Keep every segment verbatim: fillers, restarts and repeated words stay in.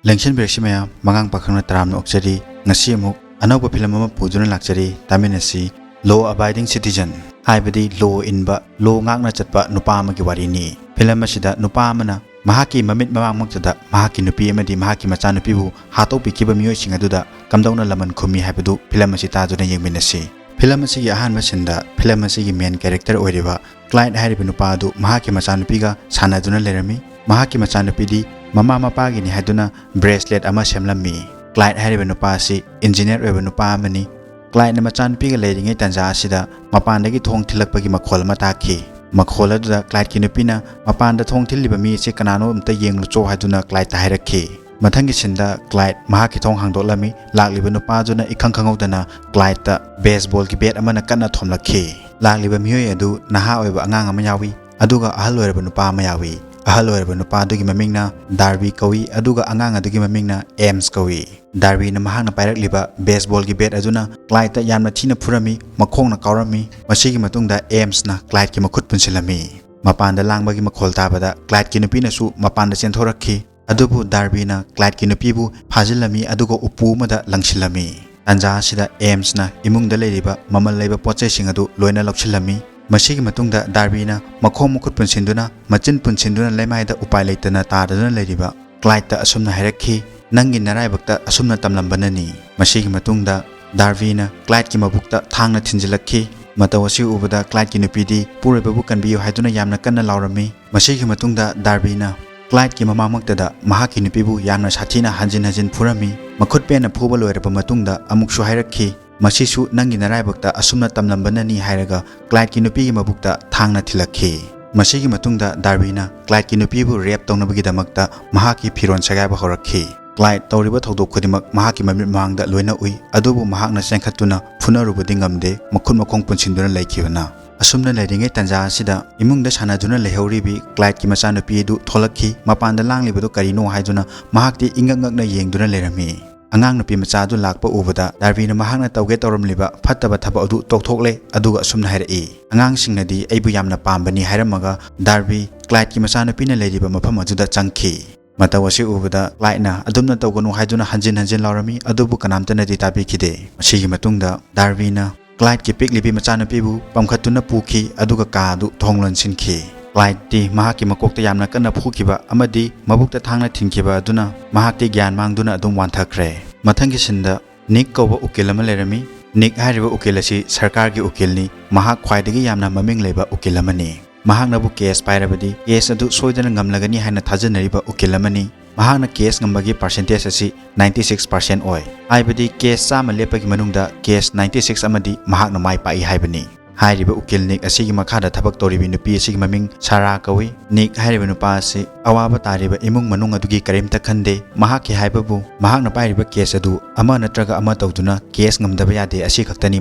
ꯂꯦꯡꯁꯤꯟꯕꯤꯔꯛꯁꯤ ꯃꯌꯥꯝ, ꯃꯉꯥꯡ ꯄꯥꯈꯪꯅ ꯇꯔꯥꯝꯅ ꯑꯣꯛꯆꯔꯤ꯫ ꯉꯁꯤ ꯑꯃꯨꯛ ꯑꯅꯧꯕ ꯐꯤꯂꯝ ꯑꯃ ꯄꯨꯗꯨꯅ ꯂꯥꯛꯆꯔꯤ꯫ ꯇꯥꯃꯤꯟꯅꯁꯤ꯫ Law abiding citizen ꯍꯥꯏꯕꯗꯤ ꯂꯣ ꯏꯟꯕ, ꯂꯣ ꯉꯥꯛꯅ ꯆꯠꯄ ꯅꯨꯄꯥ ꯑꯃꯒꯤ ꯋꯥꯔꯤꯅꯤ꯫ ꯐꯤꯂꯝ ꯑꯁꯤꯗ ꯅꯨꯄꯥ ꯑꯃꯅ ꯃꯍꯥꯛꯀꯤ ꯃꯃꯤꯠ ꯃꯃꯥꯡꯃꯛꯇꯗ ꯃꯍꯥꯛꯀꯤ ꯅꯨꯄꯤ ꯑꯃꯗꯤ ꯃꯍꯥꯛꯀꯤ ꯃꯆꯥꯅꯨꯄꯤꯕꯨ ꯍꯥꯠꯇꯣꯛꯄꯤꯈꯤꯕ ꯃꯤꯑꯣꯏꯁꯤꯡ ꯑꯗꯨꯗ ꯀꯝꯗꯧꯅ ꯂꯃꯟ ꯈꯨꯝꯃꯤ ꯍꯥꯏꯕꯗꯨ ꯐꯤꯂꯝ ꯑꯁꯤ ꯇꯥꯗꯨꯅ ꯌꯦꯡꯃꯤꯟꯅꯁꯤ꯫ ꯐꯤꯂꯝ ꯑꯁꯤꯒꯤ ꯑꯍꯥꯟꯕ ꯁꯤꯟꯗ ꯐꯤꯂꯝ ꯑꯁꯤꯒꯤ ꯃꯦꯟ ꯀꯦꯔꯦꯛꯇꯔ ꯑꯣꯏꯔꯤꯕ ꯀ꯭ꯂꯥꯏꯠ ꯍꯥꯏꯔꯤꯕ ꯅꯨꯄꯥ ꯑꯗꯨ ꯃꯍꯥꯛꯀꯤ ꯃꯆꯥꯅꯨꯄꯤꯒ ꯁꯥꯟꯅꯗꯨꯅ ꯂꯩꯔꯝꯃꯤ꯫ ꯃꯍꯥꯛꯀꯤ ꯃꯆꯥꯅꯨꯄꯤꯗꯤ ꯃꯃꯥ ꯃꯄꯥꯒꯤꯅꯤ ꯍꯥꯏꯗꯨꯅ ꯕ꯭ꯔꯦꯁꯂꯦꯠ ꯑꯃ ꯁꯦꯝꯂꯝꯃꯤ꯫ ꯀ꯭ꯂꯥꯏꯠ ꯍꯥꯏꯔꯤꯕ ꯅꯨꯄꯥ ꯑꯁꯤ ꯏꯟꯖꯤꯅꯤꯌꯔ ꯑꯣꯏꯕ ꯅꯨꯄꯥ ꯑꯃꯅꯤ꯫ ꯀ꯭ꯂꯥꯏꯠꯅ ꯃꯆꯥꯅꯨꯄꯤꯒ ꯂꯩꯔꯤꯉꯩ ꯇꯥꯟꯖꯥ ꯑꯁꯤꯗ ꯃꯄꯥꯟꯗꯒꯤ ꯊꯣꯡ ꯊꯤꯜꯂꯛꯄꯒꯤ ꯃꯈꯣꯜ ꯑꯃ ꯇꯥꯈꯤ꯫ ꯃꯈꯣꯜ ꯑꯗꯨꯗ ꯀ꯭ꯂꯥꯏꯠꯀꯤ ꯅꯨꯄꯤꯅ, "ꯃꯄꯥꯟꯗ ꯊꯣꯡ ꯊꯤꯜꯂꯤꯕ ꯃꯤ ꯑꯁꯤ ꯀꯅꯥꯅꯣ ꯑꯝꯇ ꯌꯦꯡꯂꯨꯆꯣ" ꯍꯥꯏꯗꯨꯅ ꯀ꯭ꯂꯥꯏꯠꯇ ꯍꯥꯏꯔꯛꯈꯤ꯫ ꯃꯊꯪꯒꯤ ꯁꯤꯟꯗ ꯀ꯭ꯂꯥꯏꯠ ꯃꯍꯥꯛꯀꯤ ꯊꯣꯡ ꯍꯥꯡꯗꯣꯛꯂꯝꯃꯤ꯫ ꯂꯥꯛꯂꯤꯕ ꯅꯨꯄꯥꯗꯨꯅ ꯏꯈꯪ ꯈꯪꯍꯧꯗꯅ ꯀ꯭ꯂꯥꯏꯠꯇ ꯕꯦꯁꯕꯣꯜꯒꯤ ꯕꯦꯠ ꯑꯃꯅ ꯀꯟꯅ ꯊꯣꯝꯂꯛꯈꯤ꯫ ꯂꯥꯛꯂꯤꯕ ꯃꯤꯑꯣꯏ ꯑꯗꯨ ꯅꯍꯥ ꯑꯣꯏꯕ ꯑꯉꯥꯡ ꯑꯃ ꯌꯥꯎꯏ, ꯑꯗꯨꯒ ꯑꯍꯜ ꯑꯣꯏꯔꯕ ꯅꯨꯄꯥ ꯑꯃ ꯌꯥꯎꯏ꯫ ꯑꯍꯜ ꯑꯣꯏꯔꯕ ꯅꯨꯄꯥ ꯑꯗꯨꯒꯤ ꯃꯃꯤꯡꯅ ꯗꯥꯔꯕꯤ ꯀꯧꯏ, ꯑꯗꯨꯒ ꯑꯉꯥꯡ ꯑꯗꯨꯒꯤ ꯃꯃꯤꯡꯅ ꯑꯦꯝꯁ ꯀꯧꯏ꯫ ꯗꯥꯔꯕꯤꯅ ꯃꯍꯥꯛꯅ ꯄꯥꯏꯔꯛꯂꯤꯕ ꯕꯦꯁꯕꯣꯜꯒꯤ ꯕꯦꯠ ꯑꯗꯨꯅ ꯀ꯭ꯂꯥꯏꯠꯇ ꯌꯥꯝꯅ ꯊꯤꯅ ꯐꯨꯔꯝꯃꯤ, ꯃꯈꯣꯡꯅ ꯀꯥꯎꯔꯝꯃꯤ꯫ ꯃꯁꯤꯒꯤ ꯃꯇꯨꯡꯗ ꯑꯦꯝꯁꯅ ꯀ꯭ꯂꯥꯏꯠꯀꯤ ꯃꯈꯨꯠ ꯄꯨꯟꯁꯤꯜꯂꯝꯃꯤ꯫ ꯃꯄꯥꯟꯗ ꯂꯥꯡꯕꯒꯤ ꯃꯈꯣꯜ ꯇꯥꯕꯗ ꯀ꯭ꯂꯥꯏꯠꯀꯤ ꯅꯨꯄꯤꯅꯁꯨ ꯃꯄꯥꯟꯗ ꯆꯦꯟꯊꯣꯔꯛꯈꯤ꯫ ꯑꯗꯨꯕꯨ ꯗꯥꯔꯕꯤꯅ ꯀ꯭ꯂꯥꯏꯠꯀꯤ ꯅꯨꯄꯤꯕꯨ ꯐꯥꯖꯤꯜꯂꯝꯃꯤ, ꯑꯗꯨꯒ ꯎꯄꯨ ꯑꯃꯗ ꯂꯪꯁꯤꯜꯂꯝꯃꯤ꯫ ꯇꯥꯟꯖꯥ ꯑꯁꯤꯗ ꯑꯦꯝꯁꯅ ꯏꯃꯨꯡꯗ ꯂꯩꯔꯤꯕ ꯃꯃꯜ ꯂꯩꯕ ꯄꯣꯠꯆꯩꯁꯤꯡ ꯑꯗꯨ ꯂꯣꯏꯅ ꯂꯧꯁꯤꯜꯂꯝꯃꯤ꯫ ꯃꯁꯤꯒꯤ ꯃꯇꯨꯡꯗ ꯗꯥꯔꯕꯤꯅ ꯃꯈꯣꯡ ꯃꯈꯨꯠ ꯄꯨꯟꯁꯤꯟꯗꯨꯅ, ꯃꯆꯤꯟ ꯄꯨꯟꯁꯤꯟꯗꯨꯅ ꯂꯩꯃꯥꯏꯗ ꯎꯄꯥꯏ ꯂꯩꯇꯅ ꯇꯥꯗꯨꯅ ꯂꯩꯔꯤꯕ ꯀ꯭ꯂꯥꯏꯠꯇ ꯑꯁꯨꯝꯅ ꯍꯥꯏꯔꯛꯈꯤ, "ꯅꯪꯒꯤ ꯅꯔꯥꯏꯕꯛꯇ ꯑꯁꯨꯝꯅ ꯇꯝꯂꯝꯕꯅꯅꯤ"꯫ ꯃꯁꯤꯒꯤ ꯃꯇꯨꯡꯗ ꯗꯥꯔꯕꯤꯅ ꯀ꯭ꯂꯥꯏꯠꯀꯤ ꯃꯕꯨꯛꯇ ꯊꯥꯡꯅ ꯊꯤꯟꯖꯤꯜꯂꯛꯈꯤ꯫ ꯃꯇꯧ ꯑꯁꯤ ꯎꯕꯗ ꯀ꯭ꯂꯥꯏꯠꯀꯤ ꯅꯨꯄꯤꯗꯤ ꯄꯨꯔꯣꯏꯕꯕꯨ ꯀꯟꯕꯤꯌꯨ ꯍꯥꯏꯗꯨꯅ ꯌꯥꯝꯅ ꯀꯟꯅ ꯂꯥꯎꯔꯝꯃꯤ꯫ ꯃꯁꯤꯒꯤ ꯃꯇꯨꯡꯗ ꯗꯥꯔꯕꯤꯅ ꯀ꯭ꯂꯥꯏꯠꯀꯤ ꯃꯃꯥꯡꯃꯛꯇꯗ ꯃꯍꯥꯛꯀꯤ ꯅꯨꯄꯤꯕꯨ ꯌꯥꯝꯅ ꯁꯥꯊꯤꯅ ꯍꯟꯖꯤꯟ ꯍꯟꯖꯤꯟ ꯐꯨꯔꯝꯃꯤ꯫ ꯃꯈꯨꯠ ꯄꯦꯟꯅ ꯐꯨꯕ ꯂꯣꯏꯔꯕ ꯃꯇꯨꯡꯗ ꯑꯃꯨꯛꯁꯨ ꯍꯥꯏꯔꯛꯈꯤ, "ꯃꯁꯤꯁꯨ ꯅꯪꯒꯤ ꯅꯔꯥꯏꯕꯛꯇ ꯑꯁꯨꯝꯅ ꯇꯝꯂꯝꯕꯅꯅꯤ" ꯍꯥꯏꯔꯒ ꯀ꯭ꯂꯥꯏꯠꯀꯤ ꯅꯨꯄꯤꯒꯤ ꯃꯕꯨꯛꯇ ꯊꯥꯡꯅ ꯊꯤꯜꯂꯛꯈꯤ꯫ ꯃꯁꯤꯒꯤ ꯃꯇꯨꯡꯗ ꯗꯥꯔꯕꯤꯅ ꯀ꯭ꯂꯥꯏꯠꯀꯤ ꯅꯨꯄꯤꯕꯨ ꯔꯦꯞ ꯇꯧꯅꯕꯒꯤꯗꯃꯛꯇ ꯃꯍꯥꯛꯀꯤ ꯐꯤꯔꯣꯜ ꯁꯦꯒꯥꯏꯕ ꯍꯧꯔꯛꯈꯤ꯫ ꯀ꯭ꯂꯥꯏꯠ ꯇꯧꯔꯤꯕ ꯊꯧꯗꯣꯛ ꯈꯨꯗꯤꯡꯃꯛ ꯃꯍꯥꯛꯀꯤ ꯃꯃꯤꯠ ꯃꯃꯥꯡꯗ ꯂꯣꯏꯅ ꯎꯏ, ꯑꯗꯨꯕꯨ ꯃꯍꯥꯛꯅ ꯆꯦꯟꯈꯠꯇꯨꯅ ꯐꯨꯅꯔꯨꯕꯗꯤ ꯉꯝꯗꯦ, ꯃꯈꯨꯠ ꯃꯈꯣꯡ ꯄꯨꯟꯁꯤꯟꯗꯨꯅ ꯂꯩꯈꯤꯕꯅ꯫ ꯑꯁꯨꯝꯅ ꯂꯩꯔꯤꯉꯩ ꯇꯥꯟꯖꯥ ꯑꯁꯤꯗ ꯏꯃꯨꯡꯗ ꯁꯥꯟꯅꯗꯨꯅ ꯂꯩꯍꯧꯔꯤꯕꯤ ꯀ꯭ꯂꯥꯏꯠꯀꯤ ꯃꯆꯥꯅꯨꯄꯤ ꯑꯗꯨ ꯊꯣꯛꯂꯛꯈꯤ꯫ ꯃꯄꯥꯟꯗ ꯂꯥꯡꯂꯤꯕꯗꯨ ꯀꯔꯤꯅꯣ ꯍꯥꯏꯗꯨꯅ ꯃꯍꯥꯛꯇꯤ ꯏꯉꯛ ꯉꯛꯅ ꯌꯦꯡꯗꯨꯅ ꯂꯩꯔꯝꯃꯤ꯫ ꯑꯉꯥꯡ ꯅꯨꯄꯤ ꯃꯆꯥ ꯑꯗꯨ ꯂꯥꯛꯄ ꯎꯕꯗ ꯗꯥꯔꯕꯤꯅ ꯃꯍꯥꯛꯅ ꯇꯧꯒꯦ ꯇꯧꯔꯝꯂꯤꯕ ꯐꯠꯇꯕ ꯊꯕꯛ ꯑꯗꯨ ꯇꯣꯛꯊꯣꯛꯂꯦ, ꯑꯗꯨꯒ ꯑꯁꯨꯝꯅ ꯍꯥꯏꯔꯛꯏ, "ꯑꯉꯥꯡꯁꯤꯡꯅꯗꯤ ꯑꯩꯕꯨ ꯌꯥꯝꯅ ꯄꯥꯝꯕꯅꯤ" ꯍꯥꯏꯔꯝꯃꯒ ꯗꯥꯔꯕꯤ ꯀ꯭ꯂꯥꯏꯠꯀꯤ ꯃꯆꯥꯅꯨꯄꯤꯅ ꯂꯩꯔꯤꯕ ꯃꯐꯝ ꯑꯗꯨꯗ ꯆꯪꯈꯤ꯫ ꯃꯇꯧ ꯑꯁꯤ ꯎꯕꯗ ꯀ꯭ꯂꯥꯏꯗꯅ ꯑꯗꯨꯝꯅ ꯇꯧꯒꯅꯨ ꯍꯥꯏꯗꯨꯅ ꯍꯟꯖꯤꯟ ꯍꯟꯖꯤꯟ ꯂꯥꯎꯔꯝꯃꯤ, ꯑꯗꯨꯕꯨ ꯀꯅꯥꯝꯇꯅꯗꯤ ꯇꯥꯕꯤꯈꯤꯗꯦ꯫ ꯃꯁꯤꯒꯤ ꯃꯇꯨꯡꯗ ꯗꯥꯔꯕꯤꯅ ꯀ꯭ꯂꯥꯏꯗꯀꯤ ꯄꯤꯛꯂꯤꯕꯤ ꯃꯆꯥꯅꯨꯄꯤꯕꯨ ꯄꯝꯈꯠꯇꯨꯅ ꯄꯨꯈꯤ, ꯑꯗꯨꯒ ꯀꯥ ꯑꯗꯨ ꯊꯣꯡ ꯂꯣꯟꯁꯤꯟꯈꯤ꯫ ꯀ꯭ꯂꯥꯏꯗꯇꯤ ꯃꯍꯥꯛꯀꯤ ꯃꯀꯣꯛꯇ ꯌꯥꯝꯅ ꯀꯟꯅ ꯐꯨꯈꯤꯕ ꯑꯃꯗꯤ ꯃꯕꯨꯛꯇ ꯊꯥꯡꯅ ꯊꯤꯟꯈꯤꯕ ꯑꯗꯨꯅ ꯃꯍꯥꯛꯇꯤ ꯒ꯭ꯌꯥꯟ ꯃꯥꯡꯗꯨꯅ ꯑꯗꯨꯝ ꯋꯥꯟꯊꯈ꯭ꯔꯦ꯫ ꯃꯊꯪꯒꯤ ꯁꯤꯟꯗ ꯅꯤꯛ ꯀꯧꯕ ꯎꯀꯤꯜ ꯑꯃ ꯂꯩꯔꯝꯃꯤ꯫ ꯅꯤꯛ ꯍꯥꯏꯔꯤꯕ ꯎꯀꯤꯜ ꯑꯁꯤ ꯁꯔꯀꯥꯔꯒꯤ ꯎꯀꯤꯜꯅꯤ꯫ ꯃꯍꯥꯛ ꯈ꯭ꯋꯥꯏꯗꯒꯤ ꯌꯥꯝꯅ ꯃꯃꯤꯡ ꯂꯩꯕ ꯎꯀꯤꯜ ꯑꯃꯅꯤ꯫ ꯃꯍꯥꯛꯅꯕꯨ ꯀꯦꯁ ꯄꯥꯏꯔꯕꯗꯤ ꯀꯦꯁ ꯑꯗꯨ ꯁꯣꯏꯗꯅ ꯉꯝꯂꯒꯅꯤ ꯍꯥꯏꯅ ꯊꯥꯖꯅꯔꯤꯕ ꯎꯀꯤꯜ ꯑꯃꯅꯤ꯫ ꯃꯍꯥꯛꯅ ꯀꯦꯁ ꯉꯝꯕꯒꯤ ꯄꯥꯔꯁꯦꯟꯇꯦꯖ ꯑꯁꯤ ꯅꯥꯏꯟꯇꯤ ꯁꯤꯛꯁ ꯄꯥꯔꯁꯦꯟ ꯑꯣꯏ꯫ ꯍꯥꯏꯕꯗꯤ ꯀꯦꯁ ꯆꯥꯝꯃ ꯂꯦꯞꯄꯒꯤ ꯃꯅꯨꯡꯗ ꯀꯦꯁ ꯅꯥꯏꯟꯇꯤ ꯁꯤꯛꯁ ꯑꯃꯗꯤ ꯃꯍꯥꯛꯅ ꯃꯥꯏ ꯄꯥꯛꯏ ꯍꯥꯏꯕꯅꯤ꯫ ꯍꯥꯏꯔꯤꯕ ꯎꯀꯤꯜ ꯅꯤꯛ ꯑꯁꯤꯒꯤ ꯃꯈꯥꯗ ꯊꯕꯛ ꯇꯧꯔꯤꯕꯤ ꯅꯨꯄꯤ ꯑꯁꯤꯒꯤ ꯃꯃꯤꯡ ꯁꯥꯔꯥ ꯀꯧꯏ꯫ ꯅꯤꯛ ꯍꯥꯏꯔꯤꯕ ꯅꯨꯄꯥ ꯑꯁꯤ ꯑꯋꯥꯕ ꯇꯥꯔꯤꯕ ꯏꯃꯨꯡ ꯃꯅꯨꯡ ꯑꯗꯨꯒꯤ ꯀꯔꯤꯝꯇ ꯈꯟꯗꯦ꯫ ꯃꯍꯥꯛꯀꯤ ꯍꯥꯏꯕꯕꯨ ꯃꯍꯥꯛꯅ ꯄꯥꯏꯔꯤꯕ ꯀꯦꯁ ꯑꯗꯨ ꯑꯃ ꯅꯠꯇ꯭ꯔꯒ ꯑꯃ ꯇꯧꯗꯨꯅ ꯀꯦꯁ ꯉꯝꯗꯕ ꯌꯥꯗꯦ, ꯑꯁꯤ ꯈꯛꯇꯅꯤ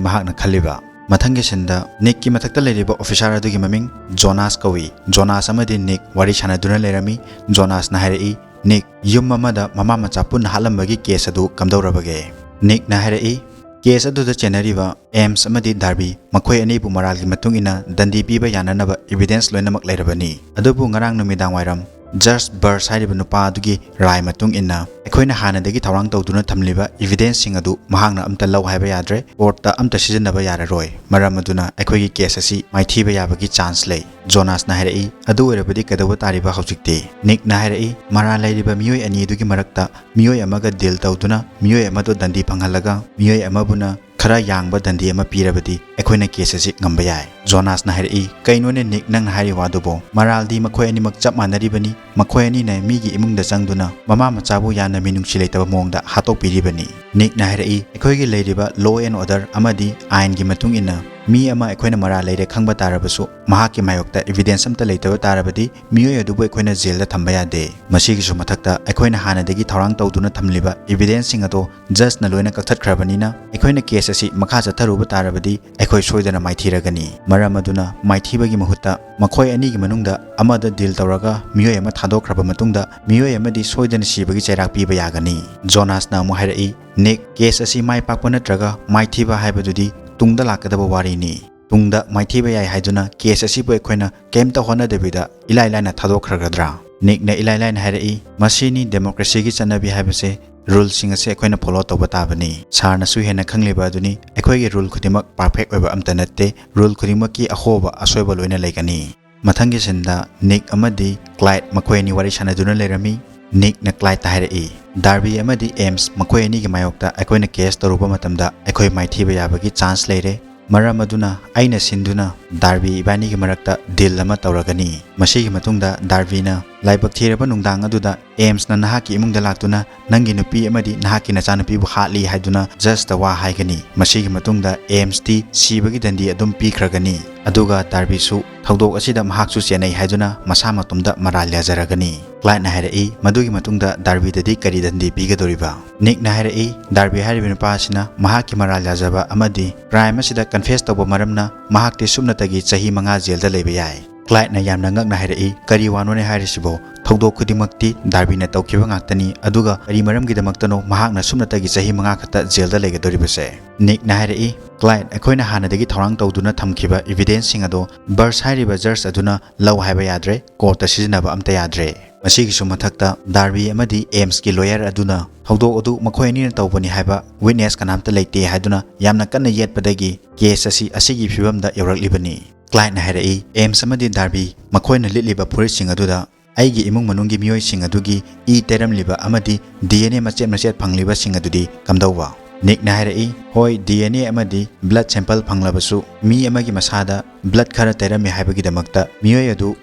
ꯃꯍꯥꯛꯅ ꯈꯜꯂꯤꯕ꯫ ꯃꯊꯪꯒꯤ ꯁꯤꯟꯗ ꯅꯤꯛꯀꯤ ꯃꯊꯛꯇ ꯂꯩꯔꯤꯕ ꯑꯣꯐꯤꯁꯥꯔ ꯑꯗꯨꯒꯤ ꯃꯃꯤꯡ ꯖꯣꯅꯥꯁ ꯀꯧꯏ꯫ ꯖꯣꯅꯥꯁ ꯑꯃꯗꯤ ꯅꯤꯛ ꯋꯥꯔꯤ ꯁꯥꯟꯅꯗꯨꯅ ꯂꯩꯔꯝꯃꯤ꯫ ꯖꯣꯅꯥꯁꯅ ꯍꯥꯏꯔꯛꯏ, "ꯅꯤꯛ, ꯌꯨꯝ ꯑꯃꯗ ꯃꯃꯥ ꯃꯆꯥ ꯄꯨꯟꯅ ꯍꯥꯠꯂꯝꯕꯒꯤ ꯀꯦꯁ ꯑꯗꯨ ꯀꯝꯗꯧꯔꯕꯒꯦ?" ꯅꯤꯛꯅ ꯍꯥꯏꯔꯛꯏ, "ꯀꯦꯁ ꯑꯗꯨꯗ ꯆꯦꯟꯅꯔꯤꯕ ꯑꯦꯝꯁ ꯑꯃꯗꯤ ꯗꯥꯔꯕꯤ, ꯃꯈꯣꯏ ꯑꯅꯤꯕꯨ ꯃꯔꯥꯜꯒꯤ ꯃꯇꯨꯡ ꯏꯟꯅ ꯗꯟꯗꯤ ꯄꯤꯕ ꯌꯥꯅꯅꯕ ꯏꯕꯤꯗꯦꯟꯁ ꯂꯣꯏꯅꯃꯛ ꯂꯩꯔꯕꯅꯤ꯫ ꯑꯗꯨꯕꯨ ꯉꯔꯥꯡ ꯅꯨꯃꯤꯗꯥꯡ ꯋꯥꯏꯔꯝ ꯖꯁ ꯕꯔꯁ ꯍꯥꯏꯔꯤꯕ ꯅꯨꯄꯥ ꯑꯗꯨꯒꯤ ꯔꯥꯏ ꯃꯇꯨꯡ ꯏꯟꯅ ꯑꯩꯈꯣꯏꯅ ꯍꯥꯟꯅꯗꯒꯤ ꯊꯧꯔꯥꯡ ꯇꯧꯗꯨꯅ ꯊꯝꯂꯤꯕ ꯏꯕꯤꯗꯦꯟꯁꯁꯤꯡ ꯑꯗꯨ ꯃꯍꯥꯛꯅ ꯑꯝꯇ ꯂꯧ ꯍꯥꯏꯕ ꯌꯥꯗ꯭ꯔꯦ, ꯀꯣꯔꯠꯇ ꯑꯝꯇ ꯁꯤꯖꯤꯟꯅꯕ ꯌꯥꯔꯔꯣꯏ꯫ ꯃꯔꯝ ꯑꯗꯨꯅ ꯑꯩꯈꯣꯏꯒꯤ ꯀꯦꯁ ꯑꯁꯤ ꯃꯥꯏꯊꯤꯕ ꯌꯥꯕꯒꯤ ꯆꯥꯟꯁ ꯂꯩ꯫" ꯖꯣꯅꯥꯁꯅ ꯍꯥꯏꯔꯛꯏ, "ꯑꯗꯨ ꯑꯣꯏꯔꯕꯗꯤ ꯀꯩꯗꯧꯕ ꯇꯥꯔꯤꯕ ꯍꯧꯖꯤꯛꯇꯤ?" ꯅꯤꯛꯅ ꯍꯥꯏꯔꯛꯏ, "ꯃꯔꯥꯜ ꯂꯩꯔꯤꯕ ꯃꯤꯑꯣꯏ ꯑꯅꯤ ꯑꯗꯨꯒꯤ ꯃꯔꯛꯇ ꯃꯤꯑꯣꯏ ꯑꯃꯒ ꯗꯤꯜ ꯇꯧꯗꯨꯅ ꯃꯤꯑꯣꯏ ꯑꯃꯗꯨ ꯗꯟꯗꯤ ꯐꯪꯍꯜꯂꯒ ꯃꯤꯑꯣꯏ ꯑꯃꯕꯨꯅ ꯈꯔ ꯌꯥꯡꯕ ꯗꯟꯗꯤ ꯑꯃ ꯄꯤꯔꯕꯗꯤ ꯑꯩꯈꯣꯏꯅ ꯀꯦꯁ ꯑꯁꯤ ꯉꯝꯕ ꯌꯥꯏ꯫" ꯖꯣꯅꯥꯁꯅ ꯍꯥꯏꯔꯛꯏ, "ꯀꯩꯅꯣꯅꯦ ꯅꯤꯛ, ꯅꯪꯅ ꯍꯥꯏꯔꯤ ꯋꯥꯗꯨꯕꯣ? ꯃꯔꯥꯜꯗꯤ ꯃꯈꯣꯏ ꯑꯅꯤꯃꯛ ꯆꯞ ꯃꯥꯟꯅꯔꯤꯕꯅꯤ꯫ ꯃꯈꯣꯏ ꯑꯅꯤꯅ ꯃꯤꯒꯤ ꯏꯃꯨꯡꯗ ꯆꯪꯗꯨꯅ ꯃꯃꯥ ꯃꯆꯥꯕꯨ ꯌꯥꯝꯅ ꯃꯤꯅꯨꯡꯁꯤ ꯂꯩꯇꯕ ꯃꯑꯣꯡꯗ ꯍꯥꯠꯇꯣꯛꯄꯤꯔꯤꯕꯅꯤ꯫" ꯅꯤꯛꯅ ꯍꯥꯏꯔꯛꯏ, "ꯑꯩꯈꯣꯏꯒꯤ ꯂꯩꯔꯤꯕ law and order ꯑꯃꯗꯤ ꯑꯥꯏꯟꯒꯤ ꯃꯇꯨꯡ ꯏꯟꯅ ꯃꯤ ꯑꯃ ꯑꯩꯈꯣꯏꯅ ꯃꯔꯥꯜ ꯂꯩꯔꯦ ꯈꯪꯕ ꯇꯥꯔꯕꯁꯨ ꯃꯍꯥꯛꯀꯤ ꯃꯥꯌꯣꯛꯇ ꯏꯕꯤꯗꯦꯟꯁ ꯑꯝꯇ ꯂꯩꯇꯕ ꯇꯥꯔꯕꯗꯤ ꯃꯤꯑꯣꯏ ꯑꯗꯨꯕꯨ ꯑꯩꯈꯣꯏꯅ ꯖꯦꯜꯗ ꯊꯝꯕ ꯌꯥꯗꯦ꯫ ꯃꯁꯤꯒꯤꯁꯨ ꯃꯊꯛꯇ ꯑꯩꯈꯣꯏꯅ ꯍꯥꯟꯅꯗꯒꯤ ꯊꯧꯔꯥꯡ ꯇꯧꯗꯨꯅ ꯊꯝꯂꯤꯕ ꯏꯕꯤꯗꯦꯟꯁꯁꯤꯡ ꯑꯗꯣ ꯖꯁꯅ ꯂꯣꯏꯅ ꯀꯛꯊꯠꯈ꯭ꯔꯕꯅꯤꯅ ꯑꯩꯈꯣꯏꯅ ꯀꯦꯁ ꯑꯁꯤ ꯃꯈꯥ ꯆꯠꯊꯔꯨꯕ ꯇꯥꯔꯕꯗꯤ ꯑꯩꯈꯣꯏ ꯁꯣꯏꯗꯅ ꯃꯥꯏꯊꯤꯔꯒꯅꯤ꯫ ꯃꯔꯝ ꯑꯗꯨꯅ ꯃꯥꯏꯊꯤꯕꯒꯤ ꯃꯍꯨꯠꯇ ꯃꯈꯣꯏ ꯑꯅꯤꯒꯤ ꯃꯅꯨꯡꯗ ꯑꯃꯗ ꯗꯤꯜ ꯇꯧꯔꯒ ꯃꯤꯑꯣꯏ ꯑꯃ ꯊꯥꯗꯣꯛꯈ꯭ꯔꯕ ꯃꯇꯨꯡꯗ ꯃꯤꯑꯣꯏ ꯑꯃꯗꯤ ꯁꯣꯏꯗꯅ ꯁꯤꯕꯒꯤ ꯆꯩꯔꯥꯛ ꯄꯤꯕ ꯌꯥꯒꯅꯤ꯫" ꯖꯣꯅꯥꯁꯅ ꯑꯃꯨꯛ ꯍꯥꯏꯔꯛꯏ, "ꯅꯤꯛ, ꯀꯦꯁ ꯑꯁꯤ ꯃꯥꯏ ꯄꯥꯛꯄ ꯅꯠꯇ꯭ꯔꯒ ꯃꯥꯏꯊꯤꯕ ꯍꯥꯏꯕꯗꯨꯗꯤ ꯇꯨꯡꯗ ꯂꯥꯛꯀꯗꯕ ꯋꯥꯔꯤꯅꯤ꯫ ꯇꯨꯡꯗ ꯃꯥꯏꯊꯤꯕ ꯌꯥꯏ ꯍꯥꯏꯗꯨꯅ ꯀꯦꯁ ꯑꯁꯤꯕꯨ ꯑꯩꯈꯣꯏꯅ ꯀꯩꯝꯇ ꯍꯣꯠꯅꯗꯕꯤꯗ ꯏꯂꯥꯏ ꯂꯥꯏꯅ ꯊꯥꯗꯣꯛꯈ꯭ꯔꯒꯗ꯭ꯔꯥ?" ꯅꯤꯛꯅ ꯏꯂꯥꯏ ꯂꯥꯏꯅ ꯍꯥꯏꯔꯛꯏ, "ꯃꯁꯤꯅꯤ ꯗꯦꯃꯣꯀ꯭ꯔꯦꯁꯤꯒꯤ ꯆꯠꯅꯕꯤ ꯍꯥꯏꯕꯁꯦ, ꯔꯨꯜꯁꯤꯡ ꯑꯁꯦ ꯑꯩꯈꯣꯏꯅ ꯐꯣꯂꯣ ꯇꯧꯕ ꯇꯥꯕꯅꯤ꯫ ꯁꯥꯔꯅꯁꯨ ꯍꯦꯟꯅ ꯈꯪꯂꯤꯕ ꯑꯗꯨꯅꯤ, ꯑꯩꯈꯣꯏꯒꯤ ꯔꯨꯜ ꯈꯨꯗꯤꯡꯃꯛ ꯄꯔꯐꯦꯛ ꯑꯣꯏꯕ ꯑꯝꯇ ꯅꯠꯇꯦ, ꯔꯨꯜ ꯈꯨꯗꯤꯡꯃꯛꯀꯤ ꯑꯍꯣꯕ ꯑꯁꯣꯏꯕ ꯂꯣꯏꯅ ꯂꯩꯒꯅꯤ"꯫ ꯃꯊꯪꯒꯤ ꯁꯤꯟꯗ ꯅꯤꯛ ꯑꯃꯗꯤ ꯀ꯭ꯂꯥꯏꯗ ꯃꯈꯣꯏ ꯑꯅꯤ ꯋꯥꯔꯤ ꯁꯥꯟꯅꯗꯨꯅ ꯂꯩꯔꯝꯃꯤ꯫ ꯅꯤꯛꯅ ꯀ꯭ꯂꯥꯏꯗꯇ ꯍꯥꯏꯔꯛꯏ, "ꯗꯥꯔꯕꯤ ꯑꯃꯗꯤ ꯑꯦꯝꯁ ꯃꯈꯣꯏ ꯑꯅꯤꯒꯤ ꯃꯥꯌꯣꯛꯇ ꯑꯩꯈꯣꯏꯅ ꯀꯦꯁ ꯇꯧꯔꯨꯕ ꯃꯇꯝꯗ ꯑꯩꯈꯣꯏ ꯃꯥꯏꯊꯤꯕ ꯌꯥꯕꯒꯤ ꯆꯥꯟꯁ ꯂꯩꯔꯦ꯫ ꯃꯔꯝ ꯑꯗꯨꯅ ꯑꯩꯅ ꯁꯤꯟꯗꯨꯅ ꯗꯥꯔꯕꯤ ꯏꯕꯥꯅꯤꯒꯤ ꯃꯔꯛꯇ ꯗꯤꯜ ꯑꯃ ꯇꯧꯔꯒꯅꯤ"꯫ ꯃꯁꯤꯒꯤ ꯃꯇꯨꯡꯗ ꯗꯥꯔꯕꯤꯅ, "ꯂꯥꯏꯕꯛ ꯊꯤꯔꯕ ꯅꯨꯡꯗꯥꯡ ꯑꯗꯨꯗ ꯑꯦꯝꯁꯅ ꯅꯍꯥꯛꯀꯤ ꯏꯃꯨꯡꯗ ꯂꯥꯛꯇꯨꯅ ꯅꯪꯒꯤ ꯅꯨꯄꯤ ꯑꯃꯗꯤ ꯅꯍꯥꯛꯀꯤ ꯅꯆꯥꯅꯨꯄꯤꯕꯨ ꯍꯥꯠꯂꯤ" ꯍꯥꯏꯗꯨꯅ ꯖꯖꯇ ꯋꯥ ꯍꯥꯏꯒꯅꯤ꯫ ꯃꯁꯤꯒꯤ ꯃꯇꯨꯡꯗ ꯑꯦꯝꯁꯇꯤ ꯁꯤꯕꯒꯤ ꯗꯟꯗꯤ ꯑꯗꯨꯝ ꯄꯤꯈ꯭ꯔꯒꯅꯤ꯫ ꯑꯗꯨꯒ ꯗꯥꯔꯕꯤꯁꯨ ꯊꯧꯗꯣꯛ ꯑꯁꯤꯗ ꯃꯍꯥꯛꯁꯨ ꯆꯦꯟꯅꯩ ꯍꯥꯏꯗꯨꯅ ꯃꯁꯥ ꯃꯇꯣꯝꯇ ꯃꯔꯥꯜ ꯌꯥꯖꯔꯒꯅꯤ꯫ ꯀ꯭ꯂꯥꯏꯗꯅ ꯍꯥꯏꯔꯛꯏ, "ꯃꯗꯨꯒꯤ ꯃꯇꯨꯡꯗ ꯗꯥꯔꯕꯤꯗꯗꯤ ꯀꯔꯤ ꯗꯟꯗꯤ ꯄꯤꯒꯗꯧꯔꯤꯕ?" ꯅꯤꯛꯅ ꯍꯥꯏꯔꯛꯏ, "ꯗꯥꯔꯕꯤ ꯍꯥꯏꯔꯤꯕ ꯅꯨꯄꯥ ꯑꯁꯤꯅ ꯃꯍꯥꯛꯀꯤ ꯃꯔꯥꯜ ꯌꯥꯖꯕ ꯑꯃꯗꯤ ꯀ꯭ꯔꯥꯏꯝ ꯑꯁꯤꯗ ꯀꯟꯐꯦꯁ ꯇꯧꯕ ꯃꯔꯝꯅ ꯃꯍꯥꯛꯇꯤ ꯁꯨꯞꯅꯇꯒꯤ ꯆꯍꯤ ꯃꯉꯥ ꯖꯦꯜꯗ ꯂꯩꯕ ꯌꯥꯏ"꯫ ꯀ꯭ꯂꯥꯏꯗꯅ ꯌꯥꯝꯅ ꯉꯛꯅ ꯍꯥꯏꯔꯛꯏ, "ꯀꯔꯤ ꯋꯥꯅꯣꯅꯦ ꯍꯥꯏꯔꯤꯁꯤꯕꯣ? ꯊꯧꯗꯣꯛ ꯈꯨꯗꯤꯡꯃꯛꯇꯤ ꯗꯥꯔꯕꯤꯅ ꯇꯧꯈꯤꯕ ꯉꯥꯛꯇꯅꯤ, ꯑꯗꯨꯒ ꯀꯔꯤ ꯃꯔꯝꯒꯤꯗꯃꯛꯇꯅꯣ ꯃꯍꯥꯛꯅ ꯁꯨꯞꯅꯇꯒꯤ ꯆꯍꯤ ꯃꯉꯥ ꯈꯛꯇ ꯖꯦꯜꯗ ꯂꯩꯒꯗꯧꯔꯤꯕꯁꯦ?" ꯅꯤꯛꯅ ꯍꯥꯏꯔꯛꯏ, "ꯀ꯭ꯂꯥꯏꯗ, ꯑꯩꯈꯣꯏꯅ ꯍꯥꯟꯅꯗꯒꯤ ꯊꯧꯔꯥꯡ ꯇꯧꯗꯨꯅ ꯊꯝꯈꯤꯕ ꯏꯚꯤꯗꯦꯟꯁꯁꯤꯡ ꯑꯗꯣ ꯕꯔꯁ ꯍꯥꯏꯔꯤꯕ ꯖꯖ ꯑꯗꯨꯅ ꯂꯧ ꯍꯥꯏꯕ ꯌꯥꯗ꯭ꯔꯦ, ꯀꯣꯔꯠꯇ ꯁꯤꯖꯤꯟꯅꯕ ꯑꯝꯇ ꯌꯥꯗ꯭ꯔꯦ꯫ ꯃꯁꯤꯒꯤꯁꯨ ꯃꯊꯛꯇ ꯗꯥꯔꯕꯤ ꯑꯃꯗꯤ ꯑꯦꯝꯁꯀꯤ ꯂꯣꯌꯔ ꯑꯗꯨꯅ ꯊꯧꯗꯣꯛ ꯑꯗꯨ ꯃꯈꯣꯏ ꯑꯅꯤꯅ ꯇꯧꯕꯅꯤ ꯍꯥꯏꯕ ꯋꯤꯠꯅꯦꯁ ꯀꯅꯥꯝꯇ ꯂꯩꯇꯦ" ꯍꯥꯏꯗꯨꯅ ꯌꯥꯝꯅ ꯀꯟꯅ ꯌꯦꯠꯄꯗꯒꯤ ꯀꯦꯁ ꯑꯁꯤ ꯑꯁꯤꯒꯤ ꯐꯤꯕꯝꯗ ꯌꯧꯔꯛꯂꯤꯕꯅꯤ꯫ ꯀ꯭ꯂꯥꯏꯗꯅ ꯍꯥꯏꯔꯛꯏ, "ꯑꯦꯝꯁ ꯑꯃꯗꯤ ꯗꯥꯔꯕꯤ ꯃꯈꯣꯏꯅ ꯂꯤꯠꯂꯤꯕ ꯐꯨꯔꯤꯠꯁꯤꯡ ꯑꯗꯨꯗ ꯑꯩꯒꯤ ꯏꯃꯨꯡ ꯃꯅꯨꯡꯒꯤ ꯃꯤꯑꯣꯏꯁꯤꯡ ꯑꯗꯨꯒꯤ ꯏ ꯇꯩꯔꯝꯂꯤꯕ ꯑꯃꯗꯤ ꯗꯤ ꯑꯦꯟ ꯑꯦ ꯃꯆꯦꯠ ꯃꯆꯦꯠ ꯐꯪꯂꯤꯕꯁꯤꯡ ꯑꯗꯨꯗꯤ ꯀꯝꯗꯧꯕ?" ꯅꯤꯛꯅ ꯍꯥꯏꯔꯛꯏ, "ꯍꯣꯏ, ꯗꯤ ꯑꯦꯟ ꯑꯦ ꯑꯃꯗꯤ ꯕ꯭ꯂꯗ ꯁꯦꯝꯄꯜ ꯐꯪꯂꯕꯁꯨ ꯃꯤ ꯑꯃꯒꯤ ꯃꯁꯥꯗ ꯕ꯭ꯂꯗ ꯈꯔ ꯇꯩꯔꯝꯃꯤ ꯍꯥꯏꯕꯒꯤꯗꯃꯛꯇ ꯃꯤꯑꯣꯏ ꯑꯗꯨ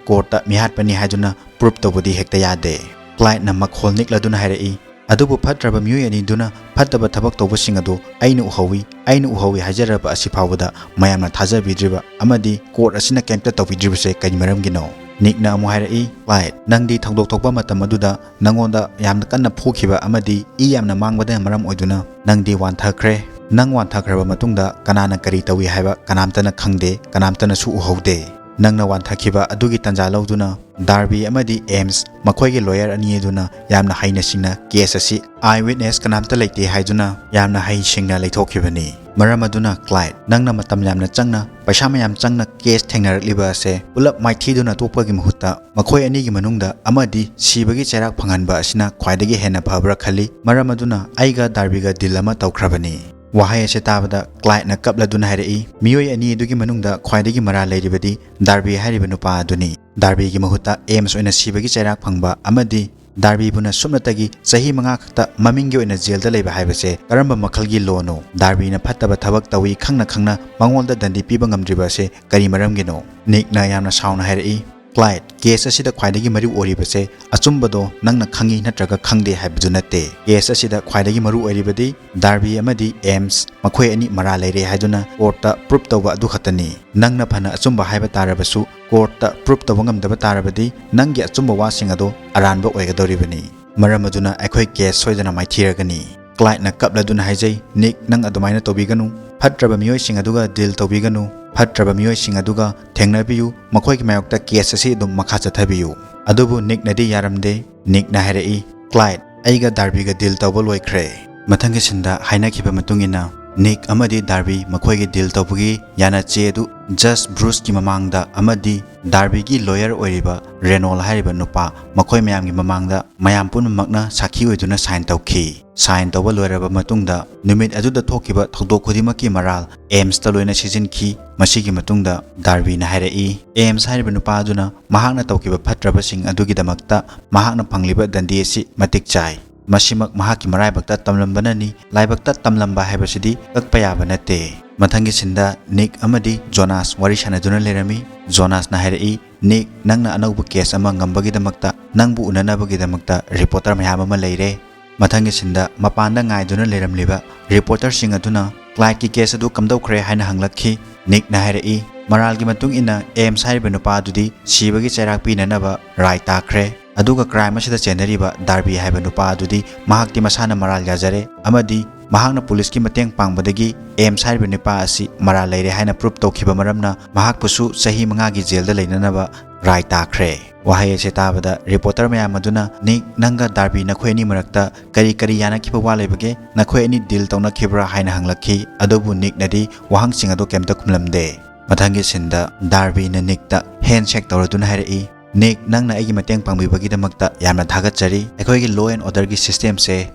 ꯀꯣꯔꯠꯇ ꯃꯤꯍꯥꯠꯄꯅꯤ ꯍꯥꯏꯗꯨꯅ ꯄ꯭ꯔꯨꯐ ꯇꯧꯕꯗꯤ ꯍꯦꯛꯇ ꯌꯥꯗꯦ"꯫ ꯀ꯭ꯂꯥꯏꯗꯅ ꯃꯈꯣꯜ ꯅꯤꯛꯂꯗꯨꯅ ꯍꯥꯏꯔꯛꯏ, "ꯑꯗꯨꯕꯨ ꯐꯠꯇ꯭ꯔꯕ ꯃꯤꯑꯣꯏ ꯑꯅꯤꯗꯨꯅ ꯐꯠꯇꯕ ꯊꯕꯛ ꯇꯧꯕꯁꯤꯡ ꯑꯗꯨ ꯑꯩꯅ ꯎꯍꯧꯏ, ꯑꯩꯅ ꯎꯍꯧꯏ ꯍꯥꯏꯖꯔꯕ ꯑꯁꯤ ꯐꯥꯎꯕꯗ ꯃꯌꯥꯝꯅ ꯊꯥꯖꯕꯤꯗ꯭ꯔꯤꯕ ꯑꯃꯗꯤ ꯀꯣꯔꯠ ꯑꯁꯤꯅ ꯀꯩꯝꯇ ꯇꯧꯕꯤꯗ꯭ꯔꯤꯕꯁꯦ ꯀꯔꯤ ꯃꯔꯝꯒꯤꯅꯣ?" ꯅꯤꯛꯅ ꯑꯃꯨꯛ ꯍꯥꯏꯔꯛꯏ, "ꯀ꯭ꯂꯥꯏꯗ, ꯅꯪꯗꯤ ꯊꯧꯗꯣꯛ ꯊꯣꯛꯄ ꯃꯇꯝ ꯑꯗꯨꯗ ꯅꯪꯉꯣꯟꯗ ꯌꯥꯝꯅ ꯀꯟꯅ ꯐꯨꯈꯤꯕ ꯑꯃꯗꯤ ꯏ ꯌꯥꯝꯅ ꯃꯥꯡꯕꯗ ꯃꯔꯝ ꯑꯣꯏꯗꯨꯅ ꯅꯪꯗꯤ ꯋꯥꯟꯊꯈ꯭ꯔꯦ꯫ ꯅꯪ ꯋꯥꯟꯊꯈ꯭ꯔꯕ ꯃꯇꯨꯡꯗ ꯀꯅꯥꯅ ꯀꯔꯤ ꯇꯧꯏ ꯍꯥꯏꯕ ꯀꯅꯥꯝꯇꯅ ꯈꯪꯗꯦ, ꯀꯅꯥꯝꯇꯅꯁꯨ ꯎꯍꯧꯗꯦ"꯫ ꯅꯪꯅ ꯋꯥꯟꯊꯈꯤꯕ ꯑꯗꯨꯒꯤ ꯇꯥꯟꯖꯥ ꯂꯧꯗꯨꯅ ꯗꯥꯔꯕꯤ ꯑꯃꯗꯤ ꯑꯦꯝꯁ ꯃꯈꯣꯏꯒꯤ ꯂꯣꯌꯔ ꯑꯅꯤ ꯑꯗꯨꯅ ꯌꯥꯝꯅ ꯍꯩꯅ ꯁꯤꯡꯅ ꯀꯦꯁ ꯑꯁꯤ ꯑꯥꯏ ꯋꯤꯠꯅꯦꯁ ꯀꯅꯥꯝꯇ ꯂꯩꯇꯦ ꯍꯥꯏꯗꯨꯅ ꯌꯥꯝꯅ ꯍꯩ ꯁꯤꯡꯅ ꯂꯩꯊꯣꯛꯈꯤꯕꯅꯤ꯫ ꯃꯔꯝ ꯑꯗꯨꯅ ꯀ꯭ꯂꯥꯏꯠ, ꯅꯪꯅ ꯃꯇꯝ ꯌꯥꯝꯅ ꯆꯪꯅ, ꯄꯩꯁꯥ ꯃꯌꯥꯝ ꯆꯪꯅ ꯀꯦꯁ ꯊꯦꯡꯅꯔꯛꯂꯤꯕ ꯑꯁꯦ ꯄꯨꯂꯞ ꯃꯥꯏꯊꯤꯗꯨꯅ ꯇꯣꯛꯄꯒꯤ ꯃꯍꯨꯠꯇ ꯃꯈꯣꯏ ꯑꯅꯤꯒꯤ ꯃꯅꯨꯡꯗ ꯑꯃꯗꯤ ꯁꯤꯕꯒꯤ ꯆꯩꯔꯥꯛ ꯐꯪꯍꯟꯕ ꯑꯁꯤꯅ ꯈ꯭ꯋꯥꯏꯗꯒꯤ ꯍꯦꯟꯅ ꯐꯕ꯭ꯔꯥ ꯈꯜꯂꯤ꯫ ꯃꯔꯝ ꯑꯗꯨꯅ ꯑꯩꯒ ꯗꯥꯔꯕꯤꯒ ꯗꯤꯜ ꯑꯃ ꯇꯧꯈ꯭ꯔꯕꯅꯤ꯫ ꯋꯥꯍꯩ ꯑꯁꯤ ꯇꯥꯕꯗ ꯀ꯭ꯂꯥꯏꯠꯅ ꯀꯞꯂꯗꯨꯅ ꯍꯥꯏꯔꯛꯏ, ꯃꯤꯑꯣꯏ ꯑꯅꯤ ꯑꯗꯨꯒꯤ ꯃꯅꯨꯡꯗ ꯈ꯭ꯋꯥꯏꯗꯒꯤ ꯃꯔꯥꯜ ꯂꯩꯔꯤꯕꯗꯤ ꯗꯥꯔꯕꯤ ꯍꯥꯏꯔꯤꯕ ꯅꯨꯄꯥ ꯑꯗꯨꯅꯤ꯫ ꯗꯥꯔꯕꯤꯒꯤ ꯃꯍꯨꯠꯇ ꯑꯦꯝꯁ ꯑꯣꯏꯅ ꯁꯤꯕꯒꯤ ꯆꯩꯔꯥꯛ ꯐꯪꯕ ꯑꯃꯗꯤ ꯗꯥꯔꯕꯤꯕꯨꯅ ꯁꯨꯞꯅꯇꯒꯤ ꯆꯍꯤ ꯃꯉꯥ ꯈꯛꯇ ꯃꯃꯤꯡꯒꯤ ꯑꯣꯏꯅ ꯖꯦꯜꯗ ꯂꯩꯕ ꯍꯥꯏꯕꯁꯦ ꯀꯔꯝꯕ ꯃꯈꯜꯒꯤ ꯂꯣꯅꯣ? ꯗꯥꯔꯕꯤꯅ ꯐꯠꯇꯕ ꯊꯕꯛ ꯇꯧꯏ ꯈꯪꯅ ꯈꯪꯅ ꯃꯉꯣꯟꯗ ꯗꯟꯗꯤ ꯄꯤꯕ ꯉꯝꯗ꯭ꯔꯤꯕ ꯑꯁꯦ ꯀꯔꯤ ꯃꯔꯝꯒꯤꯅꯣ? ꯅꯤꯛꯅ ꯌꯥꯝꯅ ꯁꯥꯎꯅ ꯍꯥꯏꯔꯛꯏ, ꯀ꯭ꯂꯥꯏꯠ, ꯀꯦꯁ ꯑꯁꯤꯗ ꯈ꯭ꯋꯥꯏꯗꯒꯤ ꯃꯔꯨ ꯑꯣꯏꯔꯤꯕꯁꯦ ꯑꯆꯨꯝꯕꯗꯣ ꯅꯪꯅ ꯈꯪꯉꯤ ꯅꯠꯇ꯭ꯔꯒ ꯈꯪꯗꯦ ꯍꯥꯏꯕꯗꯨ ꯅꯠꯇꯦ꯫ ꯀꯦꯁ ꯑꯁꯤꯗ ꯈ꯭ꯋꯥꯏꯗꯒꯤ ꯃꯔꯨ ꯑꯣꯏꯔꯤꯕꯗꯤ ꯗꯥꯔꯕꯤ ꯑꯃꯗꯤ ꯑꯦꯝꯁ ꯃꯈꯣꯏ ꯑꯅꯤ ꯃꯔꯥꯜ ꯂꯩꯔꯦ ꯍꯥꯏꯗꯨꯅ ꯀꯣꯔꯠꯇ ꯄ꯭ꯔꯨꯞ ꯇꯧꯕ ꯑꯗꯨ ꯈꯛꯇꯅꯤ꯫ ꯅꯪꯅ ꯐꯅ ꯑꯆꯨꯝꯕ ꯍꯥꯏꯕ ꯇꯥꯔꯕꯁꯨ ꯀꯣꯔꯠꯇ ꯄ꯭ꯔꯨꯞ ꯇꯧꯕ ꯉꯝꯗꯕ ꯇꯥꯔꯕꯗꯤ ꯅꯪꯒꯤ ꯑꯆꯨꯝꯕ ꯋꯥꯁꯤꯡ ꯑꯗꯣ ꯑꯔꯥꯟꯕ ꯑꯣꯏꯒꯗꯧꯔꯤꯕꯅꯤ꯫ ꯃꯔꯝ ꯑꯗꯨꯅ ꯑꯩꯈꯣꯏ ꯀꯦꯁ ꯁꯣꯏꯗꯅ ꯃꯥꯏꯊꯤꯔꯒꯅꯤ꯫ ꯀ꯭ꯂꯥꯏꯠꯅ ꯀꯞꯂꯗꯨꯅ ꯍꯥꯏꯖꯩ, ꯅꯤꯛ, ꯅꯪ ꯑꯗꯨꯃꯥꯏꯅ ꯇꯧꯕꯤꯒꯅꯨ꯫ ꯐꯠꯇ꯭ꯔꯕ ꯃꯤꯑꯣꯏꯁꯤꯡ ꯑꯗꯨꯒ ꯗꯤꯜ ꯇꯧꯕꯤꯒꯅꯨ꯫ ꯐꯠꯇ꯭ꯔꯕ ꯃꯤꯑꯣꯏꯁꯤꯡ ꯑꯗꯨꯒ ꯊꯦꯡꯅꯕꯤꯌꯨ꯫ ꯃꯈꯣꯏꯒꯤ ꯃꯥꯌꯣꯛꯇ ꯀꯦꯁ ꯑꯁꯤ ꯑꯗꯨꯝ ꯃꯈꯥ ꯆꯠꯊꯕꯤꯌꯨ꯫ ꯑꯗꯨꯕꯨ ꯅꯤꯛꯅꯗꯤ ꯌꯥꯔꯝꯗꯦ꯫ ꯅꯤꯛꯅ ꯍꯥꯏꯔꯛꯏ, ꯀ꯭ꯂꯥꯏꯠ, ꯑꯩꯒ ꯗꯥꯔꯕꯤꯒ ꯗꯤꯜ ꯇꯧꯕ ꯂꯣꯏꯈ꯭ꯔꯦ꯫ ꯃꯊꯪꯒꯤ ꯁꯤꯟꯗ ꯍꯥꯏꯅꯈꯤꯕ ꯃꯇꯨꯡ ꯏꯟꯅ ꯅꯤꯛ ꯑꯃꯗꯤ ꯗꯥꯔꯕꯤ ꯃꯈꯣꯏꯒꯤ ꯗꯤꯜ ꯇꯧꯕꯒꯤ ꯌꯥꯅꯆꯦ ꯑꯗꯨ ꯖꯁ ꯕ꯭ꯔꯨꯁꯀꯤ ꯃꯃꯥꯡꯗ ꯑꯃꯗꯤ ꯗꯥꯔꯕꯤꯒꯤ ꯂꯣꯌꯔ ꯑꯣꯏꯔꯤꯕ ꯔꯦꯅꯣꯜ ꯍꯥꯏꯔꯤꯕ ꯅꯨꯄꯥ ꯃꯈꯣꯏ ꯃꯌꯥꯝꯒꯤ ꯃꯃꯥꯡꯗ ꯃꯌꯥꯝ ꯄꯨꯝꯅꯃꯛꯅ ꯁꯥꯈꯤ ꯑꯣꯏꯗꯨꯅ ꯁꯥꯏꯟ ꯇꯧꯈꯤ꯫ ꯁꯥꯏꯟ ꯇꯧꯕ ꯂꯣꯏꯔꯕ ꯃꯇꯨꯡꯗ ꯅꯨꯃꯤꯠ ꯑꯗꯨꯗ ꯊꯣꯛꯈꯤꯕ ꯊꯧꯗꯣꯛ ꯈꯨꯗꯤꯡꯃꯛꯀꯤ ꯃꯔꯥꯜ ꯑꯦꯝꯁꯇ ꯂꯣꯏꯅ ꯁꯤꯖꯤꯟꯈꯤ꯫ ꯃꯁꯤꯒꯤ ꯃꯇꯨꯡꯗ ꯗꯥꯔꯕꯤꯅ ꯍꯥꯏꯔꯛꯏ, ꯑꯦꯝꯁ ꯍꯥꯏꯔꯤꯕ ꯅꯨꯄꯥ ꯑꯗꯨꯅ ꯃꯍꯥꯛꯅ ꯇꯧꯈꯤꯕ ꯐꯠꯇ꯭ꯔꯕꯁꯤꯡ ꯑꯗꯨꯒꯤꯗꯃꯛꯇ ꯃꯍꯥꯛꯅ ꯐꯪꯂꯤꯕ ꯗꯟꯗꯤ ꯑꯁꯤ ꯃꯇꯤꯛ ꯆꯥꯏ꯫ ꯃꯁꯤꯃꯛ ꯃꯍꯥꯛꯀꯤ ꯃꯔꯥꯏꯕꯛꯇ ꯇꯝꯂꯝꯕꯅꯅꯤ꯫ ꯂꯥꯏꯕꯛꯇ ꯇꯝꯂꯝꯕ ꯍꯥꯏꯕꯁꯤꯗꯤ ꯀꯛꯄ ꯌꯥꯕ ꯅꯠꯇꯦ꯫ ꯃꯊꯪꯒꯤ ꯁꯤꯟꯗ ꯅꯤꯛ ꯑꯃꯗꯤ ꯖꯣꯅꯥꯁ ꯋꯥꯔꯤ ꯁꯥꯟꯅꯗꯨꯅ ꯂꯩꯔꯝꯃꯤ꯫ ꯖꯣꯅꯥꯁꯅ ꯍꯥꯏꯔꯛꯏ, ꯅꯤꯛ, ꯅꯪꯅ ꯑꯅꯧꯕ ꯀꯦꯁ ꯑꯃ ꯉꯝꯕꯒꯤꯗꯃꯛꯇ ꯅꯪꯕꯨ ꯎꯅꯅꯕꯒꯤꯗꯃꯛꯇ ꯔꯤꯄꯣꯔꯇꯔ ꯃꯌꯥꯝ ꯑꯃ ꯂꯩꯔꯦ꯫ ꯃꯊꯪꯒꯤ ꯁꯤꯟꯗ ꯃꯄꯥꯟꯗ ꯉꯥꯏꯗꯨꯅ ꯂꯩꯔꯝꯂꯤꯕ ꯔꯤꯄꯣꯔꯇꯔꯁꯤꯡ ꯑꯗꯨꯅ ꯀ꯭ꯂꯥꯏꯠꯀꯤ ꯀꯦꯁ ꯑꯗꯨ ꯀꯝꯗꯧꯈ꯭ꯔꯦ ꯍꯥꯏꯅ ꯍꯪꯂꯛꯈꯤ꯫ ꯅꯤꯛꯅ ꯍꯥꯏꯔꯛꯏ, ꯃꯔꯥꯜꯒꯤ ꯃꯇꯨꯡ ꯏꯟꯅ ꯑꯦꯝꯁ ꯍꯥꯏꯔꯤꯕ ꯅꯨꯄꯥ ꯑꯗꯨꯗꯤ ꯁꯤꯕꯒꯤ ꯆꯩꯔꯥꯛ ꯄꯤꯅꯅꯕ ꯔꯥꯏ ꯇꯥꯈ꯭ꯔꯦ꯫ ꯑꯗꯨꯒ ꯀ꯭ꯔꯥꯏꯝ ꯑꯁꯤꯗ ꯆꯦꯟꯅꯔꯤꯕ ꯗꯥꯔꯕꯤ ꯍꯥꯏꯕ ꯅꯨꯄꯥ ꯑꯗꯨꯗꯤ ꯃꯍꯥꯛꯇꯤ ꯃꯁꯥꯅ ꯃꯔꯥꯜ ꯌꯥꯖꯔꯦ ꯑꯃꯗꯤ ꯃꯍꯥꯛꯅ ꯄꯨꯂꯤꯁꯀꯤ ꯃꯇꯦꯡ ꯄꯥꯡꯕꯗꯒꯤ ꯑꯦꯝꯁ ꯍꯥꯏꯔꯤꯕ ꯅꯨꯄꯥ ꯑꯁꯤ ꯃꯔꯥꯜ ꯂꯩꯔꯦ ꯍꯥꯏꯅ ꯄ꯭ꯔꯨꯞ ꯇꯧꯈꯤꯕ ꯃꯔꯝꯅ ꯃꯍꯥꯛꯄꯨꯁꯨ ꯆꯍꯤ ꯃꯉꯥꯒꯤ ꯖꯦꯜꯗ ꯂꯩꯅꯅꯕ ꯔꯥꯏ ꯇꯥꯈ꯭ꯔꯦ꯫ ꯋꯥꯍꯩ ꯑꯁꯤ ꯇꯥꯕꯗ ꯔꯤꯄꯣꯔꯇꯔ ꯃꯌꯥꯝ ꯑꯗꯨꯅ, "ꯅꯤꯛ, ꯅꯪꯒ ꯗꯥꯔꯕꯤ ꯅꯈꯣꯏ ꯑꯅꯤ ꯃꯔꯛꯇ ꯀꯔꯤ ꯀꯔꯤ ꯌꯥꯅꯈꯤꯕ ꯋꯥ ꯂꯩꯕꯒꯦ? ꯅꯈꯣꯏ ꯑꯅꯤ ꯗꯤꯜ ꯇꯧꯅꯈꯤꯕ꯭ꯔꯥ?" ꯍꯥꯏꯅ ꯍꯪꯂꯛꯈꯤ꯫ ꯑꯗꯨꯕꯨ ꯅꯤꯛꯅꯗꯤ ꯋꯥꯍꯪꯁꯤꯡ ꯑꯗꯨ ꯀꯩꯝꯇ ꯈꯨꯝꯂꯝꯗꯦ꯫ ꯃꯊꯪꯒꯤ ꯁꯤꯟꯗ ꯗꯥꯔꯕꯤꯅ ꯅꯤꯛꯇ ꯍꯦꯟꯁꯦꯛ ꯇꯧꯔꯗꯨꯅ ꯍꯥꯏꯔꯛꯏ, "ꯅꯤꯛ, ꯅꯪꯅ ꯑꯩꯒꯤ ꯃꯇꯦꯡ ꯄꯥꯡꯕꯤꯕꯒꯤꯗꯃꯛꯇ ꯌꯥꯝꯅ ꯊꯥꯒꯠꯆꯔꯤ꯫ ꯑꯩꯈꯣꯏꯒꯤ law and order ꯒꯤ system ꯁꯦ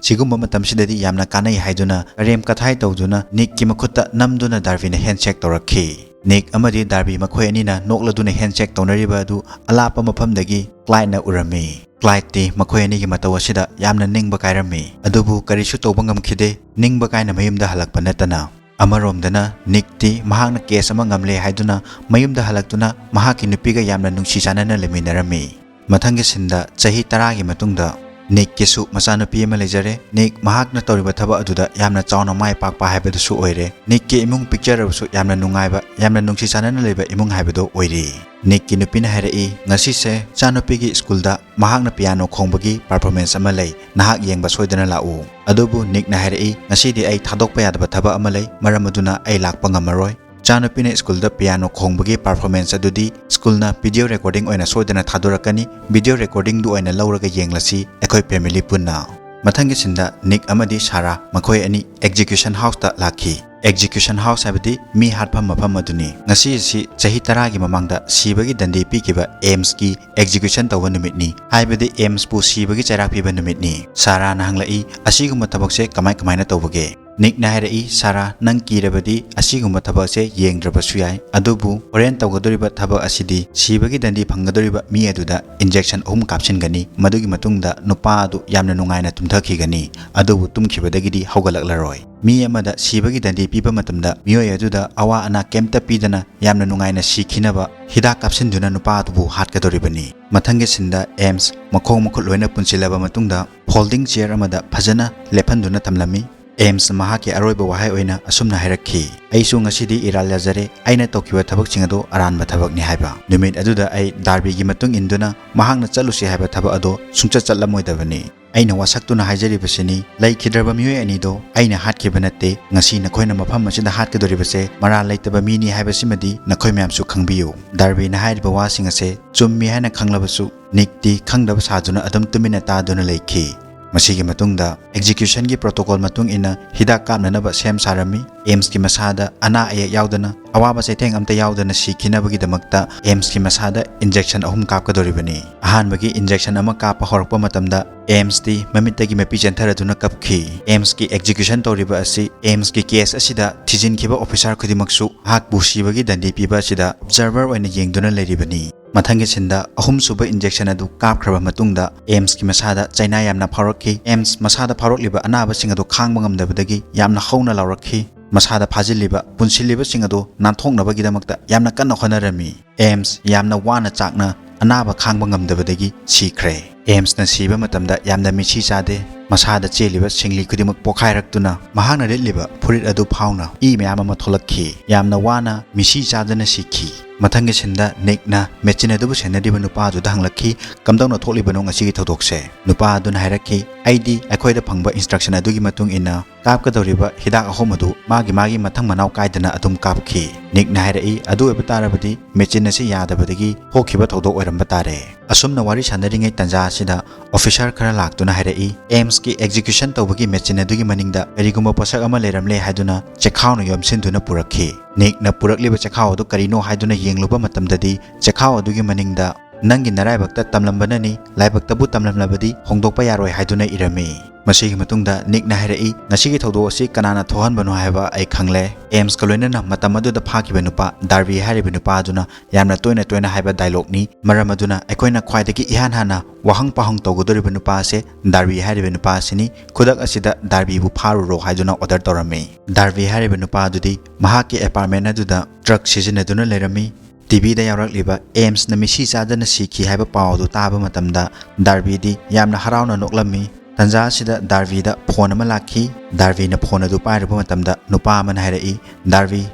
ꯁꯤꯒꯨꯝꯕ ꯃꯇꯝꯁꯤꯗꯗꯤ ꯌꯥꯝꯅ ꯀꯥꯟꯅꯩ" ꯍꯥꯏꯗꯨꯅ ꯀꯔꯦꯝ ꯀꯊꯥꯏ ꯇꯧꯗꯨꯅ ꯅꯤꯛꯀꯤ ꯃꯈꯨꯠꯇ ꯅꯝꯗꯨꯅ ꯗꯥꯔꯕꯤꯅ ꯍꯦꯟꯁꯦꯛ ꯇꯧꯔꯛꯈꯤ꯫ ꯅꯤꯛ ꯑꯃꯗꯤ ꯗꯥꯔꯕꯤ ꯃꯈꯣꯏ ꯑꯅꯤꯅ ꯅꯣꯛꯂꯗꯨꯅ ꯍꯦꯟꯁꯦꯛ ꯇꯧꯅꯔꯤꯕ ꯑꯗꯨ ꯑꯂꯥꯞꯄ ꯃꯐꯝꯗꯒꯤ ꯀ꯭ꯂꯥꯏꯗꯅ ꯎꯔꯝꯃꯤ꯫ ꯀ꯭ꯂꯥꯏꯗꯇꯤ ꯃꯈꯣꯏ ꯑꯅꯤꯒꯤ ꯃꯇꯧ ꯑꯁꯤꯗ ꯌꯥꯝꯅ ꯅꯤꯡꯕ ꯀꯥꯏꯔꯝꯃꯤ, ꯑꯗꯨꯕꯨ ꯀꯔꯤꯁꯨ ꯇꯧꯕ ꯉꯝꯈꯤꯗꯦ, ꯅꯤꯡꯕ ꯀꯥꯏꯅ ꯃꯌꯨꯝꯗ ꯍꯜꯂꯛꯄ ꯅꯠꯇꯅ꯫ ꯑꯃꯔꯣꯝꯗꯅ ꯅꯤꯛꯇꯤ ꯃꯍꯥꯛꯅ ꯀꯦꯁ ꯑꯃ ꯉꯝꯂꯦ ꯍꯥꯏꯗꯨꯅ ꯃꯌꯨꯝꯗ ꯍꯜꯂꯛꯇꯨꯅ ꯃꯍꯥꯛꯀꯤ ꯅꯨꯄꯤꯒ ꯌꯥꯝꯅ ꯅꯨꯡꯁꯤ ꯆꯥꯟꯅꯅ ꯂꯩꯃꯤꯟꯅꯔꯝꯃꯤ꯫ ꯃꯊꯪꯒꯤ ꯁꯤꯟꯗ ꯆꯍꯤ ꯇꯔꯥꯒꯤ ꯃꯇꯨꯡꯗ ꯅꯤꯛꯀꯤꯁꯨ ꯃꯆꯥꯅꯨꯄꯤ ꯑꯃ ꯂꯩꯖꯔꯦ꯫ ꯅꯤꯛ ꯃꯍꯥꯛꯅ ꯇꯧꯔꯤꯕ ꯊꯕꯛ ꯑꯗꯨꯗ ꯌꯥꯝꯅ ꯆꯥꯎꯅ ꯃꯥꯏ ꯄꯥꯛꯄ ꯍꯥꯏꯕꯗꯨꯁꯨ ꯑꯣꯏꯔꯦ꯫ ꯅꯤꯛꯀꯤ ꯏꯃꯨꯡ ꯄꯤꯛꯆꯔꯕꯁꯨ ꯌꯥꯝꯅ ꯅꯨꯡꯉꯥꯏꯕ, ꯌꯥꯝꯅ ꯅꯨꯡꯁꯤ ꯆꯥꯟꯅꯅ ꯂꯩꯕ ꯏꯃꯨꯡ ꯍꯥꯏꯕꯗꯨ ꯑꯣꯏꯔꯤ꯫ ꯅꯤꯛꯀꯤ ꯅꯨꯄꯤꯅ ꯍꯥꯏꯔꯛꯏ, "ꯉꯁꯤꯁꯦ ꯏꯆꯥꯅꯨꯄꯤꯒꯤ ꯁ꯭ꯀꯨꯜꯗ ꯃꯍꯥꯛꯅ ꯄꯤꯌꯥꯅꯣ ꯈꯣꯡꯕꯒꯤ performance ꯑꯃ ꯂꯩ, ꯅꯍꯥꯛ ꯌꯦꯡꯕ ꯁꯣꯏꯗꯅ ꯂꯥꯛꯎ"꯫ ꯑꯗꯨꯕꯨ ꯅꯤꯛꯅ ꯍꯥꯏꯔꯛꯏ, "ꯉꯁꯤꯗꯤ ꯑꯩ ꯊꯥꯗꯣꯛꯄ ꯌꯥꯗꯕ ꯊꯕꯛ ꯑꯃ ꯂꯩ, ꯃꯔꯝ ꯑꯗꯨꯅ ꯑꯩ ꯂꯥꯛꯄ ꯉꯝꯃꯔꯣꯏ"꯫ ꯏꯆꯥꯅꯨꯄꯤꯅ ꯁ꯭ꯀꯨꯜꯗ ꯄꯤꯌꯥꯅꯣ ꯈꯣꯡꯕꯒꯤ performance ꯑꯗꯨꯗꯤ ꯁ꯭ꯀꯨꯜꯅ video recording ꯑꯣꯏꯅ ꯁꯣꯏꯗꯅ ꯊꯥꯗꯣꯔꯛꯀꯅꯤ꯫ Video recording ꯗꯨ ꯑꯣꯏꯅ ꯂꯧꯔꯒ ꯌꯦꯡꯂꯁꯤ ꯑꯩꯈꯣꯏ family ꯄꯨꯟꯅ꯫ ꯃꯊꯪꯒꯤ ꯁꯤꯟꯗ ꯅꯤꯛ ꯑꯃꯗꯤ ꯁꯥꯔꯥ ꯃꯈꯣꯏ ꯑꯅꯤ execution house ꯇ ꯂꯥꯛꯈꯤ꯫ Execution house ꯍꯥꯏꯕꯗꯤ ꯃꯤ ꯍꯥꯠꯐꯝ ꯃꯐꯝ ꯑꯗꯨꯅꯤ꯫ ꯉꯁꯤ ꯑꯁꯤ ꯆꯍꯤ ꯇꯔꯥꯒꯤ ꯃꯃꯥꯡꯗ ꯁꯤꯕꯒꯤ ꯗꯟꯗꯤ ꯄꯤꯈꯤꯕ ꯑꯦꯝꯁꯀꯤ execution ꯇꯧꯕ ꯅꯨꯃꯤꯠꯅꯤ꯫ ꯍꯥꯏꯕꯗꯤ ꯑꯦꯝꯁꯄꯨ ꯁꯤꯕꯒꯤ ꯆꯩꯔꯥꯛ ꯄꯤꯕ ꯅꯨꯃꯤꯠꯅꯤ꯫ ꯁꯥꯔꯥꯅ ꯍꯪꯂꯛꯏ, "ꯑꯁꯤꯒꯨꯝꯕ ꯊꯕꯛꯁꯦ ꯀꯃꯥꯏ ꯀꯃꯥꯏꯅ ꯇꯧꯕꯒꯦ?" ꯅꯤꯛꯅ ꯍꯥꯏꯔꯛꯏ, "ꯁꯥꯔꯥ, ꯅꯪ ꯀꯤꯔꯕꯗꯤ ꯑꯁꯤꯒꯨꯝꯕ ꯊꯕꯛꯁꯦ ꯌꯦꯡꯗ꯭ꯔꯕꯁꯨ ꯌꯥꯏ, ꯑꯗꯨꯕꯨ ꯍꯣꯔꯦꯟ ꯇꯧꯒꯗꯧꯔꯤꯕ ꯊꯕꯛ ꯑꯁꯤꯗꯤ ꯁꯤꯕꯒꯤ ꯗꯟꯗꯤ ꯐꯪꯒꯗꯧꯔꯤꯕ ꯃꯤ ꯑꯗꯨꯗ injection ꯑꯍꯨꯝ ꯀꯥꯞꯁꯤꯟꯒꯅꯤ꯫ ꯃꯗꯨꯒꯤ ꯃꯇꯨꯡꯗ ꯅꯨꯄꯥ ꯑꯗꯨ ꯌꯥꯝꯅ ꯅꯨꯡꯉꯥꯏꯅ ꯇꯨꯝꯊꯈꯤꯒꯅꯤ, ꯑꯗꯨꯕꯨ ꯇꯨꯝꯈꯤꯕꯗꯒꯤꯗꯤ ꯍꯧꯒꯠꯂꯛꯂꯔꯣꯏ꯫ ꯃꯤ ꯑꯃꯗ ꯁꯤꯕꯒꯤ ꯗꯟꯗꯤ ꯄꯤꯕ ꯃꯇꯝꯗ ꯃꯤꯑꯣꯏ ꯑꯗꯨꯗ ꯑꯋꯥ ꯑꯅꯥ ꯀꯩꯝꯇ ꯄꯤꯗꯅ ꯌꯥꯝꯅ ꯅꯨꯡꯉꯥꯏꯅ ꯁꯤꯈꯤꯅꯕ ꯍꯤꯗꯥꯛ ꯀꯥꯞꯁꯤꯟꯗꯨꯅ ꯅꯨꯄꯥ ꯑꯗꯨꯕꯨ ꯍꯥꯠꯀꯗꯧꯔꯤꯕꯅꯤ"꯫ ꯃꯊꯪꯒꯤ ꯁꯤꯟꯗ ꯑꯦꯝꯁ ꯃꯈꯣꯡ ꯃꯈꯨꯠ ꯂꯣꯏꯅ ꯄꯨꯟꯁꯤꯜꯂꯕ ꯃꯇꯨꯡꯗ folding chair ꯑꯃꯗ ꯐꯖꯅ ꯂꯦꯞꯍꯟꯗꯨꯅ ꯊꯝꯂꯝꯃꯤ꯫ ꯑꯦꯝꯁꯅ ꯃꯍꯥꯛꯀꯤ ꯑꯔꯣꯏꯕ ꯋꯥꯍꯩ ꯑꯣꯏꯅ ꯑꯁꯨꯝꯅ ꯍꯥꯏꯔꯛꯈꯤ, "ꯑꯩꯁꯨ ꯉꯁꯤꯗꯤ ꯏꯔꯥꯜ ꯌꯥꯖꯔꯦ, ꯑꯩꯅ ꯇꯧꯈꯤꯕ ꯊꯕꯛꯁꯤꯡ ꯑꯗꯨ ꯑꯔꯥꯟꯕ ꯊꯕꯛꯅꯤ" ꯍꯥꯏꯕ꯫ ꯅꯨꯃꯤꯠ ꯑꯗꯨꯗ ꯑꯩ ꯗꯥꯔꯕꯤꯒꯤ ꯃꯇꯨꯡ ꯏꯟꯗꯨꯅ ꯃꯍꯥꯛꯅ ꯆꯠꯂꯨꯁꯤ ꯍꯥꯏꯕ ꯊꯕꯛ ꯑꯗꯨ ꯁꯨꯡꯆꯠ ꯆꯠꯂꯝꯃꯣꯏꯗꯕꯅꯤ꯫ ꯑꯩꯅ ꯋꯥꯁꯛꯇꯨꯅ ꯍꯥꯏꯖꯔꯤꯕꯁꯤꯅꯤ, ꯂꯩꯈꯤꯗ꯭ꯔꯕ ꯃꯤꯑꯣꯏ ꯑꯅꯤꯗꯣ ꯑꯩꯅ ꯍꯥꯠꯈꯤꯕ ꯅꯠꯇꯦ꯫ ꯉꯁꯤ ꯅꯈꯣꯏꯅ ꯃꯐꯝ ꯑꯁꯤꯗ ꯍꯥꯠꯀꯗꯧꯔꯤꯕꯁꯦ ꯃꯔꯥꯜ ꯂꯩꯇꯕ ꯃꯤꯅꯤ ꯍꯥꯏꯕꯁꯤꯃꯗꯤ ꯅꯈꯣꯏ ꯃꯌꯥꯝꯁꯨ ꯈꯪꯕꯤꯌꯨ꯫ ꯗꯥꯔꯕꯤꯅ ꯍꯥꯏꯔꯤꯕ ꯋꯥꯁꯤꯡ ꯑꯁꯦ ꯆꯨꯝꯃꯤ ꯍꯥꯏꯅ ꯈꯪꯂꯕꯁꯨ ꯅꯤꯛꯇꯤ ꯈꯪꯗꯕ ꯁꯥꯗꯨꯅ ꯑꯗꯨꯝ ꯇꯨꯃꯤꯟꯅ ꯇꯥꯗꯨꯅ ꯂꯩꯈꯤ꯫ ꯃꯁꯤꯒꯤ ꯃꯇꯨꯡꯗ ꯑꯦꯛꯖꯤꯀ꯭ꯌꯨꯁꯟꯒꯤ ꯄ꯭ꯔꯣꯇꯣꯀꯣꯜ ꯃꯇꯨꯡ ꯏꯟꯅ ꯍꯤꯗꯥꯛ ꯀꯥꯞꯅꯅꯕ ꯁꯦꯝ ꯁꯥꯔꯝꯃꯤ꯫ ꯑꯦꯝꯁꯀꯤ ꯃꯁꯥꯗ ꯑꯅꯥ ꯑꯌꯦꯛ ꯌꯥꯎꯗꯅ, ꯑꯋꯥꯕ ꯆꯩꯊꯦꯡ ꯑꯝꯇ ꯌꯥꯎꯗꯅ ꯁꯤꯈꯤꯅꯕꯒꯤꯗꯃꯛꯇ ꯑꯦꯝꯁꯀꯤ ꯃꯁꯥꯗ ꯏꯟꯖꯦꯛꯁꯟ ꯑꯍꯨꯝ ꯀꯥꯞꯀꯗꯧꯔꯤꯕꯅꯤ꯫ ꯑꯍꯥꯟꯕꯒꯤ ꯏꯟꯖꯦꯛꯁꯟ ꯑꯃ ꯀꯥꯞꯄ ꯍꯧꯔꯛꯄ ꯃꯇꯝꯗ ꯑꯦꯝꯁꯇꯤ ꯃꯃꯤꯠꯇꯒꯤ ꯃꯄꯤ ꯆꯦꯟꯊꯔꯗꯨꯅ ꯀꯞꯈꯤ꯫ ꯑꯦꯝꯁꯀꯤ ꯑꯦꯛꯖꯤꯀ꯭ꯌꯨꯁꯟ ꯇꯧꯔꯤꯕ ꯑꯁꯤ ꯑꯦꯝꯁꯀꯤ ꯀꯦꯁ ꯑꯁꯤꯗ ꯊꯤꯖꯤꯟꯈꯤꯕ ꯑꯣꯐꯤꯁꯥꯔ ꯈꯨꯗꯤꯡꯃꯛꯁꯨ ꯃꯍꯥꯛꯄꯨ ꯁꯤꯕꯒꯤ ꯗꯟꯗꯤ ꯄꯤꯕ ꯑꯁꯤꯗ ꯑꯣꯕꯖꯥꯔꯚꯔ ꯑꯣꯏꯅ ꯌꯦꯡꯗꯨꯅ ꯂꯩꯔꯤꯕꯅꯤ꯫ ꯃꯊꯪꯒꯤ ꯁꯤꯟꯗ ꯑꯍꯨꯝꯁꯨꯕ ꯏꯟꯖꯦꯛꯁꯟ ꯑꯗꯨ ꯀꯥꯞꯈ꯭ꯔꯕ ꯃꯇꯨꯡꯗ ꯑꯦꯝꯁꯀꯤ ꯃꯁꯥꯗ ꯆꯩꯅꯥ ꯌꯥꯝꯅ ꯐꯥꯎꯔꯛꯈꯤ꯫ ꯑꯦꯝꯁ ꯃꯁꯥꯗ ꯐꯥꯎꯔꯛꯂꯤꯕ ꯑꯅꯥꯕꯁꯤꯡ ꯑꯗꯨ ꯈꯥꯡꯕ ꯉꯝꯗꯕꯗꯒꯤ ꯌꯥꯝꯅ ꯍꯧꯅ ꯂꯥꯎꯔꯛꯈꯤ꯫ ꯃꯁꯥꯗ ꯐꯥꯖꯤꯜꯂꯤꯕ, ꯄꯨꯟꯁꯤꯜꯂꯤꯕꯁꯤꯡ ꯑꯗꯨ ꯅꯥꯟꯊꯣꯛꯅꯕꯒꯤꯗꯃꯛꯇ ꯌꯥꯝꯅ ꯀꯟꯅ ꯍꯣꯠꯅꯔꯝꯃꯤ꯫ ꯑꯦꯝꯁ ꯌꯥꯝꯅ ꯋꯥꯅ ꯆꯥꯛꯅ ꯑꯅꯥꯕ ꯈꯥꯡꯕ ꯉꯝꯗꯕꯗꯒꯤ ꯁꯤꯈ꯭ꯔꯦ꯫ ꯑꯦꯝꯁꯅ ꯁꯤꯕ ꯃꯇꯝꯗ ꯌꯥꯝꯅ ꯃꯤꯠꯁꯤ ꯆꯥꯗꯦ꯫ ꯃꯁꯥꯗ ꯆꯦꯜꯂꯤꯕ ꯁꯤꯡꯂꯤ ꯈꯨꯗꯤꯡꯃꯛ ꯄꯣꯈꯥꯏꯔꯛꯇꯨꯅ ꯃꯍꯥꯛꯅ ꯂꯤꯠꯂꯤꯕ ꯐꯨꯔꯤꯠ ꯑꯗꯨ ꯐꯥꯎꯅ ꯏ ꯃꯌꯥꯝ ꯑꯃ ꯊꯣꯛꯂꯛꯈꯤ꯫ ꯌꯥꯝꯅ ꯋꯥꯅ ꯃꯤꯠꯁꯤ ꯆꯥꯗꯅ ꯁꯤꯈꯤ꯫ ꯃꯊꯪꯒꯤ ꯁꯤꯟꯗ ꯅꯤꯛꯅ ꯃꯦꯆꯤꯟ ꯑꯗꯨꯕꯨ ꯁꯦꯟꯅꯔꯤꯕ ꯅꯨꯄꯥ ꯑꯗꯨꯗ ꯍꯪꯂꯛꯈꯤ, "ꯀꯝꯗꯧꯅ ꯊꯣꯛꯂꯤꯕꯅꯣ ꯉꯁꯤꯒꯤ ꯊꯧꯗꯣꯛꯁꯦ?" ꯅꯨꯄꯥ ꯑꯗꯨꯅ ꯍꯥꯏꯔꯛꯈꯤ, "ꯑꯩꯗꯤ ꯑꯩꯈꯣꯏꯗ ꯐꯪꯕ ꯏꯟꯁꯇ꯭ꯔꯛꯁꯟ ꯑꯗꯨꯒꯤ ꯃꯇꯨꯡ ꯏꯟꯅ ꯀꯥꯞꯀꯗꯧꯔꯤꯕ ꯍꯤꯗꯥꯛ ꯑꯍꯨꯝ ꯑꯗꯨ ꯃꯥꯒꯤ ꯃꯥꯒꯤ ꯃꯊꯪ ꯃꯅꯥꯎ ꯀꯥꯏꯗꯅ ꯑꯗꯨꯝ ꯀꯥꯞꯈꯤ꯫" ꯅꯤꯛꯅ ꯍꯥꯏꯔꯛꯏ, "ꯑꯗꯨ ꯑꯣꯏꯕ ꯇꯥꯔꯕꯗꯤ ꯃꯦꯆꯤꯟ ꯑꯁꯤ ꯌꯥꯗꯕꯗꯒꯤ ꯊꯣꯛꯈꯤꯕ ꯊꯧꯗꯣꯛ ꯑꯣꯏꯔꯝꯕ ꯇꯥꯔꯦ꯫" ꯑꯁꯨꯝꯅ ꯋꯥꯔꯤ ꯁꯥꯟꯅꯔꯤꯉꯩ ꯇꯟꯖꯥ ꯑꯁꯤꯗ ꯑꯣꯐꯤꯁꯥꯔ ꯈꯔ ꯂꯥꯛꯇꯨꯅ ꯍꯥꯏꯔꯛꯏ, "ꯑꯦꯝꯁꯀꯤ ꯑꯦꯛꯖꯤꯀ꯭ꯌꯨꯁꯟ ꯇꯧꯕꯒꯤ ꯃꯦꯆꯤꯟ ꯑꯗꯨꯒꯤ ꯃꯅꯤꯡꯗ ꯀꯔꯤꯒꯨꯝꯕ ꯄꯣꯠꯁꯛ ꯑꯃ ꯂꯩꯔꯝꯂꯦ" ꯍꯥꯏꯗꯨꯅ ꯆꯦꯈꯥꯎꯅ ꯌꯣꯝꯁꯤꯟꯗꯨꯅ ꯄꯨꯔꯛꯈꯤ꯫ ꯅꯤꯛꯅ ꯄꯨꯔꯛꯂꯤꯕ ꯆꯦꯈꯥꯎ ꯑꯗꯨ ꯀꯔꯤꯅꯣ ꯍꯥꯏꯗꯨꯅ ꯌꯦꯡꯂꯨꯕ ꯃꯇꯝꯗꯗꯤ ꯆꯦꯈꯥꯎ ꯑꯗꯨꯒꯤ ꯃꯅꯤꯡꯗ "ꯅꯪꯒꯤ ꯅꯔꯥꯏꯕꯛꯇ ꯇꯝꯂꯝꯕꯅꯅꯤ, ꯂꯥꯏꯕꯛꯇꯕꯨ ꯇꯝꯂꯝꯂꯕꯗꯤ ꯍꯣꯡꯗꯣꯛꯄ ꯌꯥꯔꯣꯏ" ꯍꯥꯏꯗꯨꯅ ꯏꯔꯝꯃꯤ꯫ ꯃꯁꯤꯒꯤ ꯃꯇꯨꯡꯗ ꯅꯤꯛꯅ ꯍꯥꯏꯔꯛꯏ, "ꯉꯁꯤꯒꯤ ꯊꯧꯗꯣꯛ ꯑꯁꯤ ꯀꯅꯥꯅ ꯊꯣꯛꯍꯟꯕꯅꯣ ꯍꯥꯏꯕ ꯑꯩ ꯈꯪꯂꯦ꯫" ꯑꯦꯝꯁꯀ ꯂꯣꯏꯅꯅ ꯃꯇꯝ ꯑꯗꯨꯗ ꯐꯥꯈꯤꯕ ꯅꯨꯄꯥ ꯗꯥꯔꯕꯤ ꯍꯥꯏꯔꯤꯕ ꯅꯨꯄꯥ ꯑꯗꯨꯅ ꯌꯥꯝꯅ ꯇꯣꯏꯅ ꯇꯣꯏꯅ ꯍꯥꯏꯕ ꯗꯥꯏꯂꯣꯒꯅꯤ꯫ ꯃꯔꯝ ꯑꯗꯨꯅ ꯑꯩꯈꯣꯏꯅ ꯈ꯭ꯋꯥꯏꯗꯒꯤ ꯏꯍꯥꯟ ꯍꯥꯟꯅ ꯋꯥꯍꯪ ꯄꯥꯎꯍꯪ ꯇꯧꯒꯗꯧꯔꯤꯕ ꯅꯨꯄꯥ ꯑꯁꯦ ꯗꯥꯔꯕꯤ ꯍꯥꯏꯔꯤꯕ ꯅꯨꯄꯥ ꯑꯁꯤꯅꯤ꯫ "ꯈꯨꯗꯛ ꯑꯁꯤꯗ ꯗꯥꯔꯕꯤꯕꯨ ꯐꯥꯔꯨꯔꯣ" ꯍꯥꯏꯗꯨꯅ ꯑꯣꯔꯗꯔ ꯇꯧꯔꯝꯃꯤ꯫ ꯗꯥꯔꯕꯤ ꯍꯥꯏꯔꯤꯕ ꯅꯨꯄꯥ ꯑꯗꯨꯗꯤ ꯃꯍꯥꯛꯀꯤ ꯑꯦꯄꯥꯔꯠꯃꯦꯟ ꯑꯗꯨꯗ ꯗ꯭ꯔꯒ ꯁꯤꯖꯤꯟꯅꯗꯨꯅ ꯂꯩꯔꯝꯃꯤ꯫ ꯇꯤꯚꯤꯗ ꯌꯥꯎꯔꯛꯂꯤꯕ ꯑꯦꯝꯁꯅ ꯃꯤꯠꯁꯤ ꯆꯥꯗꯅ ꯁꯤꯈꯤ ꯍꯥꯏꯕ ꯄꯥꯎ ꯑꯗꯨ ꯇꯥꯕ ꯃꯇꯝꯗ ꯗꯥꯔꯕꯤꯗꯤ ꯌꯥꯝꯅ ꯍꯔꯥꯎꯅ ꯅꯣꯛꯂꯝꯃꯤ꯫ ꯇꯟꯖꯥ ꯑꯁꯤꯗ ꯗꯥꯔꯕꯤꯗ ꯐꯣꯟ ꯑꯃ ꯂꯥꯛꯈꯤ꯫ ꯗꯥꯔꯕꯤꯅ ꯐꯣꯟ ꯑꯗꯨ ꯄꯥꯏꯔꯨꯕ ꯃꯇꯝꯗ ꯅꯨꯄꯥ ꯑꯃꯅ ꯍꯥꯏꯔꯛꯏ, "ꯗꯥꯔꯕꯤ,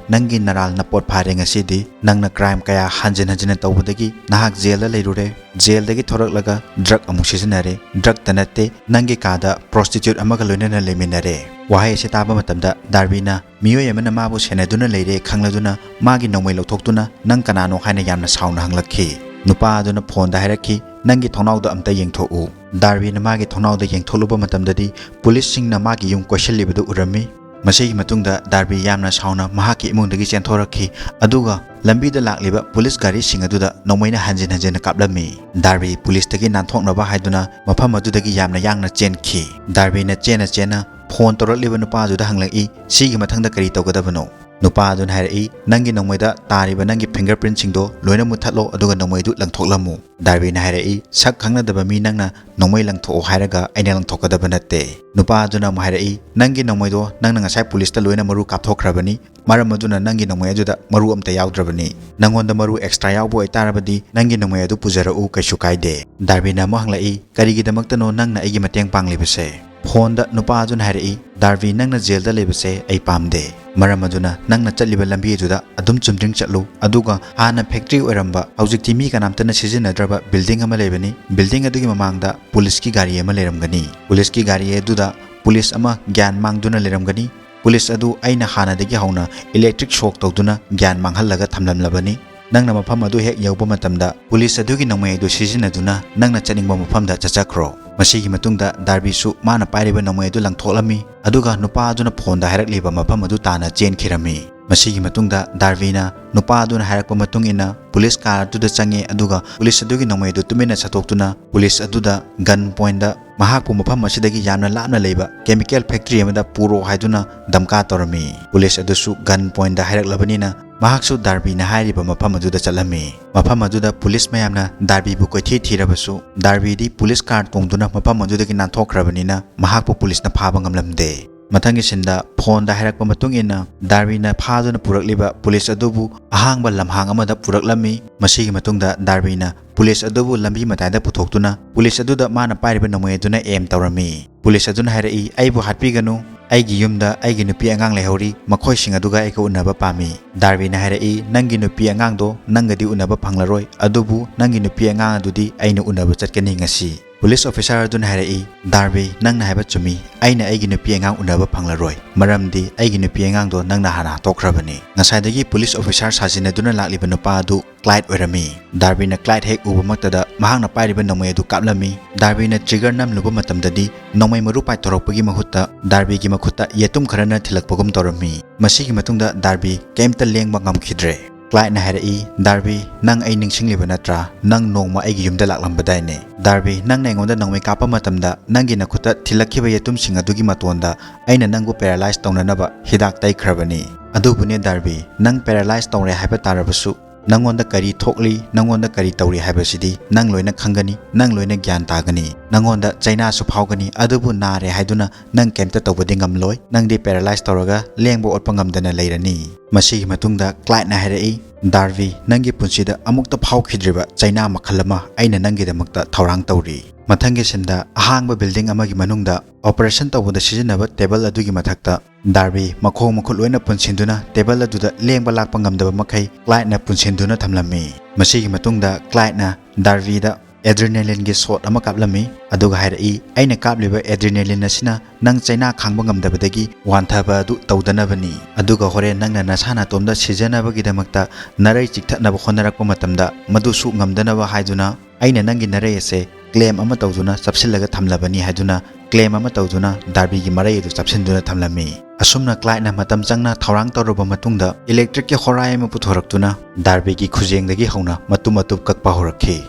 ꯅꯪꯒꯤ ꯅꯔꯥꯜ ꯅꯄꯣꯠ ꯐꯥꯔꯦ ꯉꯁꯤꯗꯤ꯫ ꯅꯪꯅ ꯀ꯭ꯔꯥꯏꯝ ꯀꯌꯥ ꯍꯟꯖꯤꯟ ꯍꯟꯖꯤꯟꯅ ꯇꯧꯕꯗꯒꯤ ꯅꯍꯥꯛ ꯖꯦꯜꯗ ꯂꯩꯔꯨꯔꯦ꯫ ꯖꯦꯜꯗꯒꯤ ꯊꯣꯔꯛꯂꯒ ꯗ꯭ꯔꯒ ꯑꯃꯨꯛ ꯁꯤꯖꯤꯟꯅꯔꯦ꯫ ꯗ꯭ꯔꯒꯇ ꯅꯠꯇꯦ, ꯅꯪꯒꯤ ꯀꯥꯗ ꯄ꯭ꯔꯣꯁꯇꯤꯇ꯭ꯌꯨꯠ ꯑꯃꯒ ꯂꯣꯏꯅꯅ ꯂꯩꯃꯤꯟꯅꯔꯦ꯫" ꯋꯥꯍꯩ ꯑꯁꯤ ꯇꯥꯕ ꯃꯇꯝꯗ ꯗꯥꯔꯕꯤꯅ, ꯃꯤꯑꯣꯏ ꯑꯃꯅ ꯃꯥꯕꯨ ꯁꯦꯟꯅꯗꯨꯅ ꯂꯩꯔꯦ ꯈꯪꯂꯗꯨꯅ ꯃꯥꯒꯤ ꯅꯣꯡꯃꯩ ꯂꯧꯊꯣꯛꯇꯨꯅ, "ꯅꯪ ꯀꯅꯥꯅꯣ?" ꯍꯥꯏꯅ ꯌꯥꯝꯅ ꯁꯥꯎꯅ ꯍꯪꯂꯛꯈꯤ꯫ ꯅꯨꯄꯥ ꯑꯗꯨꯅ ꯐꯣꯟꯗ ꯍꯥꯏꯔꯛꯈꯤ, "ꯅꯪꯒꯤ ꯊꯣꯡꯅꯥꯎꯗ ꯑꯝꯇ ꯌꯦꯡꯊꯣꯛꯎ꯫" ꯗꯥꯔꯕꯤꯅ ꯃꯥꯒꯤ ꯊꯣꯡꯅꯥꯎꯗ ꯌꯦꯡꯊꯣꯛꯂꯨꯕ ꯃꯇꯝꯗꯗꯤ ꯄꯨꯂꯤꯁꯁꯤꯡꯅ ꯃꯥꯒꯤ ꯌꯨꯝ ꯀꯣꯏꯁꯤꯜꯂꯤꯕꯗꯨ ꯎꯔꯝꯃꯤ꯫ ꯃꯁꯤꯒꯤ ꯃꯇꯨꯡꯗ ꯗꯥꯔꯕꯤ ꯌꯥꯝꯅ ꯁꯥꯎꯅ ꯃꯍꯥꯛꯀꯤ ꯏꯃꯨꯡꯗꯒꯤ ꯆꯦꯟꯊꯣꯔꯛꯈꯤ, ꯑꯗꯨꯒ ꯂꯝꯕꯤꯗ ꯂꯥꯛꯂꯤꯕ ꯄꯨꯂꯤꯁ ꯒꯥꯔꯤꯁꯤꯡ ꯑꯗꯨꯗ ꯅꯣꯡꯃꯩꯅ ꯍꯟꯖꯤꯟ ꯍꯟꯖꯤꯟꯅ ꯀꯥꯞꯂꯝꯃꯤ꯫ ꯗꯥꯔꯕꯤ ꯄꯨꯂꯤꯁꯇꯒꯤ ꯅꯥꯟꯊꯣꯛꯅꯕ ꯍꯥꯏꯗꯨꯅ ꯃꯐꯝ ꯑꯗꯨꯗꯒꯤ ꯌꯥꯝꯅ ꯌꯥꯡꯅ ꯆꯦꯟꯈꯤ꯫ ꯗꯥꯔꯕꯤꯅ ꯆꯦꯟꯅ ꯆꯦꯟꯅ ꯐꯣꯟ ꯇꯧꯔꯛꯂꯤꯕ ꯅꯨꯄꯥ ꯑꯗꯨꯗ ꯍꯪꯂꯛꯏ, "ꯁꯤꯒꯤ ꯃꯊꯪꯗ ꯀꯔꯤ ꯇꯧꯒꯗꯕꯅꯣ?" ꯅꯨꯄꯥ ꯑꯗꯨꯅ ꯍꯥꯏꯔꯛꯏ, "ꯅꯪꯒꯤ ꯅꯣꯡꯃꯩꯗ ꯇꯥꯔꯤꯕ ꯅꯪꯒꯤ ꯐꯤꯡꯒꯔ ꯄ꯭ꯔꯤꯟꯁꯤꯡꯗꯣ ꯂꯣꯏꯅ ꯃꯨꯠꯊꯠꯂꯣ, ꯑꯗꯨꯒ ꯅꯣꯡꯃꯩꯗꯨ ꯂꯪꯊꯣꯛꯂꯝꯃꯨ꯫" ꯗꯥꯔꯕꯤꯅ ꯍꯥꯏꯔꯛꯏ, "ꯁꯛ ꯈꯪꯅꯗꯕ ꯃꯤ ꯅꯪꯅ ꯅꯣꯡꯃꯩ ꯂꯪꯊꯣꯛꯑꯣ ꯍꯥꯏꯔꯒ ꯑꯩꯅ ꯂꯪꯊꯣꯛꯀꯗꯕ ꯅꯠꯇꯦ꯫" ꯅꯨꯄꯥ ꯑꯗꯨꯅ ꯑꯃꯨꯛ ꯍꯥꯏꯔꯛꯏ, "ꯅꯪꯒꯤ ꯅꯣꯡꯃꯩꯗꯣ ꯅꯪꯅ ꯉꯁꯥꯏ ꯄꯨꯂꯤꯁꯇ ꯂꯣꯏꯅ ꯃꯔꯨ ꯀꯥꯞꯊꯣꯛꯈ꯭ꯔꯕꯅꯤ, ꯃꯔꯝ ꯑꯗꯨꯅ ꯅꯪꯒꯤ ꯅꯣꯡꯃꯩ ꯑꯗꯨꯗ ꯃꯔꯨ ꯑꯝꯇ ꯌꯥꯎꯗ꯭ꯔꯕꯅꯤ꯫ ꯅꯪꯉꯣꯟꯗ ꯃꯔꯨ ꯑꯦꯛꯁꯇ꯭ꯔꯥ ꯌꯥꯎꯕ ꯑꯣꯏꯇꯥꯔꯕꯗꯤ ꯅꯪꯒꯤ ꯅꯣꯡꯃꯩ ꯑꯗꯨ ꯄꯨꯖꯔꯛꯎ, ꯀꯩꯁꯨ ꯀꯥꯏꯗꯦ꯫" ꯗꯥꯔꯕꯤꯅ ꯑꯃꯨꯛ ꯍꯪꯂꯛꯏ, "ꯀꯔꯤꯒꯤꯗꯃꯛꯇꯅꯣ ꯅꯪꯅ ꯑꯩꯒꯤ ꯃꯇꯦꯡ ꯄꯥꯡꯂꯤꯕꯁꯦ?" ꯐꯣꯟꯗ ꯅꯨꯄꯥ ꯑꯗꯨꯅ ꯍꯥꯏꯔꯛꯏ, "ꯗꯥꯔꯕꯤ, ꯅꯪꯅ ꯖꯦꯜꯗ ꯂꯩꯕꯁꯦ ꯑꯩ ꯄꯥꯝꯗꯦ꯫ ꯃꯔꯝ ꯑꯗꯨꯅ ꯅꯪꯅ ꯆꯠꯂꯤꯕ ꯂꯝꯕꯤ ꯑꯗꯨꯗ ꯑꯗꯨꯝ ꯆꯨꯝꯗ꯭ꯔꯤꯡ ꯆꯠꯂꯨ, ꯑꯗꯨꯒ ꯍꯥꯟꯅ ꯐꯦꯛꯇ꯭ꯔꯤ ꯑꯣꯏꯔꯝꯕ, ꯍꯧꯖꯤꯛꯇꯤ ꯃꯤ ꯀꯅꯥꯝꯇꯅ ꯁꯤꯖꯤꯟꯅꯗ꯭ꯔꯕ ꯕꯤꯜꯗꯤꯡ ꯑꯃ ꯂꯩꯕꯅꯤ꯫ ꯕꯤꯜꯗꯤꯡ ꯑꯗꯨꯒꯤ ꯃꯃꯥꯡꯗ ꯄꯨꯂꯤꯁꯀꯤ ꯒꯥꯔꯤ ꯑꯃ ꯂꯩꯔꯝꯒꯅꯤ꯫ ꯄꯨꯂꯤꯁꯀꯤ ꯒꯥꯔꯤ ꯑꯗꯨꯗ ꯄꯨꯂꯤꯁ ꯑꯃ ꯒ꯭ꯌꯥꯟ ꯃꯥꯡꯗꯨꯅ ꯂꯩꯔꯝꯒꯅꯤ꯫ ꯄꯨꯂꯤꯁ ꯑꯗꯨ ꯑꯩꯅ ꯍꯥꯟꯅꯗꯒꯤ ꯍꯧꯅ ꯏꯂꯦꯛꯇ꯭ꯔꯤꯛ ꯁꯣꯛ ꯇꯧꯗꯨꯅ ꯒ꯭ꯌꯥꯟ ꯃꯥꯡꯍꯜꯂꯒ ꯊꯝꯂꯝꯂꯕꯅꯤ꯫ ꯅꯪꯅ ꯃꯐꯝ ꯑꯗꯨ ꯍꯦꯛ ꯌꯧꯕ ꯃꯇꯝꯗ ꯄꯨꯂꯤꯁ ꯑꯗꯨꯒꯤ ꯅꯣꯡꯃꯩ ꯑꯗꯨ ꯁꯤꯖꯤꯟꯅꯗꯨꯅ ꯅꯪꯅ ꯆꯠꯅꯤꯡꯕ ꯃꯐꯝꯗ ꯆꯠꯆꯈ꯭ꯔꯣ꯫" ꯃꯁꯤꯒꯤ ꯃꯇꯨꯡꯗ ꯗꯥꯔꯕꯤꯁꯨ ꯃꯥꯅ ꯄꯥꯏꯔꯤꯕ ꯅꯣꯡꯃꯩ ꯑꯗꯨ ꯂꯪꯊꯣꯛꯂꯝꯃꯤ, ꯑꯗꯨꯒ ꯅꯨꯄꯥ ꯑꯗꯨꯅ ꯐꯣꯟꯗ ꯍꯥꯏꯔꯛꯂꯤꯕ ꯃꯐꯝ ꯑꯗꯨ ꯇꯥꯅ ꯆꯦꯟꯈꯤꯔꯝꯃꯤ꯫ ꯃꯁꯤꯒꯤ ꯃꯇꯨꯡꯗ ꯗꯥꯔꯕꯤꯅ ꯅꯨꯄꯥ ꯑꯗꯨꯅ ꯍꯥꯏꯔꯛꯄ ꯃꯇꯨꯡ ꯏꯟꯅ ꯄꯨꯂꯤꯁ ꯀꯥꯔ ꯑꯗꯨꯗ ꯆꯪꯉꯦ, ꯑꯗꯨꯒ ꯄꯨꯂꯤꯁ ꯑꯗꯨꯒꯤ ꯅꯣꯡꯃꯩ ꯑꯗꯨ ꯇꯨꯃꯤꯟꯅ ꯁꯠꯇꯣꯛꯇꯨꯅ ꯄꯨꯂꯤꯁ ꯑꯗꯨꯗ ꯒꯟ ꯄꯣꯏꯟꯗ ꯃꯍꯥꯛꯄꯨ ꯃꯐꯝ ꯑꯁꯤꯗꯒꯤ ꯌꯥꯝꯅ ꯂꯥꯞꯅ ꯂꯩꯕ ꯀꯦꯃꯤꯀꯦꯜ ꯐꯦꯛꯇ꯭ꯔꯤ ꯑꯃꯗ ꯄꯨꯔꯣ ꯍꯥꯏꯗꯨꯅ ꯙꯝꯀꯥ ꯇꯧꯔꯝꯃꯤ꯫ ꯄꯨꯂꯤꯁ ꯑꯗꯨꯁꯨ ꯒꯟ ꯄꯣꯏꯟꯗ ꯍꯥꯏꯔꯛꯂꯕꯅꯤꯅ ꯃꯍꯥꯛꯁꯨ ꯗꯥꯔꯕꯤꯅ ꯍꯥꯏꯔꯤꯕ ꯃꯐꯝ ꯑꯗꯨꯗ ꯆꯠꯂꯝꯃꯤ꯫ ꯃꯐꯝ ꯑꯗꯨꯗ ꯄꯨꯂꯤꯁ ꯃꯌꯥꯝꯅ ꯗꯥꯔꯕꯤꯕꯨ ꯀꯣꯏꯊꯤ ꯊꯤꯔꯕꯁꯨ ꯗꯥꯔꯕꯤꯗꯤ ꯄꯨꯂꯤꯁ ꯀꯥꯔ ꯇꯣꯡꯗꯨꯅ ꯃꯐꯝ ꯑꯗꯨꯗꯒꯤ ꯅꯥꯟꯊꯣꯛꯈ꯭ꯔꯕꯅꯤꯅ ꯃꯍꯥꯛꯄꯨ ꯄꯨꯂꯤꯁꯅ ꯐꯥꯕ ꯉꯝꯂꯝꯗꯦ꯫ ꯃꯊꯪꯒꯤ ꯁꯤꯟꯗ ꯐꯣꯟꯗ ꯍꯥꯏꯔꯛꯄ ꯃꯇꯨꯡ ꯏꯟꯅ ꯗꯥꯔꯕꯤꯅ ꯐꯥꯗꯨꯅ ꯄꯨꯔꯛꯂꯤꯕ ꯄꯨꯂꯤꯁ ꯑꯗꯨꯕꯨ ꯑꯍꯥꯡꯕ ꯂꯝꯍꯥꯡ ꯑꯃꯗ ꯄꯨꯔꯛꯂꯝꯃꯤ꯫ ꯃꯁꯤꯒꯤ ꯃꯇꯨꯡꯗ ꯗꯥꯔꯕꯤꯅ ꯄꯨꯂꯤꯁ ꯑꯗꯨꯕꯨ ꯂꯝꯕꯤ ꯃꯇꯥꯏꯗ ꯄꯨꯊꯣꯛꯇꯨꯅ ꯄꯨꯂꯤꯁ ꯑꯗꯨꯗ ꯃꯥꯅ ꯄꯥꯏꯔꯤꯕ ꯅꯣꯡꯃꯩ ꯑꯗꯨꯅ ꯑꯦꯝ ꯇꯧꯔꯝꯃꯤ꯫ ꯄꯨꯂꯤꯁ ꯑꯗꯨꯅ ꯍꯥꯏꯔꯛꯏ, "ꯑꯩꯕꯨ ꯍꯥꯠꯄꯤꯒꯅꯨ, ꯑꯩꯒꯤ ꯌꯨꯝꯗ ꯑꯩꯒꯤ ꯅꯨꯄꯤ ꯑꯉꯥꯡ ꯂꯩꯍꯧꯔꯤ, ꯃꯈꯣꯏꯁꯤꯡ ꯑꯗꯨꯒ ꯑꯩꯒ ꯎꯅꯕ ꯄꯥꯝꯃꯤ꯫" ꯗꯥꯔꯕꯤꯅ ꯍꯥꯏꯔꯛꯏ, "ꯅꯪꯒꯤ ꯅꯨꯄꯤ ꯑꯉꯥꯡꯗꯣ ꯅꯪꯒꯗꯤ ꯎꯅꯕ ꯐꯪꯂꯔꯣꯏ, ꯑꯗꯨꯕꯨ ꯅꯪꯒꯤ ꯅꯨꯄꯤ ꯑꯉꯥꯡ ꯑꯗꯨꯗꯤ ꯑꯩꯅ ꯎꯅꯕ ꯆꯠꯀꯅꯤ ꯉꯁꯤ꯫" ꯄꯨꯂꯤꯁ ꯑꯣꯐꯤꯁꯥꯔ ꯑꯗꯨꯅ ꯍꯥꯏꯔꯛꯏ, "ꯗꯥꯔꯕꯤ, ꯅꯪꯅ ꯍꯥꯏꯕ ꯆꯨꯝꯃꯤ, ꯑꯩꯅ ꯑꯩꯒꯤ ꯅꯨꯄꯤ ꯑꯉꯥꯡ ꯎꯅꯕ ꯐꯪꯂꯔꯣꯏ, ꯃꯔꯝꯗꯤ ꯑꯩꯒꯤ ꯅꯨꯄꯤ ꯑꯉꯥꯡꯗꯣ ꯅꯪꯅ ꯍꯥꯟꯅ ꯍꯥꯠꯇꯣꯛꯈ꯭ꯔꯕꯅꯤ꯫" ꯉꯁꯥꯏꯗꯒꯤ ꯄꯨꯂꯤꯁ ꯑꯣꯐꯤꯁꯥꯔ ꯁꯥꯖꯤꯟꯅꯗꯨꯅ ꯂꯥꯛꯂꯤꯕ ꯅꯨꯄꯥ ꯑꯗꯨ ꯀ꯭ꯂꯥꯏꯗ ꯑꯣꯏꯔꯝꯃꯤ꯫ ꯗꯥꯔꯕꯤꯅ ꯀ꯭ꯂꯥꯏꯗ ꯍꯦꯛ ꯎꯕꯃꯛꯇꯗ ꯃꯍꯥꯛꯅ ꯄꯥꯏꯔꯤꯕ ꯅꯣꯡꯃꯩ ꯑꯗꯨ ꯀꯥꯞꯂꯝꯃꯤ꯫ ꯗꯥꯔꯕꯤꯅ ꯇ꯭ꯔꯤꯒꯔ ꯅꯝꯂꯨꯕ ꯃꯇꯝꯗꯗꯤ ꯅꯣꯡꯃꯩ ꯃꯔꯨ ꯄꯥꯏꯊꯣꯔꯛꯄꯒꯤ ꯃꯍꯨꯠꯇ ꯗꯥꯔꯕꯤꯒꯤ ꯃꯈꯨꯠꯇ ꯌꯦꯇꯨꯝ ꯈꯔꯅ ꯊꯤꯜꯂꯛꯄꯒꯨꯝ ꯇꯧꯔꯝꯃꯤ꯫ ꯃꯁꯤꯒꯤ ꯃꯇꯨꯡꯗ ꯗꯥꯔꯕꯤ ꯀꯩꯝꯇ ꯂꯦꯡꯕ ꯉꯝꯈꯤꯗ꯭ꯔꯦ꯫ ꯀ꯭ꯂꯥꯏꯗꯅ ꯍꯥꯏꯔꯛꯏ, "ꯗꯥꯔꯕꯤ, ꯅꯪ ꯑꯩ ꯅꯤꯡꯁꯤꯡꯂꯤꯕ ꯅꯠꯇ꯭ꯔꯥ? ꯅꯪ ꯅꯣꯡꯃ ꯑꯩꯒꯤ ꯌꯨꯝꯗ ꯂꯥꯛꯂꯝꯕꯗꯥꯏꯅꯦ? ꯗꯥꯔꯕꯤ, ꯅꯪꯅ ꯑꯩꯉꯣꯟꯗ ꯅꯣꯡꯃꯩ ꯀꯥꯞꯄ ꯃꯇꯝꯗ ꯅꯪꯒꯤ ꯅꯈꯨꯠꯇ ꯊꯤꯜꯂꯛꯈꯤꯕ ꯌꯦꯇꯨꯝꯁꯤꯡ ꯑꯗꯨꯒꯤ ꯃꯇꯣꯟꯗ ꯑꯩꯅ ꯅꯪꯕꯨ ꯄꯦꯔꯥꯂꯥꯏꯁ ꯇꯧꯅꯅꯕ ꯍꯤꯗꯥꯛ ꯇꯩꯈ꯭ꯔꯕꯅꯤ꯫ ꯑꯗꯨꯕꯨꯅꯦ ꯗꯥꯔꯕꯤ, ꯅꯪ ꯄꯦꯔꯥꯂꯥꯏꯁ ꯇꯧꯔꯦ ꯍꯥꯏꯕ ꯇꯥꯔꯕꯁꯨ, ꯅꯪꯉꯣꯟꯗ ꯀꯔꯤ ꯊꯣꯛꯂꯤ, ꯅꯪꯉꯣꯟꯗ ꯀꯔꯤ ꯇꯧꯔꯤ ꯍꯥꯏꯕꯁꯤꯗꯤ ꯅꯪ ꯂꯣꯏꯅ ꯈꯪꯒꯅꯤ, ꯅꯪ ꯂꯣꯏꯅ ꯒ꯭ꯌꯥꯟ ꯇꯥꯒꯅꯤ꯫ ꯅꯪꯉꯣꯟꯗ ꯆꯩꯅꯥꯁꯨ ꯐꯥꯎꯒꯅꯤ, ꯑꯗꯨꯕꯨ ꯅꯥꯔꯦ ꯍꯥꯏꯗꯨꯅ ꯅꯪ ꯀꯩꯝꯇ ꯇꯧꯕꯗꯤ ꯉꯝꯂꯣꯏ꯫ ꯅꯪꯗꯤ ꯄꯦꯔꯥꯂꯥꯏꯁ ꯇꯧꯔꯒ ꯂꯦꯡꯕ ꯑꯣꯠꯄ ꯉꯝꯗꯅ ꯂꯩꯔꯅꯤ꯫" ꯃꯁꯤꯒꯤ ꯃꯇꯨꯡꯗ ꯀ꯭ꯂꯥꯏꯗꯅ ꯍꯥꯏꯔꯛꯏ, "ꯗꯥꯔꯕꯤ, ꯅꯪꯒꯤ ꯄꯨꯟꯁꯤꯗ ꯑꯃꯨꯛꯇ ꯐꯥꯎꯈꯤꯗ꯭ꯔꯤꯕ ꯆꯩꯅꯥ ꯃꯈꯜ ꯑꯃ ꯑꯩꯅ ꯅꯪꯒꯤꯗꯃꯛꯇ ꯊꯧꯔꯥꯡ ꯇꯧꯔꯤ꯫" ꯃꯊꯪꯒꯤ ꯁꯤꯟꯗ ꯑꯍꯥꯡꯕ ꯕꯤꯜꯗꯤꯡ ꯑꯃꯒꯤ ꯃꯅꯨꯡꯗ ꯑꯣꯄꯔꯦꯁꯟ ꯇꯧꯕꯗ ꯁꯤꯖꯤꯟꯅꯕ ꯇꯦꯕꯜ ꯑꯗꯨꯒꯤ ꯃꯊꯛꯇ ꯗꯥꯔꯕꯤ ꯃꯈꯣꯡ ꯃꯈꯨꯠ ꯂꯣꯏꯅ ꯄꯨꯟꯁꯤꯟꯗꯨꯅ ꯇꯦꯕꯜ ꯑꯗꯨꯗ ꯂꯦꯡꯕ ꯂꯥꯛꯄ ꯉꯝꯗꯕ ꯃꯈꯩ ꯀ꯭ꯂꯥꯏꯗꯅ ꯄꯨꯟꯁꯤꯟꯗꯨꯅ ꯊꯝꯂꯝꯃꯤ꯫ ꯃꯁꯤꯒꯤ ꯃꯇꯨꯡꯗ ꯀ꯭ꯂꯥꯏꯗꯅ ꯗꯥꯔꯕꯤꯗ ꯑꯦꯗ꯭ꯔꯤꯅꯦꯂꯤꯟꯒꯤ ꯁꯣꯠ ꯑꯃ ꯀꯥꯞꯂꯝꯃꯤ, ꯑꯗꯨꯒ ꯍꯥꯏꯔꯛꯏ, "ꯑꯩꯅ ꯀꯥꯞꯂꯤꯕ ꯑꯦꯗ꯭ꯔꯤꯅꯦꯂꯤꯟ ꯑꯁꯤꯅ ꯅꯪ ꯆꯩꯅꯥ ꯈꯥꯡꯕ ꯉꯝꯗꯕꯗꯒꯤ ꯋꯥꯟꯊꯕ ꯑꯗꯨ ꯇꯧꯗꯅꯕꯅꯤ꯫ ꯑꯗꯨꯒ ꯍꯣꯔꯦꯟ ꯅꯪꯅ ꯅꯁꯥ ꯅꯥꯇꯣꯝꯗ ꯁꯤꯖꯅꯕꯒꯤꯗꯃꯛꯇ ꯅꯔꯩ ꯆꯤꯛꯊꯠꯅꯕ ꯍꯣꯠꯅꯔꯛꯄ ꯃꯇꯝꯗ ꯃꯗꯨꯁꯨ ꯉꯝꯗꯅꯕ ꯍꯥꯏꯗꯨꯅ ꯑꯩꯅ ꯅꯪꯒꯤ ꯅꯔꯩ ꯑꯁꯦ ꯀ꯭ꯂꯦꯝ ꯑꯃ ꯇꯧꯗꯨꯅ ꯆꯞꯁꯤꯜꯂꯒ ꯊꯝꯂꯕꯅꯤ" ꯍꯥꯏꯗꯨꯅ ꯀ꯭ꯂꯦꯝ ꯑꯃ ꯇꯧꯗꯨꯅ ꯗꯥꯔꯕꯤꯒꯤ ꯃꯔꯩ ꯑꯗꯨ ꯆꯞꯁꯤꯟꯗꯨꯅ ꯊꯝꯂꯝꯃꯤ꯫ ꯑꯁꯨꯝꯅ ꯀ꯭ꯂꯥꯏꯗꯅ ꯃꯇꯝ ꯆꯪꯅ ꯊꯧꯔꯥꯡ ꯇꯧꯔꯕ ꯃꯇꯨꯡꯗ ꯏꯂꯦꯛꯇ꯭ꯔꯤꯛꯀꯤ ꯍꯣꯔꯥꯏ ꯑꯃ ꯄꯨꯊꯣꯔꯛꯇꯨꯅ ꯗꯥꯔꯕꯤꯒꯤ ꯈꯨꯖꯦꯡꯗꯒꯤ ꯍꯧꯅ ꯃꯇꯨꯝ ꯃꯇꯨꯝ ꯀꯛꯄ ꯍꯧꯔꯛꯈꯤ꯫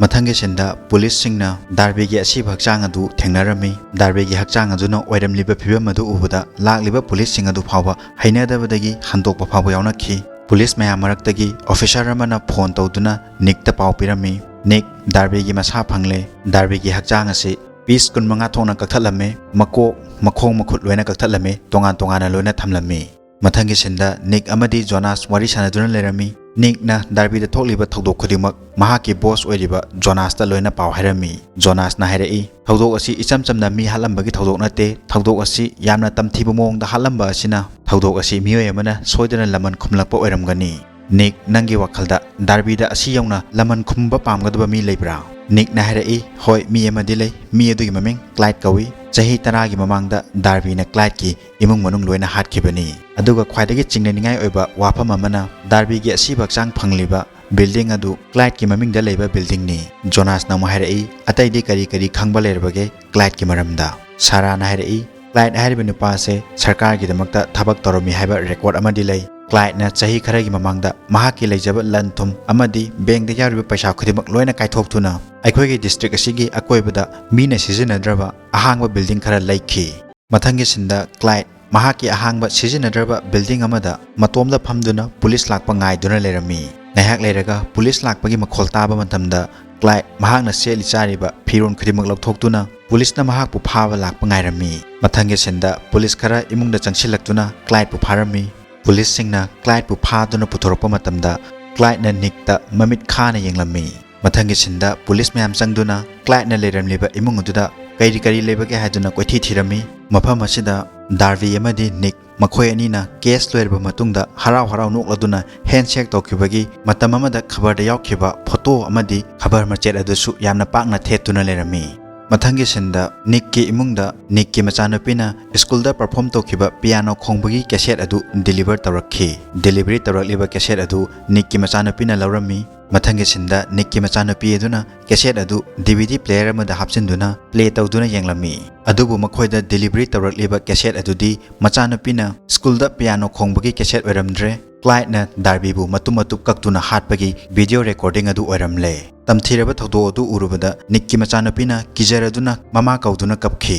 ꯃꯊꯪꯒꯤ ꯁꯤꯟꯗ ꯄꯨꯂꯤꯁꯁꯤꯡꯅ ꯗꯥꯔꯕꯤꯒꯤ ꯑꯁꯤꯕ ꯍꯛꯆꯥꯡ ꯑꯗꯨ ꯊꯦꯡꯅꯔꯝꯃꯤ꯫ ꯗꯥꯔꯕꯤꯒꯤ ꯍꯛꯆꯥꯡ ꯑꯗꯨꯅ ꯑꯣꯏꯔꯝꯂꯤꯕ ꯐꯤꯕꯝ ꯑꯗꯨ ꯎꯕꯗ ꯂꯥꯛꯂꯤꯕ ꯄꯨꯂꯤꯁꯁꯤꯡ ꯑꯗꯨ ꯐꯥꯎꯕ ꯍꯩꯅꯗꯕꯗꯒꯤ ꯍꯟꯗꯣꯛꯄ ꯐꯥꯎꯕ ꯌꯥꯎꯅꯈꯤ꯫ ꯄꯨꯂꯤꯁ ꯃꯌꯥꯝ ꯃꯔꯛꯇꯒꯤ ꯑꯣꯐꯤꯁꯥꯔ ꯑꯃꯅ ꯐꯣꯟ ꯇꯧꯗꯨꯅ ꯅꯤꯛꯇ ꯄꯥꯎ ꯄꯤꯔꯝꯃꯤ꯫ "ꯅꯤꯛ, ꯗꯥꯔꯕꯤꯒꯤ ꯃꯁꯥ ꯐꯪꯂꯦ꯫ ꯗꯥꯔꯕꯤꯒꯤ ꯍꯛꯆꯥꯡ ꯑꯁꯤ ꯄꯤꯁ ꯀꯨꯟꯃꯉꯥ ꯊꯣꯛꯅ ꯀꯛꯊꯠꯂꯝꯃꯤ꯫ ꯃꯀꯣꯛ, ꯃꯈꯣꯡ, ꯃꯈꯨꯠ ꯂꯣꯏꯅ ꯀꯛꯊꯠꯂꯝꯃꯤ, ꯇꯣꯉꯥꯟ ꯇꯣꯉꯥꯟꯅ ꯂꯣꯏꯅ ꯊꯝꯂꯝꯃꯤ꯫ ꯃꯊꯪꯒꯤ ꯁꯤꯟꯗ ꯅꯤꯛ ꯑꯃꯗꯤ ꯖꯣꯅꯥꯁ ꯋꯥꯔꯤ ꯁꯥꯟꯅꯗꯨꯅ ꯂꯩꯔꯝꯃꯤ꯫ ꯅꯤꯛꯅ ꯗꯥꯔꯕꯤꯗ ꯊꯣꯛꯂꯤꯕ ꯊꯧꯗꯣꯛ ꯈꯨꯗꯤꯡꯃꯛ ꯃꯍꯥꯛꯀꯤ ꯕꯣꯁ ꯑꯣꯏꯔꯤꯕ ꯖꯣꯅꯥꯁꯇ ꯂꯣꯏꯅ ꯄꯥꯎ ꯍꯥꯏꯔꯝꯃꯤ꯫ ꯖꯣꯅꯥꯁꯅ ꯍꯥꯏꯔꯛꯏ, "ꯊꯧꯗꯣꯛ ꯑꯁꯤ ꯏꯆꯝ ꯆꯝꯅ ꯃꯤ ꯍꯥꯠꯂꯝꯕꯒꯤ ꯊꯧꯗꯣꯛ ꯅꯠꯇꯦ꯫ ꯊꯧꯗꯣꯛ ꯑꯁꯤ ꯌꯥꯝꯅ ꯇꯝꯊꯤꯕ ꯃꯑꯣꯡꯗ ꯍꯥꯠꯂꯝꯕ ꯑꯁꯤꯅ, ꯊꯧꯗꯣꯛ ꯑꯁꯤ ꯃꯤꯑꯣꯏ ꯑꯃꯅ ꯁꯣꯏꯗꯅ ꯂꯃꯟ ꯈꯨꯝꯂꯛꯄ ꯑꯣꯏꯔꯝꯒꯅꯤ꯫ ꯅꯤꯛ, ꯅꯪꯒꯤ ꯋꯥꯈꯜꯗ ꯗꯥꯔꯕꯤꯗ ꯑꯁꯤ ꯌꯧꯅ ꯂꯃꯟ ꯈꯨꯝꯕ ꯄꯥꯝꯒꯗꯕ ꯃꯤ ꯂꯩꯕ꯭ꯔꯥ?" ꯅꯤꯛꯅ ꯍꯥꯏꯔꯛꯏ, "ꯍꯣꯏ, ꯃꯤ ꯑꯃꯗꯤ ꯂꯩ꯫ ꯃꯤ ꯑꯗꯨꯒꯤ ꯃꯃꯤꯡ ꯀ꯭ꯂꯥꯏꯗ ꯀꯧꯏ꯫ ꯆꯍꯤ ꯇꯔꯥꯒꯤ ꯃꯃꯥꯡꯗ ꯗꯥꯔꯕꯤꯅ ꯀ꯭ꯂꯥꯏꯗꯀꯤ ꯏꯃꯨꯡ ꯃꯅꯨꯡ ꯂꯣꯏꯅ ꯍꯥꯠꯈꯤꯕꯅꯤ꯫ ꯑꯗꯨꯒ ꯈ꯭ꯋꯥꯏꯗꯒꯤ ꯆꯤꯡꯅꯅꯤꯡꯉꯥꯏ ꯑꯣꯏꯕ ꯋꯥꯐꯝ ꯑꯃꯅ, ꯗꯥꯔꯕꯤꯒꯤ ꯑꯁꯤꯕ ꯍꯛꯆꯥꯡ ꯐꯪꯂꯤꯕ ꯕꯤꯜꯗꯤꯡ ꯑꯗꯨ ꯀ꯭ꯂꯥꯏꯗꯀꯤ ꯃꯃꯤꯡꯗ ꯂꯩꯕ ꯕꯤꯜꯗꯤꯡꯅꯤ꯫" ꯖꯣꯅꯥꯁꯅ ꯑꯃꯨꯛ ꯍꯥꯏꯔꯛꯏ, "ꯑꯇꯩꯗꯤ ꯀꯔꯤ ꯀꯔꯤ ꯈꯪꯕ ꯂꯩꯔꯕꯒꯦ ꯀ꯭ꯂꯥꯏꯗꯀꯤ ꯃꯔꯝꯗ?" ꯁꯥꯔꯥꯅ ꯍꯥꯏꯔꯛꯏ, "ꯀ꯭ꯂꯥꯏꯗ ꯍꯥꯏꯔꯤꯕ ꯅꯨꯄꯥ ꯑꯁꯦ ꯁꯔꯀꯥꯔꯒꯤꯗꯃꯛꯇ ꯊꯕꯛ ꯇꯧꯔꯝꯃꯤ ꯍꯥꯏꯕ ꯔꯦꯀꯣꯔꯗ ꯑꯃꯗꯤ ꯂꯩ꯫ ꯀ꯭ꯂꯥꯏꯗꯅ ꯆꯍꯤ ꯈꯔꯒꯤ ꯃꯃꯥꯡꯗ ꯃꯍꯥꯛꯀꯤ ꯂꯩꯖꯕ ꯂꯟ ꯊꯨꯝ ꯑꯃꯗꯤ ꯕꯦꯡꯗ ꯌꯥꯎꯔꯤꯕ ꯄꯩꯁꯥ ꯈꯨꯗꯤꯡꯃꯛ ꯂꯣꯏꯅ ꯀꯥꯏꯊꯣꯛꯇꯨꯅ ꯑꯩꯈꯣꯏꯒꯤ ꯗꯤꯁꯇ꯭ꯔꯤꯛ ꯑꯁꯤꯒꯤ ꯑꯀꯣꯏꯕꯗ ꯃꯤꯅ ꯁꯤꯖꯤꯟꯅꯗ꯭ꯔꯕ ꯑꯍꯥꯡꯕ ꯕꯤꯜꯗꯤꯡ ꯈꯔ ꯂꯩꯈꯤ꯫" ꯃꯊꯪꯒꯤ ꯁꯤꯟꯗ ꯀ꯭ꯂꯥꯏꯗ ꯃꯍꯥꯛꯀꯤ ꯑꯍꯥꯡꯕ ꯁꯤꯖꯤꯟꯅꯗ꯭ꯔꯕ ꯕꯤꯜꯗꯤꯡ ꯑꯃꯗ ꯃꯇꯣꯝꯗ ꯐꯝꯗꯨꯅ ꯄꯨꯂꯤꯁ ꯂꯥꯛꯄ ꯉꯥꯏꯗꯨꯅ ꯂꯩꯔꯝꯃꯤ꯫ ꯉꯥꯏꯍꯥꯛ ꯂꯩꯔꯒ ꯄꯨꯂꯤꯁ ꯂꯥꯛꯄꯒꯤ ꯃꯈꯣꯜ ꯇꯥꯕ ꯃꯇꯝꯗ ꯀ꯭ꯂꯥꯏꯗ ꯃꯍꯥꯛꯅ ꯁꯦꯠꯂꯤ ꯆꯥꯔꯤꯕ ꯐꯤꯔꯣꯜ ꯈꯨꯗꯤꯡꯃꯛ ꯂꯧꯊꯣꯛꯇꯨꯅ ꯄꯨꯂꯤꯁꯅ ꯃꯍꯥꯛꯄꯨ ꯐꯥꯕ ꯂꯥꯛꯄ ꯉꯥꯏꯔꯝꯃꯤ꯫ ꯃꯊꯪꯒꯤ ꯁꯤꯟꯗ ꯄꯨꯂꯤꯁ ꯈꯔ ꯏꯃꯨꯡꯗ ꯆꯪꯁꯤꯜꯂꯛꯇꯨꯅ ꯀ꯭ꯂꯥꯏꯗꯄꯨ ꯐꯥꯔꯝꯃꯤ꯫ ꯄꯨꯂꯤꯁꯁꯤꯡꯅ ꯀ꯭ꯂꯥꯏꯗꯄꯨ ꯐꯥꯗꯨꯅ ꯄꯨꯊꯣꯔꯛꯄ ꯃꯇꯝꯗ ꯀ꯭ꯂꯥꯏꯗꯅ ꯅꯤꯛꯇ ꯃꯃꯤꯠ ꯈꯥꯅ ꯌꯦꯡꯂꯝꯃꯤ꯫ ꯃꯊꯪꯒꯤ ꯁꯤꯟꯗ ꯄꯨꯂꯤꯁ ꯃꯌꯥꯝ ꯆꯪꯗꯨꯅ ꯀ꯭ꯂꯥꯏꯗꯅ ꯂꯩꯔꯝꯂꯤꯕ ꯏꯃꯨꯡ ꯑꯗꯨꯗ ꯀꯔꯤ ꯀꯔꯤ ꯂꯩꯕꯒꯦ ꯍꯥꯏꯗꯨꯅ ꯀꯣꯏꯊꯤ ꯊꯤꯔꯝꯃꯤ꯫ ꯃꯐꯝ ꯑꯁꯤꯗ ꯗꯥꯔꯕꯤ ꯑꯃꯗꯤ ꯅꯤꯛ ꯃꯈꯣꯏ ꯑꯅꯤꯅ ꯀꯦꯁ ꯂꯣꯏꯔꯕ ꯃꯇꯨꯡꯗ ꯍꯔꯥꯎ ꯍꯔꯥꯎ ꯅꯣꯛꯂꯗꯨꯅ ꯍꯦꯟꯁꯦꯛ ꯇꯧꯈꯤꯕꯒꯤ ꯃꯇꯝ ꯑꯃꯗ ꯈꯕꯔꯗ ꯌꯥꯎꯈꯤꯕ ꯐꯣꯇꯣ ꯑꯃꯗꯤ ꯈꯕꯔ ꯃꯆꯦꯠ ꯑꯗꯨꯁꯨ ꯌꯥꯝꯅ ꯄꯥꯛꯅ ꯊꯦꯠꯇꯨꯅ ꯂꯩꯔꯝꯃꯤ꯫ ꯃꯊꯪꯒꯤ ꯁꯤꯟꯗ ꯅꯤꯛꯀꯤ ꯏꯃꯨꯡꯗ ꯅꯤꯛꯀꯤ ꯃꯆꯥꯅꯨꯄꯤꯅ ꯁ꯭ꯀꯨꯜꯗ ꯄꯔꯐꯣꯔꯝ ꯇꯧꯈꯤꯕ ꯄꯤꯌꯥꯅꯣ ꯈꯣꯡꯕꯒꯤ ꯀꯦꯁꯦꯠ ꯑꯗꯨ ꯗꯤꯂꯤꯚꯔ ꯇꯧꯔꯛꯈꯤ꯫ ꯗꯤꯂꯤꯚꯔꯤ ꯇꯧꯔꯛꯂꯤꯕ ꯀꯦꯁꯦꯠ ꯑꯗꯨ ꯅꯤꯛꯀꯤ ꯃꯆꯥꯅꯨꯄꯤꯅ ꯂꯧꯔꯝꯃꯤ꯫ ꯃꯊꯪꯒꯤ ꯁꯤꯟꯗ ꯅꯤꯛꯀꯤ ꯃꯆꯥꯅꯨꯄꯤ ꯑꯗꯨꯅ ꯀꯦꯁꯦꯠ ꯑꯗꯨ ꯗꯤ ꯚꯤ ꯗꯤ ꯄ꯭ꯂꯦꯌꯔ ꯑꯃꯗ ꯍꯥꯞꯆꯤꯟꯗꯨꯅ ꯄ꯭ꯂꯦ ꯇꯧꯗꯨꯅ ꯌꯦꯡꯂꯝꯃꯤ꯫ ꯑꯗꯨꯕꯨ ꯃꯈꯣꯏꯗ ꯗꯤꯂꯤꯚꯔꯤ ꯇꯧꯔꯛꯂꯤꯕ ꯀꯦꯁꯦꯠ ꯑꯗꯨꯗꯤ ꯃꯆꯥꯅꯨꯄꯤꯅ ꯁ꯭ꯀꯨꯜꯗ ꯄꯤꯌꯥꯅꯣ ꯈꯣꯡꯕꯒꯤ ꯀꯦꯁꯦꯠ ꯑꯣꯏꯔꯝꯗ꯭ꯔꯦ꯫ ꯀ꯭ꯂꯥꯏꯗꯅ ꯗꯥꯔꯕꯤꯕꯨ ꯃꯇꯨꯝ ꯃꯇꯨꯝ ꯀꯛꯇꯨꯅ ꯍꯥꯠꯄꯒꯤ ꯚꯤꯗꯤꯑꯣ ꯔꯦꯀꯣꯔꯗꯤꯡ ꯑꯗꯨ ꯑꯣꯏꯔꯝꯂꯦ꯫ ꯇꯝꯊꯤꯔꯕ ꯊꯧꯗꯣꯛ ꯑꯗꯨ ꯎꯔꯨꯕꯗ ꯅꯤꯛꯀꯤ ꯃꯆꯥꯅꯨꯄꯤꯅ ꯀꯤꯖꯔꯗꯨꯅ ꯃꯃꯥ ꯀꯧꯗꯨꯅ ꯀꯞꯈꯤ꯫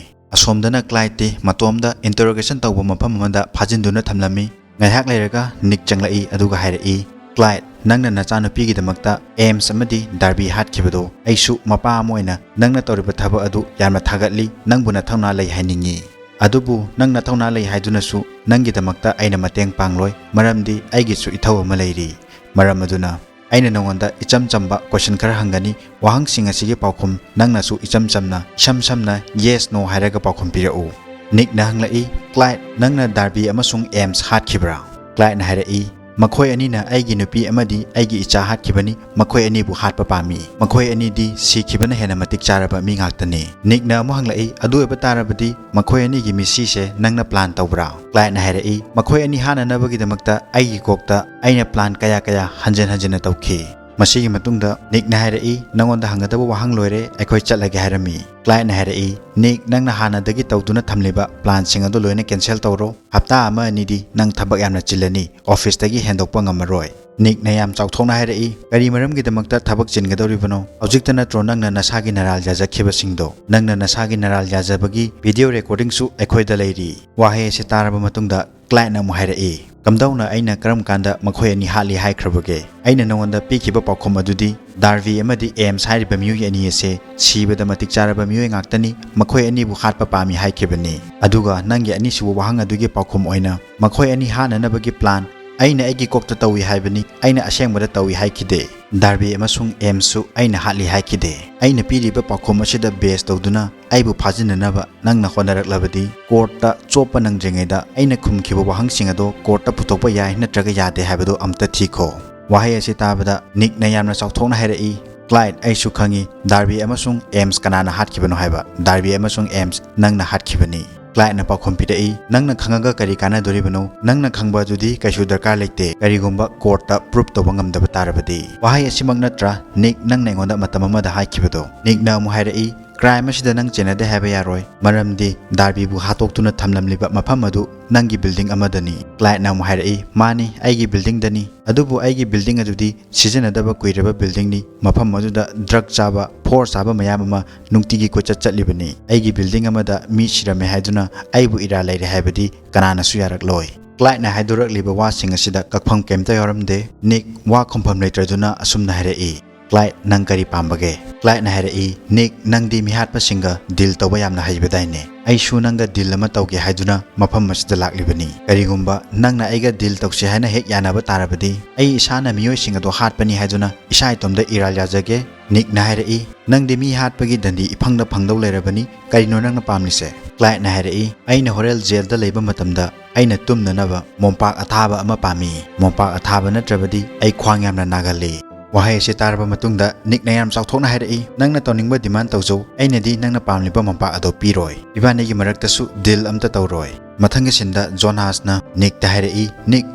ꯑꯁꯣꯝꯗꯅ ꯀ꯭ꯂꯥꯏꯗꯇꯤ ꯃꯇꯣꯝꯗ ꯏꯟꯇꯔꯣꯒꯦꯁꯟ ꯇꯧꯕ ꯃꯐꯝ ꯑꯃꯗ ꯐꯥꯖꯤꯟꯗꯨꯅ ꯊꯝꯂꯝꯃꯤ꯫ ꯉꯥꯏꯍꯥꯛ ꯂꯩꯔꯒ ꯅꯤꯛ ꯆꯪꯂꯛꯏ ꯑꯗꯨꯒ ꯍꯥꯏꯔꯛꯏ, "ꯀ꯭ꯂꯥꯏꯗ, ꯅꯪꯅ ꯅꯆꯥꯅꯨꯄꯤꯒꯤꯗꯃꯛꯇ ꯑꯦꯝꯁ ꯑꯃꯗꯤ ꯗꯥꯔꯕꯤ ꯍꯥꯠꯈꯤꯕꯗꯣ ꯑꯩꯁꯨ ꯃꯄꯥ ꯑꯃ ꯑꯣꯏꯅ ꯅꯪꯅ ꯇꯧꯔꯤꯕ ꯊꯕꯛ ꯑꯗꯨ ꯌꯥꯝꯅ ꯊꯥꯒꯠꯂꯤ, ꯅꯪꯕꯨ ꯅꯊꯧꯅꯥ ꯂꯩ ꯍꯥꯏꯅꯤꯡꯏ꯫ ꯑꯗꯨꯕꯨ ꯅꯪ ꯅꯊꯧꯅꯥ ꯂꯩ ꯍꯥꯏꯗꯨꯅꯁꯨ ꯅꯪꯒꯤꯗꯃꯛꯇ ꯑꯩꯅ ꯃꯇꯦꯡ ꯄꯥꯡꯂꯣꯏ, ꯃꯔꯝꯗꯤ ꯑꯩꯒꯤꯁꯨ ꯏꯊꯧ ꯑꯃ ꯂꯩꯔꯤ꯫ ꯃꯔꯝ ꯑꯗꯨꯅ ꯑꯩꯅ ꯅꯉꯣꯟꯗ ꯏꯆꯝ ꯆꯝꯕ ꯀꯣꯏꯁꯟ ꯈꯔ ꯍꯪꯒꯅꯤ, ꯋꯥꯍꯪꯁꯤꯡ ꯑꯁꯤꯒꯤ ꯄꯥꯎꯈꯨꯝ ꯅꯪꯅꯁꯨ ꯏꯆꯝ ꯆꯝꯅ, ꯏꯁꯝ ꯁꯝꯅ yes no ꯍꯥꯏꯔꯒ ꯄꯥꯎꯈꯨꯝ ꯄꯤꯔꯛꯎ꯫ ꯅꯤꯛꯅ ꯍꯪꯂꯛꯏ, "ꯀ꯭ꯂꯥꯏꯗ, ꯅꯪꯅ ꯗꯥꯔꯕꯤ ꯑꯃꯁꯨꯡ ꯑꯦꯝꯁ ꯍꯥꯠꯈꯤꯕ꯭ꯔꯥ?" ꯀ꯭ꯂꯥꯏꯗꯅ ꯍꯥꯏꯔꯛꯏ, "ꯃꯈꯣꯏ ꯑꯅꯤꯅ ꯑꯩꯒꯤ ꯅꯨꯄꯤ ꯑꯃꯗꯤ ꯑꯩꯒꯤ ꯏꯆꯥ ꯍꯥꯠꯈꯤꯕꯅꯤ, ꯃꯈꯣꯏ ꯑꯅꯤꯕꯨ ꯍꯥꯠꯄ ꯄꯥꯝꯃꯤ꯫ ꯃꯈꯣꯏ ꯑꯅꯤꯗꯤ ꯁꯤꯈꯤꯕꯅ ꯍꯦꯟꯅ ꯃꯇꯤꯛ ꯆꯥꯔꯕ ꯃꯤ ꯉꯥꯛꯇꯅꯤ꯫" ꯅꯤꯛꯅ ꯑꯃꯨꯛ ꯍꯪꯂꯛꯏ, "ꯑꯗꯨ ꯑꯣꯏꯕ ꯇꯥꯔꯕꯗꯤ ꯃꯈꯣꯏ ꯑꯅꯤꯒꯤ ꯃꯤꯁꯤꯁꯦ ꯅꯪꯅ ꯄ꯭ꯂꯥꯟ ꯇꯧꯕ꯭ꯔꯥ?" ꯀ꯭ꯂꯥꯏꯗꯅ ꯍꯥꯏꯔꯛꯏ, "ꯃꯈꯣꯏ ꯑꯅꯤ ꯍꯥꯠꯅꯅꯕꯒꯤꯗꯃꯛꯇ ꯑꯩꯒꯤ ꯀꯣꯛꯇ ꯑꯩꯅ ꯄ꯭ꯂꯥꯟ ꯀꯌꯥ ꯀꯌꯥ ꯍꯟꯖꯤꯟ ꯍꯟꯖꯤꯟꯅ ꯇꯧꯈꯤ꯫" ꯃꯁꯤꯒꯤ ꯃꯇꯨꯡꯗ ꯅꯤꯛꯅ ꯍꯥꯏꯔꯛꯏ, "ꯅꯉꯣꯟꯗ ꯍꯪꯒꯗꯕ ꯋꯥꯍꯪ ꯂꯣꯏꯔꯦ, ꯑꯩꯈꯣꯏ ꯆꯠꯂꯒꯦ" ꯍꯥꯏꯔꯝꯃꯤ꯫ ꯀ꯭ꯂꯥꯏꯗꯅ ꯍꯥꯏꯔꯛꯏ, "ꯅꯤꯛ, ꯅꯪꯅ ꯍꯥꯟꯅꯗꯒꯤ ꯇꯧꯗꯨꯅ ꯊꯝꯂꯤꯕ ꯄ꯭ꯂꯥꯟꯁꯤꯡ ꯑꯗꯨ ꯂꯣꯏꯅ ꯀꯦꯟꯁꯦꯜ ꯇꯧꯔꯣ꯫ ꯍꯞꯇꯥ ꯑꯃ ꯑꯅꯤꯗꯤ ꯅꯪ ꯊꯕꯛ ꯌꯥꯝꯅ ꯆꯤꯜꯂꯅꯤ, ꯑꯣꯐꯤꯁꯇꯒꯤ ꯍꯦꯟꯗꯣꯛꯄ ꯉꯝꯃꯔꯣꯏ꯫" ꯅꯤꯛꯅ ꯌꯥꯝ ꯆꯥꯎꯊꯣꯛꯅ ꯍꯥꯏꯔꯛꯏ, "ꯀꯔꯤ ꯃꯔꯝꯒꯤꯗꯃꯛꯇ ꯊꯕꯛ ꯆꯤꯟꯒꯗꯧꯔꯤꯕꯅꯣ? ꯍꯧꯖꯤꯛꯇ ꯅꯠꯇ꯭ꯔꯣ ꯅꯪꯅ ꯅꯁꯥꯒꯤ ꯅꯔꯥꯜ ꯌꯥꯖꯈꯤꯕꯁꯤꯡꯗꯣ? ꯅꯪꯅ ꯅꯁꯥꯒꯤ ꯅꯔꯥꯜ ꯌꯥꯖꯕꯒꯤ ꯚꯤꯗꯤꯑꯣ ꯔꯦꯀꯣꯔꯗꯤꯡꯁꯨ ꯑꯩꯈꯣꯏꯗ ꯂꯩꯔꯤ꯫" ꯋꯥꯍꯩ ꯑꯁꯤ ꯇꯥꯔꯕ ꯃꯇꯨꯡꯗ ꯀ꯭ꯂꯥꯏꯗꯅ ꯑꯃꯨꯛ ꯍꯥꯏꯔꯛꯏ, "ꯀꯝꯗꯧꯅ ꯑꯩꯅ ꯀꯔꯝ ꯀꯥꯟꯗ ꯃꯈꯣꯏ ꯑꯅꯤ ꯍꯥꯠꯂꯤ ꯍꯥꯏꯈ꯭ꯔꯕꯒꯦ? ꯑꯩꯅ ꯅꯉꯣꯟꯗ ꯄꯤꯈꯤꯕ ꯄꯥꯎꯈꯨꯝ ꯑꯗꯨꯗꯤ ꯗꯥꯔꯕꯤ ꯑꯃꯗꯤ ꯑꯦꯝꯁ ꯍꯥꯏꯔꯤꯕ ꯃꯤꯑꯣꯏ ꯑꯅꯤ ꯑꯁꯦ ꯁꯤꯕꯗ ꯃꯇꯤꯛ ꯆꯥꯔꯕ ꯃꯤꯑꯣꯏ ꯉꯥꯛꯇꯅꯤ, ꯃꯈꯣꯏ ꯑꯅꯤꯕꯨ ꯍꯥꯠꯄ ꯄꯥꯝꯃꯤ ꯍꯥꯏꯈꯤꯕꯅꯤ꯫ ꯑꯗꯨꯒ ꯅꯪꯒꯤ ꯑꯅꯤꯁꯨꯕ ꯋꯥꯍꯪ ꯑꯗꯨꯒꯤ ꯄꯥꯎꯈꯨꯝ ꯑꯣꯏꯅ ꯃꯈꯣꯏ ꯑꯅꯤ ꯍꯥꯠꯅꯅꯕꯒꯤ ꯄ꯭ꯂꯥꯟ ꯑꯩꯅ ꯑꯩꯒꯤ ꯀꯣꯛꯇ ꯇꯧꯏ ꯍꯥꯏꯕꯅꯤ, ꯑꯩꯅ ꯑꯁꯦꯡꯕꯗ ꯇꯧꯏ ꯍꯥꯏꯈꯤꯗꯦ꯫ ꯗꯥꯔꯕꯤ ꯑꯃꯁꯨꯡ ꯑꯦꯝꯁꯁꯨ ꯑꯩꯅ ꯍꯥꯠꯂꯤ ꯍꯥꯏꯈꯤꯗꯦ꯫ ꯑꯩꯅ ꯄꯤꯔꯤꯕ ꯄꯥꯎꯈꯨꯝ ꯑꯁꯤꯗ ꯕꯦꯖ ꯇꯧꯗꯨꯅ ꯑꯩꯕꯨ ꯐꯥꯖꯤꯟꯅꯅꯕ ꯅꯪꯅ ꯍꯣꯠꯅꯔꯛꯂꯕꯗꯤ ꯀꯣꯔꯠꯇ ꯆꯣꯞꯄ ꯅꯪꯗ꯭ꯔꯤꯉꯩꯗ ꯑꯩꯅ ꯈꯨꯝꯈꯤꯕ ꯋꯥꯍꯪꯁꯤꯡ ꯑꯗꯣ ꯀꯣꯔꯠꯇ ꯄꯨꯊꯣꯛꯄ ꯌꯥꯏ ꯅꯠꯇ꯭ꯔꯒ ꯌꯥꯗꯦ ꯍꯥꯏꯕꯗꯨ ꯑꯝꯇ ꯊꯤꯈꯣ꯫" ꯋꯥꯍꯩ ꯑꯁꯤ ꯇꯥꯕꯗ ꯅꯤꯛꯅ ꯌꯥꯝꯅ ꯆꯥꯎꯊꯣꯛꯅ ꯍꯥꯏꯔꯛꯏ, "ꯀ꯭ꯂꯥꯏꯗ, ꯑꯩꯁꯨ ꯈꯪꯏ ꯗꯥꯔꯕꯤ ꯑꯃꯁꯨꯡ ꯑꯦꯝꯁ ꯀꯅꯥꯅ ꯍꯥꯠꯈꯤꯕꯅꯣ ꯍꯥꯏꯕ꯫ ꯗꯥꯔꯕꯤ ꯑꯃꯁꯨꯡ ꯑꯦꯝꯁ ꯅꯪꯅ ꯍꯥꯠꯈꯤꯕꯅꯤ꯫" ꯀ꯭ꯂꯥꯏꯗꯅ ꯄꯥꯎꯈꯨꯝ ꯄꯤꯔꯛꯏ, "ꯅꯪꯅ ꯈꯪꯉꯒ ꯀꯔꯤ ꯀꯥꯟꯅꯗꯣꯔꯤꯕꯅꯣ? ꯅꯪꯅ ꯈꯪꯕ ꯑꯗꯨꯗꯤ ꯀꯩꯁꯨ ꯗꯔꯀꯥꯔ ꯂꯩꯇꯦ, ꯀꯔꯤꯒꯨꯝꯕ ꯀꯣꯔꯠꯇ ꯄ꯭ꯔꯨꯞ ꯇꯧꯕ ꯉꯝꯗꯕ ꯇꯥꯔꯕꯗꯤ꯫" ꯋꯥꯍꯩ ꯑꯁꯤꯃꯛ ꯅꯠꯇ꯭ꯔꯥ ꯅꯤꯛ ꯅꯪꯅ ꯑꯩꯉꯣꯟꯗ ꯃꯇꯝ ꯑꯃꯗ ꯍꯥꯏꯈꯤꯕꯗꯣ? ꯅꯤꯛꯅ ꯑꯃꯨꯛ ꯍꯥꯏꯔꯛꯏ, "ꯀ꯭ꯔꯥꯏꯝ ꯑꯁꯤꯗ ꯅꯪ ꯆꯦꯟꯅꯗꯦ ꯍꯥꯏꯕ ꯌꯥꯔꯣꯏ, ꯃꯔꯝꯗꯤ ꯗꯥꯔꯕꯤꯕꯨ ꯍꯥꯠꯇꯣꯛꯇꯨꯅ ꯊꯝꯂꯝꯂꯤꯕ ꯃꯐꯝ ꯑꯗꯨ ꯅꯪꯒꯤ ꯕꯤꯜꯗꯤꯡ ꯑꯃꯗꯅꯤ꯫" ꯀ꯭ꯂꯥꯏꯗꯅ ꯑꯃꯨꯛ ꯍꯥꯏꯔꯛꯏ, "ꯃꯥꯅꯤ, ꯑꯩꯒꯤ ꯕꯤꯜꯗꯤꯡꯗꯅꯤ, ꯑꯗꯨꯕꯨ ꯑꯩꯒꯤ ꯕꯤꯜꯗꯤꯡ ꯑꯗꯨꯗꯤ ꯁꯤꯖꯤꯟꯅꯗꯕ ꯀꯨꯏꯔꯕ ꯕꯤꯜꯗꯤꯡꯅꯤ, ꯃꯐꯝ ꯑꯗꯨꯗ ꯗ꯭ꯔꯒ ꯆꯥꯕ, ꯐꯣꯔ ꯆꯥꯕ ꯃꯌꯥꯝ ꯑꯃ ꯅꯨꯡꯇꯤꯒꯤ ꯀꯣꯏꯆꯠ ꯆꯠꯂꯤꯕꯅꯤ꯫ ꯑꯩꯒꯤ ꯕꯤꯜꯗꯤꯡ ꯑꯃꯗ ꯃꯤ ꯁꯤꯔꯝꯃꯦ ꯍꯥꯏꯗꯨꯅ ꯑꯩꯕꯨ ꯏꯔꯥꯜ ꯂꯩꯔꯦ ꯍꯥꯏꯕꯗꯤ ꯀꯅꯥꯅꯁꯨ ꯌꯥꯔꯛꯂꯣꯏ꯫" ꯀ꯭ꯂꯥꯏꯠꯅ ꯍꯥꯏꯗꯣꯔꯛꯂꯤꯕ ꯋꯥꯁꯤꯡ ꯑꯁꯤꯗ ꯀꯛꯐꯝ ꯀꯩꯝꯇ ꯌꯥꯎꯔꯝꯗꯦ꯫ ꯅꯤꯛ ꯋꯥ ꯈꯨꯝꯐꯝ ꯂꯩꯇ꯭ꯔꯗꯨꯅ ꯑꯁꯨꯝꯅ ꯍꯥꯏꯔꯛꯏ, "ꯀ꯭ꯂꯥꯏꯠ, ꯅꯪ ꯀꯔꯤ ꯄꯥꯝꯕꯒꯦ?" ꯀ꯭ꯂꯥꯏꯠꯅ ꯍꯥꯏꯔꯛꯏ, "ꯅꯤꯛ, ꯅꯪꯗꯤ ꯃꯤꯍꯥꯠꯄꯁꯤꯡꯒ ꯗꯤꯜ ꯇꯧꯕ ꯌꯥꯝꯅ ꯍꯩꯕꯗꯥꯏꯅꯦ? ꯑꯩꯁꯨ ꯅꯪꯒ ꯗꯤꯜ ꯑꯃ ꯇꯧꯒꯦ ꯍꯥꯏꯗꯨꯅ ꯃꯐꯝ ꯑꯁꯤꯗ ꯂꯥꯛꯂꯤꯕꯅꯤ꯫ ꯀꯔꯤꯒꯨꯝꯕ ꯅꯪꯅ ꯑꯩꯒ ꯗꯤꯜ ꯇꯧꯁꯤ ꯍꯥꯏꯅ ꯍꯦꯛ ꯌꯥꯅꯕ ꯇꯥꯔꯕꯗꯤ, ꯑꯩ ꯏꯁꯥꯅ ꯃꯤꯑꯣꯏꯁꯤꯡ ꯑꯗꯨ ꯍꯥꯠꯄꯅꯤ ꯍꯥꯏꯗꯨꯅ ꯏꯁꯥ ꯏꯇꯣꯝꯗ ꯏꯔꯥꯜ ꯌꯥꯖꯒꯦ꯫" ꯅꯤꯛꯅ ꯍꯥꯏꯔꯛꯏ, "ꯅꯪꯗꯤ ꯃꯤ ꯍꯥꯠꯄꯒꯤ ꯗꯟꯗꯤ ꯏꯐꯪꯗ ꯐꯪꯗꯧ ꯂꯩꯔꯕꯅꯤ꯫ ꯀꯔꯤꯅꯣ ꯅꯪꯅ ꯄꯥꯝꯂꯤꯁꯦ?" ꯀ꯭ꯂꯥꯏꯠꯅ ꯍꯥꯏꯔꯛꯏ, "ꯑꯩꯅ ꯍꯣꯔꯦꯜ ꯖꯦꯜꯗ ꯂꯩꯕ ꯃꯇꯝꯗ ꯑꯩꯅ ꯇꯨꯝꯅꯅꯕ ꯃꯣꯝꯄꯥꯛ ꯑꯊꯥꯕ ꯑꯃ ꯄꯥꯝꯃꯤ꯫ ꯃꯣꯝꯄꯥꯛ ꯑꯊꯥꯕ ꯅꯠꯇ꯭ꯔꯕꯗꯤ ꯑꯩ ꯈ꯭ꯋꯥꯡ ꯌꯥꯝꯅ ꯅꯥꯒꯜꯂꯤ꯫" ꯋꯥꯍꯩ ꯑꯁꯤ ꯇꯥꯔꯕ ꯃꯇꯨꯡꯗ ꯅꯤꯛꯅ ꯌꯥꯝ ꯆꯥꯎꯊꯣꯛꯅ ꯍꯥꯏꯔꯛꯏ, "ꯅꯪꯅ ꯇꯧꯅꯤꯡꯕ ꯗꯤꯃꯥꯟ ꯇꯧꯖꯧ, ꯑꯩꯅꯗꯤ ꯅꯪꯅ ꯄꯥꯝꯂꯤꯕ ꯃꯣꯝꯄꯥꯛ ꯑꯗꯨ ꯄꯤꯔꯣꯏ꯫ ꯏꯕꯥꯅꯤꯒꯤ ꯃꯔꯛꯇꯁꯨ ꯗꯤꯜ ꯑꯝꯇ ꯇꯧꯔꯣꯏ꯫" ꯃꯊꯪꯒꯤ ꯁꯤꯟꯗ ꯖꯣꯅꯥꯁꯅ ꯅꯤꯛꯇ ꯍꯥꯏꯔꯛꯏ, "ꯅꯤꯛ,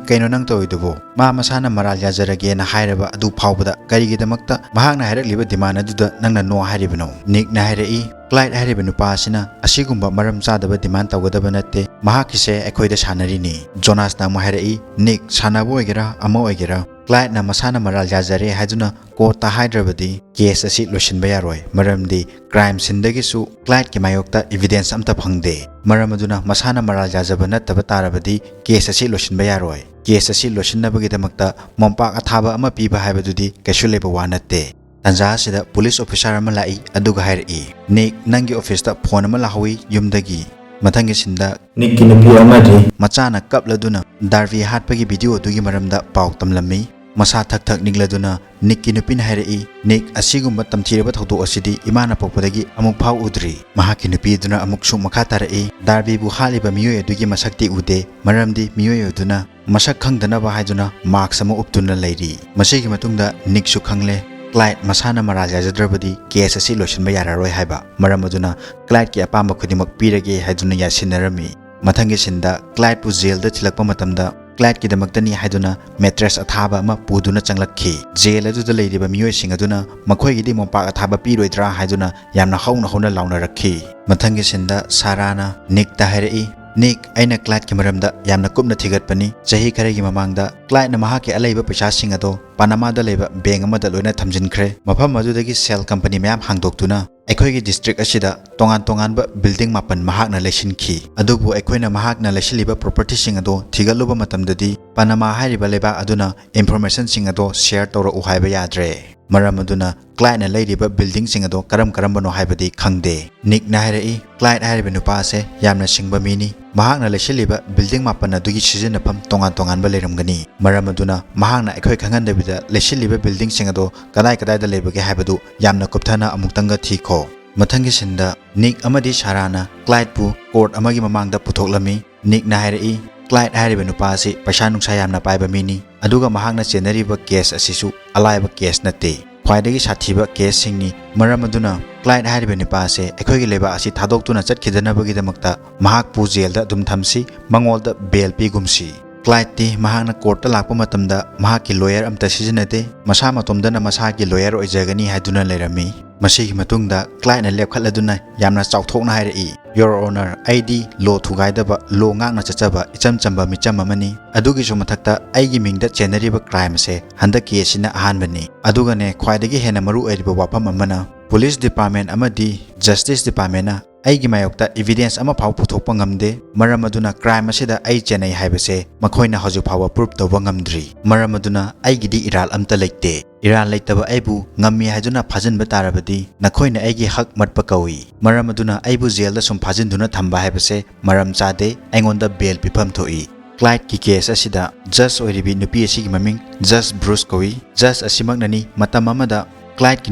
ꯀꯩꯅꯣ ꯅꯪ ꯇꯧꯔꯤꯗꯨꯕꯨ? ꯃꯥ ꯃꯁꯥꯅ ꯃꯔꯥꯜ ꯌꯥꯖꯔꯒꯦꯅ ꯍꯥꯏꯔꯕ ꯑꯗꯨ ꯐꯥꯎꯕꯗ ꯀꯔꯤꯒꯤꯗꯃꯛꯇ ꯃꯍꯥꯛꯅ ꯍꯥꯏꯔꯛꯂꯤꯕ ꯗꯤꯃꯥꯟ ꯑꯗꯨꯗ ꯅꯪꯅ ꯅꯣ ꯍꯥꯏꯔꯤꯕꯅꯣ?" ꯅꯤꯛꯅ ꯍꯥꯏꯔꯛꯏ, "ꯀ꯭ꯂꯥꯏꯠ ꯍꯥꯏꯔꯤꯕ ꯅꯨꯄꯥ ꯑꯁꯤꯅ ꯑꯁꯤꯒꯨꯝꯕ ꯃꯔꯝ ꯆꯥꯗꯕ ꯗꯤꯃꯥꯟ ꯇꯧꯒꯗꯕ ꯅꯠꯇꯦ꯫ ꯃꯍꯥꯛꯀꯤꯁꯦ ꯑꯩꯈꯣꯏꯗ ꯁꯥꯟꯅꯔꯤꯅꯤ꯫" ꯖꯣꯅꯥꯁꯅ ꯑꯃꯨꯛ ꯍꯥꯏꯔꯛꯏ, "ꯅꯤꯛ, ꯁꯥꯟꯅꯕ ꯑꯣꯏꯒꯦꯔꯥ ꯑꯃ ꯑꯣꯏꯒꯦꯔꯥ, ꯀ꯭ꯂꯥꯏꯠꯅ ꯃꯁꯥꯅ ꯃꯔꯥꯜ ꯌꯥꯖꯔꯦ ꯍꯥꯏꯗꯨꯅ ꯀꯣꯔꯠꯇ ꯍꯥꯏꯗ꯭ꯔꯕꯗꯤ ꯀꯦꯁ ꯑꯁꯤ ꯂꯣꯏꯁꯤꯟꯕ ꯌꯥꯔꯣꯏ꯫ ꯃꯔꯝꯗꯤ ꯀ꯭ꯔꯥꯏꯝ ꯁꯤꯟꯗꯒꯤꯁꯨ ꯀ꯭ꯂꯥꯏꯠꯀꯤ ꯃꯥꯌꯣꯛꯇ ꯏꯕꯤꯗꯦꯟꯁ ꯑꯝꯇ ꯐꯪꯗꯦ꯫ ꯃꯔꯝ ꯑꯗꯨꯅ ꯃꯁꯥꯅ ꯃꯔꯥꯜ ꯌꯥꯖꯕ ꯅꯠꯇꯕ ꯇꯥꯔꯕꯗꯤ ꯀꯦꯁ ꯑꯁꯤ ꯂꯣꯏꯁꯤꯟꯕ ꯌꯥꯔꯣꯏ꯫ ꯀꯦꯁ ꯑꯁꯤ ꯂꯣꯏꯁꯤꯟꯅꯕꯒꯤꯗꯃꯛꯇ ꯃꯣꯝꯄꯥꯛ ꯑꯊꯥꯕ ꯑꯃ ꯄꯤꯕ ꯍꯥꯏꯕꯗꯨꯗꯤ ꯀꯩꯁꯨ ꯂꯩꯕ ꯋꯥ ꯅꯠꯇꯦ꯫" ꯇꯥꯟꯖꯥ ꯑꯁꯤꯗ ꯄꯨꯂꯤꯁ ꯑꯣꯐꯤꯁꯥꯔ ꯑꯃ ꯂꯥꯛꯏ, ꯑꯗꯨꯒ ꯍꯥꯏꯔꯛꯏ, "ꯅꯤꯛ, ꯅꯪꯒꯤ ꯑꯣꯐꯤꯁꯇ ꯐꯣꯟ ꯑꯃ ꯂꯥꯛꯍꯧꯏ ꯌꯨꯝꯗꯒꯤ꯫" ꯃꯊꯪꯒꯤ ꯁꯤꯟꯗ ꯅꯤꯛꯀꯤ ꯅꯨꯄꯤ ꯑꯃꯗꯤ ꯃꯆꯥꯅ ꯀꯞꯂꯗꯨꯅ ꯗꯥꯔꯕꯤ ꯍꯥꯠꯄꯒꯤ ꯚꯤꯗꯤꯑꯣ ꯑꯗꯨꯒꯤ ꯃꯔꯝꯗ ꯄꯥꯎ ꯇꯝꯂꯝꯃꯤ꯫ ꯃꯁꯥ ꯊꯛ ꯊꯛ ꯅꯤꯛꯂꯗꯨꯅ ꯅꯤꯛꯀꯤ ꯅꯨꯄꯤꯅ ꯍꯥꯏꯔꯛꯏ, "ꯅꯤꯛ, ꯑꯁꯤꯒꯨꯝꯕ ꯇꯝꯊꯤꯔꯕ ꯊꯧꯗꯣꯛ ꯑꯁꯤꯗꯤ ꯏꯃꯥꯅ ꯄꯣꯛꯄꯗꯒꯤ ꯑꯃꯨꯛ ꯐꯥꯎ ꯎꯗ꯭ꯔꯤ꯫" ꯃꯍꯥꯛꯀꯤ ꯅꯨꯄꯤ ꯑꯗꯨꯅ ꯑꯃꯨꯛꯁꯨ ꯃꯈꯥ ꯇꯥꯔꯛꯏ, "ꯗꯥꯔꯕꯤꯕꯨ ꯍꯥꯠꯂꯤꯕ ꯃꯤꯑꯣꯏ ꯑꯗꯨꯒꯤ ꯃꯁꯛꯇꯤ ꯎꯗꯦ, ꯃꯔꯝꯗꯤ ꯃꯤꯑꯣꯏ ꯑꯗꯨꯅ ꯃꯁꯛ ꯈꯪꯗꯅꯕ ꯍꯥꯏꯗꯨꯅ ꯃꯥꯛꯁ ꯑꯃ ꯎꯞꯇꯨꯅ ꯂꯩꯔꯤ꯫" ꯃꯁꯤꯒꯤ ꯃꯇꯨꯡꯗ ꯅꯤꯛꯁꯨ ꯈꯪꯂꯦ, ꯀ꯭ꯂꯥꯏꯠ ꯃꯁꯥꯅ ꯃꯔꯥꯜ ꯌꯥꯖꯗ꯭ꯔꯕꯗꯤ ꯀꯦꯁ ꯑꯁꯤ ꯂꯣꯏꯁꯤꯟꯕ ꯌꯥꯔꯔꯣꯏ ꯍꯥꯏꯕ꯫ ꯃꯔꯝ ꯑꯗꯨꯅ ꯀ꯭ꯂꯥꯏꯠꯀꯤ ꯑꯄꯥꯝꯕ ꯈꯨꯗꯤꯡꯃꯛ ꯄꯤꯔꯒꯦ ꯍꯥꯏꯗꯨꯅ ꯌꯥꯁꯤꯟꯅꯔꯝꯃꯤ꯫ ꯃꯊꯪꯒꯤ ꯁꯤꯟꯗ ꯀ꯭ꯂꯥꯏꯠꯄꯨ ꯖꯦꯜꯗ ꯊꯤꯜꯂꯛꯄ ꯃꯇꯝꯗ ꯀ꯭ꯂꯥꯏꯠꯀꯤꯗꯃꯛꯇꯅꯤ ꯍꯥꯏꯗꯨꯅ ꯃꯦꯇ꯭ꯔꯦꯁ ꯑꯊꯥꯕ ꯑꯃ ꯄꯨꯗꯨꯅ ꯆꯪꯂꯛꯈꯤ꯫ ꯖꯦꯜ ꯑꯗꯨꯗ ꯂꯩꯔꯤꯕ ꯃꯤꯑꯣꯏꯁꯤꯡ ꯑꯗꯨꯅ ꯃꯈꯣꯏꯒꯤꯗꯤ ꯃꯣꯝꯄꯥꯛ ꯑꯊꯥꯕ ꯄꯤꯔꯣꯏꯗ꯭ꯔꯥ ꯍꯥꯏꯗꯨꯅ ꯌꯥꯝꯅ ꯍꯧꯅ ꯍꯧꯅ ꯂꯥꯎꯅꯔꯛꯈꯤ꯫ ꯃꯊꯪꯒꯤ ꯁꯤꯟꯗ ꯁꯥꯔꯥꯅ ꯅꯤꯛꯇ ꯍꯥꯏꯔꯛꯏ, "ꯅꯤꯛ, ꯑꯩꯅ ꯀ꯭ꯂꯥꯏꯠꯀꯤ ꯃꯔꯝꯗ ꯌꯥꯝꯅ ꯀꯨꯞꯅ ꯊꯤꯒꯠꯄꯅꯤ꯫ ꯆꯍꯤ ꯈꯔꯒꯤ ꯃꯃꯥꯡꯗ ꯀ꯭ꯂꯥꯏꯠꯅ ꯃꯍꯥꯛꯀꯤ ꯑꯂꯩꯕ ꯄꯩꯁꯥꯁꯤꯡ ꯑꯗꯣ ꯄꯥꯅꯃꯥꯗ ꯂꯩꯕ ꯕꯦꯡ ꯑꯃꯗ ꯂꯣꯏꯅ ꯊꯝꯖꯤꯟꯈ꯭ꯔꯦ꯫ ꯃꯐꯝ ꯑꯗꯨꯗꯒꯤ ꯁꯦꯜ ꯀꯝꯄꯅꯤ ꯃꯌꯥꯝ ꯍꯥꯡꯗꯣꯛꯇꯨꯅ ꯑꯩꯈꯣꯏꯒꯤ ꯗꯤꯁꯇ꯭ꯔꯤꯛ ꯑꯁꯤꯗ ꯇꯣꯉꯥꯟ ꯇꯣꯉꯥꯟꯕ ꯕꯤꯜꯗꯤꯡ ꯃꯥꯄꯟ ꯃꯍꯥꯛꯅ ꯂꯩꯁꯤꯟꯈꯤ꯫ ꯑꯗꯨꯕꯨ ꯑꯩꯈꯣꯏꯅ ꯃꯍꯥꯛꯅ ꯂꯩꯁꯤꯜꯂꯤꯕ ꯄ꯭ꯔꯣꯄꯔꯇꯤꯁꯤꯡ ꯑꯗꯨ ꯊꯤꯒꯠꯂꯨꯕ ꯃꯇꯝꯗꯗꯤ, ꯄꯅꯃꯥ ꯍꯥꯏꯔꯤꯕ ꯂꯩꯕꯥꯛ ꯑꯗꯨꯅ ꯏꯟꯐꯣꯔꯃꯦꯁꯟꯁꯤꯡ ꯑꯗꯨ ꯁꯤꯌꯔ ꯇꯧꯔꯛꯎ ꯍꯥꯏꯕ ꯌꯥꯗ꯭ꯔꯦ꯫ ꯃꯔꯝ ꯑꯗꯨꯅ ꯀ꯭ꯂꯥꯏꯠꯅ ꯂꯩꯔꯤꯕ ꯕꯤꯜꯗꯤꯡꯁꯤꯡ ꯑꯗꯨ ꯀꯔꯝ ꯀꯔꯝꯕꯅꯣ ꯍꯥꯏꯕꯗꯤ ꯈꯪꯗꯦ꯫ ꯅꯤꯛꯅ ꯍꯥꯏꯔꯛꯏ, ꯀ꯭ꯂꯥꯏꯠ ꯍꯥꯏꯔꯤꯕ ꯅꯨꯄꯥ ꯑꯁꯦ ꯌꯥꯝꯅ ꯁꯤꯡꯕ ꯃꯤꯅꯤ꯫ ꯃꯍꯥꯛꯅ ꯂꯩꯁꯤꯜꯂꯤꯕ ꯕꯤꯜꯗꯤꯡ ꯃꯥꯄꯟ ꯑꯗꯨꯒꯤ ꯁꯤꯖꯤꯟꯅꯐꯝ ꯇꯣꯉꯥꯟ ꯇꯣꯉꯥꯟꯕ ꯂꯩꯔꯝꯒꯅꯤ꯫ ꯃꯔꯝ ꯑꯗꯨꯅ ꯃꯍꯥꯛꯅ ꯑꯩꯈꯣꯏ ꯈꯪꯍꯟꯗꯕꯤꯗ ꯂꯩꯁꯤꯜꯂꯤꯕ ꯕꯤꯜꯗꯤꯡꯁꯤꯡ ꯑꯗꯨ ꯀꯗꯥꯏ ꯀꯗꯥꯏꯗ ꯂꯩꯕꯒꯦ ꯍꯥꯏꯕꯗꯨ ꯌꯥꯝꯅ ꯀꯨꯞꯊꯅ ꯑꯃꯨꯛꯇꯪꯒ ꯊꯤꯈꯣ꯫ ꯃꯊꯪꯒꯤ ꯁꯤꯟꯗ ꯅꯤꯛ ꯑꯃꯗꯤ ꯁꯥꯔꯥꯅ ꯀ꯭ꯂꯥꯏꯠꯄꯨ ꯀꯣꯔꯠ ꯑꯃꯒꯤ ꯃꯃꯥꯡꯗ ꯄꯨꯊꯣꯛꯂꯝꯃꯤ꯫ ꯅꯤꯛꯅ ꯍꯥꯏꯔꯛꯏ, ꯀ꯭ꯂꯥꯏꯠ ꯍꯥꯏꯔꯤꯕ ꯅꯨꯄꯥ ꯑꯁꯤ ꯄꯩꯁꯥ ꯅꯨꯡꯁꯥ ꯌꯥꯝꯅ ꯄꯥꯏꯕ ꯃꯤꯅꯤ, ꯑꯗꯨꯒ ꯃꯍꯥꯛꯅ ꯆꯦꯟꯅꯔꯤꯕ ꯀꯦꯁ ꯑꯁꯤꯁꯨ ꯑꯂꯥꯏꯕ ꯀꯦꯁ ꯅꯠꯇꯦ꯫ ꯈ꯭ꯋꯥꯏꯗꯒꯤ ꯁꯥꯊꯤꯕ ꯀꯦꯁꯁꯤꯡꯅꯤ꯫ ꯃꯔꯝ ꯑꯗꯨꯅ ꯀ꯭ꯂꯥꯏꯠ ꯍꯥꯏꯔꯤꯕ ꯅꯨꯄꯥ ꯑꯁꯦ ꯑꯩꯈꯣꯏꯒꯤ ꯂꯩꯕꯥꯛ ꯑꯁꯤ ꯊꯥꯗꯣꯛꯇꯨꯅ ꯆꯠꯈꯤꯗꯅꯕꯒꯤꯗꯃꯛꯇ ꯃꯍꯥꯛꯄꯨ ꯖꯦꯜꯗ ꯑꯗꯨꯝ ꯊꯝꯁꯤ, ꯃꯉꯣꯟꯗ ꯕꯦꯜ ꯄꯤꯒꯨꯝꯁꯤ꯫ ꯀ꯭ꯂꯥꯏꯠꯇꯤ ꯃꯍꯥꯛꯅ ꯀꯣꯔꯠꯇ ꯂꯥꯛꯄ ꯃꯇꯝꯗ ꯃꯍꯥꯛꯀꯤ ꯂꯣꯌꯔ ꯑꯝꯇ ꯁꯤꯖꯤꯟꯅꯗꯦ꯫ ꯃꯁꯥ ꯃꯇꯣꯝꯗꯅ ꯃꯁꯥꯒꯤ ꯂꯣꯌꯔ ꯑꯣꯏꯖꯒꯅꯤ ꯍꯥꯏꯗꯨꯅ ꯂꯩꯔꯝꯃꯤ꯫ ꯃꯁꯤꯒꯤ ꯃꯇꯨꯡꯗ ꯀ꯭ꯂꯥꯏꯠꯅ ꯂꯦꯞꯈꯠꯂꯗꯨꯅ ꯌꯥꯝꯅ ꯆꯥꯎꯊꯣꯛꯅ ꯍꯥꯏꯔꯛꯏ, "Your Honor, ꯑꯩꯗꯤ ꯂꯣ ꯊꯨꯒꯥꯏꯗꯕ, ꯂꯣ ꯉꯥꯛꯅ ꯆꯠꯆꯕ ꯏꯆꯝ ꯆꯝꯕ ꯃꯤꯆꯝ ꯑꯃꯅꯤ꯫ ꯑꯗꯨꯒꯤꯁꯨ ꯃꯊꯛꯇ ꯑꯩꯒꯤ ꯃꯤꯡꯗ ꯆꯦꯟꯅꯔꯤꯕ ꯀ꯭ꯔꯥꯏꯝ ꯑꯁꯦ ꯍꯟꯗꯛꯀꯤ ꯑꯁꯤꯅ ꯑꯍꯥꯟꯕꯅꯤ꯫ ꯑꯗꯨꯒꯅꯦ, ꯈ꯭ꯋꯥꯏꯗꯒꯤ ꯍꯦꯟꯅ ꯃꯔꯨ ꯑꯣꯏꯔꯤꯕ ꯋꯥꯐꯝ ꯑꯃꯅ, ꯄꯨꯂꯤꯁ ꯗꯤꯄꯥꯔꯠꯃꯦꯟ ꯑꯃꯗꯤ ꯖꯁꯇꯤꯁ ꯗꯤꯄꯥꯔꯠꯃꯦꯟꯅ ꯑꯩꯒꯤ ꯃꯥꯌꯣꯛꯇ ꯏꯕꯤꯗꯦꯟꯁ ꯑꯃꯐꯥꯎ ꯄꯨꯊꯣꯛꯄ ꯉꯝꯗꯦ꯫ ꯃꯔꯝ ꯑꯗꯨꯅ ꯀ꯭ꯔꯥꯏꯝ ꯑꯁꯤꯗ ꯑꯩ ꯆꯦꯟꯅꯩ ꯍꯥꯏꯕꯁꯦ ꯃꯈꯣꯏꯅ ꯍꯧꯖꯤꯛ ꯐꯥꯎꯕ ꯄ꯭ꯔꯨꯞ ꯇꯧꯕ ꯉꯝꯗ꯭ꯔꯤ꯫ ꯃꯔꯝ ꯑꯗꯨꯅ ꯑꯩꯒꯤꯗꯤ ꯏꯔꯥꯜ ꯑꯝꯇ ꯂꯩꯇꯦ꯫ ꯏꯔꯥꯜ ꯂꯩꯇꯕ ꯑꯩꯕꯨ ꯉꯝꯃꯤ ꯍꯥꯏꯗꯨꯅ ꯐꯥꯖꯤꯟꯕ ꯇꯥꯔꯕꯗꯤ ꯅꯈꯣꯏꯅ ꯑꯩꯒꯤ ꯍꯛ ꯃꯠꯄ ꯀꯧꯏ꯫ ꯃꯔꯝ ꯑꯗꯨꯅ ꯑꯩꯕꯨ ꯖꯦꯜꯗ ꯁꯨꯝ ꯐꯥꯖꯤꯟꯗꯨꯅ ꯊꯝꯕ ꯍꯥꯏꯕꯁꯦ ꯃꯔꯝ ꯆꯥꯗꯦ꯫ ꯑꯩꯉꯣꯟꯗ ꯕꯦꯜ ꯄꯤꯐꯝ ꯊꯣꯛꯏ꯫" ꯀ꯭ꯂꯥꯏꯠꯀꯤ ꯀꯦꯁ ꯑꯁꯤꯗ ꯖꯁ ꯑꯣꯏꯔꯤꯕꯤ ꯅꯨꯄꯤ ꯑꯁꯤꯒꯤ ꯃꯃꯤꯡ ꯖꯁ ꯕ꯭ꯔꯨꯁ ꯀꯧꯏ꯫ ꯖꯁ ꯑꯁꯤꯃꯛꯅꯅꯤ ꯃꯇꯝ ꯑꯃꯗ ꯀ꯭ꯂꯥꯏꯠꯀꯤ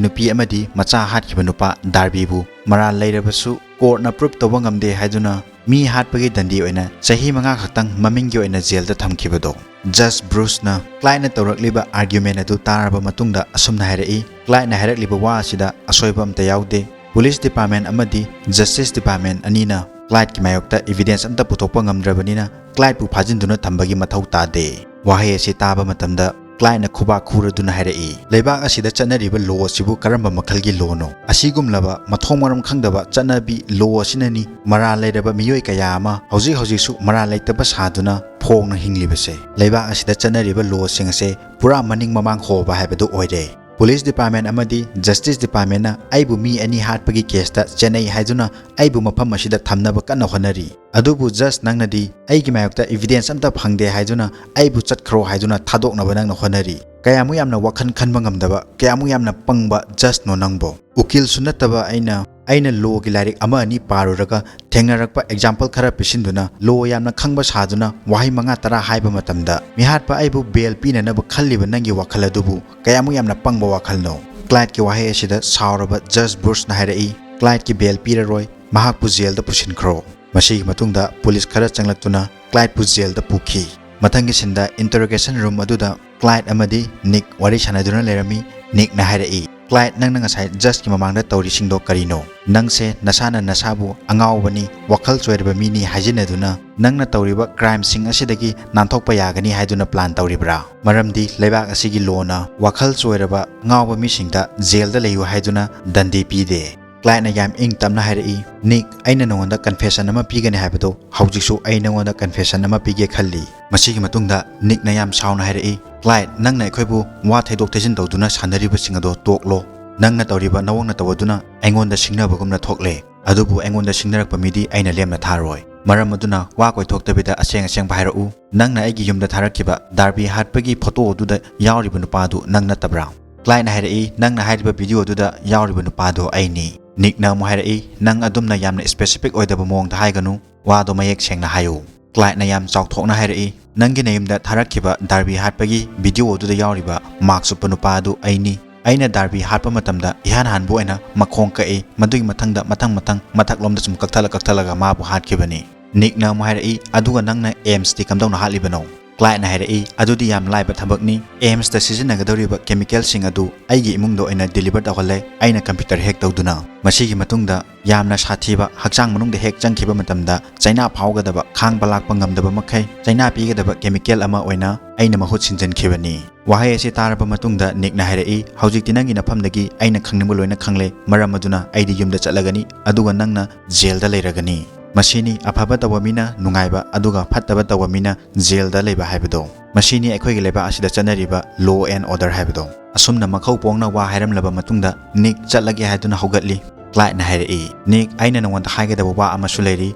ꯅꯨꯄꯤ ꯑꯃꯗꯤ ꯃꯆꯥ ꯍꯥꯠꯈꯤꯕ ꯅꯨꯄꯥ ꯗꯥꯔꯕꯤꯕꯨ ꯃꯔꯥꯜ ꯂꯩꯔꯕꯁꯨ ꯀꯣꯔꯠꯅ ꯄ꯭ꯔꯨꯞ ꯇꯧꯕ ꯉꯝꯗꯦ ꯍꯥꯏꯗꯨꯅ ꯃꯤ ꯍꯥꯠꯄꯒꯤ ꯗꯟꯗꯤ ꯑꯣꯏꯅ ꯆꯍꯤ ꯃꯉꯥ ꯈꯛꯇꯪ ꯃꯃꯤꯡꯒꯤ ꯑꯣꯏꯅ ꯖꯦꯜꯗ ꯊꯝꯈꯤꯕꯗꯣ꯫ ꯖꯁ ꯕ꯭ꯔꯨꯁꯅ ꯀ꯭ꯂꯥꯏꯠꯅ ꯇꯧꯔꯛꯂꯤꯕ ꯑꯥꯔꯒ꯭ꯌꯨꯃꯦꯟ ꯑꯗꯨ ꯇꯥꯔꯕ ꯃꯇꯨꯡꯗ ꯑꯁꯨꯝꯅ ꯍꯥꯏꯔꯛꯏ, "ꯀ꯭ꯂꯥꯏꯠꯅ ꯍꯥꯏꯔꯛꯂꯤꯕ ꯋꯥ ꯑꯁꯤꯗ ꯑꯁꯣꯏꯕ ꯑꯝꯇ ꯌꯥꯎꯗꯦ꯫ ꯄꯨꯂꯤꯁ ꯗꯤꯄꯥꯔꯠꯃꯦꯟ ꯑꯃꯗꯤ ꯖꯁꯇꯤꯁ ꯗꯤꯄꯥꯔꯠꯃꯦꯟ ꯑꯅꯤꯅ ꯀ꯭ꯂꯥꯏꯠꯀꯤ ꯃꯥꯌꯣꯛꯇ ꯏꯕꯤꯗꯦꯟꯁ ꯑꯝꯇ ꯄꯨꯊꯣꯛꯄ ꯉꯝꯗ꯭ꯔꯕꯅꯤꯅ ꯀ꯭ꯂꯥꯏꯠꯄꯨ ꯐꯥꯖꯤꯟꯗꯨꯅ ꯊꯝꯕꯒꯤ ꯃꯊꯧ ꯇꯥꯗꯦ꯫" ꯋꯥꯍꯩ ꯑꯁꯤ ꯇꯥꯕ ꯃꯇꯝꯗ ꯀ꯭ꯂꯥꯏꯠꯅ ꯈꯨꯕꯥꯛ ꯈꯨꯔꯗꯨꯅ ꯍꯥꯏꯔꯛꯏ, "ꯂꯩꯕꯥꯛ ꯑꯁꯤꯗ ꯆꯠꯅꯔꯤꯕ ꯂꯣ ꯑꯁꯤꯕꯨ ꯀꯔꯝꯕ ꯃꯈꯜꯒꯤ ꯂꯣꯅꯣ? ꯑꯁꯤꯒꯨꯝꯂꯕ ꯃꯊꯣꯡ ꯃꯔꯝ ꯈꯪꯗꯕ ꯆꯠꯅꯕꯤ ꯂꯣ ꯑꯁꯤꯅꯅꯤ ꯃꯔꯥꯜ ꯂꯩꯔꯕ ꯃꯤꯑꯣꯏ ꯀꯌꯥ ꯑꯃ ꯍꯧꯖꯤꯛ ꯍꯧꯖꯤꯛꯁꯨ ꯃꯔꯥꯜ ꯂꯩꯇꯕ ꯁꯥꯗꯨꯅ ꯐꯣꯡꯅ ꯍꯤꯡꯂꯤꯕꯁꯦ꯫ ꯂꯩꯕꯥꯛ ꯑꯁꯤꯗ ꯆꯠꯅꯔꯤꯕ ꯂꯣꯁꯤꯡ ꯑꯁꯦ ꯄꯨꯔꯥ ꯃꯅꯤꯡ ꯃꯃꯥꯡ ꯍꯣꯕ ꯍꯥꯏꯕꯗꯨ ꯑꯣꯏꯔꯦ꯫" Police Department ꯑꯃꯗꯤ Justice Departmentꯅ ꯑꯩꯕꯨ ꯃꯤ ꯑꯅꯤ ꯍꯥꯠꯄꯒꯤ caseꯇ ꯆꯦꯟꯅꯩ ꯍꯥꯏꯗꯨꯅ ꯑꯩꯕꯨ ꯃꯐꯝ ꯑꯁꯤꯗ ꯊꯝꯅꯕ ꯀꯟꯅ ꯍꯣꯠꯅꯔꯤ꯫ ꯑꯗꯨꯕꯨ judge, ꯅꯪꯅꯗꯤ ꯑꯩꯒꯤ ꯃꯥꯌꯣꯛꯇ evidence ꯑꯝꯇ ꯐꯪꯗꯦ ꯍꯥꯏꯗꯨꯅ ꯑꯩꯕꯨ ꯆꯠꯈ꯭ꯔꯣ ꯍꯥꯏꯗꯨꯅ ꯊꯥꯗꯣꯛꯅꯕ ꯅꯪꯅ ꯍꯣꯠꯅꯔꯤ꯫ ꯀꯌꯥꯃꯨꯛ ꯌꯥꯝꯅ ꯋꯥꯈꯜ ꯈꯟꯕ ꯉꯝꯗꯕ, ꯀꯌꯥꯃꯨꯛ ꯌꯥꯝꯅ ꯄꯪꯕ judgeꯅꯣ ꯅꯪꯕꯣ? ꯎꯀꯤꯜꯁꯨ ꯅꯠꯇꯕ ꯑꯩꯅ, ꯑꯩꯅ lawꯒꯤ ꯂꯥꯏꯔꯤꯛ ꯑꯃ ꯑꯅꯤ ꯄꯥꯔꯨꯔꯒ ꯊꯦꯡꯅꯔꯛꯄ example ꯈꯔ ꯄꯤꯁꯤꯟꯗꯨꯅ law ꯌꯥꯝꯅ ꯈꯪꯕ ꯁꯥꯗꯨꯅ ꯋꯥꯍꯩ ꯃꯉꯥ ꯇꯔꯥ ꯍꯥꯏꯕ ꯃꯇꯝꯗ ꯃꯤꯍꯥꯠꯄ ꯑꯩꯕꯨ bail ꯄꯤꯅꯅꯕ ꯈꯜꯂꯤꯕ ꯅꯪꯒꯤ ꯋꯥꯈꯜ ꯑꯗꯨꯕꯨ ꯀꯌꯥꯃꯨꯛ ꯌꯥꯝꯅ ꯄꯪꯕ ꯋꯥꯈꯜꯅꯣ? Clydeꯀꯤ ꯋꯥꯍꯩ ꯑꯁꯤꯗ ꯁꯥꯎꯔꯕ judge Bruceꯅ ꯍꯥꯏꯔꯛꯏ, "Clydeꯀꯤ bail ꯄꯤꯔꯔꯣꯏ, ꯃꯍꯥꯛꯄꯨ jailꯗ ꯄꯨꯁꯤꯟꯈ꯭ꯔꯣ"꯫ ꯃꯁꯤꯒꯤ ꯃꯇꯨꯡꯗ police ꯈꯔ ꯆꯪꯂꯛꯇꯨꯅ Clydeꯄꯨ jailꯗ ꯄꯨꯈꯤ꯫ ꯃꯊꯪꯒꯤ sceneꯗ interrogation room ꯑꯗꯨꯗ Clyde ꯑꯃꯗꯤ Nick ꯋꯥꯔꯤ ꯁꯥꯟꯅꯗꯨꯅ ꯂꯩꯔꯝꯃꯤ꯫ Nickꯅ ꯍꯥꯏꯔꯛꯏ, "Clyde, ꯅꯪꯅ ꯉꯁꯥꯏ judgeꯀꯤ ꯃꯃꯥꯡꯗ ꯇꯧꯔꯤꯁꯤꯡꯗꯣ ꯀꯔꯤꯅꯣ? ꯅꯪꯁꯦ ꯅꯁꯥꯅ ꯅꯁꯥꯕꯨ ꯑꯉꯥꯎꯕꯅꯤ, ꯋꯥꯈꯜ ꯆꯣꯏꯔꯕ ꯃꯤꯅꯤ ꯍꯥꯏꯖꯤꯟꯅꯗꯨꯅ ꯅꯪꯅ ꯇꯧꯔꯤꯕ crimeꯁꯤꯡ ꯑꯁꯤꯗꯒꯤ ꯅꯥꯟꯊꯣꯛꯄ ꯌꯥꯒꯅꯤ ꯍꯥꯏꯗꯨꯅ plan ꯇꯧꯔꯤꯕ꯭ꯔꯥ? ꯃꯔꯝꯗꯤ ꯂꯩꯕꯥꯛ ꯑꯁꯤꯒꯤ lawꯅ ꯋꯥꯈꯜ ꯆꯣꯏꯔꯕ ꯉꯥꯎꯕ ꯃꯤꯁꯤꯡꯗ jailꯗ ꯂꯩꯌꯨ ꯍꯥꯏꯗꯨꯅ ꯗꯟꯗꯤ ꯄꯤꯗꯦ"꯫ Clydeꯅ ꯌꯥꯝ ꯏꯪ ꯇꯞꯅ ꯍꯥꯏꯔꯛꯏ, "Nick, ꯑꯩꯅ ꯅꯉꯣꯟꯗ confession ꯑꯃ ꯄꯤꯒꯅꯤ ꯍꯥꯏꯕꯗꯣ ꯍꯧꯖꯤꯛꯁꯨ ꯑꯩ ꯅꯉꯣꯟꯗ confession ꯑꯃ ꯄꯤꯒꯦ ꯈꯜꯂꯤ"꯫ ꯃꯁꯤꯒꯤ ꯃꯇꯨꯡꯗ Nickꯅ ꯌꯥꯝ ꯁꯥꯎꯅ ꯍꯥꯏꯔꯛꯏ, "Clyde, ꯅꯪꯅ ꯑꯩꯈꯣꯏꯕꯨ ꯋꯥ ꯊꯩꯗꯣꯛ ꯊꯩꯖꯤꯟ ꯇꯧꯗꯨꯅ ꯁꯥꯟꯅꯔꯤꯕꯁꯤꯡ ꯑꯗꯣ ꯇꯣꯛꯂꯣ꯫ ꯅꯪꯅ ꯇꯧꯔꯤꯕ ꯅꯑꯣꯡ ꯅꯇꯧ ꯑꯗꯨꯅ ꯑꯩꯉꯣꯟꯗ ꯁꯤꯡꯅꯕꯒꯨꯝꯅ ꯊꯣꯛꯂꯦ꯫ ꯑꯗꯨꯕꯨ ꯑꯩꯉꯣꯟꯗ ꯁꯤꯡꯅꯔꯛꯄ ꯃꯤꯗꯤ ꯑꯩꯅ ꯂꯦꯝꯅ ꯊꯥꯔꯣꯏ꯫ ꯃꯔꯝ ꯑꯗꯨꯅ ꯋꯥ ꯀꯣꯏꯊꯣꯛꯇꯕꯤꯗ ꯑꯁꯦꯡ ꯑꯁꯦꯡꯕ ꯍꯥꯏꯔꯛꯎ꯫ ꯅꯪꯅ ꯑꯩꯒꯤ ꯌꯨꯝꯗ ꯊꯥꯔꯛꯈꯤꯕ Darby ꯍꯥꯠꯄꯒꯤ photo ꯑꯗꯨꯗ ꯌꯥꯎꯔꯤꯕ ꯅꯨꯄꯥꯗꯨ ꯅꯪ ꯅꯠꯇꯕ꯭ꯔꯥ?" Clydeꯅ ꯍꯥꯏꯔꯛꯏ, "ꯅꯪꯅ ꯍꯥꯏꯔꯤꯕ video ꯑꯗꯨꯗ ꯌꯥꯎꯔꯤꯕ ꯅꯨꯄꯥꯗꯣ ꯑꯩꯅꯤ"꯫ Nickꯅ ꯑꯃꯨꯛ ꯍꯥꯏꯔꯛꯏ, "ꯅꯪ ꯑꯗꯨꯝꯅ ꯌꯥꯝꯅ specific ꯑꯣꯏꯗꯕ ꯃꯑꯣꯡꯗ ꯍꯥꯏꯒꯅꯨ, ꯋꯥꯗꯣ ꯃꯌꯦꯛ ꯁꯦꯡꯅ ꯍꯥꯏꯌꯨ"꯫ Clydeꯅ ꯌꯥꯝ ꯆꯥꯎꯊꯣꯛꯅ ꯍꯥꯏꯔꯛꯏ, "ꯅꯪꯒꯤ ꯅꯌꯨꯝꯗ ꯊꯥꯔꯛꯈꯤꯕ Darby ꯍꯥꯠꯄꯒꯤ video ꯑꯗꯨꯗ ꯌꯥꯎꯔꯤꯕ mask ꯎꯞꯄ ꯅꯨꯄꯥ ꯑꯗꯨ ꯑꯩꯅꯤ꯫ ꯑꯩꯅ Darby ꯍꯥꯠꯄ ꯃꯇꯝꯗ ꯏꯍꯥꯟ ꯍꯥꯟꯕ ꯑꯣꯏꯅ ꯃꯈꯣꯡ ꯀꯛꯏ, ꯃꯗꯨꯒꯤ ꯃꯊꯪꯗ ꯃꯊꯪ ꯃꯊꯪ ꯃꯊꯛꯂꯣꯝꯗ ꯁꯨꯝ ꯀꯛꯊꯠꯂ ꯀꯛꯊꯠꯂꯒ ꯃꯥꯕꯨ ꯍꯥꯠꯈꯤꯕꯅꯤ"꯫ Nickꯅ ꯑꯃꯨꯛ ꯍꯥꯏꯔꯛꯏ, "ꯑꯗꯨꯒ ꯅꯪꯅ AIIMSꯇꯤ ꯀꯝꯗꯧꯅ ꯍꯥꯠꯂꯤꯕꯅꯣ?" Clydeꯅ ꯍꯥꯏꯔꯛꯏ, "ꯑꯗꯨꯗꯤ ꯌꯥꯝ ꯂꯥꯏꯕ ꯊꯕꯛꯅꯤ꯫ AIIMSꯇ ꯁꯤꯖꯤꯟꯅꯒꯗꯧꯔꯤꯕ chemicalꯁꯤꯡ ꯑꯗꯨ ꯑꯩꯒꯤ ꯏꯃꯨꯡꯗ ꯑꯣꯏꯅ deliver ꯇꯧꯍꯜꯂꯦ, ꯑꯩꯅ computer hack ꯇꯧꯗꯨꯅ"꯫ ꯃꯁꯤꯒꯤ ꯃꯇꯨꯡꯗ ꯌꯥꯝꯅ ꯁꯥꯊꯤꯕ ꯍꯛꯆꯥꯡ ꯃꯅꯨꯡꯗ ꯍꯦꯛ ꯆꯪꯈꯤꯕ ꯃꯇꯝꯗ ꯆꯩꯅꯥ ꯐꯥꯎꯒꯗꯕ, ꯈꯥꯡꯕ ꯂꯥꯛꯄ ꯉꯝꯗꯕ ꯃꯈꯩ ꯆꯩꯅꯥ ꯄꯤꯒꯗꯕ chemical ꯑꯃ ꯑꯣꯏꯅ ꯑꯩꯅ ꯃꯍꯨꯠ ꯁꯤꯟꯖꯤꯟꯈꯤꯕꯅꯤ꯫ ꯋꯥꯍꯩ ꯑꯁꯤ ꯇꯥꯔꯕ ꯃꯇꯨꯡꯗ Nickꯅ ꯍꯥꯏꯔꯛꯏ, "ꯍꯧꯖꯤꯛꯇꯤ ꯅꯪꯒꯤ ꯅꯐꯝꯗꯒꯤ ꯑꯩꯅ ꯈꯪꯅꯤꯡꯕ ꯂꯣꯏꯅ ꯈꯪꯂꯦ, ꯃꯔꯝ ꯑꯗꯨꯅ ꯑꯩꯗꯤ ꯌꯨꯝꯗ ꯆꯠꯂꯒꯅꯤ, ꯑꯗꯨꯒ ꯅꯪꯅ jailꯗ ꯂꯩꯔꯒꯅꯤ"꯫ ꯃꯁꯤꯅꯤ ꯑꯐꯕ ꯇꯧꯕ ꯃꯤꯅ ꯅꯨꯡꯉꯥꯏꯕ, ꯑꯗꯨꯒ ꯐꯠꯇꯕ ꯇꯧꯕ ꯃꯤꯅ ꯖꯦꯜꯗ ꯂꯩꯕ ꯍꯥꯏꯕꯗꯣ꯫ ꯃꯁꯤꯅꯤ ꯑꯩꯈꯣꯏꯒꯤ ꯂꯩꯕꯥꯛ ꯑꯁꯤꯗ ꯆꯠꯅꯔꯤꯕ law and order ꯍꯥꯏꯕꯗꯣ꯫ ꯑꯁꯨꯝꯅ ꯃꯈꯧ ꯄꯣꯡꯅ ꯋꯥ ꯍꯥꯏꯔꯝꯂꯕ ꯃꯇꯨꯡꯗ ꯅꯤꯛ ꯆꯠꯂꯒꯦ ꯍꯥꯏꯗꯨꯅ ꯍꯧꯒꯠꯂꯤ꯫ ꯀ꯭ꯂꯥꯏꯗꯅ ꯍꯥꯏꯔꯛꯏ, "ꯅꯤꯛ, ꯑꯩꯅ ꯅꯉꯣꯟꯗ ꯍꯥꯏꯒꯗꯕ ꯋꯥ ꯑꯃꯁꯨ ꯂꯩꯔꯤ,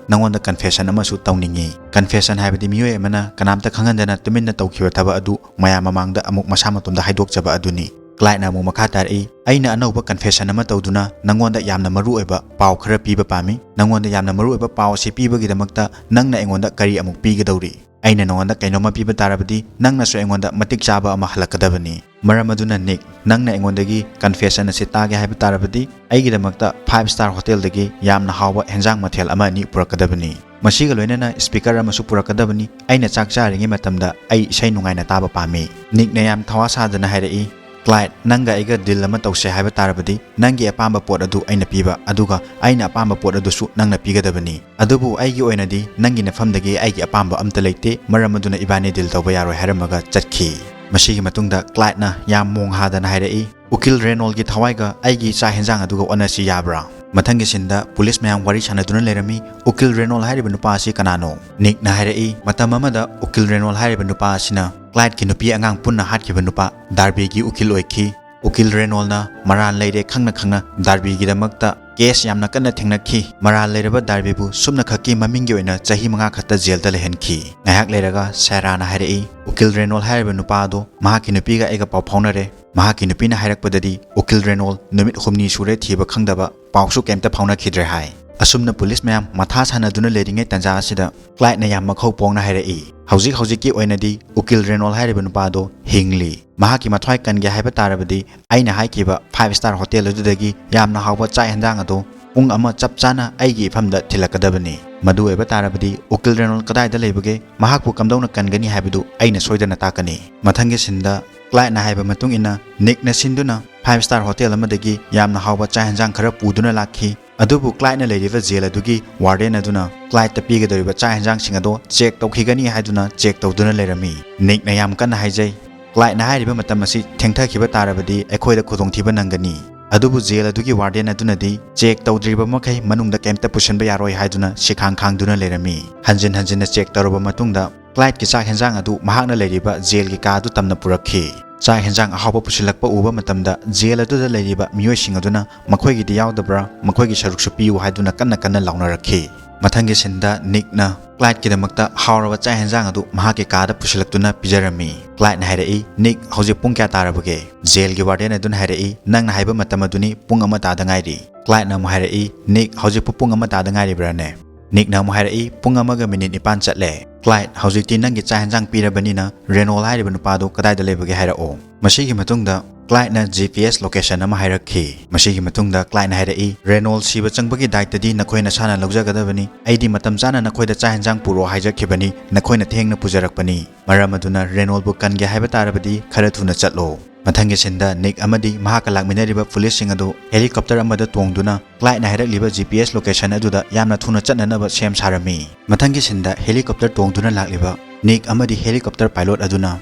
ꯅꯉꯣꯟꯗ confession ꯑꯃꯁꯨ ꯇꯧꯅꯤꯡꯉꯤ꯫ Confession ꯍꯥꯏꯕꯗꯤ ꯃꯤꯑꯣꯏ ꯑꯃꯅ ꯀꯅꯥꯝꯇ ꯈꯪꯍꯟꯗꯅ ꯇꯨꯃꯤꯟꯅ ꯇꯧꯈꯤꯕ ꯊꯕꯛ ꯑꯗꯨ ꯃꯌꯥꯝ ꯃꯃꯥꯡꯗ ꯑꯃꯨꯛ ꯃꯁꯥ ꯃꯇꯣꯝꯗ ꯍꯥꯏꯗꯣꯛꯆꯕ ꯑꯗꯨꯅꯤ꯫" ꯀ꯭ꯂꯥꯏꯗꯅ ꯑꯃꯨꯛ ꯃꯈꯥ ꯇꯥꯔꯛꯏ, "ꯑꯩꯅ ꯑꯅꯧꯕ confession ꯑꯃ ꯇꯧꯗꯨꯅ ꯅꯉꯣꯟꯗ ꯌꯥꯝꯅ ꯃꯔꯨꯑꯣꯏꯕ ꯄꯥꯎ ꯈꯔ ꯄꯤꯕ ꯄꯥꯝꯃꯤ꯫ ꯅꯉꯣꯟꯗ ꯌꯥꯝꯅ ꯃꯔꯨꯑꯣꯏꯕ ꯄꯥꯎ ꯑꯁꯤ ꯄꯤꯕꯒꯤꯗꯃꯛꯇ ꯅꯪꯅ ꯑꯩꯉꯣꯟꯗ ꯀꯔꯤ ꯑꯃꯨꯛ ꯄꯤꯒꯗꯧꯔꯤ? ꯑꯩꯅ ꯅꯉꯣꯟꯗ ꯀꯩꯅꯣꯝꯃ ꯄꯤꯕ ꯇꯥꯔꯕꯗꯤ ꯅꯪꯅꯁꯨ ꯑꯩꯉꯣꯟꯗ ꯃꯇꯤꯛ ꯆꯥꯕ ꯑꯃ ꯍꯜꯂꯛꯀꯗꯕꯅꯤ꯫ ꯃꯔꯝ ꯑꯗꯨꯅ ꯅꯤꯛ, ꯅꯪꯅ ꯑꯩꯉꯣꯟꯗꯒꯤ confession ꯑꯁꯤ ꯇꯥꯒꯦ ꯍꯥꯏꯕ ꯇꯥꯔꯕꯗꯤ ꯑꯩꯒꯤꯗꯃꯛꯇ five star hotelꯗꯒꯤ ꯌꯥꯝꯅ ꯍꯥꯎꯕ ꯍꯦꯟꯖꯥꯡ ꯃꯊꯦꯜ ꯑꯃ ꯑꯅꯤ ꯄꯨꯔꯛꯀꯗꯕꯅꯤ꯫ ꯃꯁꯤꯒ ꯂꯣꯏꯅꯅ speaker ꯑꯃꯁꯨ ꯄꯨꯔꯛꯀꯗꯕꯅꯤ꯫ ꯑꯩꯅ ꯆꯥꯛ ꯆꯥꯔꯤꯉꯩ ꯃꯇꯝꯗ ꯑꯩ ꯏꯁꯩ ꯅꯨꯡꯉꯥꯏꯅ ꯇꯥꯕ ꯄꯥꯝꯃꯤ꯫" ꯅꯤꯛꯅ ꯌꯥꯝ ꯊꯋꯥ ꯁꯥꯗꯅ ꯍꯥꯏꯔꯛꯏ, "ꯀ꯭ꯂꯥꯏꯗ, ꯅꯪꯒ ꯑꯩꯒ deal ꯑꯃ ꯇꯧꯁꯦ ꯍꯥꯏꯕ ꯇꯥꯔꯕꯗꯤ ꯅꯪꯒꯤ ꯑꯄꯥꯝꯕ ꯄꯣꯠ ꯑꯗꯨ ꯑꯩꯅ ꯄꯤꯕ, ꯑꯗꯨꯒ ꯑꯩꯅ ꯑꯄꯥꯝꯕ ꯄꯣꯠ ꯑꯗꯨꯁꯨ ꯅꯪꯅ ꯄꯤꯒꯗꯕꯅꯤ꯫ ꯑꯗꯨꯕꯨ ꯑꯩꯒꯤ ꯑꯣꯏꯅꯗꯤ ꯅꯪꯒꯤ ꯅꯐꯝꯗꯒꯤ ꯑꯩꯒꯤ ꯑꯄꯥꯝꯕ ꯑꯝꯇ ꯂꯩꯇꯦ, ꯃꯔꯝ ꯑꯗꯨꯅ ꯏꯕꯥꯅꯤ deal ꯇꯧꯕ ꯌꯥꯔꯣꯏ" ꯍꯥꯏꯔꯝꯃꯒ ꯆꯠꯈꯤ꯫ ꯃꯁꯤꯒꯤ ꯃꯇꯨꯡꯗ ꯀ꯭ꯂꯥꯏꯗꯅ ꯌꯥꯝ ꯃꯣꯡ ꯍꯥꯗꯅ ꯍꯥꯏꯔꯛꯏ, "ꯎꯀꯤꯜ ꯔꯦꯅꯣꯜꯒꯤ ꯊꯋꯥꯏꯒ ꯑꯩꯒꯤ ꯆꯥꯛ ꯍꯦꯟꯖꯥꯡ ꯑꯗꯨꯒ ꯑꯣꯟꯅꯁꯤ ꯌꯥꯕ꯭ꯔꯥ?" ꯃꯊꯪꯒꯤ sceneꯗ ꯄꯨꯂꯤꯁ ꯃꯌꯥꯝ ꯋꯥꯔꯤ ꯁꯥꯟꯅꯗꯨꯅ ꯂꯩꯔꯝꯃꯤ꯫ "ꯎꯀꯤꯜ ꯔꯦꯅꯣꯜ ꯍꯥꯏꯔꯤꯕ ꯅꯨꯄꯥ ꯑꯁꯤ ꯀꯅꯥꯅꯣ?" ꯅꯤꯛꯅ ꯍꯥꯏꯔꯛꯏ, "ꯃꯇꯝ ꯑꯃꯗ ꯎꯀꯤꯜ ꯔꯦꯅꯣꯜ ꯍꯥꯏꯔꯤꯕ ꯅꯨꯄꯥ ꯑꯁꯤꯅ ꯀ꯭ꯂꯥꯏꯗꯀꯤ ꯅꯨꯄꯤ ꯑꯉꯥꯡ ꯄꯨꯟꯅ ꯍꯥꯠꯈꯤꯕ ꯅꯨꯄꯥ ꯗꯥꯔꯕꯤꯒꯤ ꯎꯀꯤꯜ ꯑꯣꯏꯈꯤ꯫ ꯎꯀꯤꯜ ꯔꯦꯅꯣꯜꯅ ꯃꯔꯥꯜ ꯂꯩꯔꯦ ꯈꯪꯅ ꯈꯪꯅ ꯗꯥꯔꯕꯤꯒꯤꯗꯃꯛꯇ case ꯌꯥꯝꯅ ꯀꯟꯅ ꯊꯦꯡꯅꯈꯤ꯫ ꯃꯔꯥꯜ ꯂꯩꯔꯕ ꯗꯥꯔꯕꯤꯕꯨ ꯁꯨꯞꯅꯈꯛꯀꯤ ꯃꯃꯤꯡꯒꯤ ꯑꯣꯏꯅ ꯆꯍꯤ ꯃꯉꯥ ꯈꯛꯇ ꯖꯦꯜꯗ ꯂꯩꯍꯟꯈꯤ꯫" ꯉꯥꯏꯍꯥꯛ ꯂꯩꯔꯒ ꯁꯦꯔꯥꯅ ꯍꯥꯏꯔꯛꯏ, "ꯎꯀꯤꯜ ꯔꯦꯅꯣꯜ ꯍꯥꯏꯔꯤꯕ ꯅꯨꯄꯥ ꯑꯗꯣ ꯃꯍꯥꯛꯀꯤ ꯅꯨꯄꯤꯒ ꯑꯩꯒ ꯄꯥꯎ ꯐꯥꯎꯅꯔꯦ꯫ ꯃꯍꯥꯛꯀꯤ ꯅꯨꯄꯤꯅ ꯍꯥꯏꯔꯛꯄꯗꯗꯤ ꯎꯀꯤꯜ ꯔꯦꯅꯣꯜ ꯅꯨꯃꯤꯠ ꯍꯨꯝꯅꯤ ꯁꯨꯔꯦ ꯊꯤꯕ ꯈꯪꯗꯕ, ꯄꯥꯎꯁꯨ ꯀꯩꯝꯇ ꯐꯥꯎꯅꯈꯤꯗ꯭ꯔꯦ" ꯍꯥꯏ꯫ ꯑꯁꯨꯝꯅ ꯄꯨꯂꯤꯁ ꯃꯌꯥꯝ ꯃꯊꯥ ꯁꯥꯟꯅꯗꯨꯅ ꯂꯩꯔꯤꯉꯩ ꯇꯥꯟꯖꯥ ꯑꯁꯤꯗ ꯀ꯭ꯂꯥꯏꯗꯅ ꯌꯥꯝ ꯃꯈꯧ ꯄꯣꯡꯅ ꯍꯥꯏꯔꯛꯏ, "ꯍꯧꯖꯤꯛ ꯍꯧꯖꯤꯛꯀꯤ ꯑꯣꯏꯅꯗꯤ ꯎꯀꯤꯜ ꯔꯦꯅꯣꯜ ꯍꯥꯏꯔꯤꯕ ꯅꯨꯄꯥ ꯑꯗꯣ ꯍꯤꯡꯂꯤ꯫ ꯃꯍꯥꯛꯀꯤ ꯃꯊ꯭ꯋꯥꯏ ꯀꯟꯒꯦ ꯍꯥꯏꯕ ꯇꯥꯔꯕꯗꯤ ꯑꯩꯅ ꯍꯥꯏꯈꯤꯕ five star hotel ꯑꯗꯨꯗꯒꯤ ꯌꯥꯝꯅ ꯍꯥꯎꯕ ꯆꯥꯛ ꯍꯦꯟꯖꯥꯡ ꯑꯗꯨ ꯄꯨꯡ ꯑꯃ ꯆꯞ ꯆꯥꯅ ꯑꯩꯒꯤ ꯏꯐꯝꯗ ꯊꯤꯜꯂꯛꯀꯗꯕꯅꯤ꯫ ꯃꯗꯨ ꯑꯣꯏꯕ ꯇꯥꯔꯕꯗꯤ ꯎꯀꯤꯜ ꯔꯦꯅꯣꯜ ꯀꯗꯥꯏꯗ ꯂꯩꯕꯒꯦ, ꯃꯍꯥꯛꯄꯨ ꯀꯝꯗꯧꯅ ꯀꯟꯒꯅꯤ ꯍꯥꯏꯕꯗꯨ ꯑꯩꯅ ꯁꯣꯏꯗꯅ ꯇꯥꯛꯀꯅꯤ꯫" ꯃꯊꯪꯒꯤ sceneꯗ ꯀ꯭ꯂꯥꯏꯗꯅ ꯍꯥꯏꯕ ꯃꯇꯨꯡ ꯏꯟꯅ ꯅꯤꯛꯅ ꯁꯤꯟꯗꯨꯅ five star hotel ꯑꯃꯗꯒꯤ ꯌꯥꯝꯅ ꯍꯥꯎꯕ ꯆꯥꯛ ꯍꯦꯟꯖꯥꯡ ꯈꯔ ꯄꯨꯗꯨꯅ ꯂꯥꯛꯈꯤ꯫ ꯑꯗꯨꯕꯨ ꯀ꯭ꯂꯥꯏꯗꯅ ꯂꯩꯔꯤꯕ ꯖꯦꯜ ꯑꯗꯨꯒꯤ warden ꯑꯗꯨꯅ ꯀ꯭ꯂꯥꯏꯗꯇ ꯄꯤꯒꯗꯧꯔꯤꯕ ꯆꯥꯛ ꯍꯦꯟꯖꯥꯡꯁꯤꯡ ꯑꯗꯣ check ꯇꯧꯈꯤꯒꯅꯤ ꯍꯥꯏꯗꯨꯅ check ꯇꯧꯗꯨꯅ ꯂꯩꯔꯝꯃꯤ꯫ ꯅꯤꯛꯅ ꯌꯥꯝ ꯀꯟꯅ ꯍꯥꯏꯖꯩ, "ꯀ꯭ꯂꯥꯏꯗꯅ ꯍꯥꯏꯔꯤꯕ ꯃꯇꯝ ꯑꯁꯤ ꯊꯦꯡꯊꯈꯤꯕ ꯇꯥꯔꯕꯗꯤ ꯑꯩꯈꯣꯏꯗ ꯈꯨꯗꯣꯡꯊꯤꯕ ꯅꯪꯒꯅꯤ꯫ ꯑꯗꯨꯕꯨ ꯖꯦꯜ ꯑꯗꯨꯒꯤ ꯋꯥꯔꯗꯦꯟ ꯑꯗꯨꯅꯗꯤ ꯆꯦꯛ ꯇꯧꯗ꯭ꯔꯤꯕ ꯃꯈꯩ ꯃꯅꯨꯡꯗ ꯀꯩꯝꯇ ꯄꯨꯁꯤꯟꯕ ꯌꯥꯔꯣꯏ ꯍꯥꯏꯗꯨꯅ ꯁꯤꯈꯥꯡ ꯈꯥꯡꯗꯨꯅ ꯂꯩꯔꯝꯃꯤ꯫ ꯍꯟꯖꯤꯟ ꯍꯟꯖꯤꯟꯅ ꯆꯦꯛ ꯇꯧꯔꯕ ꯃꯇꯨꯡꯗ ꯀ꯭ꯂꯥꯏꯗꯀꯤ ꯆꯥꯛ ꯍꯦꯟꯖꯥꯡ ꯑꯗꯨ ꯃꯍꯥꯛꯅ ꯂꯩꯔꯤꯕ ꯖꯦꯜꯒꯤ ꯀꯥ ꯑꯗꯨ ꯇꯝꯅ ꯄꯨꯔꯛꯈꯤ꯫ ꯆꯥꯛ ꯍꯦꯟꯖꯥꯡ ꯑꯍꯥꯎꯕ ꯄꯨꯁꯤꯜꯂꯛꯄ ꯎꯕ ꯃꯇꯝꯗ ꯖꯦꯜ ꯑꯗꯨꯗ ꯂꯩꯔꯤꯕ ꯃꯤꯑꯣꯏꯁꯤꯡ ꯑꯗꯨꯅ ꯃꯈꯣꯏꯒꯤꯗꯤ ꯌꯥꯎꯗꯕ꯭ꯔꯥ, ꯃꯈꯣꯏꯒꯤ ꯁꯔꯨꯛꯁꯨ ꯄꯤꯌꯨ ꯍꯥꯏꯗꯨꯅ ꯀꯟꯅ ꯀꯟꯅ ꯂꯥꯎꯅꯔꯛꯈꯤ꯫ ꯃꯊꯪꯒꯤ ꯁꯤꯟꯗ ꯅꯤꯛꯅ ꯀ꯭ꯂꯥꯏꯗꯀꯤꯗꯃꯛꯇ ꯍꯥꯎꯔꯕ ꯆꯥꯛ ꯍꯦꯟꯖꯥꯡ ꯑꯗꯨ ꯃꯍꯥꯛꯀꯤ ꯀꯥꯗ ꯄꯨꯁꯤꯜꯂꯛꯇꯨꯅ ꯄꯤꯖꯔꯝꯃꯤ꯫ ꯀ꯭ꯂꯥꯏꯗꯅ ꯍꯥꯏꯔꯛꯏ, "ꯅꯤꯛ, ꯍꯧꯖꯤꯛ ꯄꯨꯡ ꯀꯌꯥ ꯇꯥꯔꯕꯒꯦ?" ꯖꯦꯜꯒꯤ ꯋꯥꯔꯗꯦꯟ ꯑꯗꯨꯅ ꯍꯥꯏꯔꯛꯏ, "ꯅꯪꯅ ꯍꯥꯏꯕ ꯃꯇꯝ ꯑꯗꯨꯅꯤ, ꯄꯨꯡ ꯑꯃ ꯇꯥꯗ ꯉꯥꯏꯔꯤ꯫" ꯀ꯭ꯂꯥꯏꯗꯅ ꯑꯃꯨꯛ ꯍꯥꯏꯔꯛꯏ, "ꯅꯤꯛ, ꯍꯧꯖꯤꯛꯄꯨ ꯄꯨꯡ ꯑꯃ ꯇꯥꯗ ꯉꯥꯏꯔꯤꯕ꯭ꯔꯥꯅꯦ?" ꯅꯤꯛꯅ ꯑꯃꯨꯛ ꯍꯥꯏꯔꯛꯏ, "ꯄꯨꯡ ꯑꯃꯒ ꯃꯤꯅꯤꯠ ꯅꯤꯄꯥꯟ ꯆꯠꯂꯦ꯫" "ꯀ꯭ꯂꯥꯏꯗ, ꯍꯧꯖꯤꯛꯇꯤ ꯅꯪꯒꯤ ꯆꯥꯛ ꯍꯦꯟꯖꯥꯡ ꯄꯤꯔꯕꯅꯤꯅ ꯔꯦꯅꯣꯜ ꯍꯥꯏꯔꯤꯕ ꯅꯨꯄꯥꯗꯨ ꯀꯗꯥꯏꯗ ꯂꯩꯕꯒꯦ ꯍꯥꯏꯔꯛꯑꯣ꯫" ꯃꯁꯤꯒꯤ ꯃꯇꯨꯡꯗ ꯀ꯭ꯂꯥꯏꯗꯅ G P S location ꯑꯃ ꯍꯥꯏꯔꯛꯈꯤ꯫ ꯃꯁꯤꯒꯤ ꯃꯇꯨꯡꯗ ꯀ꯭ꯂꯥꯏꯗꯅ ꯍꯥꯏꯔꯛꯏ, "ꯔꯦꯅꯣꯜ ꯁꯤꯕ ꯆꯪꯕꯒꯤ ꯗꯥꯏꯇꯗꯤ ꯅꯈꯣꯏ ꯅꯁꯥꯅ ꯂꯧꯖꯒꯗꯕꯅꯤ꯫ ꯑꯩꯗꯤ ꯃꯇꯝ ꯆꯥꯅ ꯅꯈꯣꯏꯗ ꯆꯥꯛ ꯍꯦꯟꯖꯥꯡ ꯄꯨꯔꯛꯑꯣ ꯍꯥꯏꯖꯈꯤꯕꯅꯤ, ꯅꯈꯣꯏꯅ ꯊꯦꯡꯅ ꯄꯨꯖꯔꯛꯄꯅꯤ꯫ ꯃꯔꯝ ꯑꯗꯨꯅ ꯔꯦꯅꯣꯜꯕꯨ ꯀꯟꯒꯦ ꯍꯥꯏꯕ ꯇꯥꯔꯕꯗꯤ ꯈꯔ ꯊꯨꯅ ꯆꯠꯂꯣ꯫" ꯃꯊꯪꯒꯤ ꯁꯤꯟꯗ ꯅꯤꯛ ꯑꯃꯗꯤ ꯃꯍꯥꯛꯀ ꯂꯥꯛꯃꯤꯟꯅꯔꯤꯕ ꯄꯨꯂꯤꯁꯁꯤꯡ ꯑꯗꯨ ꯍꯦꯂꯤꯀꯣꯞꯇꯔ ꯑꯃꯗ ꯇꯣꯡꯗꯨꯅ ꯀ꯭ꯂꯥꯏꯗꯅ ꯍꯥꯏꯔꯛꯂꯤꯕ G P S location ꯑꯗꯨꯗ ꯌꯥꯝꯅ ꯊꯨꯅ ꯆꯠꯅꯅꯕ ꯁꯦꯝ ꯁꯥꯔꯝꯃꯤ꯫ ꯃꯊꯪꯒꯤ ꯁꯤꯟꯗ ꯍꯦꯂꯤꯀꯣꯞꯇꯔ ꯇꯣꯡꯗꯨꯅ ꯂꯥꯛꯂꯤꯕ ꯅꯤꯛ ꯑꯃꯗꯤ ꯍꯦꯂꯤꯀꯣꯞꯇꯔ ꯄꯥꯏꯂꯣꯠ ꯑꯗꯨꯅ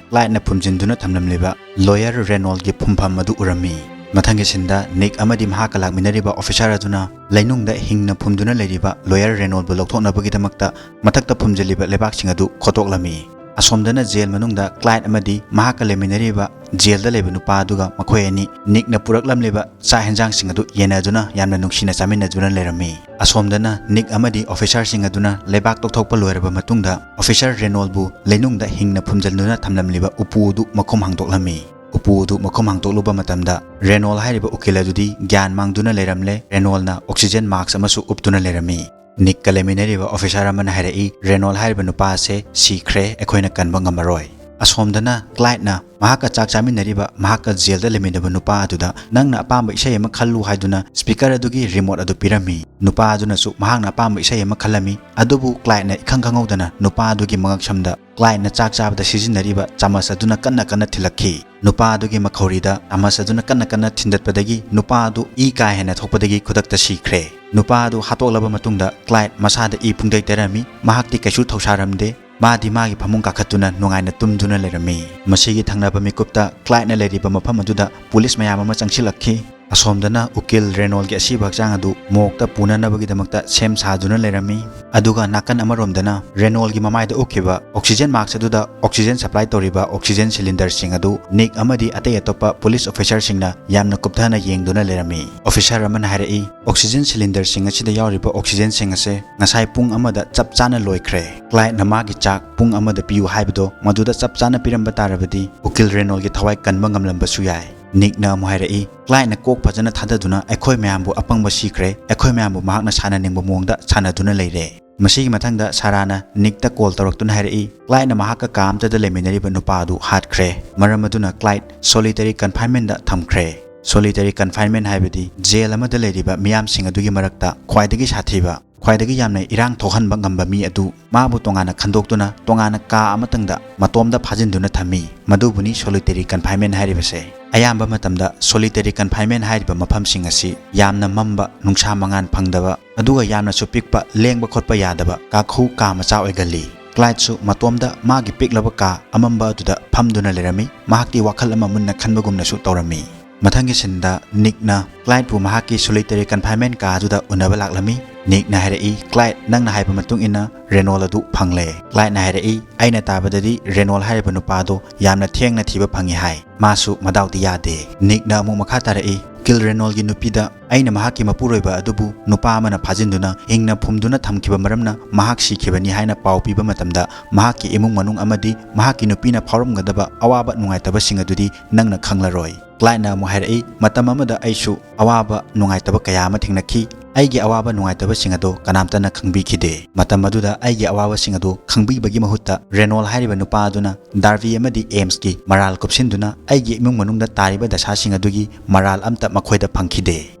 ꯀ꯭ꯂꯥꯏꯗꯅ ꯐꯨꯝꯖꯤꯟꯗꯨꯅ ꯊꯝꯂꯝꯂꯤꯕ ꯂꯣꯌꯔ ꯔꯦꯅꯣꯜꯒꯤ ꯐꯨꯝꯐꯝ ꯑꯗꯨ ꯎꯔꯝꯃꯤ꯫ ꯃꯊꯪꯒꯤ ꯁꯤꯟꯗ ꯅꯤꯛ ꯑꯃꯗꯤ ꯃꯍꯥꯛꯀ ꯂꯥꯛꯃꯤꯟꯅꯔꯤꯕ ꯑꯣꯐꯤꯁꯥꯔ ꯑꯗꯨꯅ ꯂꯩꯅꯨꯡꯗ ꯍꯤꯡꯅ ꯐꯨꯝꯗꯨꯅ ꯂꯩꯔꯤꯕ ꯂꯣꯌꯔ ꯔꯦꯅꯣꯜꯕꯨ ꯂꯧꯊꯣꯛꯅꯕꯒꯤꯗꯃꯛꯇ ꯃꯊꯛꯇ ꯐꯨꯝꯖꯤꯜꯂꯤꯕ ꯂꯩꯕꯥꯛꯁꯤꯡ ꯑꯗꯨ ꯈꯣꯠꯇꯣꯛꯂꯝꯃꯤ꯫ ꯑꯁꯣꯝꯗꯅ ꯖꯦꯜ ꯃꯅꯨꯡꯗ ꯀ꯭ꯂꯥꯏꯗ ꯑꯃꯗꯤ ꯃꯍꯥꯛꯀ ꯂꯩꯃꯤꯟꯅꯔꯤꯕ ꯖꯦꯜꯗ ꯂꯩꯕ ꯅꯨꯄꯥ ꯑꯗꯨꯒ ꯃꯈꯣꯏ ꯑꯅꯤ ꯅꯤꯛꯅ ꯄꯨꯔꯛꯂꯝꯂꯤꯕ ꯆꯥꯛ ꯍꯦꯟꯖꯥꯡꯁꯤꯡ ꯑꯗꯨ ꯌꯦꯟꯅꯗꯨꯅ ꯌꯥꯝꯅ ꯅꯨꯡꯁꯤꯅ ꯆꯥꯃꯤꯟꯅꯗꯨꯅ ꯂꯩꯔꯝꯃꯤ꯫ ꯑꯁꯣꯝꯗꯅ ꯅꯤꯛ ꯑꯃꯗꯤ ꯑꯣꯐꯤꯁꯥꯔꯁꯤꯡ ꯑꯗꯨꯅ ꯂꯩꯕꯥꯛ ꯇꯧꯊꯣꯛꯄ ꯂꯣꯏꯔꯕ ꯃꯇꯨꯡꯗ ꯑꯣꯐꯤꯁꯥꯔ ꯔꯦꯅꯣꯜꯕꯨ ꯂꯩꯅꯨꯡꯗ ꯍꯤꯡꯅ ꯐꯨꯝꯖꯤꯟꯗꯨꯅ ꯊꯝꯂꯝꯂꯤꯕ ꯎꯄꯨ ꯑꯗꯨ ꯃꯈꯨꯝ ꯍꯥꯡꯗꯣꯛꯂꯝꯃꯤ꯫ ꯎꯄꯨ ꯑꯗꯨ ꯃꯈꯨꯝ ꯍꯥꯡꯗꯣꯛꯂꯨꯕ ꯃꯇꯝꯗ ꯔꯦꯅꯣꯜ ꯍꯥꯏꯔꯤꯕ ꯎꯀꯤꯜ ꯑꯗꯨꯗꯤ ꯒ꯭ꯌꯥꯟ ꯃꯥꯡꯗꯨꯅ ꯂꯩꯔꯝꯂꯦ꯫ ꯔꯦꯅꯣꯜꯅ oxygen mask ꯑꯃꯁꯨ ꯎꯞꯇꯨꯅ ꯂꯩꯔꯝꯃꯤ꯫ ꯅꯤꯛꯀ ꯂꯩꯃꯤꯟꯅꯔꯤꯕ ꯑꯣꯐꯤꯁꯥꯔ ꯑꯃꯅ ꯍꯥꯏꯔꯛꯏ, "ꯔꯦꯅꯣꯜ ꯍꯥꯏꯔꯤꯕ ꯅꯨꯄꯥ ꯑꯁꯦ ꯁꯤꯈ꯭ꯔꯦ, ꯑꯩꯈꯣꯏꯅ ꯀꯟꯕ ꯉꯝꯃꯔꯣꯏ꯫" ꯑꯁꯣꯝꯗꯅ ꯀ꯭ꯂꯥꯏꯗꯅ ꯃꯍꯥꯛꯀ ꯆꯥꯛ ꯆꯥꯃꯤꯟꯅꯔꯤꯕ ꯃꯍꯥꯛꯀ ꯖꯦꯜꯗ ꯂꯩꯃꯤꯟꯅꯕ ꯅꯨꯄꯥ ꯑꯗꯨꯗ, "ꯅꯪꯅ ꯑꯄꯥꯝꯕ ꯏꯁꯩ ꯑꯃ ꯈꯜꯂꯨ" ꯍꯥꯏꯗꯨꯅ ꯁ꯭ꯄꯤꯀꯔ ꯑꯗꯨꯒꯤ ꯔꯤꯃꯣꯠ ꯑꯗꯨ ꯄꯤꯔꯝꯃꯤ꯫ ꯅꯨꯄꯥ ꯑꯗꯨꯅꯁꯨ ꯃꯍꯥꯛꯅ ꯑꯄꯥꯝꯕ ꯏꯁꯩ ꯑꯃ ꯈꯜꯂꯝꯃꯤ꯫ ꯑꯗꯨꯕꯨ ꯀ꯭ꯂꯥꯏꯗꯅ ꯏꯈꯪ ꯈꯪꯍꯧꯗꯅ ꯅꯨꯄꯥ ꯑꯗꯨꯒꯤ ꯃꯉꯛꯁꯝꯗ ꯀ꯭ꯂꯥꯏꯗꯅ ꯆꯥꯛ ꯆꯥꯕꯗ ꯁꯤꯖꯤꯟꯅꯔꯤꯕ ꯆꯥꯃꯁ ꯑꯗꯨꯅ ꯀꯟꯅ ꯀꯟꯅ ꯊꯤꯜꯂꯛꯈꯤ꯫ ꯅꯨꯄꯥ ꯑꯗꯨꯒꯤ ꯃꯈꯧꯔꯤꯗ ꯆꯥꯃꯁ ꯑꯗꯨꯅ ꯀꯟꯅ ꯀꯟꯅ ꯊꯤꯟꯗꯠꯄꯗꯒꯤ ꯅꯨꯄꯥ ꯑꯗꯨ ꯏ ꯀꯥ ꯍꯦꯟꯅ ꯊꯣꯛꯄꯗꯒꯤ ꯈꯨꯗꯛꯇ ꯁꯤꯈ꯭ꯔꯦ꯫ ꯅꯨꯄꯥ ꯑꯗꯨ ꯍꯥꯠꯇꯣꯛꯂꯕ ꯃꯇꯨꯡꯗ ꯀ꯭ꯂꯥꯏꯗ ꯃꯁꯥꯗ ꯏ ꯄꯨꯡꯇꯩ ꯇꯩꯔꯝꯃꯤ꯫ ꯃꯍꯥꯛꯇꯤ ꯀꯩꯁꯨ ꯊꯧꯁꯥꯔꯝꯗꯦ꯫ ꯃꯥꯗꯤ ꯃꯥꯒꯤ ꯐꯃꯨꯡ ꯀꯥꯈꯠꯇꯨꯅ ꯅꯨꯡꯉꯥꯏꯅ ꯇꯨꯝꯗꯨꯅ ꯂꯩꯔꯝꯃꯤ꯫ ꯃꯁꯤꯒꯤ ꯊꯪꯅꯕ ꯃꯤꯀꯨꯞꯇ ꯀ꯭ꯂꯥꯏꯗꯅ ꯂꯩꯔꯤꯕ ꯃꯐꯝ ꯑꯗꯨꯗ ꯄꯨꯂꯤꯁ ꯃꯌꯥꯝ ꯑꯃ ꯆꯪꯁꯤꯜꯂꯛꯈꯤ꯫ ꯑꯁꯣꯝꯗꯅ ꯎꯀꯤꯜ ꯔꯦꯅꯣꯜꯒꯤ ꯑꯁꯤꯕ ꯍꯛꯆꯥꯡ ꯑꯗꯨ ꯃꯣꯔꯒꯇ ꯄꯨꯅꯅꯕꯒꯤꯗꯃꯛꯇ ꯁꯦꯝ ꯁꯥꯗꯨꯅ ꯂꯩꯔꯝꯃꯤ꯫ ꯑꯗꯨꯒ ꯅꯥꯀꯟ ꯑꯃꯔꯣꯝꯗꯅ ꯔꯦꯅꯣꯜꯒꯤ ꯃꯃꯥꯏꯗ ꯎꯞꯈꯤꯕ oxygen mask ꯑꯗꯨꯗ oxygen supply ꯇꯧꯔꯤꯕ oxygen cylinderꯁꯤꯡ ꯑꯗꯨ ꯅꯤꯛ ꯑꯃꯗꯤ ꯑꯇꯩ ꯑꯇꯣꯞꯄ police officerꯁꯤꯡꯅ ꯌꯥꯝꯅ ꯀꯨꯞꯊꯅ ꯌꯦꯡꯗꯨꯅ ꯂꯩꯔꯝꯃꯤ꯫ Officer ꯑꯃꯅ ꯍꯥꯏꯔꯛꯏ, oxygen cylinderꯁꯤꯡ ꯑꯁꯤꯗ ꯌꯥꯎꯔꯤꯕ oxygenꯁꯤꯡ ꯑꯁꯦ ꯉꯁꯥꯏ ꯄꯨꯡ ꯑꯃꯗ ꯆꯞ ꯆꯥꯅ ꯂꯣꯏꯈ꯭ꯔꯦ꯫ ꯀ꯭ꯂꯥꯏꯗꯅ ꯃꯥꯒꯤ ꯆꯥꯛ ꯄꯨꯡ ꯑꯃꯗ ꯄꯤꯌꯨ ꯍꯥꯏꯕꯗꯣ ꯃꯗꯨꯗ ꯆꯞ ꯆꯥꯅ ꯄꯤꯔꯝꯕ ꯇꯥꯔꯕꯗꯤ ꯎꯀꯤꯜ ꯔꯦꯅꯣꯜꯒꯤ ꯊꯋꯥꯏ ꯀꯟꯕ ꯉꯝꯂꯝꯕꯁꯨ ꯌꯥꯏ꯫ ꯅꯤꯛꯅ ꯑꯃꯨꯛ ꯍꯥꯏꯔꯛꯏ, ꯀ꯭ꯂꯥꯏꯗꯅ ꯀꯣꯛ ꯐꯖꯅ ꯊꯥꯗꯗꯨꯅ ꯑꯩꯈꯣꯏ ꯃꯌꯥꯝꯕꯨ ꯑꯄꯪꯕ ꯁꯤꯈ꯭ꯔꯦ, ꯑꯩꯈꯣꯏ ꯃꯌꯥꯝꯕꯨ ꯃꯍꯥꯛꯅ ꯁꯥꯟꯅꯅꯤꯡꯕ ꯃꯑꯣꯡꯗ ꯁꯥꯟꯅꯗꯨꯅ ꯂꯩꯔꯦ꯫ ꯃꯁꯤꯒꯤ ꯃꯊꯪꯗ ꯁꯥꯔꯥꯅ ꯅꯤꯛꯇ call ꯇꯧꯔꯛꯇꯨꯅ ꯍꯥꯏꯔꯛꯏ, ꯀ꯭ꯂꯥꯏꯗꯅ ꯃꯍꯥꯛꯀ ꯀꯥ ꯑꯃꯇꯗ ꯂꯩꯃꯤꯟꯅꯔꯤꯕ ꯅꯨꯄꯥ ꯑꯗꯨ ꯍꯥꯠꯈ꯭ꯔꯦ꯫ ꯃꯔꯝ ꯑꯗꯨꯅ ꯀ꯭ꯂꯥꯏꯗ solitary confinementꯗ ꯊꯝꯈ꯭ꯔꯦ꯫ Solitary confinement ꯍꯥꯏꯕꯗꯤ ꯖꯦꯜ ꯑꯃꯗ ꯂꯩꯔꯤꯕ ꯃꯤꯌꯥꯝꯁꯤꯡ ꯑꯗꯨꯒꯤ ꯃꯔꯛꯇ ꯈ꯭ꯋꯥꯏꯗꯒꯤ ꯁꯥꯊꯤꯕ, ꯈ꯭ꯋꯥꯏꯗꯒꯤ ꯌꯥꯝꯅ ꯏꯔꯥꯡ ꯊꯣꯛꯍꯟꯕ ꯉꯝꯕ ꯃꯤ ꯑꯗꯨ ꯃꯥꯕꯨ ꯇꯣꯉꯥꯟꯅ ꯈꯟꯗꯣꯛꯇꯨꯅ ꯇꯣꯉꯥꯟꯅ ꯀꯥ ꯑꯃꯇꯪꯗ ꯃꯇꯣꯝꯗ ꯐꯥꯖꯤꯟꯗꯨꯅ ꯊꯝꯃꯤ꯫ ꯃꯗꯨꯕꯨꯅꯤ solitary confinement ꯍꯥꯏꯔꯤꯕꯁꯦ꯫ ꯑꯌꯥꯝꯕ ꯃꯇꯝꯗ solitary confinement ꯍꯥꯏꯔꯤꯕ ꯃꯐꯝꯁꯤꯡ ꯑꯁꯤ ꯌꯥꯝꯅ ꯃꯝꯕ, ꯅꯨꯡꯁꯥ ꯃꯉꯥꯜ ꯐꯪꯗꯕ, ꯑꯗꯨꯒ ꯌꯥꯝꯅꯁꯨ ꯄꯤꯛꯄ, ꯂꯦꯡꯕ ꯈꯣꯠꯄ ꯌꯥꯗꯕ ꯀꯥꯈꯨ ꯀꯥ ꯃꯆꯥ ꯑꯣꯏꯒꯜꯂꯤ꯫ ꯀ꯭ꯂꯥꯏꯗꯁꯨ ꯃꯇꯣꯝꯗ ꯃꯥꯒꯤ ꯄꯤꯛꯂꯕ ꯀꯥ ꯑꯃꯝꯕ ꯑꯗꯨꯗ ꯐꯝꯗꯨꯅ ꯂꯩꯔꯝꯃꯤ꯫ ꯃꯍꯥꯛꯇꯤ ꯋꯥꯈꯜ ꯑꯃ ꯃꯨꯟꯅ ꯈꯟꯕꯒꯨꯝꯅꯁꯨ ꯇꯧꯔꯝꯃꯤ꯫ ꯃꯊꯪꯒꯤ sceneꯗ ꯅꯤꯛꯅ ꯀ꯭ꯂꯥꯏꯗꯄꯨ ꯃꯍꯥꯛꯀꯤ solitary confinement ꯀꯥ ꯑꯗꯨꯗ ꯎꯅꯕ ꯂꯥꯛꯂꯝꯃꯤ꯫ ꯅꯤꯛꯅ ꯍꯥꯏꯔꯛꯏ, "ꯀ꯭ꯂꯥꯏꯗ, ꯅꯪꯅ ꯍꯥꯏꯕ ꯃꯇꯨꯡ ꯏꯟꯅ ꯔꯦꯅꯣꯜ ꯑꯗꯨ ꯐꯪꯂꯦ꯫" ꯀ꯭ꯂꯥꯏꯗꯅ ꯍꯥꯏꯔꯛꯏ, "ꯑꯩꯅ ꯇꯥꯕꯗꯗꯤ ꯔꯦꯅꯣꯜ ꯍꯥꯏꯔꯤꯕ ꯅꯨꯄꯥ ꯑꯗꯨ ꯌꯥꯝꯅ ꯊꯦꯡꯅ ꯊꯤꯕ ꯐꯪꯉꯤ ꯍꯥꯏ꯫ ꯃꯥꯁꯨ ꯃꯗꯥꯎꯗꯤ ꯌꯥꯗꯦ꯫" ꯅꯤꯛꯅ ꯑꯃꯨꯛ ꯃꯈꯥ ꯇꯥꯔꯛꯏ, "ꯎꯀꯤꯜ ꯔꯦꯅꯣꯜꯒꯤ ꯅꯨꯄꯤꯗ ꯑꯩꯅ ꯃꯍꯥꯛꯀꯤ ꯃꯄꯨꯔꯣꯏꯕ ꯑꯗꯨꯕꯨ ꯅꯨꯄꯥ ꯑꯃꯅ ꯐꯥꯖꯤꯟꯗꯨꯅ ꯍꯤꯡꯅ ꯐꯨꯝꯗꯨꯅ ꯊꯝꯈꯤꯕ ꯃꯔꯝꯅ ꯃꯍꯥꯛ ꯁꯤꯈꯤꯕꯅꯤ ꯍꯥꯏꯅ ꯄꯥꯎ ꯄꯤꯕ ꯃꯇꯝꯗ ꯃꯍꯥꯛꯀꯤ ꯏꯃꯨꯡ ꯃꯅꯨꯡ ꯑꯃꯗꯤ ꯃꯍꯥꯛꯀꯤ ꯅꯨꯄꯤꯅ ꯐꯥꯎꯔꯝꯒꯗꯕ ꯑꯋꯥꯕ ꯅꯨꯡꯉꯥꯏꯇꯕꯁꯤꯡ ꯑꯗꯨꯗꯤ ꯅꯪꯅ ꯈꯪꯂꯔꯣꯏ꯫" ꯀ꯭ꯂꯥꯏꯗꯅ ꯑꯃꯨꯛ ꯍꯥꯏꯔꯛꯏ, "ꯃꯇꯝ ꯑꯃꯗ ꯑꯩꯁꯨ ꯑꯋꯥꯕ ꯅꯨꯡꯉꯥꯏꯇꯕ ꯀꯌꯥ ꯑꯃ ꯊꯦꯡꯅꯈꯤ꯫ ꯑꯩꯒꯤ ꯑꯋꯥꯕ ꯅꯨꯡꯉꯥꯏꯇꯕꯁꯤꯡ ꯑꯗꯣ ꯀꯅꯥꯝꯇꯅ ꯈꯪꯕꯤꯈꯤꯗꯦ꯫ ꯃꯇꯝ ꯑꯗꯨꯗ ꯑꯩꯒꯤ ꯑꯋꯥꯕꯁꯤꯡ ꯑꯗꯨ ꯈꯪꯕꯤꯕꯒꯤ ꯃꯍꯨꯠꯇ ꯔꯦꯅꯣꯜ ꯍꯥꯏꯔꯤꯕ ꯅꯨꯄꯥ ꯑꯗꯨꯅ ꯗꯥꯔꯕꯤ ꯑꯃꯗꯤ ꯑꯦꯝꯁꯀꯤ ꯃꯔꯥꯜ ꯀꯨꯞꯁꯤꯟꯗꯨꯅ ꯑꯩꯒꯤ ꯏꯃꯨꯡ ꯃꯅꯨꯡꯗ ꯇꯥꯔꯤꯕ ꯗꯁꯥꯁꯤꯡ ꯑꯗꯨꯒꯤ ꯃꯔꯥꯜ ꯑꯝꯇ ꯃꯈꯣꯏꯗ ꯐꯪꯈꯤꯗꯦ꯫"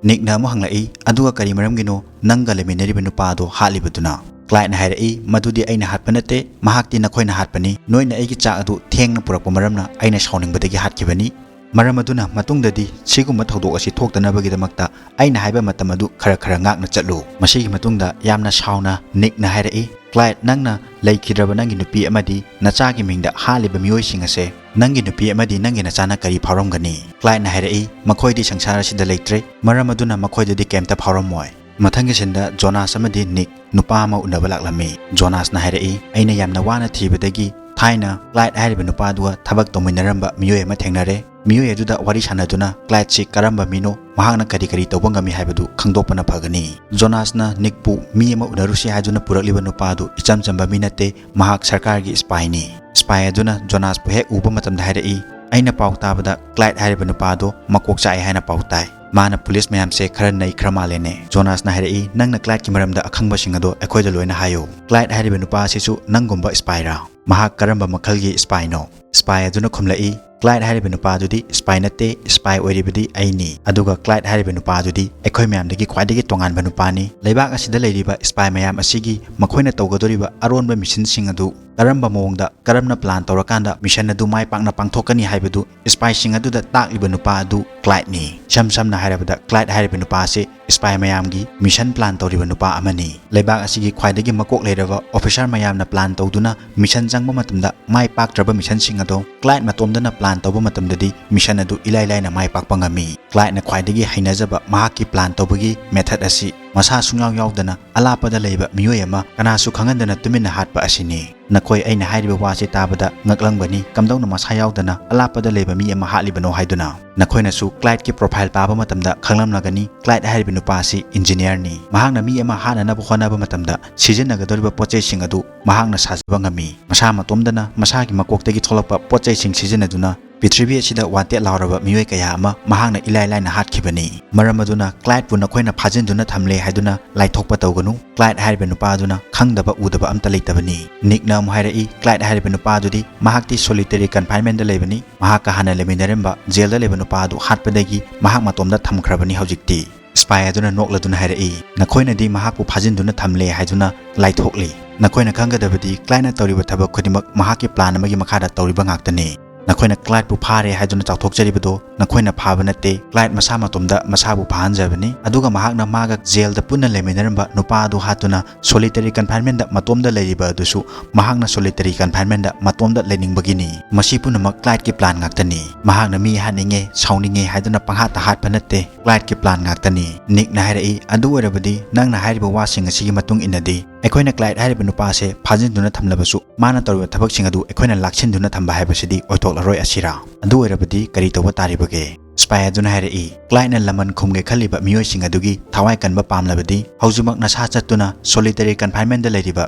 ꯅꯤꯛꯅ ꯑꯃꯨꯛ ꯍꯪꯂꯛꯏ, "ꯑꯗꯨꯒ ꯀꯔꯤ ꯃꯔꯝꯒꯤꯅꯣ ꯅꯪꯒ ꯂꯩꯃꯤꯟꯅꯔꯤꯕ ꯅꯨꯄꯥ ꯑꯗꯣ ꯍꯥꯠꯂꯤꯕꯗꯨꯅ?" ꯀ꯭ꯂꯥꯏꯗꯅ ꯍꯥꯏꯔꯛꯏ, "ꯃꯗꯨꯗꯤ ꯑꯩꯅ ꯍꯥꯠꯄ ꯅꯠꯇꯦ, ꯃꯍꯥꯛꯇꯤ ꯅꯈꯣꯏꯅ ꯍꯥꯠꯄꯅꯤ꯫ ꯅꯣꯏꯅ ꯑꯩꯒꯤ ꯆꯥꯛ ꯑꯗꯨ ꯊꯦꯡꯅ ꯄꯨꯔꯛꯄ ꯃꯔꯝꯅ ꯑꯩꯅ ꯁꯥꯎꯅꯤꯡꯕꯗꯒꯤ ꯍꯥꯠꯈꯤꯕꯅꯤ꯫ ꯃꯔꯝ ꯑꯗꯨꯅ ꯃꯇꯨꯡꯗꯗꯤ ꯁꯤꯒꯨꯝꯕ ꯊꯧꯗꯣꯛ ꯑꯁꯤ ꯊꯣꯛꯇꯅꯕꯒꯤꯗꯃꯛꯇ ꯑꯩꯅ ꯍꯥꯏꯕ ꯃꯇꯝ ꯑꯗꯨ ꯈꯔ ꯈꯔ ꯉꯥꯛꯅ ꯆꯠꯂꯨ꯫" ꯃꯁꯤꯒꯤ ꯃꯇꯨꯡꯗ ꯌꯥꯝꯅ ꯁꯥꯎꯅ ꯅꯤꯛꯅ ꯍꯥꯏꯔꯛꯏ, "ꯀ꯭ꯂꯥꯏꯗ, ꯅꯪꯅ ꯂꯩꯈꯤꯗ꯭ꯔꯕ ꯅꯪꯒꯤ ꯅꯨꯄꯤ ꯑꯃꯗꯤ ꯅꯆꯥꯒꯤ ꯃꯤꯡꯗ ꯍꯥꯠꯂꯤꯕ ꯃꯤꯑꯣꯏꯁꯤꯡ ꯑꯁꯦ ꯅꯪꯒꯤ ꯅꯨꯄꯤ ꯑꯃꯗꯤ ꯅꯪꯒꯤ ꯅꯆꯥꯅ ꯀꯔꯤ ꯐꯥꯎꯔꯝꯒꯅꯤ?" ꯀ꯭ꯂꯥꯏꯗꯅ ꯍꯥꯏꯔꯛꯏ, "ꯃꯈꯣꯏꯗꯤ ꯁꯪꯁꯥꯔ ꯑꯁꯤꯗ ꯂꯩꯇ꯭ꯔꯦ, ꯃꯔꯝ ꯑꯗꯨꯅ ꯃꯈꯣꯏꯗꯗꯤ ꯀꯩꯝꯇ ꯐꯥꯎꯔꯝꯃꯣꯏ"꯫ ꯃꯊꯪꯒꯤ ꯁꯤꯟꯗ ꯖꯣꯅꯥꯁ ꯑꯃꯗꯤ ꯅꯤꯛ ꯅꯨꯄꯥ ꯑꯃ ꯎꯅꯕ ꯂꯥꯛꯂꯝꯃꯤ꯫ ꯖꯣꯅꯥꯁꯅ ꯍꯥꯏꯔꯛꯏ, "ꯑꯩꯅ ꯌꯥꯝꯅ ꯋꯥꯅ ꯊꯤꯕꯗꯒꯤ ꯊꯥꯏꯅ ꯀ꯭ꯂꯥꯏꯗ ꯍꯥꯏꯔꯤꯕ ꯅꯨꯄꯥꯗꯨꯒ ꯊꯕꯛ ꯇꯧꯃꯤꯟꯅꯔꯝꯕ ꯃꯤꯑꯣꯏ ꯑꯃ ꯊꯦꯡꯅꯔꯦ꯫ ꯃꯤꯑꯣꯏ ꯑꯗꯨꯗ ꯋꯥꯔꯤ ꯁꯥꯟꯅꯗꯨꯅ ꯀ꯭ꯂꯥꯏꯗꯁꯤ ꯀꯔꯝꯕ ꯃꯤꯅꯣ, ꯃꯍꯥꯛꯅ ꯀꯔꯤ ꯀꯔꯤ ꯇꯧꯕ ꯉꯝꯃꯤ ꯍꯥꯏꯕꯗꯨ ꯈꯪꯗꯣꯛꯄꯅ ꯐꯒꯅꯤ"꯫ ꯖꯣꯅꯥꯁꯅ ꯅꯤꯛꯄꯨ ꯃꯤ ꯑꯃ ꯎꯅꯔꯨꯁꯤ ꯍꯥꯏꯗꯨꯅ ꯄꯨꯔꯛꯂꯤꯕ ꯅꯨꯄꯥ ꯑꯗꯨ ꯏꯆꯝ ꯆꯝꯕ ꯃꯤ ꯅꯠꯇꯦ, ꯃꯍꯥꯛ ꯁꯔꯀꯥꯔꯒꯤ ꯁ꯭ꯄꯥꯏꯅꯤ꯫ ꯁ꯭ꯄꯥꯏ ꯑꯗꯨꯅ ꯖꯣꯅꯥꯁꯄꯨ ꯍꯦꯛ ꯎꯕ ꯃꯇꯝꯗ ꯍꯥꯏꯔꯛꯏ, "ꯑꯩꯅ ꯄꯥꯎ ꯇꯥꯕꯗ ꯀ꯭ꯂꯥꯏꯗ ꯍꯥꯏꯔꯤꯕ ꯅꯨꯄꯥ ꯑꯗꯨ ꯃꯀꯣꯛ ꯆꯥꯛꯑꯦ ꯍꯥꯏꯅ ꯄꯥꯎ ꯇꯥꯏ꯫ ꯃꯥꯅ ꯄꯨꯂꯤꯁ ꯃꯌꯥꯝꯁꯦ ꯈꯔ ꯅꯩꯈ꯭ꯔ ꯃꯥꯜꯂꯦꯅꯦ"꯫ ꯖꯣꯅꯥꯁꯅ ꯍꯥꯏꯔꯛꯏ, "ꯅꯪꯅ ꯀ꯭ꯂꯥꯏꯗꯀꯤ ꯃꯔꯝꯗ ꯑꯈꯪꯕꯁꯤꯡ ꯑꯗꯣ ꯑꯩꯈꯣꯏꯗ ꯂꯣꯏꯅ ꯍꯥꯏꯌꯨ꯫ ꯀ꯭ꯂꯥꯏꯗ ꯍꯥꯏꯔꯤꯕ ꯅꯨꯄꯥ ꯑꯁꯤꯁꯨ ꯅꯪꯒꯨꯝꯕ ꯁ꯭ꯄꯥꯏꯔꯥ? ꯃꯍꯥꯛ ꯀꯔꯝꯕ ꯃꯈꯜꯒꯤ ꯁ꯭ꯄꯥꯏꯅꯣ?" ꯁ꯭ꯄꯥꯏ ꯑꯗꯨꯅ ꯈꯨꯝꯂꯛꯏ, "ꯀ꯭ꯂꯥꯏꯗ ꯍꯥꯏꯔꯤꯕ ꯅꯨꯄꯥ ꯑꯗꯨꯗꯤ ꯁ꯭ꯄꯥꯏ ꯅꯠꯇꯦ, ꯁ꯭ꯄꯥꯏ ꯑꯣꯏꯔꯤꯕꯗꯤ ꯑꯩꯅꯤ꯫ ꯑꯗꯨꯒ ꯀ꯭ꯂꯥꯏꯗ ꯍꯥꯏꯔꯤꯕ ꯅꯨꯄꯥ ꯑꯗꯨꯗꯤ ꯑꯩꯈꯣꯏ ꯃꯌꯥꯝꯗꯒꯤ ꯈ꯭ꯋꯥꯏꯗꯒꯤ ꯇꯣꯉꯥꯟꯕ ꯅꯨꯄꯥꯅꯤ꯫ ꯂꯩꯕꯥꯛ ꯑꯁꯤꯗ ꯂꯩꯔꯤꯕ ꯁ꯭ꯄꯥꯏ ꯃꯌꯥꯝ ꯑꯁꯤꯒꯤ ꯃꯈꯣꯏꯅ ꯇꯧꯒꯗꯧꯔꯤꯕ ꯑꯔꯣꯟꯕ ꯃꯤꯁꯟꯁꯤꯡ ꯑꯗꯨ ꯀꯔꯝꯕ ꯃꯑꯣꯡꯗ, ꯀꯔꯝꯅ ꯄ꯭ꯂꯥꯟ ꯇꯧꯔꯀꯥꯟꯗ ꯃꯤꯁꯟ ꯑꯗꯨ ꯃꯥꯏ ꯄꯥꯛꯅ ꯄꯥꯡꯊꯣꯛꯀꯅꯤ ꯍꯥꯏꯕꯗꯨ ꯁ꯭ꯄꯥꯏꯁꯤꯡ ꯑꯗꯨꯗ ꯇꯥꯛꯂꯤꯕ ꯅꯨꯄꯥ ꯑꯗꯨ ꯀ꯭ꯂꯥꯏꯗꯅꯤ"꯫ ꯏꯁꯝ ꯁꯝꯅ ꯍꯥꯏꯔꯕꯗ, ꯀ꯭ꯂꯥꯏꯗ ꯍꯥꯏꯔꯤꯕ ꯅꯨꯄꯥ ꯑꯁꯤ ꯁ꯭ꯄꯥꯏ ꯃꯌꯥꯝꯒꯤ ꯃꯤꯁꯟ ꯄ꯭ꯂꯥꯟ ꯇꯧꯔꯤꯕ ꯅꯨꯄꯥ ꯑꯃꯅꯤ꯫ ꯂꯩꯕꯥꯛ ꯑꯁꯤꯒꯤ ꯈ꯭ꯋꯥꯏꯗꯒꯤ ꯃꯀꯣꯛ ꯂꯩꯔꯕ ꯑꯣꯐꯤꯁꯥꯔ ꯃꯌꯥꯝꯅ ꯄ꯭ꯂꯥꯟ ꯇꯧꯗꯨꯅ ꯃꯤꯁꯟ ꯆꯪꯕ ꯃꯇꯝꯗ ꯃꯥꯏ ꯄꯥꯛꯇ꯭ꯔꯕ ꯃꯤꯁꯟꯁꯤꯡ ꯑꯗꯣ ꯀ꯭ꯂꯥꯏꯗ ꯃꯇꯣꯝꯗꯅ ꯄ꯭ꯂꯥꯟ ꯇꯧꯕ ꯃꯇꯝꯗꯗꯤ ꯃꯤꯁꯟ ꯑꯗꯨ ꯏꯂꯥꯏ ꯂꯥꯏꯅ ꯃꯥꯏ ꯄꯥꯛꯄ ꯉꯝꯃꯤ꯫ ꯀ꯭ꯂꯥꯏꯗꯅ ꯈ꯭ꯋꯥꯏꯗꯒꯤ ꯍꯩꯅꯖꯕ ꯃꯍꯥꯛꯀꯤ ꯄ꯭ꯂꯥꯟ ꯇꯧꯕꯒꯤ ꯃꯦꯊꯗ ꯑꯁꯤ ꯃꯁꯥ ꯁꯨꯡꯌꯥꯎ ꯌꯥꯎꯗꯅ ꯑꯂꯥꯞꯄꯗ ꯂꯩꯕ ꯃꯤꯑꯣꯏ ꯑꯃ ꯀꯅꯥꯁꯨ ꯈꯪꯍꯟꯗꯅ ꯇꯨꯃꯤꯟꯅ ꯍꯥꯠꯄ ꯑꯁꯤꯅꯤ꯫ ꯅꯈꯣꯏ ꯑꯩꯅ ꯍꯥꯏꯔꯤꯕ ꯋꯥꯁꯤ ꯇꯥꯕꯗ ꯉꯛꯂꯝꯒꯅꯤ, ꯀꯝꯗꯧꯅ ꯃꯁꯥ ꯌꯥꯎꯗꯅ ꯑꯂꯥꯞꯄꯗ ꯂꯩꯕ ꯃꯤ ꯑꯃ ꯍꯥꯠꯂꯤꯕꯅꯣ ꯍꯥꯏꯗꯨꯅ꯫ ꯅꯈꯣꯏꯅꯁꯨ ꯀ꯭ꯂꯥꯏꯗꯀꯤ ꯄ꯭ꯔꯣꯐꯥꯏꯜ ꯄꯥꯕ ꯃꯇꯝꯗ ꯈꯪꯂꯝꯂꯒꯅꯤ, ꯀ꯭ꯂꯥꯏꯗ ꯍꯥꯏꯔꯤꯕ ꯅꯨꯄꯥ ꯑꯁꯤ ꯏꯟꯖꯤꯅꯤꯌꯥꯔꯅꯤ꯫ ꯃꯍꯥꯛꯅ ꯃꯤ ꯑꯃ ꯍꯥꯠꯅꯅꯕ ꯍꯣꯠꯅꯕ ꯃꯇꯝꯗ ꯁꯤꯖꯤꯟꯅꯒꯗꯧꯔꯤꯕ ꯄꯣꯠ ꯆꯩꯁꯤꯡ ꯑꯗꯨ ꯃꯍꯥꯛꯅ ꯁꯥꯖꯕ ꯉꯝꯃꯤ꯫ ꯃꯁꯥ ꯃꯇꯣꯝꯗꯅ ꯃꯁꯥꯒꯤ ꯃꯀꯣꯛꯇꯒꯤ ꯊꯣꯛꯂꯛꯄ ꯄꯣꯠ ꯆꯩꯁꯤꯡ ꯁꯤꯖꯤꯟꯅꯗꯨꯅ ꯄ꯭ꯔꯤꯊꯤꯕꯤ ꯑꯁꯤꯗ ꯋꯥꯟꯇꯦꯠ ꯂꯥꯎꯔꯕ ꯃꯤꯑꯣꯏ ꯀꯌꯥ ꯑꯃ ꯃꯍꯥꯛꯅ ꯏꯂꯥꯏ ꯂꯥꯏꯅ ꯍꯥꯠꯈꯤꯕꯅꯤ꯫ ꯃꯔꯝ ꯑꯗꯨꯅ ꯀ꯭ꯂꯥꯏꯗꯄꯨ ꯅꯈꯣꯏꯅ ꯐꯥꯖꯤꯟꯗꯨꯅ ꯊꯝꯂꯦ ꯍꯥꯏꯗꯨꯅ ꯂꯥꯏꯊꯣꯛꯄ ꯇꯧꯒꯅꯨ꯫ ꯀ꯭ꯂꯥꯏꯗ ꯍꯥꯏꯔꯤꯕ ꯅꯨꯄꯥ ꯑꯗꯨꯅ ꯈꯪꯗꯕ ꯎꯗꯕ ꯑꯝꯇ ꯂꯩꯇꯕꯅꯤ꯫ ꯅꯤꯛꯅ ꯑꯃꯨꯛ ꯍꯥꯏꯔꯛꯏ, ꯀ꯭ꯂꯥꯏꯗ ꯍꯥꯏꯔꯤꯕ ꯅꯨꯄꯥ ꯑꯗꯨꯗꯤ ꯃꯍꯥꯛꯇꯤ ꯁꯣꯂꯤꯇꯦꯔꯤ ꯀꯟꯐꯥꯏꯟꯃꯦꯟꯗ ꯂꯩꯕꯅꯤ꯫ ꯃꯍꯥꯛꯀ ꯍꯥꯟꯅ ꯂꯩꯃꯤꯟꯅꯔꯝꯕ ꯖꯦꯜꯗ ꯂꯩꯕ ꯅꯨꯄꯥ ꯑꯗꯨ ꯍꯥꯠꯄꯗꯒꯤ ꯃꯍꯥꯛ ꯃꯇꯣꯝꯗ ꯊꯝꯈ꯭ꯔꯕꯅꯤ ꯍꯧꯖꯤꯛꯇꯤ꯫ ꯁ꯭ꯄꯥꯏ ꯑꯗꯨꯅ ꯅꯣꯛꯂꯗꯨꯅ ꯍꯥꯏꯔꯛꯏ, "ꯅꯈꯣꯏꯅꯗꯤ ꯃꯍꯥꯛꯄꯨ ꯐꯥꯖꯤꯟꯗꯨꯅ ꯊꯝꯂꯦ ꯍꯥꯏꯗꯨꯅ ꯂꯥꯏꯊꯣꯛꯂꯤ꯫ ꯅꯈꯣꯏꯅ ꯈꯪꯒꯗꯕꯗꯤ ꯀ꯭ꯂꯥꯏꯗꯅ ꯇꯧꯔꯤꯕ ꯊꯕꯛ ꯈꯨꯗꯤꯡꯃꯛ ꯃꯍꯥꯛꯀꯤ ꯄ꯭ꯂꯥꯟ ꯑꯃꯒꯤ ꯃꯈꯥꯗ ꯇꯧꯔꯤꯕ ꯉꯥꯛꯇꯅꯤ"꯫ "ꯅꯈꯣꯏꯅ ꯀ꯭ꯂꯥꯏꯗꯄꯨ ꯐꯥꯔꯦ ꯍꯥꯏꯗꯨꯅ ꯆꯥꯎꯊꯣꯛꯆꯔꯤꯕꯗꯣ ꯅꯈꯣꯏꯅ ꯐꯥꯕ ꯅꯠꯇꯦ, ꯀ꯭ꯂꯥꯏꯗ ꯃꯁꯥ ꯃꯇꯣꯝꯗ ꯃꯁꯥꯕꯨ ꯐꯥꯍꯟꯖꯕꯅꯤ꯫ ꯑꯗꯨꯒ ꯃꯍꯥꯛꯅ ꯃꯥꯒ ꯖꯦꯜꯗ ꯄꯨꯟꯅ ꯂꯩꯃꯤꯟꯅꯔꯝꯕ ꯅꯨꯄꯥ ꯑꯗꯨ ꯍꯥꯠꯇꯨꯅ solitary confinementꯗ ꯃꯇꯣꯝꯗ ꯂꯩꯔꯤꯕ ꯑꯗꯨꯁꯨ ꯃꯍꯥꯛꯅ solitary confinementꯗ ꯃꯇꯣꯝꯗ ꯂꯩꯅꯤꯡꯕꯒꯤꯅꯤ꯫ ꯃꯁꯤ ꯄꯨꯝꯅꯃꯛ ꯀ꯭ꯂꯥꯏꯗꯀꯤ plan ꯉꯥꯛꯇꯅꯤ꯫ ꯃꯍꯥꯛꯅ ꯃꯤ ꯍꯥꯠꯅꯤꯡꯉꯦ, ꯁꯥꯎꯅꯤꯡꯉꯦ ꯍꯥꯏꯗꯨꯅ ꯄꯪꯍꯥꯠꯇ ꯍꯥꯠꯄ ꯅꯠꯇꯦ, ꯀ꯭ꯂꯥꯏꯗꯀꯤ plan ꯉꯥꯛꯇꯅꯤ"꯫ ꯅꯤꯛꯅ ꯍꯥꯏꯔꯛꯏ, "ꯑꯗꯨ ꯑꯣꯏꯔꯕꯗꯤ ꯅꯪꯅ ꯍꯥꯏꯔꯤꯕ ꯋꯥꯁꯤꯡ ꯑꯁꯤꯒꯤ ꯃꯇꯨꯡ ꯏꯟꯅꯗꯤ ꯑꯩꯈꯣꯏꯅ ꯀ꯭ꯂꯥꯏꯗ ꯍꯥꯏꯔꯤꯕ ꯅꯨꯄꯥ ꯑꯁꯦ ꯐꯥꯖꯤꯟꯗꯨꯅ ꯊꯝꯂꯕꯁꯨ ꯃꯥꯅ ꯇꯧꯔꯤꯕ ꯊꯕꯛꯁꯤꯡ ꯑꯗꯨ ꯑꯩꯈꯣꯏꯅ ꯂꯥꯛꯁꯤꯟꯗꯨꯅ ꯊꯝꯕ ꯍꯥꯏꯕꯁꯤꯗꯤ ꯑꯣꯏꯊꯣꯛꯂꯔꯣꯏ ꯑꯁꯤꯔꯥ? ꯑꯗꯨ ꯑꯣꯏꯔꯕꯗꯤ ꯀꯔꯤ ꯇꯧꯕ ꯇꯥꯔꯤꯕꯒꯦ?" ꯁꯤꯄꯥꯏ ꯑꯗꯨꯅ ꯍꯥꯏꯔꯛꯏ, "ꯀ꯭ꯂꯥꯏꯗꯅ ꯂꯃꯟ ꯈꯨꯝꯒꯦ ꯈꯜꯂꯤꯕ ꯃꯤꯑꯣꯏꯁꯤꯡ ꯑꯗꯨꯒꯤ ꯊꯋꯥꯏ ꯀꯟꯕ ꯄꯥꯝꯂꯕꯗꯤ ꯍꯧꯖꯤꯛꯃꯛ ꯅꯁꯥ ꯆꯠꯇꯨꯅ solitary confinementꯗ ꯂꯩꯔꯤꯕ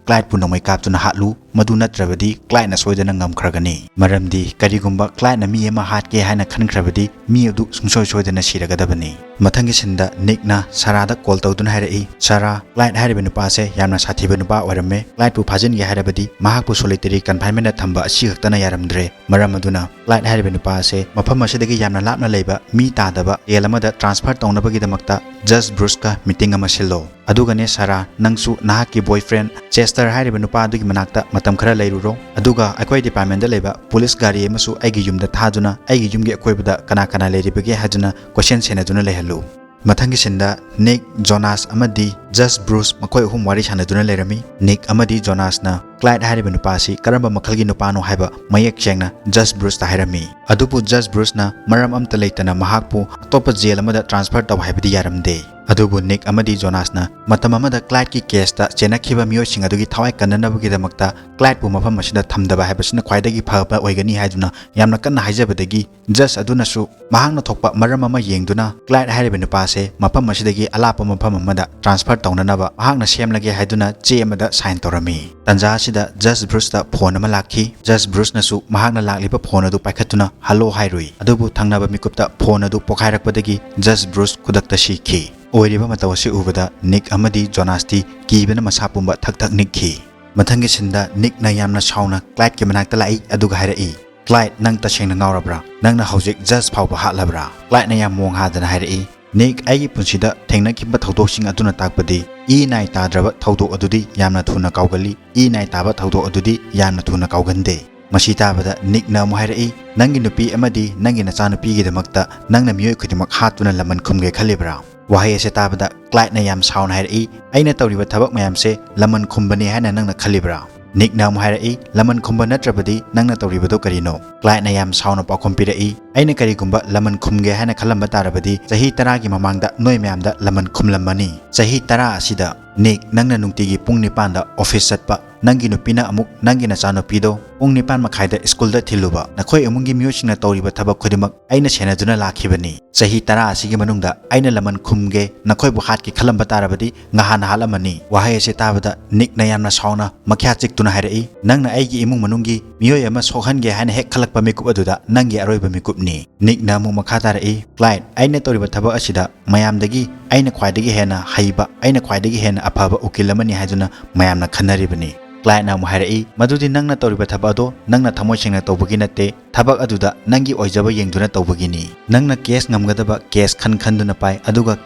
ꯀ꯭ꯂꯥꯏꯗꯄꯨ ꯅꯣꯡꯃꯩ ꯀꯥꯞꯇꯨꯅ ꯍꯥꯠꯂꯨ꯫ ꯃꯗꯨ ꯅꯠꯇ꯭ꯔꯕꯗꯤ ꯀ꯭ꯂꯥꯏꯗꯅ ꯁꯣꯏꯗꯅ ꯉꯝꯈ꯭ꯔꯒꯅꯤ꯫ ꯃꯔꯝꯗꯤ ꯀꯔꯤꯒꯨꯝꯕ ꯀ꯭ꯂꯥꯏꯗꯅ ꯃꯤ ꯑꯃ ꯍꯥꯠꯀꯦ ꯍꯥꯏꯅ ꯈꯟꯈ꯭ꯔꯕꯗꯤ ꯃꯤ ꯑꯗꯨ ꯁꯨꯡꯁꯣꯏ ꯁꯣꯏꯗꯅ ꯁꯤꯔꯒꯗꯕꯅꯤ"꯫ ꯃꯊꯪꯒꯤ ꯁꯤꯟꯗ ꯅꯤꯛꯅ ꯁꯥꯔꯥꯗ ꯀꯣꯜ ꯇꯧꯗꯨꯅ ꯍꯥꯏꯔꯛꯏ, "ꯁꯥꯔꯥ, ꯀ꯭ꯂꯥꯏꯗ ꯍꯥꯏꯔꯤꯕ ꯅꯨꯄꯥ ꯑꯁꯦ ꯌꯥꯝꯅ ꯁꯥꯊꯤꯕ ꯅꯨꯄꯥ ꯑꯣꯏꯔꯝꯃꯦ꯫ ꯀ꯭ꯂꯥꯏꯗꯄꯨ ꯐꯥꯖꯤꯟꯒꯦ ꯍꯥꯏꯔꯕꯗꯤ ꯃꯍꯥꯛꯄꯨ solitary confinementꯗ ꯊꯝꯕ ꯑꯁꯤ ꯈꯛꯇꯅ ꯌꯥꯔꯝꯗ꯭ꯔꯦ꯫ ꯃꯔꯝ ꯑꯗꯨꯅ ꯀ꯭ꯂꯥꯏꯗ ꯍꯥꯏꯔꯤꯕ ꯅꯨꯄꯥ ꯑꯁꯦ ꯃꯐꯝ ꯑꯁꯤꯗꯒꯤ ꯌꯥꯝꯅ ꯂꯥꯞꯅ ꯂꯩꯕ ꯃꯤ ꯇꯥꯗꯕ ꯖꯦꯜ ꯑꯃꯗ transfer ꯇꯧꯅꯕꯒꯤꯗꯃꯛꯇ ꯖꯁ ꯕ꯭ꯔꯨꯁꯀ meeting ꯑꯃ ꯁꯤꯜꯂꯣ꯫ ꯑꯗꯨꯒꯅꯦ ꯁꯥꯔꯥ, ꯅꯪꯁꯨ ꯅꯍꯥꯛꯀꯤ boyfriend ꯆꯦꯁꯇꯔ ꯍꯥꯏꯔꯤꯕ ꯅꯨꯄꯥ ꯑꯗꯨꯒꯤ ꯃꯅꯥꯛꯇ ꯃꯇꯝ ꯈꯔ ꯂꯩꯔꯨꯔꯣ꯫ ꯑꯗꯨꯒ ꯑꯩꯈꯣꯏ departmentꯗ ꯂꯩꯕ ꯄꯨꯂꯤꯁ ꯒꯥꯔꯤ ꯑꯃꯁꯨ ꯑꯩꯒꯤ ꯌꯨꯝꯗ ꯊꯥꯗꯨꯅ ꯑꯩꯒꯤ ꯌꯨꯝꯒꯤ ꯑꯀꯣꯏꯕꯗ ꯀꯅꯥ ꯀꯅꯥ ꯂꯩꯔꯤꯕꯒꯦ ꯍꯥꯏꯗꯨꯅ ꯀꯣꯏꯁꯦꯟ ꯁꯦꯟꯅꯗꯨꯅ ꯂꯩꯍꯜꯂꯨ"꯫ ꯃꯊꯪꯒꯤ ꯁꯤꯟꯗ ꯅꯤꯛ, ꯖꯣꯅꯥꯁ ꯑꯃꯗꯤ ꯖꯁ ꯕ꯭ꯔꯨꯁ ꯃꯈꯣꯏ ꯑꯍꯨꯝ ꯋꯥꯔꯤ ꯁꯥꯟꯅꯗꯨꯅ ꯂꯩꯔꯝꯃꯤ꯫ ꯅꯤꯛ ꯑꯃꯗꯤ ꯖꯣꯅꯥꯁꯅ ꯀ꯭ꯂꯥꯏꯗ ꯍꯥꯏꯔꯤꯕ ꯅꯨꯄꯥ ꯑꯁꯤ ꯀꯔꯝꯕ ꯃꯈꯜꯒꯤ ꯅꯨꯄꯥꯅꯣ ꯍꯥꯏꯕ ꯃꯌꯦꯛ ꯁꯦꯡꯅ ꯖꯁ ꯕ꯭ꯔꯨꯁꯇ ꯍꯥꯏꯔꯝꯃꯤ꯫ ꯑꯗꯨꯕꯨ ꯖꯁ ꯕ꯭ꯔꯨꯁꯅ ꯃꯔꯝ ꯑꯃꯠꯇ ꯂꯩꯇꯅ ꯃꯍꯥꯛꯄꯨ ꯑꯇꯣꯞꯄ ꯖꯦꯜ ꯑꯃꯗ transfer ꯇꯧ ꯍꯥꯏꯕꯗꯤ ꯌꯥꯔꯝꯗꯦ꯫ ꯑꯗꯨꯕꯨ ꯅꯤꯛ ꯑꯃꯗꯤ ꯖꯣꯅꯥꯁꯅ ꯃꯇꯝ ꯑꯃꯗ ꯀ꯭ꯂꯥꯏꯗꯀꯤ caseꯇ ꯆꯦꯟꯅꯈꯤꯕ ꯃꯤꯑꯣꯏꯁꯤꯡ ꯑꯗꯨꯒꯤ ꯊꯋꯥꯏ ꯀꯟꯅꯅꯕꯒꯤꯗꯃꯛꯇ ꯀ꯭ꯂꯥꯏꯗꯄꯨ ꯃꯐꯝ ꯑꯁꯤꯗ ꯊꯝꯗꯕ ꯍꯥꯏꯕꯁꯤꯅ ꯈ꯭ꯋꯥꯏꯗꯒꯤ ꯐꯕ ꯑꯣꯏꯒꯅꯤ ꯍꯥꯏꯗꯨꯅ ꯌꯥꯝꯅ ꯀꯟꯅ ꯍꯥꯏꯖꯕꯗꯒꯤ ꯖꯁ ꯑꯗꯨꯅꯁꯨ ꯃꯍꯥꯛꯅ ꯊꯣꯛꯄ ꯃꯔꯝ ꯑꯃ ꯌꯦꯡꯗꯨꯅ ꯀ꯭ꯂꯥꯏꯗ ꯍꯥꯏꯔꯤꯕ ꯅꯨꯄꯥ ꯑꯁꯦ ꯃꯐꯝ ꯑꯁꯤꯗꯒꯤ ꯑꯂꯥꯞꯄ ꯃꯐꯝ ꯑꯃꯗ transfer ꯇꯧꯅꯅꯕ ꯃꯍꯥꯛꯅ ꯁꯦꯝꯂꯒꯦ ꯍꯥꯏꯗꯨꯅ ꯆꯦ ꯑꯃꯗ sign ꯇꯧꯔꯝꯃꯤ꯫ ꯇꯟꯖꯥ ꯑꯁꯤꯗ ꯖꯁ ꯕ꯭ꯔꯨꯁꯇ phone ꯑꯃ ꯂꯥꯛꯈꯤ꯫ ꯖꯁ ꯕ꯭ꯔꯨꯁꯅꯁꯨ ꯃꯍꯥꯛꯅ ꯂꯥꯛꯂꯤꯕ phone ꯑꯗꯨ ꯄꯥꯏꯈꯠꯇꯨꯅ "Hello" ꯍꯥꯏꯔꯨꯏ꯫ ꯑꯗꯨꯕꯨ ꯊꯪꯅꯕ ꯃꯤꯀꯨꯞꯇ phone ꯑꯗꯨ ꯄꯣꯈꯥꯏꯔꯛꯄꯗꯒꯤ ꯖꯁ ꯕ꯭ꯔꯨꯁ ꯈꯨꯗꯛꯇ ꯁꯤꯈꯤ꯫ ꯑꯣꯏꯔꯤꯕ ꯃꯇꯧ ꯑꯁꯤ ꯎꯕꯗ ꯅꯤꯛ ꯑꯃꯗꯤ ꯖꯣꯅꯥꯁꯇꯤ ꯀꯤꯕꯅ ꯃꯁꯥ ꯄꯨꯝꯕ ꯊꯛ ꯊꯛ ꯅꯤꯛꯈꯤ꯫ ꯃꯊꯪꯒꯤ ꯁꯤꯟꯗ ꯅꯤꯛꯅ ꯌꯥꯝꯅ ꯁꯥꯎꯅ ꯀ꯭ꯂꯥꯏꯗꯀꯤ ꯃꯅꯥꯛꯇ ꯂꯥꯛꯏ, ꯑꯗꯨꯒ ꯍꯥꯏꯔꯛꯏ, "ꯀ꯭ꯂꯥꯏꯗ, ꯅꯪ ꯇꯁꯦꯡꯅ ꯉꯥꯎꯔꯕ꯭ꯔꯥ? ꯅꯪꯅ ꯍꯧꯖꯤꯛ ꯖꯁ ꯐꯥꯎꯕ ꯍꯥꯠꯂꯕ꯭ꯔꯥ?" ꯀ꯭ꯂꯥꯏꯗꯅ ꯌꯥꯝ ꯃꯣꯡ ꯍꯥꯗꯅ ꯍꯥꯏꯔꯛꯏ, "ꯅꯤꯛ, ꯑꯩꯒꯤ ꯄꯨꯟꯁꯤꯗ ꯊꯦꯡꯅꯈꯤꯕ ꯊꯧꯗꯣꯛꯁꯤꯡ ꯑꯗꯨꯅ ꯇꯥꯛꯄꯗꯤ ꯏ ꯅꯥꯏ ꯇꯥꯗ꯭ꯔꯕ ꯊꯧꯗꯣꯛ ꯑꯗꯨꯗꯤ ꯌꯥꯝꯅ ꯊꯨꯅ ꯀꯥꯎꯒꯜꯂꯤ, ꯏ ꯅꯥꯏ ꯇꯥꯕ ꯊꯧꯗꯣꯛ ꯑꯗꯨꯗꯤ ꯌꯥꯝꯅ ꯊꯨꯅ ꯀꯥꯎꯒꯟꯗꯦ"꯫ ꯃꯁꯤ ꯇꯥꯕꯗ ꯅꯤꯛꯅ ꯑꯃꯨꯛ ꯍꯥꯏꯔꯛꯏ, "ꯅꯪꯒꯤ ꯅꯨꯄꯤ ꯑꯃꯗꯤ ꯅꯪꯒꯤ ꯅꯆꯥꯅꯨꯄꯤꯒꯤꯗꯃꯛꯇ ꯅꯪꯅ ꯃꯤꯑꯣꯏ ꯈꯨꯗꯤꯡꯃꯛ ꯍꯥꯠꯇꯨꯅ ꯂꯃꯟ ꯈꯨꯝꯒꯦ ꯈꯜꯂꯤꯕ꯭ꯔꯥ?" ꯋꯥꯍꯩ ꯑꯁꯤ ꯇꯥꯕꯗ ꯀ꯭ꯂꯥꯏꯗꯅ ꯌꯥꯝ ꯁꯥꯎꯅ ꯍꯥꯏꯔꯛꯏ, "ꯑꯩꯅ ꯇꯧꯔꯤꯕ ꯊꯕꯛ ꯃꯌꯥꯝꯁꯦ ꯂꯃꯟ ꯈꯨꯝꯕꯅꯤ ꯍꯥꯏꯅ ꯅꯪꯅ ꯈꯜꯂꯤꯕ꯭ꯔꯥ?" ꯅꯤꯛꯅ ꯑꯃꯨꯛ ꯍꯥꯏꯔꯛꯏ, "ꯂꯃꯟ ꯈꯨꯝꯕ ꯅꯠꯇ꯭ꯔꯕꯗꯤ ꯅꯪꯅ ꯇꯧꯔꯤꯕꯗꯣ ꯀꯔꯤꯅꯣ?" ꯀ꯭ꯂꯥꯏꯗꯅ ꯌꯥꯝ ꯁꯥꯎꯅ ꯄꯥꯎꯈꯨꯝ ꯄꯤꯔꯛꯏ, "ꯑꯩꯅ ꯀꯔꯤꯒꯨꯝꯕ ꯂꯃꯟ ꯈꯨꯝꯒꯦ ꯍꯥꯏꯅ ꯈꯜꯂꯝꯕ ꯇꯥꯔꯕꯗꯤ ꯆꯍꯤ ꯇꯔꯥꯒꯤ ꯃꯃꯥꯡꯗ ꯅꯣꯏ ꯃꯌꯥꯝꯗ ꯂꯃꯟ ꯈꯨꯝꯂꯝꯃꯅꯤ꯫ ꯆꯍꯤ ꯇꯔꯥ ꯑꯁꯤꯗ ꯅꯤꯛ, ꯅꯪꯅ ꯅꯨꯡꯇꯤꯒꯤ ꯄꯨꯡ ꯅꯤꯄꯥꯟꯗ ꯑꯣꯐꯤꯁ ꯆꯠꯄ, ꯅꯪꯒꯤ ꯅꯨꯄꯤꯅ ꯑꯃꯨꯛ ꯅꯪꯒꯤ ꯅꯆꯥꯅꯨꯄꯤꯗꯣ ꯄꯨꯡ ꯅꯤꯄꯥꯟ ꯃꯈꯥꯏꯗ ꯁ꯭ꯀꯨꯜꯗ ꯊꯤꯜꯂꯨꯕ, ꯅꯈꯣꯏ ꯏꯃꯨꯡꯒꯤ ꯃꯤꯑꯣꯏꯁꯤꯡꯅ ꯇꯧꯔꯤꯕ ꯊꯕꯛ ꯈꯨꯗꯤꯡꯃꯛ ꯑꯩꯅ ꯁꯦꯟꯅꯗꯨꯅ ꯂꯥꯛꯈꯤꯕꯅꯤ꯫ ꯆꯍꯤ ꯇꯔꯥ ꯑꯁꯤꯒꯤ ꯃꯅꯨꯡꯗ ꯑꯩꯅ ꯂꯃꯟ ꯈꯨꯝꯒꯦ, ꯅꯈꯣꯏꯕꯨ ꯍꯥꯠꯀꯦ ꯈꯜꯂꯝꯕ ꯇꯥꯔꯕꯗꯤ ꯉꯍꯥꯟꯅ ꯍꯥꯠꯂꯝꯃꯅꯤ꯫" ꯋꯥꯍꯩ ꯑꯁꯤ ꯇꯥꯕꯗ ꯅꯤꯛꯅ ꯌꯥꯝꯅ ꯁꯥꯎꯅ ꯃꯈ꯭ꯌꯥ ꯆꯤꯛꯇꯨꯅ ꯍꯥꯏꯔꯛꯏ, "ꯅꯪꯅ ꯑꯩꯒꯤ ꯏꯃꯨꯡ ꯃꯅꯨꯡꯒꯤ ꯃꯤꯑꯣꯏ ꯑꯃ ꯁꯣꯛꯍꯟꯒꯦ ꯍꯥꯏꯅ ꯍꯦꯛ ꯈꯜꯂꯛꯄ ꯃꯤꯀꯨꯞ ꯑꯗꯨꯗ ꯅꯪꯒꯤ ꯑꯔꯣꯏꯕ ꯃꯤꯀꯨꯞꯅꯤ꯫" ꯅꯤꯛꯅ ꯑꯃꯨꯛ ꯃꯈꯥ ꯇꯥꯔꯛꯏ, "ꯀ꯭ꯂꯥꯏꯗ, ꯑꯩꯅ ꯇꯧꯔꯤꯕ ꯊꯕꯛ ꯑꯁꯤꯗ ꯃꯌꯥꯝꯗꯒꯤ ꯑꯩꯅ ꯈ꯭ꯋꯥꯏꯗꯒꯤ ꯍꯦꯟꯅ ꯍꯩꯕ, ꯑꯩꯅ ꯈ꯭ꯋꯥꯏꯗꯒꯤ ꯍꯦꯟꯅ ꯑꯐꯕ ꯎꯀꯤꯜ ꯑꯃꯅꯤ ꯍꯥꯏꯗꯨꯅ ꯃꯌꯥꯝꯅ ꯈꯟꯅꯔꯤꯕꯅꯤ꯫" ꯀ꯭ꯂꯥꯏꯗꯅ ꯑꯃꯨꯛ ꯍꯥꯏꯔꯛꯏ, "ꯃꯗꯨꯗꯤ ꯅꯪꯅ ꯇꯧꯔꯤꯕ ꯊꯕꯛ ꯑꯗꯣ ꯅꯪꯅ ꯊꯃꯣꯏ ꯁꯦꯡꯅ ꯇꯧꯕꯒꯤ ꯅꯠꯇꯦ, ꯊꯕꯛ ꯑꯗꯨꯗ ꯅꯪꯒꯤ ꯑꯣꯏꯖꯕ ꯌꯦꯡꯗꯨꯅ ꯇꯧꯕꯒꯤꯅꯤ꯫ ꯅꯪꯅ ꯀꯦꯁ ꯉꯝꯒꯗꯕ ꯀꯦꯁ ꯈꯟ ꯈꯟꯗꯨꯅ ꯄꯥꯏ, ꯑꯗꯨꯒ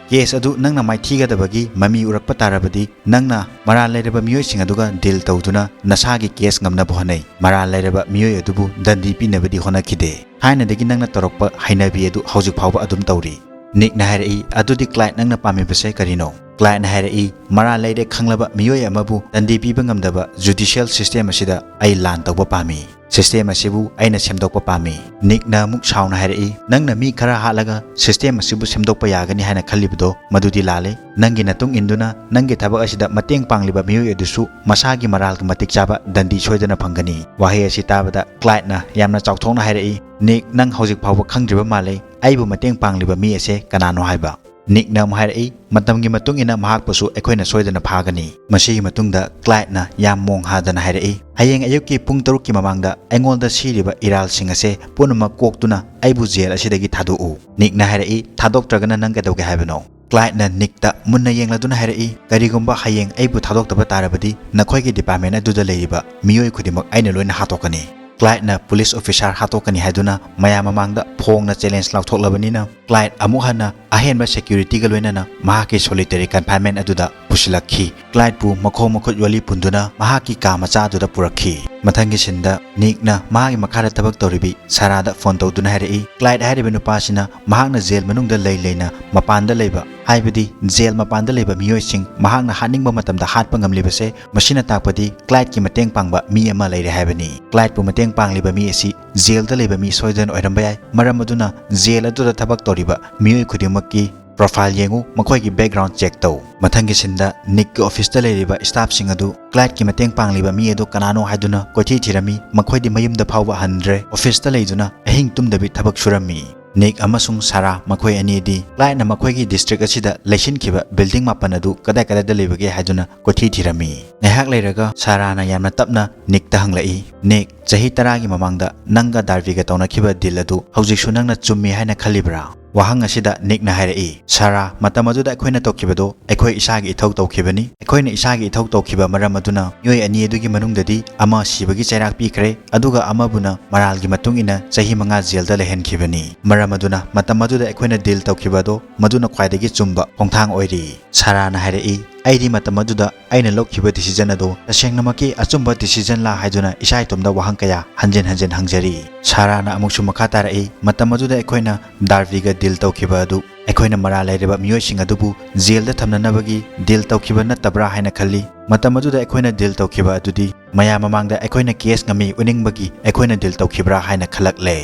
ꯀꯦꯁ ꯑꯗꯨ ꯅꯪꯅ ꯃꯥꯏꯊꯤꯒꯗꯕꯒꯤ ꯃꯃꯤ ꯎꯔꯛꯄ ꯇꯥꯔꯕꯗꯤ ꯅꯪꯅ ꯃꯔꯥꯜ ꯂꯩꯔꯕ ꯃꯤꯑꯣꯏꯁꯤꯡ ꯑꯗꯨꯒ ꯗꯤꯜ ꯇꯧꯗꯨꯅ ꯅꯁꯥꯒꯤ ꯀꯦꯁ ꯉꯝꯅꯕ ꯍꯣꯠꯅꯩ꯫ ꯃꯔꯥꯜ ꯂꯩꯔꯕ ꯃꯤꯑꯣꯏ ꯑꯗꯨꯕꯨ ꯗꯟꯗꯤ ꯄꯤꯅꯕꯗꯤ ꯍꯣꯠꯅꯈꯤꯗꯦ꯫ ꯊꯥꯏꯅꯗꯒꯤ ꯅꯪꯅ ꯇꯧꯔꯛꯄ ꯍꯩꯅꯕꯤ ꯑꯗꯨ ꯍꯧꯖꯤꯛ ꯐꯥꯎꯕ ꯑꯗꯨꯝ ꯇꯧꯔꯤ꯫" ꯅꯤꯛꯅ ꯍꯥꯏꯔꯛꯏ, "ꯑꯗꯨꯗꯤ ꯀ꯭ꯂꯥꯏꯗ, ꯅꯪꯅ ꯄꯥꯝꯃꯤꯕꯁꯦ ꯀꯔꯤꯅꯣ?" ꯀ꯭ꯂꯥꯏꯗꯅ ꯍꯥꯏꯔꯛꯏ, "ꯃꯔꯥꯜ ꯂꯩꯔꯦ ꯈꯪꯂꯕ ꯃꯤꯑꯣꯏ ꯑꯃꯕꯨ ꯗꯟꯗꯤ ꯄꯤꯕ ꯉꯝꯗꯕ ꯖꯨꯗꯤꯁꯤꯌꯦꯜ ꯁꯤꯁꯇꯦꯝ ꯑꯁꯤꯗ ꯑꯩ ꯂꯥꯟ ꯇꯧꯕ ꯄꯥꯝꯃꯤ꯫ ꯁꯤꯁꯇꯦꯝ ꯑꯁꯤꯕꯨ ꯑꯩꯅ ꯁꯦꯝꯗꯣꯛꯄ ꯄꯥꯝꯃꯤ꯫" ꯅꯤꯛꯅ ꯑꯃꯨꯛ ꯁꯥꯎꯅ ꯍꯥꯏꯔꯛꯏ, "ꯅꯪꯅ ꯃꯤ ꯈꯔ ꯍꯥꯠꯂꯒ ꯁꯤꯁꯇꯦꯝ ꯑꯁꯤꯕꯨ ꯁꯦꯝꯗꯣꯛꯄ ꯌꯥꯒꯅꯤ ꯍꯥꯏꯅ ꯈꯜꯂꯤꯕꯗꯣ ꯃꯗꯨꯗꯤ ꯂꯥꯜꯂꯦ꯫ ꯅꯪꯒꯤ ꯅꯇꯨꯡ ꯏꯟꯗꯨꯅ ꯅꯪꯒꯤ ꯊꯕꯛ ꯑꯁꯤꯗ ꯃꯇꯦꯡ ꯄꯥꯡꯂꯤꯕ ꯃꯤꯑꯣꯏ ꯑꯗꯨꯁꯨ ꯃꯁꯥꯒꯤ ꯃꯔꯥꯜꯒ ꯃꯇꯤꯛ ꯆꯥꯕ ꯗꯟꯗꯤ ꯁꯣꯏꯗꯅ ꯐꯪꯒꯅꯤ꯫" ꯋꯥꯍꯩ ꯑꯁꯤ ꯇꯥꯕꯗ ꯀ꯭ꯂꯥꯏꯗꯅ ꯌꯥꯝꯅ ꯆꯥꯎꯊꯣꯛꯅ ꯍꯥꯏꯔꯛꯏ, "ꯅꯤꯛ, ꯅꯪ ꯍꯧꯖꯤꯛ ꯐꯥꯎꯕ ꯈꯪꯗ꯭ꯔꯤꯕ ꯃꯥꯜꯂꯦ, ꯑꯩꯕꯨ ꯃꯇꯦꯡ ꯄꯥꯡꯂꯤꯕ ꯃꯤ ꯑꯁꯦ ꯀꯅꯥꯅꯣ ꯍꯥꯏꯕ?" ꯅꯤꯛꯅ ꯑꯃꯨꯛ ꯍꯥꯏꯔꯛꯏ, "ꯃꯇꯝꯒꯤ ꯃꯇꯨꯡ ꯏꯟꯅ ꯃꯍꯥꯛꯄꯨꯁꯨ ꯑꯩꯈꯣꯏꯅ ꯁꯣꯏꯗꯅ ꯐꯥꯒꯅꯤ꯫" ꯃꯁꯤꯒꯤ ꯃꯇꯨꯡꯗ ꯀ꯭ꯂꯥꯏꯗꯅ ꯌꯥꯝ ꯃꯣꯡ ꯍꯥꯗꯅ ꯍꯥꯏꯔꯛꯏ, "ꯍꯌꯦꯡ ꯑꯌꯨꯛꯀꯤ ꯄꯨꯡ ꯇꯔꯨꯛꯀꯤ ꯃꯃꯥꯡꯗ ꯑꯩꯉꯣꯟꯗ ꯁꯤꯔꯤꯕ ꯏꯔꯥꯜꯁꯤꯡ ꯑꯁꯦ ꯄꯨꯝꯅꯃꯛ ꯀꯣꯛꯇꯨꯅ ꯑꯩꯕꯨ ꯖꯦꯜ ꯑꯁꯤꯗꯒꯤ ꯊꯥꯗꯣꯛꯎ꯫" ꯅꯤꯛꯅ ꯍꯥꯏꯔꯛꯏ, "ꯊꯥꯗꯣꯛꯇ꯭ꯔꯒꯅ ꯅꯪ ꯀꯩꯗꯧꯒꯦ ꯍꯥꯏꯕꯅꯣ?" ꯀ꯭ꯂꯥꯏꯗꯅ ꯅꯤꯛꯇ ꯃꯨꯟꯅ ꯌꯦꯡꯂꯗꯨꯅ ꯍꯥꯏꯔꯛꯏ, "ꯀꯔꯤꯒꯨꯝꯕ ꯍꯌꯦꯡ ꯑꯩꯕꯨ ꯊꯥꯗꯣꯛꯇꯕ ꯇꯥꯔꯕꯗꯤ ꯅꯈꯣꯏꯒꯤ ꯗꯤꯄꯥꯔꯠꯃꯦꯟ ꯑꯗꯨꯗ ꯂꯩꯔꯤꯕ ꯃꯤꯑꯣꯏ ꯈꯨꯗꯤꯡꯃꯛ ꯑꯩꯅ ꯂꯣꯏꯅ ꯍꯥꯠꯇꯣꯛꯀꯅꯤ꯫" ꯀ꯭ꯂꯥꯏꯗꯅ ꯄꯨꯂꯤꯁ ꯑꯣꯐꯤꯁꯥꯔ ꯍꯥꯠꯇꯣꯛꯀꯅꯤ ꯍꯥꯏꯗꯨꯅ ꯃꯌꯥꯝ ꯃꯃꯥꯡꯗ ꯐꯣꯡꯅ ꯆꯦꯂꯦꯟꯖ ꯂꯥꯎꯊꯣꯛꯂꯕꯅꯤꯅ ꯀ꯭ꯂꯥꯏꯗ ꯑꯃꯨꯛ ꯍꯟꯅ ꯑꯍꯦꯟꯕ ꯁꯦꯀ꯭ꯌꯨꯔꯤꯇꯤꯒ ꯂꯣꯏꯅꯅ ꯃꯍꯥꯛꯀꯤ ꯁꯣꯂꯤꯇꯦꯔꯤ ꯀꯟꯐꯥꯏꯟꯃꯦꯟ ꯑꯗꯨꯗ ꯄꯨꯁꯤꯜꯂꯛꯈꯤ꯫ ꯀ꯭ꯂꯥꯏꯗꯄꯨ ꯃꯈꯣꯡ ꯃꯈꯨꯠ ꯌꯣꯜꯂꯤ ꯄꯨꯟꯗꯨꯅ ꯃꯍꯥꯛꯀꯤ ꯀꯥ ꯃꯆꯥꯗꯨꯗ ꯄꯨꯔꯛꯈꯤ꯫ ꯃꯊꯪꯒꯤ ꯁꯤꯟꯗ ꯅꯤꯛꯅ ꯃꯍꯥꯛꯀꯤ ꯃꯈꯥꯗ ꯊꯕꯛ ꯇꯧꯔꯤꯕꯤ ꯁꯥꯔꯥꯗ ꯐꯣꯟ ꯇꯧꯗꯨꯅ ꯍꯥꯏꯔꯛꯏ, ꯀ꯭ꯂꯥꯏꯗ ꯍꯥꯏꯔꯤꯕ ꯅꯨꯄꯥꯁꯤꯅ ꯃꯍꯥꯛꯅ ꯖꯦꯜ ꯃꯅꯨꯡꯗ ꯂꯩ ꯂꯩꯅ ꯃꯄꯥꯟꯗ ꯂꯩꯕ, ꯍꯥꯏꯕꯗꯤ ꯖꯦꯜ ꯃꯄꯥꯟꯗ ꯂꯩꯕ ꯃꯤꯑꯣꯏꯁꯤꯡ ꯃꯍꯥꯛꯅ ꯍꯥꯠꯅꯤꯡꯕ ꯃꯇꯝꯗ ꯍꯥꯠꯄ ꯉꯝꯂꯤꯕꯁꯦ, ꯃꯁꯤꯅ ꯇꯥꯛꯄꯗꯤ ꯀ꯭ꯂꯥꯏꯗꯀꯤ ꯃꯇꯦꯡ ꯄꯥꯡꯕ ꯃꯤ ꯑꯃ ꯂꯩꯔꯦ ꯍꯥꯏꯕꯅꯤ꯫ ꯀ꯭ꯂꯥꯏꯗꯄꯨ ꯃꯇꯦꯡ ꯄꯥꯡꯂꯤꯕ ꯃꯤ ꯑꯁꯤ ꯖꯦꯜꯗ ꯂꯩꯕ ꯃꯤ ꯁꯣꯏꯗꯅ ꯑꯣꯏꯔꯝꯕ ꯌꯥꯏ꯫ ꯃꯔꯝ ꯑꯗꯨꯅ ꯖꯦꯜ ꯑꯗꯨꯗ ꯊꯕꯛ ꯇꯧꯔꯤꯕ ꯃꯤꯑꯣꯏ ꯈꯨꯗꯤꯡꯃꯛꯀꯤ ꯄ꯭ꯔꯣꯐꯥꯏꯜ ꯌꯦꯡꯉꯨ, ꯃꯈꯣꯏꯒꯤ ꯕꯦꯛꯒ꯭ꯔꯥꯎꯟ ꯆꯦꯛ ꯇꯧ꯫ ꯃꯊꯪꯒꯤ ꯁꯤꯟꯗ ꯅꯤꯛꯀꯤ ꯑꯣꯐꯤꯁꯇ ꯂꯩꯔꯤꯕ ꯁ꯭ꯇꯥꯐꯁꯤꯡ ꯑꯗꯨ ꯀ꯭ꯂꯥꯏꯗꯀꯤ ꯃꯇꯦꯡ ꯄꯥꯡꯂꯤꯕ ꯃꯤ ꯑꯗꯨ ꯀꯅꯥꯅꯣ ꯍꯥꯏꯗꯨꯅ ꯀꯣꯏꯊꯤ ꯊꯤꯔꯝꯃꯤ꯫ ꯃꯈꯣꯏꯗꯤ ꯃꯌꯨꯝꯗ ꯐꯥꯎꯕ ꯍꯟꯗ꯭ꯔꯦ꯫ ꯑꯣꯐꯤꯁꯇ ꯂꯩꯗꯨꯅ ꯑꯍꯤꯡ ꯇꯨꯝꯗꯕꯤ ꯊꯕꯛ ꯁꯨꯔꯝꯃꯤ꯫ ꯅꯤꯛ ꯑꯃꯁꯨꯡ ꯁꯥꯔꯥ ꯃꯈꯣꯏ ꯑꯅꯤꯗꯤ ꯀ꯭ꯂꯥꯏꯗꯅ ꯃꯈꯣꯏꯒꯤ ꯗꯤꯁꯇ꯭ꯔꯤꯛ ꯑꯁꯤꯗ ꯂꯩꯁꯤꯟꯈꯤꯕ ꯕꯤꯜꯗꯤꯡ ꯃꯥꯄꯟ ꯑꯗꯨ ꯀꯗꯥꯏ ꯀꯗꯥꯏꯗ ꯂꯩꯕꯒꯦ ꯍꯥꯏꯗꯨꯅ ꯀꯣꯏꯊꯤ ꯊꯤꯔꯝꯃꯤ꯫ ꯉꯥꯏꯍꯥꯛ ꯂꯩꯔꯒ ꯁꯥꯔꯥꯅ ꯌꯥꯝꯅ ꯇꯞꯅ ꯅꯤꯛꯇ ꯍꯪꯂꯛꯏ, ꯅꯤꯛ, ꯆꯍꯤ ꯇꯔꯥꯒꯤ ꯃꯃꯥꯡꯗ ꯅꯪꯒ ꯗꯥꯔꯕꯤꯒ ꯇꯧꯅꯈꯤꯕ ꯗꯤꯜ ꯑꯗꯨ ꯍꯧꯖꯤꯛꯁꯨ ꯅꯪꯅ ꯆꯨꯝꯃꯤ ꯍꯥꯏꯅ ꯈꯜꯂꯤꯕ꯭ꯔꯥ? ꯋꯥꯍꯪ ꯑꯁꯤꯗ ꯅꯤꯛꯅ ꯍꯥꯏꯔꯛꯏ, ꯁꯥꯔꯥ, ꯃꯇꯝ ꯑꯗꯨꯗ ꯑꯩꯈꯣꯏꯅ ꯇꯧꯈꯤꯕꯗꯨ ꯑꯩꯈꯣꯏ ꯏꯁꯥꯒꯤ ꯏꯊꯧ ꯇꯧꯈꯤꯕꯅꯤ꯫ ꯑꯩꯈꯣꯏꯅ ꯏꯁꯥꯒꯤ ꯏꯊꯧ ꯇꯧꯈꯤꯕ ꯃꯔꯝ ꯑꯗꯨꯅ ꯃꯤꯑꯣꯏ ꯑꯅꯤ ꯑꯗꯨꯒꯤ ꯃꯅꯨꯡꯗꯗꯤ ꯑꯃ ꯁꯤꯕꯒꯤ ꯆꯩꯔꯥꯛ ꯄꯤꯈ꯭ꯔꯦ, ꯑꯗꯨꯒ ꯑꯃꯕꯨꯅ ꯃꯔꯥꯜꯒꯤ ꯃꯇꯨꯡ ꯏꯟꯅ ꯆꯍꯤ ꯃꯉꯥ ꯖꯦꯜꯗ ꯂꯩꯍꯟꯈꯤꯕꯅꯤ꯫ ꯃꯔꯝ ꯑꯗꯨꯅ ꯃꯇꯝ ꯑꯗꯨꯗ ꯑꯩꯈꯣꯏꯅ ꯗꯤꯜ ꯇꯧꯈꯤꯕ ꯑꯗꯣ ꯃꯗꯨꯅ ꯈ꯭ꯋꯥꯏꯗꯒꯤ ꯆꯨꯝꯕ ꯈꯣꯡꯊꯥꯡ ꯑꯣꯏꯔꯤ꯫ ꯁꯥꯔꯥꯅ ꯍꯥꯏꯔꯛꯏ, ꯑꯩꯗꯤ ꯃꯇꯝ ꯑꯗꯨꯗ ꯑꯩꯅ ꯂꯧꯈꯤꯕ ꯗꯤꯁꯤꯖꯟ ꯑꯗꯨ ꯇꯁꯦꯡꯅꯃꯛꯀꯤ ꯑꯆꯨꯝꯕ ꯗꯤꯁꯤꯖꯟꯂꯥ ꯍꯥꯏꯗꯨꯅ ꯏꯁꯥ ꯏꯇꯣꯝꯗ ꯋꯥꯍꯪ ꯀꯌꯥ ꯍꯟꯖꯤꯟ ꯍꯟꯖꯤꯟ ꯍꯪꯖꯔꯤ꯫ ꯁꯥꯔꯥꯅ ꯑꯃꯨꯛꯁꯨ ꯃꯈꯥ ꯇꯥꯔꯛꯏ, ꯃꯇꯝ ꯑꯗꯨꯗ ꯑꯩꯈꯣꯏꯅ ꯗꯥꯔꯕꯤꯒ ꯗꯤꯜ ꯇꯧꯈꯤꯕ ꯑꯗꯨ ꯑꯩꯈꯣꯏꯅ ꯃꯔꯥꯜ ꯂꯩꯔꯕ ꯃꯤꯑꯣꯏꯁꯤꯡ ꯑꯗꯨꯕꯨ ꯖꯦꯜꯗ ꯊꯝꯅꯅꯕꯒꯤ ꯗꯤꯜ ꯇꯧꯈꯤꯕ ꯅꯠꯇꯕ꯭ꯔꯥ ꯍꯥꯏꯅ ꯈꯜꯂꯤ꯫ ꯃꯇꯝ ꯑꯗꯨꯗ ꯑꯩꯈꯣꯏꯅ ꯗꯤꯜ ꯇꯧꯈꯤꯕ ꯑꯗꯨꯗꯤ ꯃꯌꯥꯝ ꯃꯃꯥꯡꯗ ꯑꯩꯈꯣꯏꯅ ꯀꯦꯁ ꯉꯝꯃꯤ ꯎꯠꯅꯤꯡꯕꯒꯤ ꯑꯩꯈꯣꯏꯅ ꯗꯤꯜ ꯇꯧꯈꯤꯕ꯭ꯔꯥ ꯍꯥꯏꯅ ꯈꯜꯂꯛꯂꯦ꯫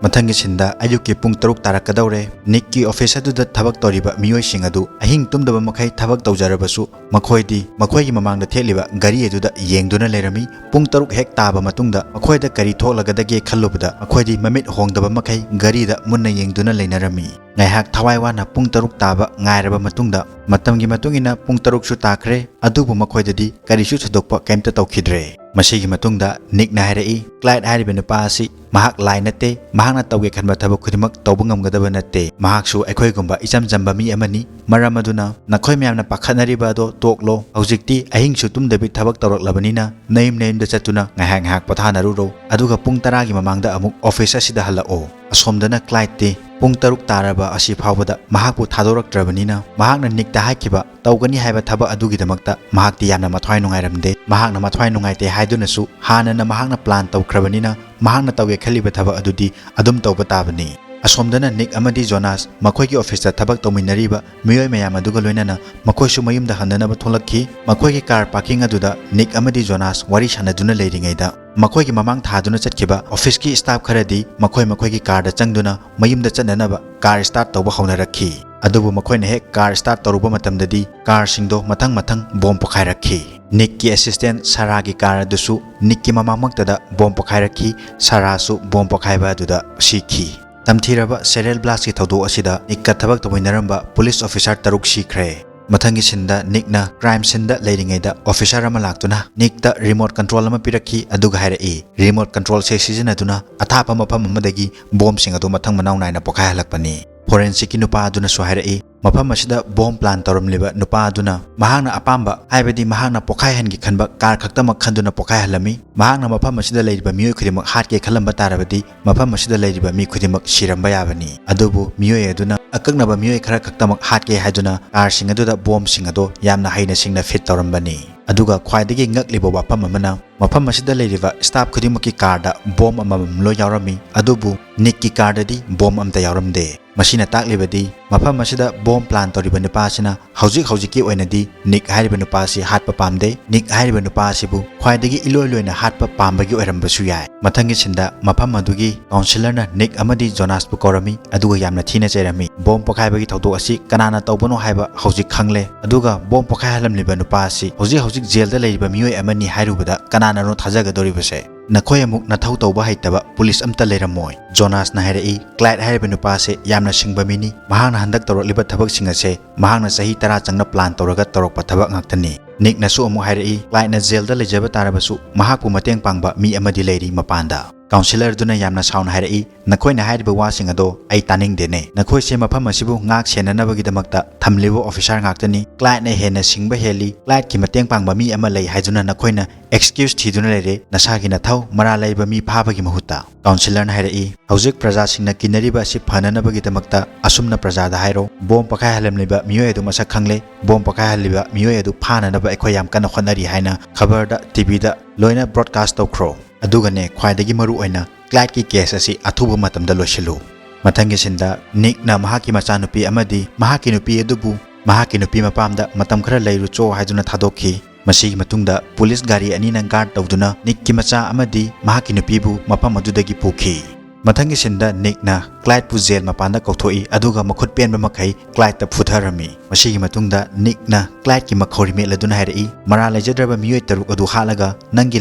ꯃꯊꯪꯒꯤ ꯁꯤꯟꯗ ꯑꯌꯨꯛꯀꯤ ꯄꯨꯡ ꯇꯔꯨꯛ ꯇꯥꯔꯛꯀꯗꯧꯔꯦ꯫ ꯅꯤꯛꯀꯤ ꯑꯣꯐꯤꯁ ꯑꯗꯨꯗ ꯊꯕꯛ ꯇꯧꯔꯤꯕ ꯃꯤꯑꯣꯏꯁꯤꯡ ꯑꯗꯨ ꯑꯍꯤꯡ ꯇꯨꯝꯗꯕ ꯃꯈꯩ ꯊꯕꯛ ꯇꯧꯖꯔꯕꯁꯨ ꯃꯈꯣꯏꯗꯤ ꯃꯈꯣꯏꯒꯤ ꯃꯃꯥꯡꯗ ꯊꯦꯠꯂꯤꯕ ꯘꯔꯤ ꯑꯗꯨꯗ ꯌꯦꯡꯗꯨꯅ ꯂꯩꯔꯝꯃꯤ꯫ ꯄꯨꯡ ꯇꯔꯨꯛ ꯍꯦꯛ ꯇꯥꯕ ꯃꯇꯨꯡꯗ ꯃꯈꯣꯏꯗ ꯀꯔꯤ ꯊꯣꯛꯂꯒꯗꯒꯦ ꯈꯜꯂꯨꯕꯗ ꯃꯈꯣꯏꯗꯤ ꯃꯃꯤꯠ ꯍꯣꯡꯗꯕ ꯃꯈꯩ ꯘꯔꯤꯗ ꯃꯨꯟꯅ ꯌꯦꯡꯗꯨꯅ ꯂꯩꯅꯔꯝꯃꯤ꯫ ꯉꯥꯏꯍꯥꯛ ꯊꯋꯥꯏ ꯋꯥꯅ ꯄꯨꯡ ꯇꯔꯨꯛ ꯇꯥꯕ ꯉꯥꯏꯔꯕ ꯃꯇꯨꯡꯗ ꯃꯇꯝꯒꯤ ꯃꯇꯨꯡ ꯏꯟꯅ ꯄꯨꯡ ꯇꯔꯨꯛꯁꯨ ꯇꯥꯈ꯭ꯔꯦ, ꯑꯗꯨꯕꯨ ꯃꯈꯣꯏꯗꯗꯤ ꯀꯔꯤꯁꯨ ꯊꯣꯏꯗꯣꯛꯄ ꯀꯩꯝꯇ ꯇꯧꯈꯤꯗ꯭ꯔꯦ꯫ ꯃꯁꯤꯒꯤ ꯃꯇꯨꯡꯗ ꯅꯤꯛꯅ ꯍꯥꯏꯔꯛꯏ, ꯀ꯭ꯂꯥꯏꯗ ꯍꯥꯏꯔꯤꯕ ꯅꯨꯄꯥ ꯑꯁꯤ ꯃꯍꯥꯛ ꯂꯥꯏ ꯅꯠꯇꯦ, ꯃꯍꯥꯛꯅ ꯇꯧꯒꯦ ꯈꯟꯕ ꯊꯕꯛ ꯈꯨꯗꯤꯡꯃꯛ ꯇꯧꯕ ꯉꯝꯒꯗꯕ ꯅꯠꯇꯦ꯫ ꯃꯍꯥꯛꯁꯨ ꯑꯩꯈꯣꯏꯒꯨꯝꯕ ꯏꯆꯝ ꯆꯝꯕ ꯃꯤ ꯑꯃꯅꯤ꯫ ꯃꯔꯝ ꯑꯗꯨꯅ ꯅꯈꯣꯏ ꯃꯌꯥꯝꯅ ꯄꯥꯈꯠꯅꯔꯤꯕ ꯑꯗꯣ ꯇꯣꯛꯂꯣ꯫ ꯍꯧꯖꯤꯛꯇꯤ ꯑꯍꯤꯡꯁꯨ ꯇꯨꯝꯗꯕꯤ ꯊꯕꯛ ꯇꯧꯔꯛꯂꯕꯅꯤꯅ ꯅꯌꯨꯝ ꯅꯌꯨꯝꯗ ꯆꯠꯇꯨꯅ ꯉꯥꯏꯍꯥꯛ ꯉꯥꯏꯍꯥꯛ ꯄꯣꯊꯥꯅꯔꯨꯔꯣ꯫ ꯑꯗꯨꯒ ꯄꯨꯡ ꯇꯔꯥꯒꯤ ꯃꯃꯥꯡꯗ ꯑꯃꯨꯛ ꯑꯣꯐꯤꯁ ꯑꯁꯤꯗ ꯍꯜꯂꯛꯑꯣ꯫ ꯑꯁꯣꯝꯗꯅ ꯀ꯭ꯂꯥꯏꯗꯇꯤ ꯄꯨꯡ ꯇꯔꯨꯛ ꯇꯥꯔꯕ ꯑꯁꯤ ꯐꯥꯎꯕꯗ ꯃꯍꯥꯛꯄꯨ ꯊꯥꯗꯣꯔꯛꯇ꯭ꯔꯕꯅꯤꯅ, ꯃꯍꯥꯛꯅ ꯅꯤꯛꯇ ꯍꯥꯏꯈꯤꯕ ꯇꯧꯒꯅꯤ ꯍꯥꯏꯕ ꯊꯕꯛ ꯑꯗꯨꯒꯤꯗꯃꯛꯇ ꯃꯍꯥꯛꯇꯤ ꯌꯥꯝꯅ ꯃꯊ꯭ꯋꯥꯏ ꯅꯨꯡꯉꯥꯏꯔꯝꯗꯦ꯫ ꯃꯍꯥꯛꯅ ꯃꯊ꯭ꯋꯥꯏ ꯅꯨꯡꯉꯥꯏꯇꯦ ꯍꯥꯏꯗꯨꯅꯁꯨ ꯍꯥꯟꯅꯅ ꯃꯍꯥꯛꯅ ꯄ꯭ꯂꯥꯟ ꯇꯧꯈ꯭ꯔꯕꯅꯤꯅ, ꯃꯍꯥꯛꯅ ꯇꯧꯒꯦ ꯈꯜꯂꯤꯕ ꯊꯕꯛ ꯑꯗꯨꯗꯤ ꯑꯗꯨꯝ ꯇꯧꯕ ꯇꯥꯕꯅꯤ꯫ ꯑꯁꯣꯝꯗꯅ ꯅꯤꯛ ꯑꯃꯗꯤ ꯖꯣꯅꯥꯁ ꯃꯈꯣꯏꯒꯤ ꯑꯣꯐꯤꯁꯇ ꯊꯕꯛ ꯇꯧꯃꯤꯟꯅꯔꯤꯕ ꯃꯤꯑꯣꯏ ꯃꯌꯥꯝ ꯑꯗꯨꯒ ꯂꯣꯏꯅꯅ ꯃꯈꯣꯏꯁꯨ ꯃꯌꯨꯝꯗ ꯍꯟꯅꯅꯕ ꯊꯣꯛꯂꯛꯈꯤ꯫ ꯃꯈꯣꯏꯒꯤ ꯀꯥꯔ ꯄꯥꯔꯀꯤꯡ ꯑꯗꯨꯗ ꯅꯤꯛ ꯑꯃꯗꯤ ꯖꯣꯅꯥꯁ ꯋꯥꯔꯤ ꯁꯥꯟꯅꯗꯨꯅ ꯂꯩꯔꯤꯉꯩꯗ, ꯃꯈꯣꯏꯒꯤ ꯃꯃꯥꯡ ꯊꯥꯗꯨꯅ ꯆꯠꯈꯤꯕ ꯑꯣꯐꯤꯁꯀꯤ ꯁ꯭ꯇꯥꯐ ꯈꯔꯗꯤ ꯃꯈꯣꯏ ꯃꯈꯣꯏꯒꯤ ꯀꯥꯔꯗ ꯆꯪꯗꯨꯅ ꯃꯌꯨꯝꯗ ꯆꯠꯅꯅꯕ ꯀꯥꯔ ꯁ꯭ꯇꯥꯔꯠ ꯇꯧꯕ ꯍꯧꯅꯔꯛꯈꯤ꯫ ꯑꯗꯨꯕꯨ ꯃꯈꯣꯏꯅ ꯍꯦꯛ ꯀꯥꯔ ꯁ꯭ꯇꯥꯔꯠ ꯇꯧꯔꯨꯕ ꯃꯇꯝꯗꯗꯤ ꯀꯥꯔꯁꯤꯡꯗꯣ ꯃꯊꯪ ꯃꯊꯪ ꯕꯣꯝ ꯄꯣꯈꯥꯏꯔꯛꯈꯤ꯫ ꯅꯤꯛꯀꯤ ꯑꯦꯁꯤꯁꯇꯦꯟꯠ ꯁꯥꯔꯥꯒꯤ ꯀꯥꯔ ꯑꯗꯨꯁꯨ ꯅꯤꯛꯀꯤ ꯃꯃꯥꯡꯃꯛꯇꯗ ꯕꯣꯝ ꯄꯣꯈꯥꯏꯔꯛꯈꯤ꯫ ꯁꯥꯔꯥꯁꯨ ꯕꯣꯝ ꯄꯣꯈꯥꯏꯕ ꯑꯗꯨꯗ ꯁꯤꯈꯤ꯫ ꯇꯝꯊꯤꯔꯕ ꯁꯦꯔꯤꯌꯦꯜ ꯕ꯭ꯂꯥꯁꯀꯤ ꯊꯧꯗꯣꯛ ꯑꯁꯤꯗ ꯅꯤꯛꯀ ꯊꯕꯛ ꯇꯧꯃꯤꯟꯅꯔꯝꯕ ꯄꯨꯂꯤꯁ ꯑꯣꯐꯤꯁꯥꯔ ꯇꯔꯨꯛ ꯁꯤꯈ꯭ꯔꯦ꯫ ꯃꯊꯪꯒꯤ ꯁꯤꯟꯗ ꯅꯤꯛꯅ ꯀ꯭ꯔꯥꯏꯝ ꯁꯤꯟꯗ ꯂꯩꯔꯤꯉꯩꯗ ꯑꯣꯐꯤꯁꯥꯔ ꯑꯃ ꯂꯥꯛꯇꯨꯅ ꯅꯤꯛꯇ ꯔꯤꯃꯣꯠ ꯀꯟꯇ꯭ꯔꯣꯜ ꯑꯃ ꯄꯤꯔꯛꯈꯤ, ꯑꯗꯨꯒ ꯍꯥꯏꯔꯛꯏ, ꯔꯤꯃꯣꯠ ꯀꯟꯇ꯭ꯔꯣꯜꯁꯦ ꯁꯤꯖꯤꯟꯅꯗꯨꯅ ꯑꯊꯥꯞꯄ ꯃꯐꯝ ꯑꯃꯗꯒꯤ ꯕꯣꯝꯁꯤꯡ ꯑꯗꯨ ꯃꯊꯪ ꯃꯅꯥꯎ ꯅꯥꯏꯅ ꯄꯣꯈꯥꯏꯍꯜꯂꯛꯄꯅꯤ꯫ ꯐꯣꯔꯦꯟꯁꯤꯛꯀꯤ ꯅꯨꯄꯥ ꯑꯗꯨꯅꯁꯨ ꯍꯥꯏꯔꯛꯏ, ꯃꯐꯝ ꯑꯁꯤꯗ ꯕꯣꯝ ꯄ꯭ꯂꯥꯟ ꯇꯧꯔꯝꯂꯤꯕ ꯅꯨꯄꯥ ꯑꯗꯨꯅ ꯃꯍꯥꯛꯅ ꯑꯄꯥꯝꯕ, ꯍꯥꯏꯕꯗꯤ ꯃꯍꯥꯛꯅ ꯄꯣꯈꯥꯏꯍꯟꯒꯦ ꯈꯟꯕ ꯀꯥꯔ ꯈꯛꯇꯃꯛ ꯈꯟꯗꯨꯅ ꯄꯣꯈꯥꯏꯍꯜꯂꯝꯃꯤ꯫ ꯃꯍꯥꯛꯅ ꯃꯐꯝ ꯑꯁꯤꯗ ꯂꯩꯔꯤꯕ ꯃꯤꯑꯣꯏ ꯈꯨꯗꯤꯡꯃꯛ ꯍꯥꯠꯀꯦ ꯈꯜꯂꯝꯕ ꯇꯥꯔꯕꯗꯤ, ꯃꯐꯝ ꯑꯁꯤꯗ ꯂꯩꯔꯤꯕ ꯃꯤ ꯈꯨꯗꯤꯡꯃꯛ ꯁꯤꯔꯝꯕ ꯌꯥꯕꯅꯤ꯫ ꯑꯗꯨꯕꯨ ꯃꯤꯑꯣꯏ ꯑꯗꯨꯅ ꯑꯀꯛꯅꯕ ꯃꯤꯑꯣꯏ ꯈꯔ ꯈꯛꯇꯃꯛ ꯍꯥꯠꯀꯦ ꯍꯥꯏꯗꯨꯅ ꯀꯥꯔꯁꯤꯡ ꯑꯗꯨꯗ ꯕꯣꯝꯁꯤꯡ ꯑꯗꯨ ꯌꯥꯝꯅ ꯍꯩꯅ ꯁꯤꯡꯅ ꯐꯤꯠ ꯇꯧꯔꯝꯕꯅꯤ꯫ ꯑꯗꯨꯒ ꯈ꯭ꯋꯥꯏꯗꯒꯤ ꯉꯛꯂꯤꯕ ꯋꯥꯐꯝ ꯑꯃꯅ, ꯃꯐꯝ ꯑꯁꯤꯗ ꯂꯩꯔꯤꯕ ꯁ꯭ꯇꯥꯐ ꯈꯨꯗꯤꯡꯃꯛꯀꯤ ꯀꯥꯔꯗ ꯕꯣꯝ ꯑꯃꯃꯝ ꯂꯣꯏ ꯌꯥꯎꯔꯝꯃꯤ, ꯑꯗꯨꯕꯨ ꯅꯤꯛꯀꯤ ꯀꯥꯔꯗꯗꯤ ꯕꯣꯝ ꯑꯝꯇ ꯌꯥꯎꯔꯝꯗꯦ꯫ ꯃꯁꯤꯅ ꯇꯥꯛꯂꯤꯕꯗꯤ ꯃꯐꯝ ꯑꯁꯤꯗ ꯕꯣꯝ ꯄ꯭ꯂꯥꯟ ꯇꯧꯔꯤꯕ ꯅꯨꯄꯥ ꯑꯁꯤꯅ ꯍꯧꯖꯤꯛ ꯍꯧꯖꯤꯛꯀꯤ ꯑꯣꯏꯅꯗꯤ ꯅꯤꯛ ꯍꯥꯏꯔꯤꯕ ꯅꯨꯄꯥ ꯑꯁꯤ ꯍꯥꯠꯄ ꯄꯥꯝꯗꯦ꯫ ꯅꯤꯛ ꯍꯥꯏꯔꯤꯕ ꯅꯨꯄꯥ ꯑꯁꯤꯕꯨ ꯈ꯭ꯋꯥꯏꯗꯒꯤ ꯏꯂꯣꯏ ꯂꯣꯏꯅ ꯍꯥꯠꯄ ꯄꯥꯝꯕꯒꯤ ꯑꯣꯏꯔꯝꯕꯁꯨ ꯌꯥꯏ꯫ ꯃꯊꯪꯒꯤ ꯁꯤꯟꯗ ꯃꯐꯝ ꯑꯗꯨꯒꯤ ꯀꯥꯎꯟꯁꯤꯂꯔꯅ ꯅꯤꯛ ꯑꯃꯗꯤ ꯖꯣꯅꯥꯁꯄꯨ ꯀꯧꯔꯝꯃꯤ, ꯑꯗꯨꯒ ꯌꯥꯝꯅ ꯊꯤꯅ ꯆꯩꯔꯝꯃꯤ꯫ ꯕꯣꯝ ꯄꯣꯈꯥꯏꯕꯒꯤ ꯊꯧꯗꯣꯛ ꯑꯁꯤ ꯀꯅꯥꯅ ꯇꯧꯕꯅꯣ ꯍꯥꯏꯕ ꯍꯧꯖꯤꯛ ꯈꯪꯂꯦ, ꯑꯗꯨꯒ ꯕꯣꯝ ꯄꯣꯈꯥꯏꯍꯜꯂꯝꯂꯤꯕ ꯅꯨꯄꯥ ꯑꯁꯤ ꯍꯧꯖꯤꯛ ꯍꯧꯖꯤꯛ ꯖꯦꯜꯗ ꯂꯩꯔꯤꯕ ꯃꯤꯑꯣꯏ ꯑꯃꯅꯤ ꯍꯥꯏꯔꯨꯕꯗ ꯀꯅꯥꯅꯅꯣ ꯊꯥꯖꯒꯗꯧꯔꯤꯕꯁꯦ? ꯅꯈꯣꯏ ꯑꯃꯨꯛ ꯅꯊꯧ ꯇꯧꯕ ꯍꯩꯇꯕ ꯄꯨꯂꯤꯁ ꯑꯝꯇ ꯂꯩꯔꯝꯃꯣꯏ꯫ ꯖꯣꯅꯥꯁꯅ ꯍꯥꯏꯔꯛꯏ, ꯀ꯭ꯂꯥꯏꯗ ꯍꯥꯏꯔꯤꯕ ꯅꯨꯄꯥ ꯑꯁꯦ ꯌꯥꯝꯅ ꯁꯤꯡꯕ ꯃꯤꯅꯤ꯫ ꯃꯍꯥꯛꯅ ꯍꯟꯗꯛ ꯇꯧꯔꯛꯂꯤꯕ ꯊꯕꯛꯁꯤꯡ ꯑꯁꯦ ꯃꯍꯥꯛꯅ ꯆꯍꯤ ꯇꯔꯥ ꯆꯪꯅ ꯄ꯭ꯂꯥꯟ ꯇꯧꯔꯒ ꯇꯧꯔꯛꯄ ꯊꯕꯛ ꯉꯥꯛꯇꯅꯤ꯫ ꯅꯤꯛꯅꯁꯨ ꯑꯃꯨꯛ ꯍꯥꯏꯔꯛꯏ, ꯀ꯭ꯂꯥꯏꯗꯅ ꯖꯦꯜꯗ ꯂꯩꯖꯕ ꯇꯥꯔꯕꯁꯨ ꯃꯍꯥꯛꯄꯨ ꯃꯇꯦꯡ ꯄꯥꯡꯕ ꯃꯤ ꯑꯃꯗꯤ ꯂꯩꯔꯤ ꯃꯄꯥꯟꯗ꯫ ꯀꯥꯎꯟꯁꯤꯂꯔꯗꯨꯅ ꯌꯥꯝꯅ ꯁꯥꯎꯅ ꯍꯥꯏꯔꯛꯏ, "ꯅꯈꯣꯏꯅ ꯍꯥꯏꯔꯤꯕ ꯋꯥꯁꯤꯡ ꯑꯗꯣ ꯑꯩ ꯇꯥꯅꯤꯡꯗꯦꯅꯦ꯫ ꯅꯈꯣꯏꯁꯦ ꯃꯐꯝ ꯑꯁꯤꯕꯨ ꯉꯥꯛ ꯁꯦꯟꯅꯅꯕꯒꯤꯗꯃꯛꯇ ꯊꯝꯂꯤꯕ ꯑꯣꯐꯤꯁꯥꯔ ꯉꯥꯛꯇꯅꯤ꯫ ꯀ꯭ꯂꯥꯏꯠꯅ ꯍꯦꯟꯅ ꯁꯤꯡꯕ ꯍꯦꯜꯂꯤ꯫ ꯀ꯭ꯂꯥꯏꯠꯀꯤ ꯃꯇꯦꯡ ꯄꯥꯡꯕ ꯃꯤ ꯑꯃ ꯂꯩ ꯍꯥꯏꯗꯨꯅ ꯅꯈꯣꯏꯅ ꯑꯦꯛꯁꯀ꯭ꯌꯨꯁ ꯊꯤꯗꯨꯅ ꯂꯩꯔꯦ꯫ ꯅꯁꯥꯒꯤ ꯅꯊꯧ, ꯃꯔꯥꯜ ꯂꯩꯕ ꯃꯤ ꯐꯥꯕꯒꯤ ꯃꯍꯨꯠꯇ"꯫ ꯀꯥꯎꯟꯁꯤꯂꯔꯅ ꯍꯥꯏꯔꯛꯏ, "ꯍꯧꯖꯤꯛ ꯄ꯭ꯔꯖꯥꯁꯤꯡꯅ ꯀꯤꯅꯔꯤꯕ ꯑꯁꯤ ꯐꯅꯅꯕꯒꯤꯗꯃꯛꯇ ꯑꯁꯨꯝꯅ ꯄ꯭ꯔꯖꯥꯗ ꯍꯥꯏꯔꯣ, ꯕꯣꯝ ꯄꯣꯈꯥꯏꯍꯜꯂꯝꯂꯤꯕ ꯃꯤꯑꯣꯏ ꯑꯗꯨ ꯃꯁꯛ ꯈꯪꯂꯦ, ꯕꯣꯝ ꯄꯣꯈꯥꯏꯍꯜꯂꯤꯕ ꯃꯤꯑꯣꯏ ꯑꯗꯨ ꯐꯥꯅꯅꯕ ꯑꯩꯈꯣꯏ ꯌꯥꯝ ꯀꯟꯅ ꯍꯣꯠꯅꯔꯤ ꯍꯥꯏꯅ ꯈꯕꯔꯗ, ꯇꯤꯚꯤꯗ ꯂꯣꯏꯅ ꯕ꯭ꯔꯣꯗꯀꯥꯁ ꯇꯧꯈ꯭ꯔꯣ꯫ ꯑꯗꯨꯒꯅꯦ, ꯈ꯭ꯋꯥꯏꯗꯒꯤ ꯃꯔꯨ ꯑꯣꯏꯅ ꯀ꯭ꯂꯥꯏꯠꯀꯤ ꯀꯦꯁ ꯑꯁꯤ ꯑꯊꯨꯕ ꯃꯇꯝꯗ ꯂꯣꯏꯁꯤꯜꯂꯨ"꯫ ꯃꯊꯪꯒꯤ ꯁꯤꯟꯗ ꯅꯤꯛꯅ ꯃꯍꯥꯛꯀꯤ ꯃꯆꯥꯅꯨꯄꯤ ꯑꯃꯗꯤ ꯃꯍꯥꯛꯀꯤ ꯅꯨꯄꯤ ꯑꯗꯨꯕꯨ ꯃꯍꯥꯛꯀꯤ ꯅꯨꯄꯤ ꯃꯄꯥꯝꯗ ꯃꯇꯝ ꯈꯔ ꯂꯩꯔꯨꯆꯣ ꯍꯥꯏꯗꯨꯅ ꯊꯥꯗꯣꯛꯈꯤ꯫ ꯃꯁꯤꯒꯤ ꯃꯇꯨꯡꯗ ꯄꯨꯂꯤꯁ ꯒꯥꯔꯤ ꯑꯅꯤꯅ ꯒꯥꯔꯗ ꯇꯧꯗꯨꯅ ꯅꯤꯛꯀꯤ ꯃꯆꯥ ꯑꯃꯗꯤ ꯃꯍꯥꯛꯀꯤ ꯅꯨꯄꯤꯕꯨ ꯃꯐꯝ ꯑꯗꯨꯗꯒꯤ ꯄꯨꯈꯤ꯫ ꯃꯊꯪꯒꯤ ꯁꯤꯟꯗ ꯅꯤꯛꯅ ꯀ꯭ꯂꯥꯏꯠꯄꯨ ꯖꯦꯜ ꯃꯄꯥꯟꯗ ꯀꯧꯊꯣꯛꯏ, ꯑꯗꯨꯒ ꯃꯈꯨꯠ ꯄꯦꯟꯕ ꯃꯈꯩ ꯀ꯭ꯂꯥꯏꯠꯇ ꯐꯨꯊꯔꯝꯃꯤ꯫ ꯃꯁꯤꯒꯤ ꯃꯇꯨꯡꯗ ꯅꯤꯛꯅ ꯀ꯭ꯂꯥꯏꯠꯀꯤ ꯃꯈꯧꯔꯤ ꯃꯦꯠꯂꯗꯨꯅ ꯍꯥꯏꯔꯛꯏ, "ꯃꯔꯥꯜ ꯂꯩꯖꯗ꯭ꯔꯕ ꯃꯤꯑꯣꯏ ꯇꯔꯨꯛ ꯑꯗꯨ ꯍꯥꯠꯂꯒ ꯅꯪꯒꯤ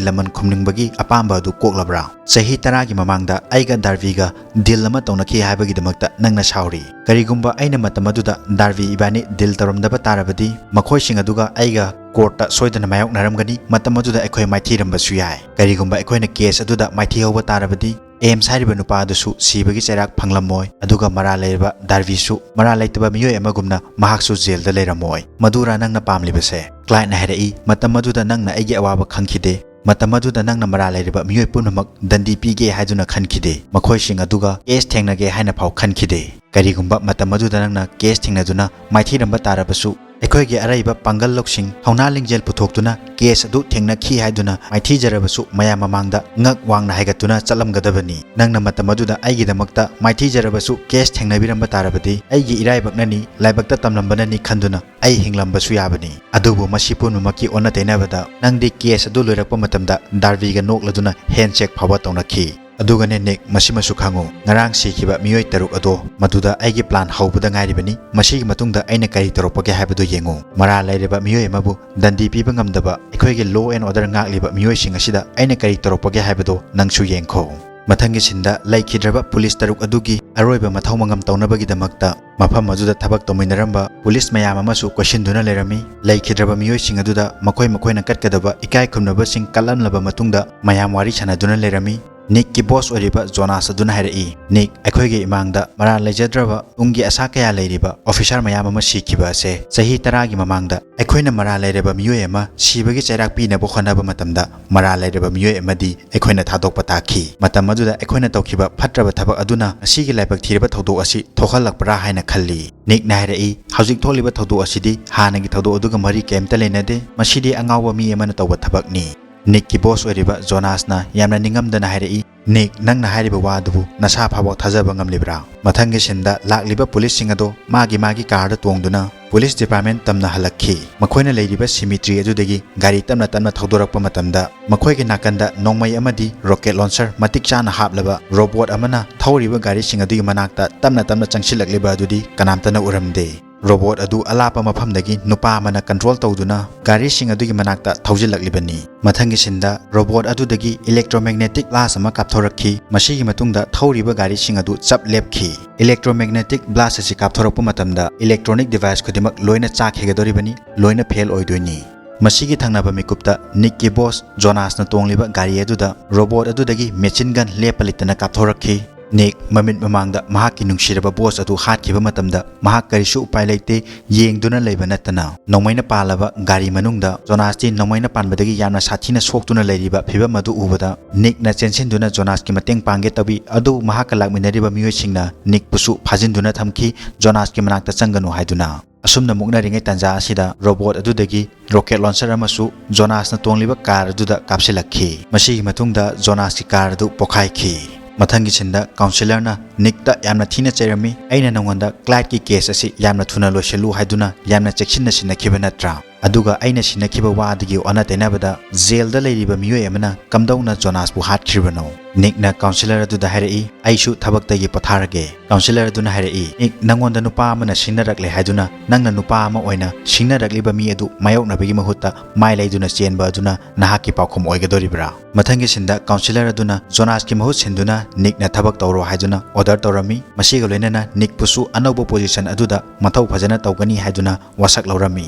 ꯂꯃꯟ ꯈꯨꯝꯅꯤꯡꯕꯒꯤ ꯑꯄꯥꯝꯕ ꯑꯗꯨ ꯀꯣꯛꯂꯕ꯭ꯔꯥ? ꯆꯍꯤ ꯇꯔꯥꯒꯤ ꯃꯃꯥꯡꯗ ꯑꯩꯒ ꯗꯥꯔꯚꯤꯒ ꯗꯤꯜ ꯑꯃ ꯇꯧꯅꯈꯤ ꯍꯥꯏꯕꯒꯤꯗꯃꯛꯇ ꯅꯪꯅ ꯁꯥꯎꯔꯤ꯫ ꯀꯔꯤꯒꯨꯝꯕ ꯑꯩꯅ ꯃꯇꯝ ꯑꯗꯨꯗ ꯗꯥꯔꯚꯤ ꯏꯕꯥꯅꯤ ꯗꯤꯜ ꯇꯧꯔꯝꯗꯕ ꯇꯥꯔꯕꯗꯤ, ꯃꯈꯣꯏꯁꯤꯡ ꯑꯗꯨꯒ ꯑꯩꯒ ꯀꯣꯔꯠꯇ ꯁꯣꯏꯗꯅ ꯃꯥꯌꯣꯛꯅꯔꯝꯒꯅꯤ꯫ ꯃꯇꯝ ꯑꯗꯨꯗ ꯑꯩꯈꯣꯏ ꯃꯥꯏꯊꯤꯔꯝꯕꯁꯨ ꯌꯥꯏ꯫ ꯀꯔꯤꯒꯨꯝꯕ ꯑꯩꯈꯣꯏꯅ ꯀꯦꯁ ꯑꯗꯨꯗ ꯃꯥꯏꯊꯤꯍꯧꯕ ꯇꯥꯔꯕꯗꯤ, ꯑꯦꯝꯁ ꯍꯥꯏꯔꯤꯕ ꯅꯨꯄꯥ ꯑꯗꯨꯁꯨ ꯁꯤꯕꯒꯤ ꯆꯩꯔꯥꯛ ꯐꯪꯂꯝꯃꯣꯏ, ꯑꯗꯨꯒ ꯃꯔꯥꯜ ꯂꯩꯔꯕ ꯗꯥꯔꯚꯤꯁꯨ ꯃꯔꯥꯜ ꯂꯩꯇꯕ ꯃꯤꯑꯣꯏ ꯑꯃꯒꯨꯝꯅ ꯃꯍꯥꯛꯁꯨ ꯖꯦꯜꯗ ꯂꯩꯔꯝꯃꯣꯏ꯫ ꯃꯗꯨꯔꯥ ꯅꯪꯅ ꯄꯥꯝꯂꯤꯕꯁꯦ?" ꯀ꯭ꯂꯥꯏꯠꯅ ꯍꯥꯏꯔꯛꯏ, "ꯃꯇꯝ ꯑꯗꯨꯗ ꯅꯪꯅ ꯑꯩꯒꯤ ꯑꯋꯥꯕ ꯈꯪꯈꯤꯗꯦ꯫ ꯃꯇꯝ ꯑꯗꯨꯗ ꯅꯪꯅ ꯃꯔꯥꯜ ꯂꯩꯔꯕ ꯃꯤꯑꯣꯏ ꯄꯨꯝꯅꯃꯛ ꯗꯟꯗꯤ ꯄꯤꯒꯦ ꯍꯥꯏꯗꯨꯅ ꯈꯟꯈꯤꯗꯦ꯫ ꯃꯈꯣꯏꯁꯤꯡ ꯑꯗꯨꯒ ꯀꯦꯁ ꯊꯦꯡꯅꯒꯦ ꯍꯥꯏꯅ ꯐꯥꯎ ꯈꯟꯈꯤꯗꯦ꯫ ꯀꯔꯤꯒꯨꯝꯕ ꯃꯇꯝ ꯑꯗꯨꯗ ꯅꯪꯅ ꯀꯦꯁ ꯊꯦꯡꯅꯗꯨꯅ ꯃꯥꯏꯊꯤꯔꯝꯕ ꯇꯥꯔꯕꯁꯨ, ꯑꯩꯈꯣꯏꯒꯤ ꯑꯔꯩꯕ ꯄꯥꯡꯒꯜ ꯂꯧꯁꯤꯡ, ꯊꯧꯅꯥ ꯂꯤꯡꯖꯦꯜ ꯄꯨꯊꯣꯛꯇꯨꯅ ꯀꯦꯁ ꯑꯗꯨ ꯊꯦꯡꯅꯈꯤ ꯍꯥꯏꯗꯨꯅ ꯃꯥꯏꯊꯤꯖꯔꯕꯁꯨ ꯃꯌꯥꯝ ꯃꯃꯥꯡꯗ ꯉꯛ ꯋꯥꯡꯅ ꯍꯥꯏꯒꯠꯇꯨꯅ ꯆꯠꯂꯝꯒꯗꯕꯅꯤ꯫ ꯅꯪꯅ ꯃꯇꯝ ꯑꯗꯨꯗ ꯑꯩꯒꯤꯗꯃꯛꯇ ꯃꯥꯏꯊꯤꯖꯔꯕꯁꯨ ꯀꯦꯁ ꯊꯦꯡꯅꯕꯤꯔꯝꯕ ꯇꯥꯔꯕꯗꯤ, ꯑꯩꯒꯤ ꯏꯔꯥꯏꯕꯛꯅꯅꯤ, ꯂꯥꯏꯕꯛꯇ ꯇꯝꯂꯝꯕꯅꯅꯤ ꯈꯟꯗꯨꯅ ꯑꯩ ꯍꯤꯡꯂꯝꯕꯁꯨ ꯌꯥꯕꯅꯤ꯫ ꯑꯗꯨꯕꯨ ꯃꯁꯤ ꯄꯨꯝꯅꯃꯛꯀꯤ ꯑꯣꯟꯅ ꯇꯩꯅꯕꯗ ꯅꯪꯗꯤ ꯀꯦꯁ ꯑꯗꯨ ꯂꯣꯏꯔꯛꯄ ꯃꯇꯝꯗ ꯗꯥꯔꯚꯤꯒ ꯅꯣꯛꯂꯗꯨꯅ ꯍꯦꯟꯁꯦꯛ ꯐꯥꯎꯕ ꯇꯧꯅꯈꯤ꯫ ꯑꯗꯨꯒꯅꯦ ꯅꯤꯛ, ꯃꯁꯤꯃꯁꯨ ꯈꯪꯉꯨ, ꯉꯔꯥꯡ ꯁꯤꯈꯤꯕ ꯃꯤꯑꯣꯏ ꯇꯔꯨꯛ ꯑꯗꯣ ꯃꯗꯨꯗ ꯑꯩꯒꯤ ꯄ꯭ꯂꯥꯟ ꯍꯧꯕꯗ ꯉꯥꯏꯔꯤꯕꯅꯤ꯫ ꯃꯁꯤꯒꯤ ꯃꯇꯨꯡꯗ ꯑꯩꯅ ꯀꯔꯤ ꯇꯧꯔꯛꯄꯒꯦ ꯍꯥꯏꯕꯗꯨ ꯌꯦꯡꯉꯨ꯫ ꯃꯔꯥꯜ ꯂꯩꯔꯕ ꯃꯤꯑꯣꯏ ꯑꯃꯕꯨ ꯗꯟꯗꯤ ꯄꯤꯕ ꯉꯝꯗꯕ ꯑꯩꯈꯣꯏꯒꯤ law and order ꯉꯥꯛꯂꯤꯕ ꯃꯤꯑꯣꯏꯁꯤꯡ ꯑꯁꯤꯗ ꯑꯩꯅ ꯀꯔꯤ ꯇꯧꯔꯛꯄꯒꯦ ꯍꯥꯏꯕꯗꯨ ꯅꯪꯁꯨ ꯌꯦꯡꯈꯣ꯫ ꯃꯊꯪꯒꯤ ꯁꯤꯟꯗ ꯂꯩꯈꯤꯗ꯭ꯔꯕ ꯄꯨꯂꯤꯁ ꯇꯔꯨꯛ ꯑꯗꯨꯒꯤ ꯑꯔꯣꯏꯕ ꯃꯊꯧ ꯃꯉꯝ ꯇꯧꯅꯕꯒꯤꯗꯃꯛꯇ ꯃꯐꯝ ꯑꯗꯨꯗ ꯊꯕꯛ ꯇꯧꯃꯤꯟꯅꯔꯝꯕ ꯄꯨꯂꯤꯁ ꯃꯌꯥꯝ ꯑꯃꯁꯨ ꯀꯣꯏꯁꯤꯟꯗꯨꯅ ꯂꯩꯔꯝꯃꯤ꯫ ꯂꯩꯈꯤꯗ꯭ꯔꯕ ꯃꯤꯑꯣꯏꯁꯤꯡ ꯑꯗꯨꯗ ꯃꯈꯣꯏ ꯃꯈꯣꯏꯅ ꯀꯠꯀꯗꯕ ꯏꯀꯥꯏ ꯈꯨꯝꯅꯕꯁꯤꯡ ꯀꯠꯂꯝꯂꯕ ꯃꯇꯨꯡꯗ ꯃꯌꯥꯝ ꯋꯥꯔꯤ ꯁꯥꯟꯅꯗꯨꯅ ꯂꯩꯔꯝꯃꯤ꯫ ꯅꯤꯛꯀꯤ ꯕꯣꯁ ꯑꯣꯏꯔꯤꯕ ꯖꯣꯅꯥꯁ ꯑꯗꯨꯅ ꯍꯥꯏꯔꯛꯏ, "ꯅꯤꯛ, ꯑꯩꯈꯣꯏꯒꯤ ꯏꯃꯥꯡꯗ ꯃꯔꯥꯜ ꯂꯩꯖꯗ꯭ꯔꯕ ꯇꯨꯡꯒꯤ ꯑꯁꯥ ꯀꯌꯥ ꯂꯩꯔꯤꯕ ꯑꯣꯐꯤꯁꯥꯔ ꯃꯌꯥꯝ ꯑꯃ ꯁꯤꯈꯤꯕ ꯑꯁꯦ ꯆꯍꯤ ꯇꯔꯥꯒꯤ ꯃꯃꯥꯡꯗ ꯑꯩꯈꯣꯏꯅ ꯃꯔꯥꯜ ꯂꯩꯔꯕ ꯃꯤꯑꯣꯏ ꯑꯃ ꯁꯤꯕꯒꯤ ꯆꯩꯔꯥꯛ ꯄꯤꯅꯕ ꯍꯣꯠꯅꯕ ꯃꯇꯝꯗ ꯃꯔꯥꯜ ꯂꯩꯔꯕ ꯃꯤꯑꯣꯏ ꯑꯃꯗꯤ ꯑꯩꯈꯣꯏꯅ ꯊꯥꯗꯣꯛꯄ ꯇꯥꯈꯤ꯫ ꯃꯇꯝ ꯑꯗꯨꯗ ꯑꯩꯈꯣꯏꯅ ꯇꯧꯈꯤꯕ ꯐꯠꯇ꯭ꯔꯕ ꯊꯕꯛ ꯑꯗꯨꯅ ꯉꯁꯤꯒꯤ ꯂꯥꯏꯕꯛ ꯊꯤꯔꯕ ꯊꯧꯗꯣꯛ ꯑꯁꯤ ꯊꯣꯛꯍꯜꯂꯛꯄ꯭ꯔꯥ ꯍꯥꯏꯅ ꯈꯜꯂꯤ꯫" ꯅꯤꯛꯅ ꯍꯥꯏꯔꯛꯏ, "ꯍꯧꯖꯤꯛ ꯊꯣꯛꯂꯤꯕ ꯊꯧꯗꯣꯛ ꯑꯁꯤꯗꯤ ꯍꯥꯟꯅꯒꯤ ꯊꯧꯗꯣꯛ ꯑꯗꯨꯒ ꯃꯔꯤ ꯀꯔꯤꯝꯇ ꯂꯩꯅꯗꯦ꯫ ꯃꯁꯤꯗꯤ ꯑꯉꯥꯎꯕ ꯃꯤ ꯑꯃꯅ ꯇꯧꯕ ꯊꯕꯛꯅꯤ꯫" ꯅꯤꯛꯀꯤ ꯕꯣꯁ ꯑꯣꯏꯔꯤꯕ ꯖꯣꯅꯥꯁꯅ ꯌꯥꯝꯅ ꯅꯤꯡꯉꯝꯗꯅ ꯍꯥꯏꯔꯛꯏ, "ꯅꯤꯛ, ꯅꯪꯅ ꯍꯥꯏꯔꯤꯕ ꯋꯥ ꯑꯗꯨꯕꯨ ꯅꯁꯥ ꯐꯥꯎꯕ ꯊꯥꯖꯕ ꯉꯝꯂꯤꯕ꯭ꯔꯥ?" ꯃꯊꯪꯒꯤ ꯁꯤꯟꯗ ꯂꯥꯛꯂꯤꯕ ꯄꯨꯂꯤꯁꯁꯤꯡ ꯑꯗꯣ ꯃꯥꯒꯤ ꯃꯥꯒꯤ ꯀꯥꯔꯗ ꯇꯣꯡꯗꯨꯅ ꯄꯨꯂꯤꯁ ꯗꯤꯄꯥꯔꯠꯃꯦꯟ ꯇꯝꯅ ꯍꯜꯂꯛꯈꯤ꯫ ꯃꯈꯣꯏꯅ ꯂꯩꯔꯤꯕ ꯁꯤꯃꯤꯇ꯭ꯔꯤ ꯑꯗꯨꯗꯒꯤ ꯒꯥꯔꯤ ꯇꯞꯅ ꯇꯞꯅ ꯊꯧꯗꯣꯔꯛꯄ ꯃꯇꯝꯗ, ꯃꯈꯣꯏꯒꯤ ꯅꯥꯀꯟꯗ ꯅꯣꯡꯃꯩ ꯑꯃꯗꯤ ꯔꯣꯀꯦꯠ ꯂꯣꯟꯆꯔ ꯃꯇꯤꯛ ꯆꯥꯅ ꯍꯥꯞꯂꯕ ꯔꯣꯕꯣꯠ ꯑꯃꯅ ꯊꯧꯔꯤꯕ ꯒꯥꯔꯤꯁꯤꯡ ꯑꯗꯨꯒꯤ ꯃꯅꯥꯛꯇ ꯇꯞꯅ ꯇꯞꯅ ꯆꯪꯁꯤꯜꯂꯛꯂꯤꯕ ꯑꯗꯨꯗꯤ ꯀꯅꯥꯝꯇꯅ ꯎꯔꯝꯗꯦ꯫ ꯔꯣꯕꯣꯠ ꯑꯗꯨ ꯑꯂꯥꯞꯄ ꯃꯐꯝꯗꯒꯤ ꯅꯨꯄꯥ ꯑꯃꯅ ꯀꯟꯇ꯭ꯔꯣꯜ ꯇꯧꯗꯨꯅ ꯒꯥꯔꯤꯁꯤꯡ ꯑꯗꯨꯒꯤ ꯃꯅꯥꯛꯇ ꯊꯧꯖꯤꯜꯂꯛꯂꯤꯕꯅꯤ꯫ ꯃꯊꯪꯒꯤ ꯁꯤꯟꯗ ꯔꯣꯕꯣꯠ ꯑꯗꯨꯗꯒꯤ ꯏꯂꯦꯛꯇ꯭ꯔꯣꯃꯦꯒꯅꯦꯇꯤꯛ ꯕ꯭ꯂꯥꯁ ꯑꯃ ꯀꯥꯞꯊꯣꯔꯛꯈꯤ꯫ ꯃꯁꯤꯒꯤ ꯃꯇꯨꯡꯗ ꯊꯧꯔꯤꯕ ꯒꯥꯔꯤꯁꯤꯡ ꯑꯗꯨ ꯆꯞ ꯂꯦꯞꯈꯤ꯫ ꯏꯂꯦꯛꯇ꯭ꯔꯣꯃꯦꯒꯅꯦꯇꯤꯛ ꯕ꯭ꯂꯥꯁ ꯑꯁꯤ ꯀꯥꯞꯊꯣꯔꯛꯄ ꯃꯇꯝꯗ ꯏꯂꯦꯛꯇ꯭ꯔꯣꯅꯤꯛ ꯗꯤꯚꯥꯏꯁ ꯈꯨꯗꯤꯡꯃꯛ ꯂꯣꯏꯅ ꯆꯥꯛꯈꯤꯒꯗꯧꯔꯤꯕꯅꯤ, ꯂꯣꯏꯅ ꯐꯦꯜ ꯑꯣꯏꯗꯣꯏꯅꯤ꯫ ꯃꯁꯤꯒꯤ ꯊꯪꯅꯕ ꯃꯤꯀꯨꯞꯇ ꯅꯤꯛꯀꯤ ꯕꯣꯁ ꯖꯣꯅꯥꯁꯅ ꯇꯣꯡꯂꯤꯕ ꯒꯥꯔꯤ ꯑꯗꯨꯗ ꯔꯣꯕꯣꯠ ꯑꯗꯨꯗꯒꯤ ꯃꯦꯆꯤꯟ ꯒꯟ ꯂꯦꯞꯄ ꯂꯩꯇꯅ ꯀꯥꯞꯊꯣꯔꯛꯈꯤ꯫ ꯅꯤꯛ ꯃꯃꯤꯠ ꯃꯃꯥꯡꯗ ꯃꯍꯥꯛꯀꯤ ꯅꯨꯡꯁꯤꯔꯕ ꯕꯣꯁ ꯑꯗꯨ ꯍꯥꯠꯈꯤꯕ ꯃꯇꯝꯗ ꯃꯍꯥꯛ ꯀꯔꯤꯁꯨ ꯎꯄꯥꯏ ꯂꯩꯇꯦ, ꯌꯦꯡꯗꯨꯅ ꯂꯩꯕ ꯅꯠꯇꯅ꯫ ꯅꯣꯡꯃꯩꯅ ꯄꯥꯜꯂꯕ ꯒꯥꯔꯤ ꯃꯅꯨꯡꯗ ꯖꯣꯅꯥꯁꯇꯤ ꯅꯣꯡꯃꯩꯅ ꯄꯥꯟꯕꯗꯒꯤ ꯌꯥꯝꯅ ꯁꯥꯊꯤꯅ ꯁꯣꯛꯇꯨꯅ ꯂꯩꯔꯤꯕ ꯐꯤꯚꯝ ꯑꯗꯨ ꯎꯕꯗ ꯅꯤꯛꯅ ꯆꯦꯟꯁꯤꯟꯗꯨꯅ ꯖꯣꯅꯥꯁꯀꯤ ꯃꯇꯦꯡ ꯄꯥꯡꯒꯦ ꯇꯧꯏ꯫ ꯑꯗꯨꯕꯨ ꯃꯍꯥꯛꯀ ꯂꯥꯛꯃꯤꯟꯅꯔꯤꯕ ꯃꯤꯑꯣꯏꯁꯤꯡꯅ ꯅꯤꯛꯄꯨꯁꯨ ꯐꯥꯖꯤꯟꯗꯨꯅ ꯊꯝꯈꯤ, ꯖꯣꯅꯥꯁꯀꯤ ꯃꯅꯥꯛꯇ ꯆꯪꯒꯅꯨ ꯍꯥꯏꯗꯨꯅ꯫ ꯑꯁꯨꯝꯅ ꯃꯨꯛꯅꯔꯤꯉꯩ ꯇꯥꯟꯖꯥ ꯑꯁꯤꯗ ꯔꯣꯕꯣꯠ ꯑꯗꯨꯗꯒꯤ ꯔꯣꯀꯦꯠ ꯂꯣꯟꯆꯔ ꯑꯃꯁꯨ ꯖꯣꯅꯥꯁꯅ ꯇꯣꯡꯂꯤꯕ ꯀꯥꯔ ꯑꯗꯨꯗ ꯀꯥꯞꯁꯤꯜꯂꯛꯈꯤ꯫ ꯃꯁꯤꯒꯤ ꯃꯇꯨꯡꯗ ꯖꯣꯅꯥꯁꯀꯤ ꯀꯥꯔ ꯑꯗꯨ ꯄꯣꯈꯥꯏꯈꯤ꯫ ꯃꯊꯪꯒꯤ ꯁꯤꯟꯗ ꯀꯥꯎꯟꯁꯤꯂꯔꯅ ꯅꯤꯛꯇ ꯌꯥꯝꯅ ꯊꯤꯅ ꯆꯩꯔꯝꯃꯤ, "ꯑꯩꯅ ꯅꯉꯣꯟꯗ ꯀ꯭ꯂꯥꯏꯠꯀꯤ ꯀꯦꯁ ꯑꯁꯤ ꯌꯥꯝꯅ ꯊꯨꯅ ꯂꯣꯏꯁꯤꯜꯂꯨ ꯍꯥꯏꯗꯨꯅ ꯌꯥꯝꯅ ꯆꯦꯛꯁꯤꯟꯅ ꯁꯤꯟꯅꯈꯤꯕ ꯅꯠꯇ꯭ꯔꯥ? ꯑꯗꯨꯒ ꯑꯩꯅ ꯁꯤꯟꯅꯈꯤꯕ ꯋꯥ ꯑꯗꯨꯒꯤ ꯑꯣꯟꯅ ꯇꯩꯅꯕꯗ ꯖꯦꯜꯗ ꯂꯩꯔꯤꯕ ꯃꯤꯑꯣꯏ ꯑꯃꯅ ꯀꯝꯗꯧꯅ ꯖꯣꯅꯥꯁꯄꯨ ꯍꯥꯠꯈ꯭ꯔꯤꯕꯅꯣ?" ꯅꯤꯛꯅ ꯀꯥꯎꯟꯁꯤꯂꯔ ꯑꯗꯨꯗ ꯍꯥꯏꯔꯛꯏ, "ꯑꯩꯁꯨ ꯊꯕꯛꯇꯒꯤ ꯄꯣꯊꯥꯔꯒꯦ꯫" ꯀꯥꯎꯟꯁꯤꯂꯔ ꯑꯗꯨꯅ ꯍꯥꯏꯔꯛꯏ, "ꯅꯤꯛ, ꯅꯉꯣꯟꯗ ꯅꯨꯄꯥ ꯑꯃꯅ ꯁꯤꯡꯅꯔꯛꯂꯦ ꯍꯥꯏꯗꯨꯅ ꯅꯪꯅ ꯅꯨꯄꯥ ꯑꯃ ꯑꯣꯏꯅ ꯁꯤꯡꯅꯔꯛꯂꯤꯕ ꯃꯤ ꯑꯗꯨ ꯃꯥꯌꯣꯛꯅꯕꯒꯤ ꯃꯍꯨꯠꯇ ꯃꯥꯏ ꯂꯩꯗꯨꯅ ꯆꯦꯟꯕ ꯑꯗꯨꯅ ꯅꯍꯥꯛꯀꯤ ꯄꯥꯎꯈꯨꯝ ꯑꯣꯏꯒꯗꯧꯔꯤꯕ꯭ꯔꯥ?" ꯃꯊꯪꯒꯤ ꯁꯤꯟꯗ ꯀꯥꯎꯟꯁꯤꯂꯔ ꯑꯗꯨꯅ ꯖꯣꯅꯥꯁꯀꯤ ꯃꯍꯨꯠ ꯁꯤꯟꯗꯨꯅ ꯅꯤꯛꯅ ꯊꯕꯛ ꯇꯧꯔꯣ ꯍꯥꯏꯗꯨꯅ ꯑꯣꯔꯗꯔ ꯇꯧꯔꯝꯃꯤ꯫ ꯃꯁꯤꯒ ꯂꯣꯏꯅꯅ ꯅꯤꯛꯄꯨꯁꯨ ꯑꯅꯧꯕ ꯄꯣꯖꯤꯁꯟ ꯑꯗꯨꯗ ꯃꯊꯧ ꯐꯖꯅ ꯇꯧꯒꯅꯤ ꯍꯥꯏꯗꯨꯅ ꯋꯥꯁꯛ ꯂꯧꯔꯝꯃꯤ꯫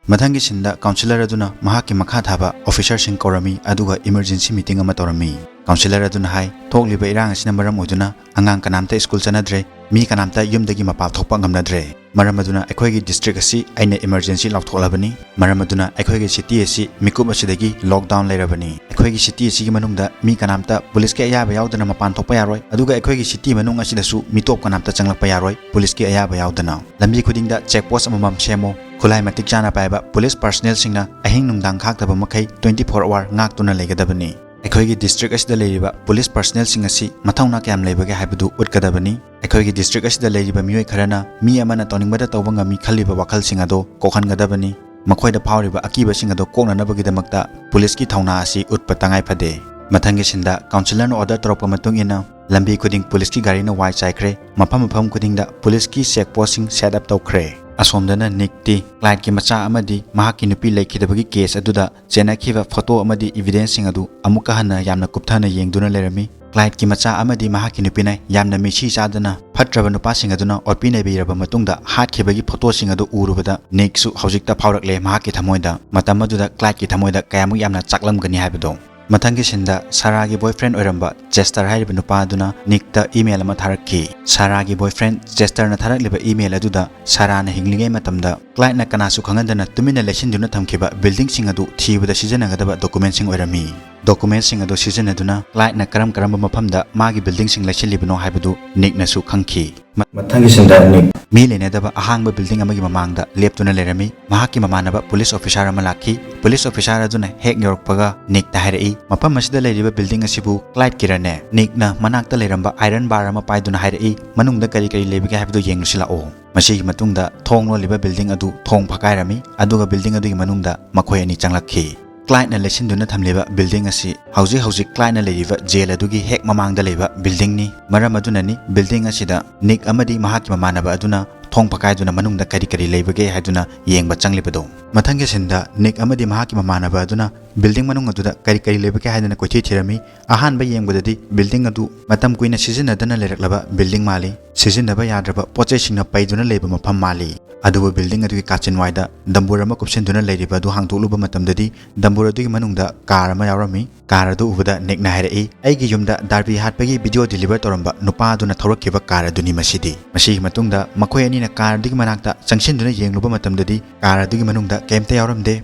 ꯃꯊꯪꯒꯤ ꯁꯤꯟꯗ ꯀꯥꯎꯟꯁꯤꯂꯔ ꯑꯗꯨꯅ ꯃꯍꯥꯛꯀꯤ ꯃꯈꯥ ꯊꯥꯕ ꯑꯣꯐꯤꯁꯥꯔꯁꯤꯡ ꯀꯧꯔꯝꯃꯤ, ꯑꯗꯨꯒ ꯏꯃꯔꯖꯦꯟꯁꯤ ꯃꯤꯇꯤꯡ ꯑꯃ ꯇꯧꯔꯝꯃꯤ꯫ ꯀꯥꯎꯟꯁꯤꯂꯔ ꯑꯗꯨꯅ ꯍꯥꯏ, ꯊꯣꯛꯂꯤꯕ ꯏꯔꯥꯡ ꯑꯁꯤꯅ ꯃꯔꯝ ꯑꯣꯏꯗꯨꯅ ꯑꯉꯥꯡ ꯀꯅꯥꯝꯇ ꯁ꯭ꯀꯨꯜ ꯆꯠꯅꯗ꯭ꯔꯦ, ꯃꯤ ꯀꯅꯥꯝꯇ ꯌꯨꯝꯗꯒꯤ ꯃꯄꯥꯟ ꯊꯣꯛꯄ ꯉꯝꯅꯗ꯭ꯔꯦ꯫ ꯃꯔꯝ ꯑꯗꯨꯅ ꯑꯩꯈꯣꯏꯒꯤ ꯗꯤꯁꯇ꯭ꯔꯤꯛ ꯑꯁꯤ ꯑꯩꯅ ꯏꯃꯔꯖꯦꯟꯁꯤ ꯂꯥꯎꯊꯣꯛꯂꯕꯅꯤ꯫ ꯃꯔꯝ ꯑꯗꯨꯅ ꯑꯩꯈꯣꯏꯒꯤ ꯁꯤꯇꯤ ꯑꯁꯤ ꯃꯤꯀꯨꯞ ꯑꯁꯤꯗꯒꯤ ꯂꯣꯛꯗꯥꯎꯟ ꯂꯩꯔꯕꯅꯤ꯫ ꯑꯩꯈꯣꯏꯒꯤ ꯁꯤꯇꯤ ꯑꯁꯤꯒꯤ ꯃꯅꯨꯡꯗ ꯃꯤ ꯀꯅꯥꯝꯇ ꯄꯨꯂꯤꯁꯀꯤ ꯑꯌꯥꯕ ꯌꯥꯎꯗꯅ ꯃꯄꯥꯟ ꯊꯣꯛꯄ ꯌꯥꯔꯣꯏ, ꯑꯗꯨꯒ ꯑꯩꯈꯣꯏꯒꯤ ꯁꯤꯇꯤ ꯃꯅꯨꯡ ꯑꯁꯤꯗꯁꯨ ꯃꯤꯇꯣꯞ ꯀꯅꯥꯝꯇ ꯆꯪꯂꯛꯄ ꯌꯥꯔꯣꯏ ꯄꯨꯂꯤꯁꯀꯤ ꯑꯌꯥꯕ ꯌꯥꯎꯗꯅ꯫ ꯂꯝꯕꯤ ꯈꯨꯗꯤꯡꯗ ꯆꯦꯛ ꯄꯣꯁ ꯑꯃꯃꯝ ꯁꯦꯝꯃꯨ꯫ ꯈꯨꯠꯂꯥꯏ ꯃꯇꯤꯛ ꯆꯥꯅ ꯄꯥꯏꯕ ꯄꯨꯂꯤꯁ ꯄꯥꯔꯁꯅꯦꯜꯁꯤꯡꯅ ꯑꯍꯤꯡ ꯅꯨꯡꯗꯥꯡ ꯈꯥꯛꯇꯕ ꯃꯈꯩ twenty four hour ꯉꯥꯛꯇꯨꯅ ꯂꯩꯒꯗꯕꯅꯤ꯫ ꯑꯩꯈꯣꯏꯒꯤ ꯗꯤꯁꯇ꯭ꯔꯤꯛ ꯑꯁꯤꯗ ꯂꯩꯔꯤꯕ ꯄꯨꯂꯤꯁ ꯄꯥꯔꯁꯅꯦꯜꯁꯤꯡ ꯑꯁꯤ ꯃꯊꯧꯅꯥ ꯀꯌꯥꯝ ꯂꯩꯕꯒꯦ ꯍꯥꯏꯕꯗꯨ ꯎꯠꯀꯗꯕꯅꯤ꯫ ꯑꯩꯈꯣꯏꯒꯤ ꯗꯤꯁꯇ꯭ꯔꯤꯛ ꯑꯁꯤꯗ ꯂꯩꯔꯤꯕ ꯃꯤꯑꯣꯏ ꯈꯔꯅ ꯃꯤ ꯑꯃꯅ ꯇꯧꯅꯤꯡꯕꯗ ꯇꯧꯕ ꯉꯝꯃꯤ ꯈꯜꯂꯤꯕ ꯋꯥꯈꯜꯁꯤꯡ ꯑꯗꯨ ꯀꯣꯛꯍꯟꯒꯗꯕꯅꯤ꯫ ꯃꯈꯣꯏꯗ ꯐꯥꯎꯔꯤꯕ ꯑꯀꯤꯕꯁꯤꯡ ꯑꯗꯨ ꯀꯣꯛꯅꯅꯕꯒꯤꯗꯃꯛꯇ ꯄꯨꯂꯤꯁꯀꯤ ꯊꯧꯅꯥ ꯑꯁꯤ ꯎꯠꯄ ꯇꯉꯥꯏ ꯐꯗꯦ꯫ ꯃꯊꯪꯒꯤ ꯁꯤꯟꯗ ꯀꯥꯎꯟꯁꯤꯂꯔꯅ ꯑꯣꯔꯗꯔ ꯇꯧꯔꯛꯄ ꯃꯇꯨꯡ ꯏꯟꯅ ꯂꯝꯕꯤ ꯈꯨꯗꯤꯡ ꯄꯨꯂꯤꯁꯀꯤ ꯒꯥꯔꯤꯅ ꯋꯥꯏ ꯆꯥꯏꯈ꯭ꯔꯦ꯫ ꯃꯐꯝ ꯃꯐꯝ ꯈꯨꯗꯤꯡꯗ ꯄꯨꯂꯤꯁꯀꯤ ꯆꯦꯛ ꯄꯣꯁꯁꯤꯡ ꯁꯦꯠ ꯑꯞ ꯇꯧꯈ꯭ꯔꯦ꯫ ꯑꯁꯣꯝꯗꯅ ꯅꯤꯛꯇꯤ ꯀ꯭ꯂꯥꯏꯠꯀꯤ ꯃꯆꯥ ꯑꯃꯗꯤ ꯃꯍꯥꯛꯀꯤ ꯅꯨꯄꯤ ꯂꯩꯈꯤꯗꯕꯒꯤ ꯀꯦꯁ ꯑꯗꯨꯗ ꯆꯦꯟꯅꯈꯤꯕ ꯐꯣꯇꯣ ꯑꯃꯗꯤ ꯏꯚꯤꯗꯦꯟꯁꯁꯤꯡ ꯑꯗꯨ ꯑꯃꯨꯛꯀ ꯍꯟꯅ ꯌꯥꯝꯅ ꯀꯨꯞꯊꯅ ꯌꯦꯡꯗꯨꯅ ꯂꯩꯔꯝꯃꯤ꯫ ꯀ꯭ꯂꯥꯏꯠꯀꯤ ꯃꯆꯥ ꯑꯃꯗꯤ ꯃꯍꯥꯛꯀꯤ ꯅꯨꯄꯤꯅ ꯌꯥꯝꯅ ꯃꯤꯁꯤ ꯆꯥꯗꯅ ꯐꯠꯇ꯭ꯔꯕ ꯅꯨꯄꯥꯁꯤꯡ ꯑꯗꯨꯅ ꯑꯣꯠꯄꯤ ꯅꯩꯕꯤꯔꯕ ꯃꯇꯨꯡꯗ ꯍꯥꯠꯈꯤꯕꯒꯤ ꯐꯣꯇꯣꯁꯤꯡ ꯑꯗꯨ ꯎꯔꯨꯕꯗ ꯅꯤꯛꯁꯨ ꯍꯧꯖꯤꯛꯇ ꯐꯥꯎꯔꯛꯂꯦ ꯃꯍꯥꯛꯀꯤ ꯊꯃꯣꯏꯗ꯫ ꯃꯇꯝ ꯑꯗꯨꯗ ꯀ꯭ꯂꯥꯏꯠꯀꯤ ꯊꯃꯣꯏꯗ ꯀꯌꯥꯃꯨꯛ ꯌꯥꯝꯅ ꯆꯥꯛꯂꯝꯒꯅꯤ ꯍꯥꯏꯕꯗꯣ꯫ ꯃꯊꯪꯒꯤ ꯁꯤꯟꯗ ꯁꯥꯔꯥꯒꯤ ꯕꯣꯏꯐ꯭ꯔꯦꯟ ꯑꯣꯏꯔꯝꯕ ꯆꯦꯁꯇꯔ ꯍꯥꯏꯔꯤꯕ ꯅꯨꯄꯥ ꯑꯗꯨꯅ ꯅꯤꯛꯇ ꯏꯃꯦꯜ ꯑꯃ ꯊꯥꯔꯛꯈꯤ꯫ ꯁꯥꯔꯥꯒꯤ ꯕꯣꯏꯐ꯭ꯔꯦꯟ ꯆꯦꯁꯇꯔꯅ ꯊꯥꯔꯛꯂꯤꯕ ꯏꯃꯦꯜ ꯑꯗꯨꯗ ꯁꯥꯔꯥꯅ ꯍꯤꯡꯂꯤꯉꯩ ꯃꯇꯝꯗ ꯀ꯭ꯂꯥꯏꯠꯅ ꯀꯅꯥꯁꯨ ꯈꯪꯍꯟꯗꯅ ꯇꯨꯃꯤꯟꯅ ꯂꯩꯁꯤꯟꯗꯨꯅ ꯊꯝꯈꯤꯕ ꯕꯤꯜꯗꯤꯡꯁꯤꯡ ꯑꯗꯨ ꯊꯤꯕꯗ ꯁꯤꯖꯤꯟꯅꯒꯗꯕ ꯗꯣꯀꯨꯃꯦꯟꯁꯤꯡ ꯑꯣꯏꯔꯝꯃꯤ꯫ ꯗꯣꯀꯨꯃꯦꯟꯁꯤꯡ ꯑꯗꯨ ꯁꯤꯖꯤꯟꯅꯗꯨꯅ ꯀ꯭ꯂꯥꯏꯠꯅ ꯀꯔꯝ ꯀꯔꯝꯕ ꯃꯐꯝꯗ ꯃꯥꯒꯤ ꯕꯤꯜꯗꯤꯡꯁꯤꯡ ꯂꯩꯁꯤꯜꯂꯤꯕꯅꯣ ꯍꯥꯏꯕꯗꯨ ꯅꯤꯛꯅꯁꯨ ꯈꯪꯈꯤ꯫ ꯃ-, ꯃꯊꯪꯒꯤ ꯁꯤꯟꯗ ꯅꯤꯛ ꯃꯤ ꯂꯩꯅꯗꯕ ꯑꯍꯥꯡꯕ ꯕꯤꯜꯗꯤꯡ ꯑꯃꯒꯤ ꯃꯃꯥꯡꯗ ꯂꯦꯞꯇꯨꯅ ꯂꯩꯔꯝꯃꯤ꯫ ꯃꯍꯥꯛꯀꯤ ꯃꯃꯥꯟꯅꯕ ꯄꯨꯂꯤꯁ ꯑꯣꯐꯤꯁꯥꯔ ꯑꯃ ꯂꯥꯛꯈꯤ꯫ ꯄꯨꯂꯤꯁ ꯑꯣꯐꯤꯁꯥꯔ ꯑꯗꯨꯅ ꯍꯦꯛ ꯌꯧꯔꯛꯄꯒ ꯅꯤꯛꯇ ꯍꯥꯏꯔꯛꯏ, "ꯃꯐꯝ ꯑꯁꯤꯗ ꯂꯩꯔꯤꯕ ꯕꯤꯜꯗꯤꯡ ꯑꯁꯤꯕꯨ ꯀ꯭ꯂꯥꯏꯠꯀꯤꯔꯅꯦ?" ꯅꯤꯛꯅ ꯃꯅꯥꯛꯇ ꯂꯩꯔꯝꯕ ꯑꯥꯏꯔꯟ ꯕꯥꯔ ꯑꯃ ꯄꯥꯏꯗꯨꯅ ꯍꯥꯏꯔꯛꯏ, "ꯃꯅꯨꯡꯗ ꯀꯔꯤ ꯀꯔꯤ ꯂꯩꯕꯒꯦ ꯍꯥꯏꯕꯗꯨ ꯌꯦꯡꯂꯨꯁꯤ ꯂꯥꯛꯑꯣ"꯫ ꯃꯁꯤꯒꯤ ꯃꯇꯨꯡꯗ ꯊꯣꯡ ꯂꯣꯜꯂꯤꯕ ꯕꯤꯜꯗꯤꯡ ꯑꯗꯨ ꯊꯣꯡ ꯐꯛꯀꯥꯏꯔꯝꯃꯤ, ꯑꯗꯨꯒ ꯕꯤꯜꯗꯤꯡ ꯑꯗꯨꯒꯤ ꯃꯅꯨꯡꯗ ꯃꯈꯣꯏ ꯑꯅꯤ ꯆꯪꯂꯛꯈꯤ꯫ ꯀ꯭ꯂꯥꯏꯠꯅ ꯂꯩꯁꯤꯟꯗꯨꯅ ꯊꯝꯂꯤꯕ ꯕꯤꯜꯗꯤꯡ ꯑꯁꯤ ꯍꯧꯖꯤꯛ ꯍꯧꯖꯤꯛ ꯀ꯭ꯂꯥꯏꯠꯅ ꯂꯩꯔꯤꯕ ꯖꯦꯜ ꯑꯗꯨꯒꯤ ꯍꯦꯛ ꯃꯃꯥꯡꯗ ꯂꯩꯕ ꯕꯤꯜꯗꯤꯡꯅꯤ꯫ ꯃꯔꯝ ꯑꯗꯨꯅꯅꯤ ꯕꯤꯜꯗꯤꯡ ꯑꯁꯤꯗ ꯅꯤꯛ ꯑꯃꯗꯤ ꯃꯍꯥꯛꯀꯤ ꯃꯃꯥꯟꯅꯕ ꯑꯗꯨꯅ ꯊꯣꯡ ꯐꯛꯀꯥꯏꯗꯨꯅ ꯃꯅꯨꯡꯗ ꯀꯔꯤ ꯀꯔꯤ ꯂꯩꯕꯒꯦ ꯍꯥꯏꯗꯨꯅ ꯌꯦꯡꯕ ꯆꯪꯂꯤꯕꯗꯨ꯫ ꯃꯊꯪꯒꯤ ꯁꯤꯟꯗ ꯅꯤꯛ ꯑꯃꯗꯤ ꯃꯍꯥꯛꯀꯤ ꯃꯃꯥꯟꯅꯕ ꯑꯗꯨꯅ ꯕꯤꯜꯗꯤꯡ ꯃꯅꯨꯡ ꯑꯗꯨꯗ ꯀꯔꯤ ꯀꯔꯤ ꯂꯩꯕꯒꯦ ꯍꯥꯏꯗꯅ ꯀꯣꯏꯊꯤ ꯊꯤꯔꯝꯃꯤ꯫ ꯑꯍꯥꯟꯕ ꯌꯦꯡꯕꯗꯗꯤ ꯕꯤꯜꯗꯤꯡ ꯑꯗꯨ ꯃꯇꯝ ꯀꯨꯏꯅ ꯁꯤꯖꯤꯟꯅꯗꯅ ꯂꯩꯔꯛꯂꯕ ꯕꯤꯜꯗꯤꯡ ꯃꯥꯜꯂꯤ꯫ ꯁꯤꯖꯤꯟꯅꯕ ꯌꯥꯗ꯭ꯔꯕ ꯄꯣꯠꯆꯩꯁꯤꯡꯅ ꯄꯩꯗꯨꯅ ꯂꯩꯕ ꯃꯐꯝ ꯃꯥꯜꯂꯤ꯫ ꯑꯗꯨꯕꯨ ꯕꯤꯜꯗꯤꯡ ꯑꯗꯨꯒꯤ ꯀꯥꯆꯤꯟꯋꯥꯏꯗ ꯗꯝꯕꯨꯔ ꯑꯃ ꯀꯨꯞꯁꯤꯟꯗꯨꯅ ꯂꯩꯔꯤꯕ ꯑꯗꯨ ꯍꯥꯡꯗꯣꯛꯂꯨꯕ ꯃꯇꯝꯗꯗꯤ ꯗꯝꯕꯨꯔ ꯑꯗꯨꯒꯤ ꯃꯅꯨꯡꯗ ꯀꯥꯔ ꯑꯃ ꯌꯥꯎꯔꯝꯃꯤ꯫ ꯀꯥꯔ ꯑꯗꯨ ꯎꯕꯗ ꯅꯤꯛꯅ ꯍꯥꯏꯔꯛꯏ, "ꯑꯩꯒꯤ ꯌꯨꯝꯗ ꯗꯥꯔꯕꯤ ꯍꯥꯠꯄꯒꯤ ꯚꯤꯗꯤꯑꯣ ꯗꯤꯂꯤꯚꯔ ꯇꯧꯔꯝꯕ ꯅꯨꯄꯥ ꯑꯗꯨꯅ ꯊꯧꯔꯛꯈꯤꯕ ꯀꯥꯔ ꯑꯗꯨꯅꯤ ꯃꯁꯤꯗꯤ"꯫ ꯃꯁꯤꯒꯤ ꯃꯇꯨꯡꯗ ꯃꯈꯣꯏ ꯑꯅꯤꯅ ꯀꯥꯔ ꯑꯗꯨꯒꯤ ꯃꯅꯥꯛꯇ ꯆꯪꯁꯤꯟꯗꯨꯅ ꯌꯦꯡꯂꯨꯕ ꯃꯇꯝꯗꯗꯤ ꯀꯥꯔ ꯑꯗꯨꯒꯤ ꯃꯅꯨꯡꯗ ꯀꯩꯝꯇ ꯌꯥꯎꯔꯝꯗꯦ꯫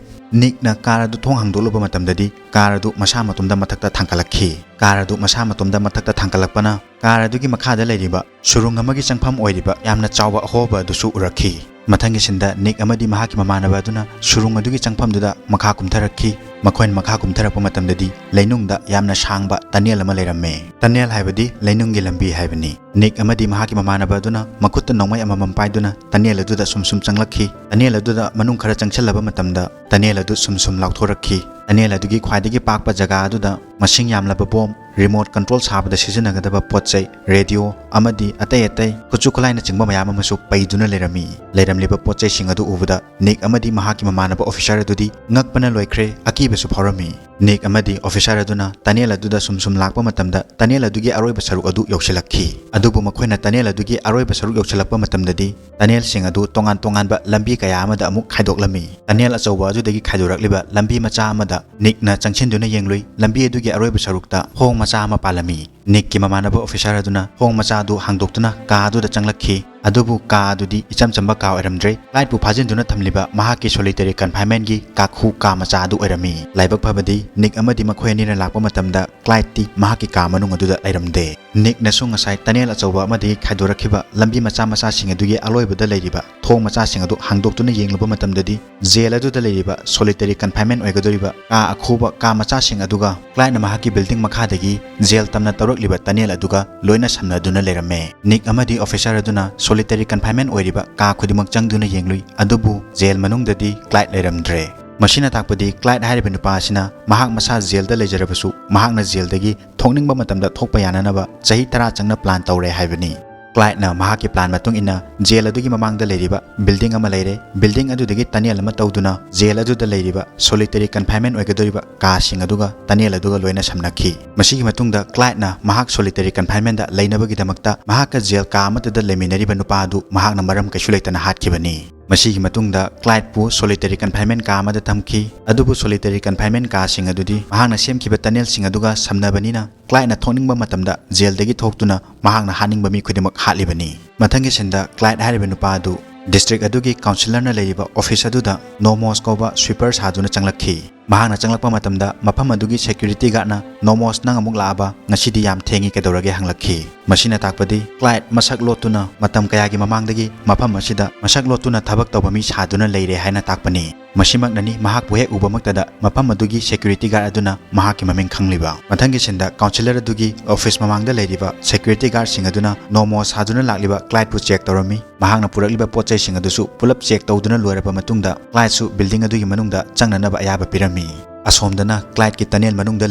ꯅꯤꯛꯅ ꯀꯥꯔ ꯑꯗꯨ ꯊꯣꯡ ꯍꯥꯡꯗꯣꯛꯂꯨꯕ ꯃꯇꯝꯗꯗꯤ ꯀꯥꯔ ꯑꯗꯨ ꯃꯁꯥ ꯃꯇꯣꯝꯗ ꯃꯊꯛꯇ ꯊꯥꯡꯒꯠꯂꯛꯈꯤ꯫ ꯀꯥꯔ ꯑꯗꯨ ꯃꯁꯥ ꯃꯇꯣꯝꯗ ꯃꯊꯛꯇ ꯊꯥꯡꯒꯠꯂꯛꯄꯅ ꯀꯥꯔ ꯑꯗꯨꯒꯤ ꯃꯈꯥꯗ ꯂꯩꯔꯤꯕ ꯁꯨꯔꯨꯡ ꯑꯃꯒꯤ ꯆꯪꯐꯝ ꯑꯣꯏꯔꯤꯕ ꯌꯥꯝꯅ ꯆꯥꯎꯕ ꯑꯍꯣꯕ ꯑꯗꯨꯁꯨ ꯎꯔꯛꯈꯤ꯫ ꯃꯊꯪꯒꯤ ꯁꯤꯟꯗ ꯅꯤꯛ ꯑꯃꯗꯤ ꯃꯍꯥꯛꯀꯤ ꯃꯃꯥꯟꯅꯕ ꯑꯗꯨꯅ ꯁꯨꯔꯨꯡ ꯑꯗꯨꯒꯤ ꯆꯪꯐꯝꯗꯨꯗ ꯃꯈꯥ ꯀꯨꯝꯊꯔꯛꯈꯤ꯫ ꯃꯈꯣꯏꯅ ꯃꯈꯥ ꯀꯨꯝꯊꯔꯛꯄ ꯃꯇꯝꯗꯗꯤ ꯂꯩꯅꯨꯡꯗ ꯌꯥꯝꯅ ꯁꯥꯡꯕ ꯇꯅꯦꯜ ꯑꯃ ꯂꯩꯔꯝꯃꯦ꯫ ꯇꯅꯦꯜ ꯍꯥꯏꯕꯗꯤ ꯂꯩꯅꯨꯡꯒꯤ ꯂꯝꯕꯤ ꯍꯥꯏꯕꯅꯤ꯫ ꯅꯤꯛ ꯑꯃꯗꯤ ꯃꯍꯥꯛꯀꯤ ꯃꯃꯥꯟꯅꯕ ꯑꯗꯨꯅ ꯃꯈꯨꯠꯇ ꯅꯣꯡꯃꯩ ꯑꯃꯃꯝ ꯄꯥꯏꯗꯨꯅ ꯇꯅꯦꯜ ꯑꯗꯨꯗ ꯁꯨꯝ ꯁꯨꯝ ꯆꯪꯂꯛꯈꯤ꯫ ꯇꯅꯦꯜ ꯑꯗꯨꯗ ꯃꯅꯨꯡ ꯈꯔ ꯆꯪꯁꯤꯜꯂꯕ ꯃꯇꯝꯗ ꯇꯅꯦꯜ ꯑꯗꯨ ꯁꯨꯝ ꯁꯨꯝ ꯂꯥꯎꯊꯣꯔꯛꯈꯤ꯫ ꯇꯅꯦꯜ ꯑꯗꯨꯒꯤ ꯈ꯭ꯋꯥꯏꯗꯒꯤ ꯄꯥꯛꯄ ꯖꯒꯥ ꯑꯗꯨꯗ ꯃꯁꯤꯡ ꯌꯥꯝꯂꯕ ꯕꯣꯝ, ꯔꯤꯃꯣꯠ ꯀꯟꯇ꯭ꯔꯣꯜ ꯁꯥꯕꯗ ꯁꯤꯖꯤꯟꯅꯒꯗꯕ ꯄꯣꯠ ꯆꯩ, ꯔꯦꯗꯤꯑꯣ ꯑꯃꯗꯤ ꯑꯇꯩ ꯑꯇꯩ ꯈꯨꯠꯁꯨ ꯈꯨꯠꯂꯥꯏꯅꯆꯤꯡꯕ ꯃꯌꯥꯝ ꯑꯃꯁꯨ ꯄꯩꯗꯨꯅ ꯂꯩꯔꯝꯃꯤ꯫ ꯂꯩꯔꯝꯂꯤꯕ ꯄꯣꯠ ꯆꯩꯁꯤꯡ ꯑꯗꯨ ꯎꯕꯗ ꯅꯤꯛ ꯑꯃꯗꯤ ꯃꯍꯥꯛꯀꯤ ꯃꯃꯥꯟꯅꯕ ꯑꯣꯐꯤꯁꯥꯔ ꯑꯗꯨꯗꯤ ꯉꯛꯄꯅ ꯂꯣꯏꯈ꯭ꯔꯦ, ꯑꯀꯤꯕꯁꯨ ꯐꯥꯎꯔꯝꯃꯤ꯫ ꯅꯤꯛ ꯑꯃꯗꯤ ꯑꯣꯐꯤꯁꯥꯔ ꯑꯗꯨꯅ ꯇꯅꯦꯜ ꯑꯗꯨꯗ ꯁꯨꯝ ꯁꯨꯝ ꯂꯥꯛꯄ ꯃꯇꯝꯗ ꯇꯅꯦꯜ ꯑꯗꯨꯒꯤ ꯑꯔꯣꯏꯕ ꯁꯔꯨꯛ ꯑꯗꯨ ꯌꯧꯁꯤꯜꯂꯛꯈꯤ꯫ ꯑꯗꯨꯕꯨ ꯃꯈꯣꯏꯅ ꯇꯅꯦꯜ ꯑꯗꯨꯒꯤ ꯑꯔꯣꯏꯕ ꯁꯔꯨꯛ ꯌꯧꯁꯤꯜꯂꯛꯄ ꯃꯇꯝꯗꯗꯤ ꯇꯅꯦꯜꯁꯤꯡ ꯑꯗꯨ ꯇꯣꯉꯥꯟ ꯇꯣꯉꯥꯟꯕ ꯂꯝꯕꯤ ꯀꯌꯥ ꯑꯃꯗ ꯑꯃꯨꯛ ꯈꯥꯏꯗꯣꯛꯂꯝꯃꯤ꯫ ꯇꯅꯦꯜ ꯑꯆꯧꯕ ꯑꯗꯨꯗꯒꯤ ꯈꯥꯏꯗꯣꯔꯛꯂꯤꯕ ꯂꯝꯕꯤ ꯃꯆꯥ ꯑꯃꯗ ꯅꯤꯛꯅ ꯆꯪꯁꯤꯟꯗꯨꯅ ꯌꯦꯡꯂꯨꯏ꯫ ꯂꯝꯕꯤ ꯑꯗꯨꯒꯤ ꯑꯔꯣꯏꯕ ꯁꯔꯨꯛꯇ ꯊꯣꯡ ꯃꯆꯥ ꯑꯃ ꯄꯥꯜꯂꯝꯃꯤ꯫ ꯅꯤꯛꯀꯤ ꯃꯃꯥꯟꯅꯕ ꯑꯣꯐꯤꯁꯥꯔ ꯑꯗꯨꯅ ꯊꯣꯡ ꯃꯆꯥ ꯑꯗꯨ ꯍꯥꯡꯗꯣꯛꯇꯨꯅ ꯀꯥ ꯑꯗꯨꯗ ꯆꯪꯂꯛꯈꯤ꯫ ꯑꯗꯨꯕꯨ ꯀꯥ ꯑꯗꯨꯗꯤ ꯏꯆꯝ ꯆꯝꯕ ꯀꯥ ꯑꯣꯏꯔꯝꯗ꯭ꯔꯦ꯫ ꯀ꯭ꯂꯥꯏꯠꯄꯨ ꯐꯥꯖꯤꯟꯗꯨꯅ ꯊꯝꯂꯤꯕ ꯃꯍꯥꯛꯀꯤ ꯁꯣꯂꯤꯇꯔꯤ ꯀꯟꯐꯥꯏꯟꯃꯦꯟꯒꯤ ꯀꯥꯈꯨ ꯀꯥ ꯃꯆꯥ ꯑꯗꯨ ꯑꯣꯏꯔꯝꯃꯤ꯫ ꯂꯥꯏꯕꯛ ꯐꯕꯗꯤ ꯅꯤꯛ ꯑꯃꯗꯤ ꯃꯈꯣꯏ ꯑꯅꯤꯅ ꯂꯥꯛꯄ ꯃꯇꯝꯗ ꯀ꯭ꯂꯥꯏꯠꯇꯤ ꯃꯍꯥꯛꯀꯤ ꯀꯥ ꯃꯅꯨꯡ ꯑꯗꯨꯗ ꯂꯩꯔꯝꯗꯦ꯫ ꯅꯤꯛꯅꯁꯨ ꯉꯁꯥꯏ ꯇꯅꯦꯜ ꯑꯆꯧꯕ ꯑꯃꯗꯒꯤ ꯈꯥꯏꯗꯣꯔꯛꯈꯤꯕ ꯂꯝꯕꯤ ꯃꯆꯥ ꯃꯆꯥꯁꯤꯡ ꯑꯗꯨꯒꯤ ꯑꯂꯣꯏꯕꯗ ꯂꯩꯔꯤꯕ ꯊꯣꯡ ꯃꯆꯥꯁꯤꯡ ꯑꯗꯨ ꯍꯥꯡꯗꯣꯛꯇꯨꯅ ꯌꯦꯡꯂꯨꯕ ꯃꯇꯝꯗꯗꯤ ꯖꯦꯜ ꯑꯗꯨꯗ ꯂꯩꯔꯤꯕ ꯁꯣꯂꯤꯇꯔꯤ ꯀꯟꯐꯥꯏꯟꯃꯦꯟ ꯑꯣꯏꯒꯗꯧꯔꯤꯕ ꯀꯥ ꯑꯈꯨꯕ ꯀꯥ ꯃꯆꯥꯁꯤꯡ ꯑꯗꯨꯒ ꯀ꯭ꯂꯥꯏꯠꯅ ꯃꯍꯥꯛꯀꯤ ꯕꯤꯜꯗꯤꯡ ꯃꯈꯥꯗꯒꯤ ꯖꯦꯜ ꯇꯝꯅ ꯇꯧꯔꯛꯂꯤꯕ ꯇꯅꯦꯜ ꯑꯗꯨꯒ ꯂꯣꯏꯅ ꯁꯝꯅꯗꯨꯅ ꯂꯩꯔꯝꯃꯦ꯫ ꯅꯤꯛ ꯑꯃꯗꯤ ꯑꯣꯐꯤꯁꯥꯔ ꯑꯗꯨꯅ ꯁꯣꯂꯤꯇꯔꯤ ꯀꯟꯐꯥꯏꯟꯃꯦꯟ ꯑꯣꯏꯔꯤꯕ ꯀꯥ ꯈꯨꯗꯤꯡꯃꯛ ꯆꯪꯗꯨꯅ ꯌꯦꯡꯂꯨꯏ, ꯑꯗꯨꯕꯨ ꯖꯦꯜ ꯃꯅꯨꯡꯗꯗꯤ ꯀ꯭ꯂꯥꯏꯠ ꯂꯩꯔꯝꯗ꯭ꯔꯦ꯫ ꯃꯁꯤꯅ ꯇꯥꯛꯄꯗꯤ ꯀ꯭ꯂꯥꯏꯠ ꯍꯥꯏꯔꯤꯕ ꯅꯨꯄꯥ ꯑꯁꯤꯅ ꯃꯍꯥꯛ ꯃꯁꯥ ꯖꯦꯜꯗ ꯂꯩꯖꯔꯕꯁꯨ ꯃꯍꯥꯛꯅ ꯖꯦꯜꯗꯒꯤ ꯊꯣꯛꯅꯤꯡꯕ ꯃꯇꯝꯗ ꯊꯣꯛꯄ ꯌꯥꯅꯅꯕ ꯆꯍꯤ ꯇꯔꯥ ꯆꯪꯅ ꯄ꯭ꯂꯥꯟ ꯇꯧꯔꯦ ꯍꯥꯏꯕꯅꯤ꯫ ꯀ꯭ꯂꯥꯏꯠꯅ ꯃꯍꯥꯛꯀꯤ ꯄ꯭ꯂꯥꯟ ꯃꯇꯨꯡ ꯏꯟꯅ ꯖꯦꯜ ꯑꯗꯨꯒꯤ ꯃꯃꯥꯡꯗ ꯂꯩꯔꯤꯕ ꯕꯤꯜꯗꯤꯡ ꯑꯃ ꯂꯩꯔꯦ꯫ ꯕꯤꯜꯗꯤꯡ ꯑꯗꯨꯗꯒꯤ ꯇꯅꯦꯜ ꯑꯃ ꯇꯧꯗꯨꯅ ꯖꯦꯜ ꯑꯗꯨꯗ ꯂꯩꯔꯤꯕ ꯁꯣꯂꯤꯇꯔꯤ ꯀꯟꯐꯥꯏꯟꯃꯦꯟ ꯑꯣꯏꯒꯗꯧꯔꯤꯕ ꯀꯥꯁꯤꯡ ꯑꯗꯨꯒ ꯇꯅꯦꯜ ꯑꯗꯨꯒ ꯂꯣꯏꯅ ꯁꯝꯅꯈꯤ꯫ ꯃꯁꯤꯒꯤ ꯃꯇꯨꯡꯗ ꯀ꯭ꯂꯥꯏꯠꯅ ꯃꯍꯥꯛ ꯁꯣꯂꯤꯇꯔꯤ ꯀꯟꯐꯥꯏꯟꯃꯦꯟꯗ ꯂꯩꯅꯕꯒꯤꯗꯃꯛꯇ ꯃꯍꯥꯛꯀ ꯖꯦꯜ ꯀꯥ ꯑꯃꯠꯇꯗ ꯂꯩꯃꯤꯟꯅꯔꯤꯕ ꯅꯨꯄꯥ ꯑꯗꯨ ꯃꯍꯥꯛꯅ ꯃꯔꯝ ꯀꯩꯁꯨ ꯂꯩꯇꯅ ꯍꯥꯠꯈꯤꯕꯅꯤ꯫ ꯃꯁꯤꯒꯤ ꯃꯇꯨꯡꯗ ꯀ꯭ꯂꯥꯏꯠꯄꯨ ꯁꯣꯂꯤꯇꯔꯤ ꯀꯟꯐꯥꯏꯟꯃꯦꯟ ꯀꯥ ꯑꯃꯗ ꯊꯝꯈꯤ꯫ ꯑꯗꯨꯕꯨ ꯁꯣꯂꯤꯇꯔꯤ ꯀꯟꯐꯥꯏꯟꯃꯦꯟ ꯀꯥꯁꯤꯡ ꯑꯗꯨꯗꯤ ꯃꯍꯥꯛꯅ ꯁꯦꯝꯈꯤꯕ ꯇꯅꯦꯜꯁꯤꯡ ꯑꯗꯨꯒ ꯁꯝꯅꯕꯅꯤꯅ, ꯀ꯭ꯂꯥꯏꯠꯅ ꯊꯣꯛꯅꯤꯡꯕ ꯃꯇꯝꯗ ꯖꯦꯜꯗꯒꯤ ꯊꯣꯛꯇꯨꯅ ꯃꯍꯥꯛꯅ ꯍꯥꯠꯅꯤꯡꯕ ꯃꯤ ꯈꯨꯗꯤꯡꯃꯛ ꯍꯥꯠꯂꯤꯕꯅꯤ꯫ ꯃꯊꯪꯒꯤ ꯁꯤꯟꯗ ꯀ꯭ꯂꯥꯏꯠ ꯍꯥꯏꯔꯤꯕ ꯅꯨꯄꯥ ꯑꯗꯨ ꯗꯤꯁꯇ꯭ꯔꯤꯛ ꯑꯗꯨꯒꯤ ꯀꯥꯎꯟꯁꯤꯂꯔꯅ ꯂꯩꯔꯤꯕ ꯑꯣꯐꯤꯁ ꯑꯗꯨꯗ ꯅꯣꯃꯣꯁ ꯀꯧꯕ ꯁ꯭ꯋꯤꯄꯔ ꯁꯥꯗꯨꯅ ꯆꯪꯂꯛꯈꯤ꯫ ꯃꯍꯥꯛꯅ ꯆꯪꯂꯛꯄ ꯃꯇꯝꯗ ꯃꯐꯝ ꯑꯗꯨꯒꯤ ꯁꯦꯀ꯭ꯌꯨꯔꯤꯇꯤ ꯒꯥꯔꯗꯅ, "ꯅꯣꯃꯣꯁ, ꯅꯪ ꯑꯃꯨꯛ ꯂꯥꯛꯑꯕ? ꯉꯁꯤꯗꯤ ꯌꯥꯝ ꯊꯦꯡꯉꯤ, ꯀꯩꯗꯧꯔꯒꯦ?" ꯍꯪꯂꯛꯈꯤ꯫ ꯃꯁꯤꯅ ꯇꯥꯛꯄꯗꯤ ꯀ꯭ꯂꯥꯏꯠ ꯃꯁꯛ ꯂꯣꯠꯇꯨꯅ ꯃꯇꯝ ꯀꯌꯥꯒꯤ ꯃꯃꯥꯡꯗꯒꯤ ꯃꯐꯝ ꯑꯁꯤꯗ ꯃꯁꯛ ꯂꯣꯠꯇꯨꯅ ꯊꯕꯛ ꯇꯧꯕ ꯃꯤ ꯁꯥꯗꯨꯅ ꯂꯩꯔꯦ ꯍꯥꯏꯅ ꯇꯥꯛꯄꯅꯤ꯫ ꯃꯁꯤꯃꯛꯅꯅꯤ ꯃꯍꯥꯛꯄꯨ ꯍꯦꯛ ꯎꯕꯃꯛꯇꯗ ꯃꯐꯝ ꯑꯗꯨꯒꯤ ꯁꯦꯀ꯭ꯌꯨꯔꯤꯇꯤ ꯒꯥꯔꯗ ꯑꯗꯨꯅ ꯃꯍꯥꯛꯀꯤ ꯃꯃꯤꯡ ꯈꯪꯂꯤꯕ꯫ ꯃꯊꯪꯒꯤ ꯁꯤꯟꯗ ꯀꯥꯎꯟꯁꯤꯂꯔ ꯑꯗꯨꯒꯤ ꯑꯣꯐꯤꯁ ꯃꯃꯥꯡꯗ ꯂꯩꯔꯤꯕ ꯁꯦꯀ꯭ꯌꯨꯔꯤꯇꯤ ꯒꯥꯔꯗꯁꯤꯡ ꯑꯗꯨꯅ ꯅꯣꯃꯣꯁ ꯁꯥꯗꯨꯅ ꯂꯥꯛꯂꯤꯕ ꯀ꯭ꯂꯥꯏꯠꯄꯨ ꯆꯦꯛ ꯇꯧꯔꯝꯃꯤ꯫ ꯃꯍꯥꯛꯅ ꯄꯨꯔꯛꯂꯤꯕ ꯄꯣꯠ ꯆꯩꯁꯤꯡ ꯑꯗꯨꯁꯨ ꯄꯨꯂꯞ ꯆꯦꯛ ꯇꯧꯗꯨꯅ ꯂꯣꯏꯔꯕ ꯃꯇꯨꯡꯗ ꯀ꯭ꯂꯥꯏꯠꯁꯨ ꯕꯤꯜꯗꯤꯡ ꯑꯗꯨꯒꯤ ꯃꯅꯨꯡꯗ ꯆꯪꯅꯅꯕ ꯑꯌꯥꯕ ꯄꯤꯔꯝꯃꯤ꯫ ꯑꯁꯣꯝꯗꯅ ꯀ꯭ꯂꯥꯏꯠꯀꯤ ꯇꯅꯦꯜ ꯃꯅꯨꯡꯗ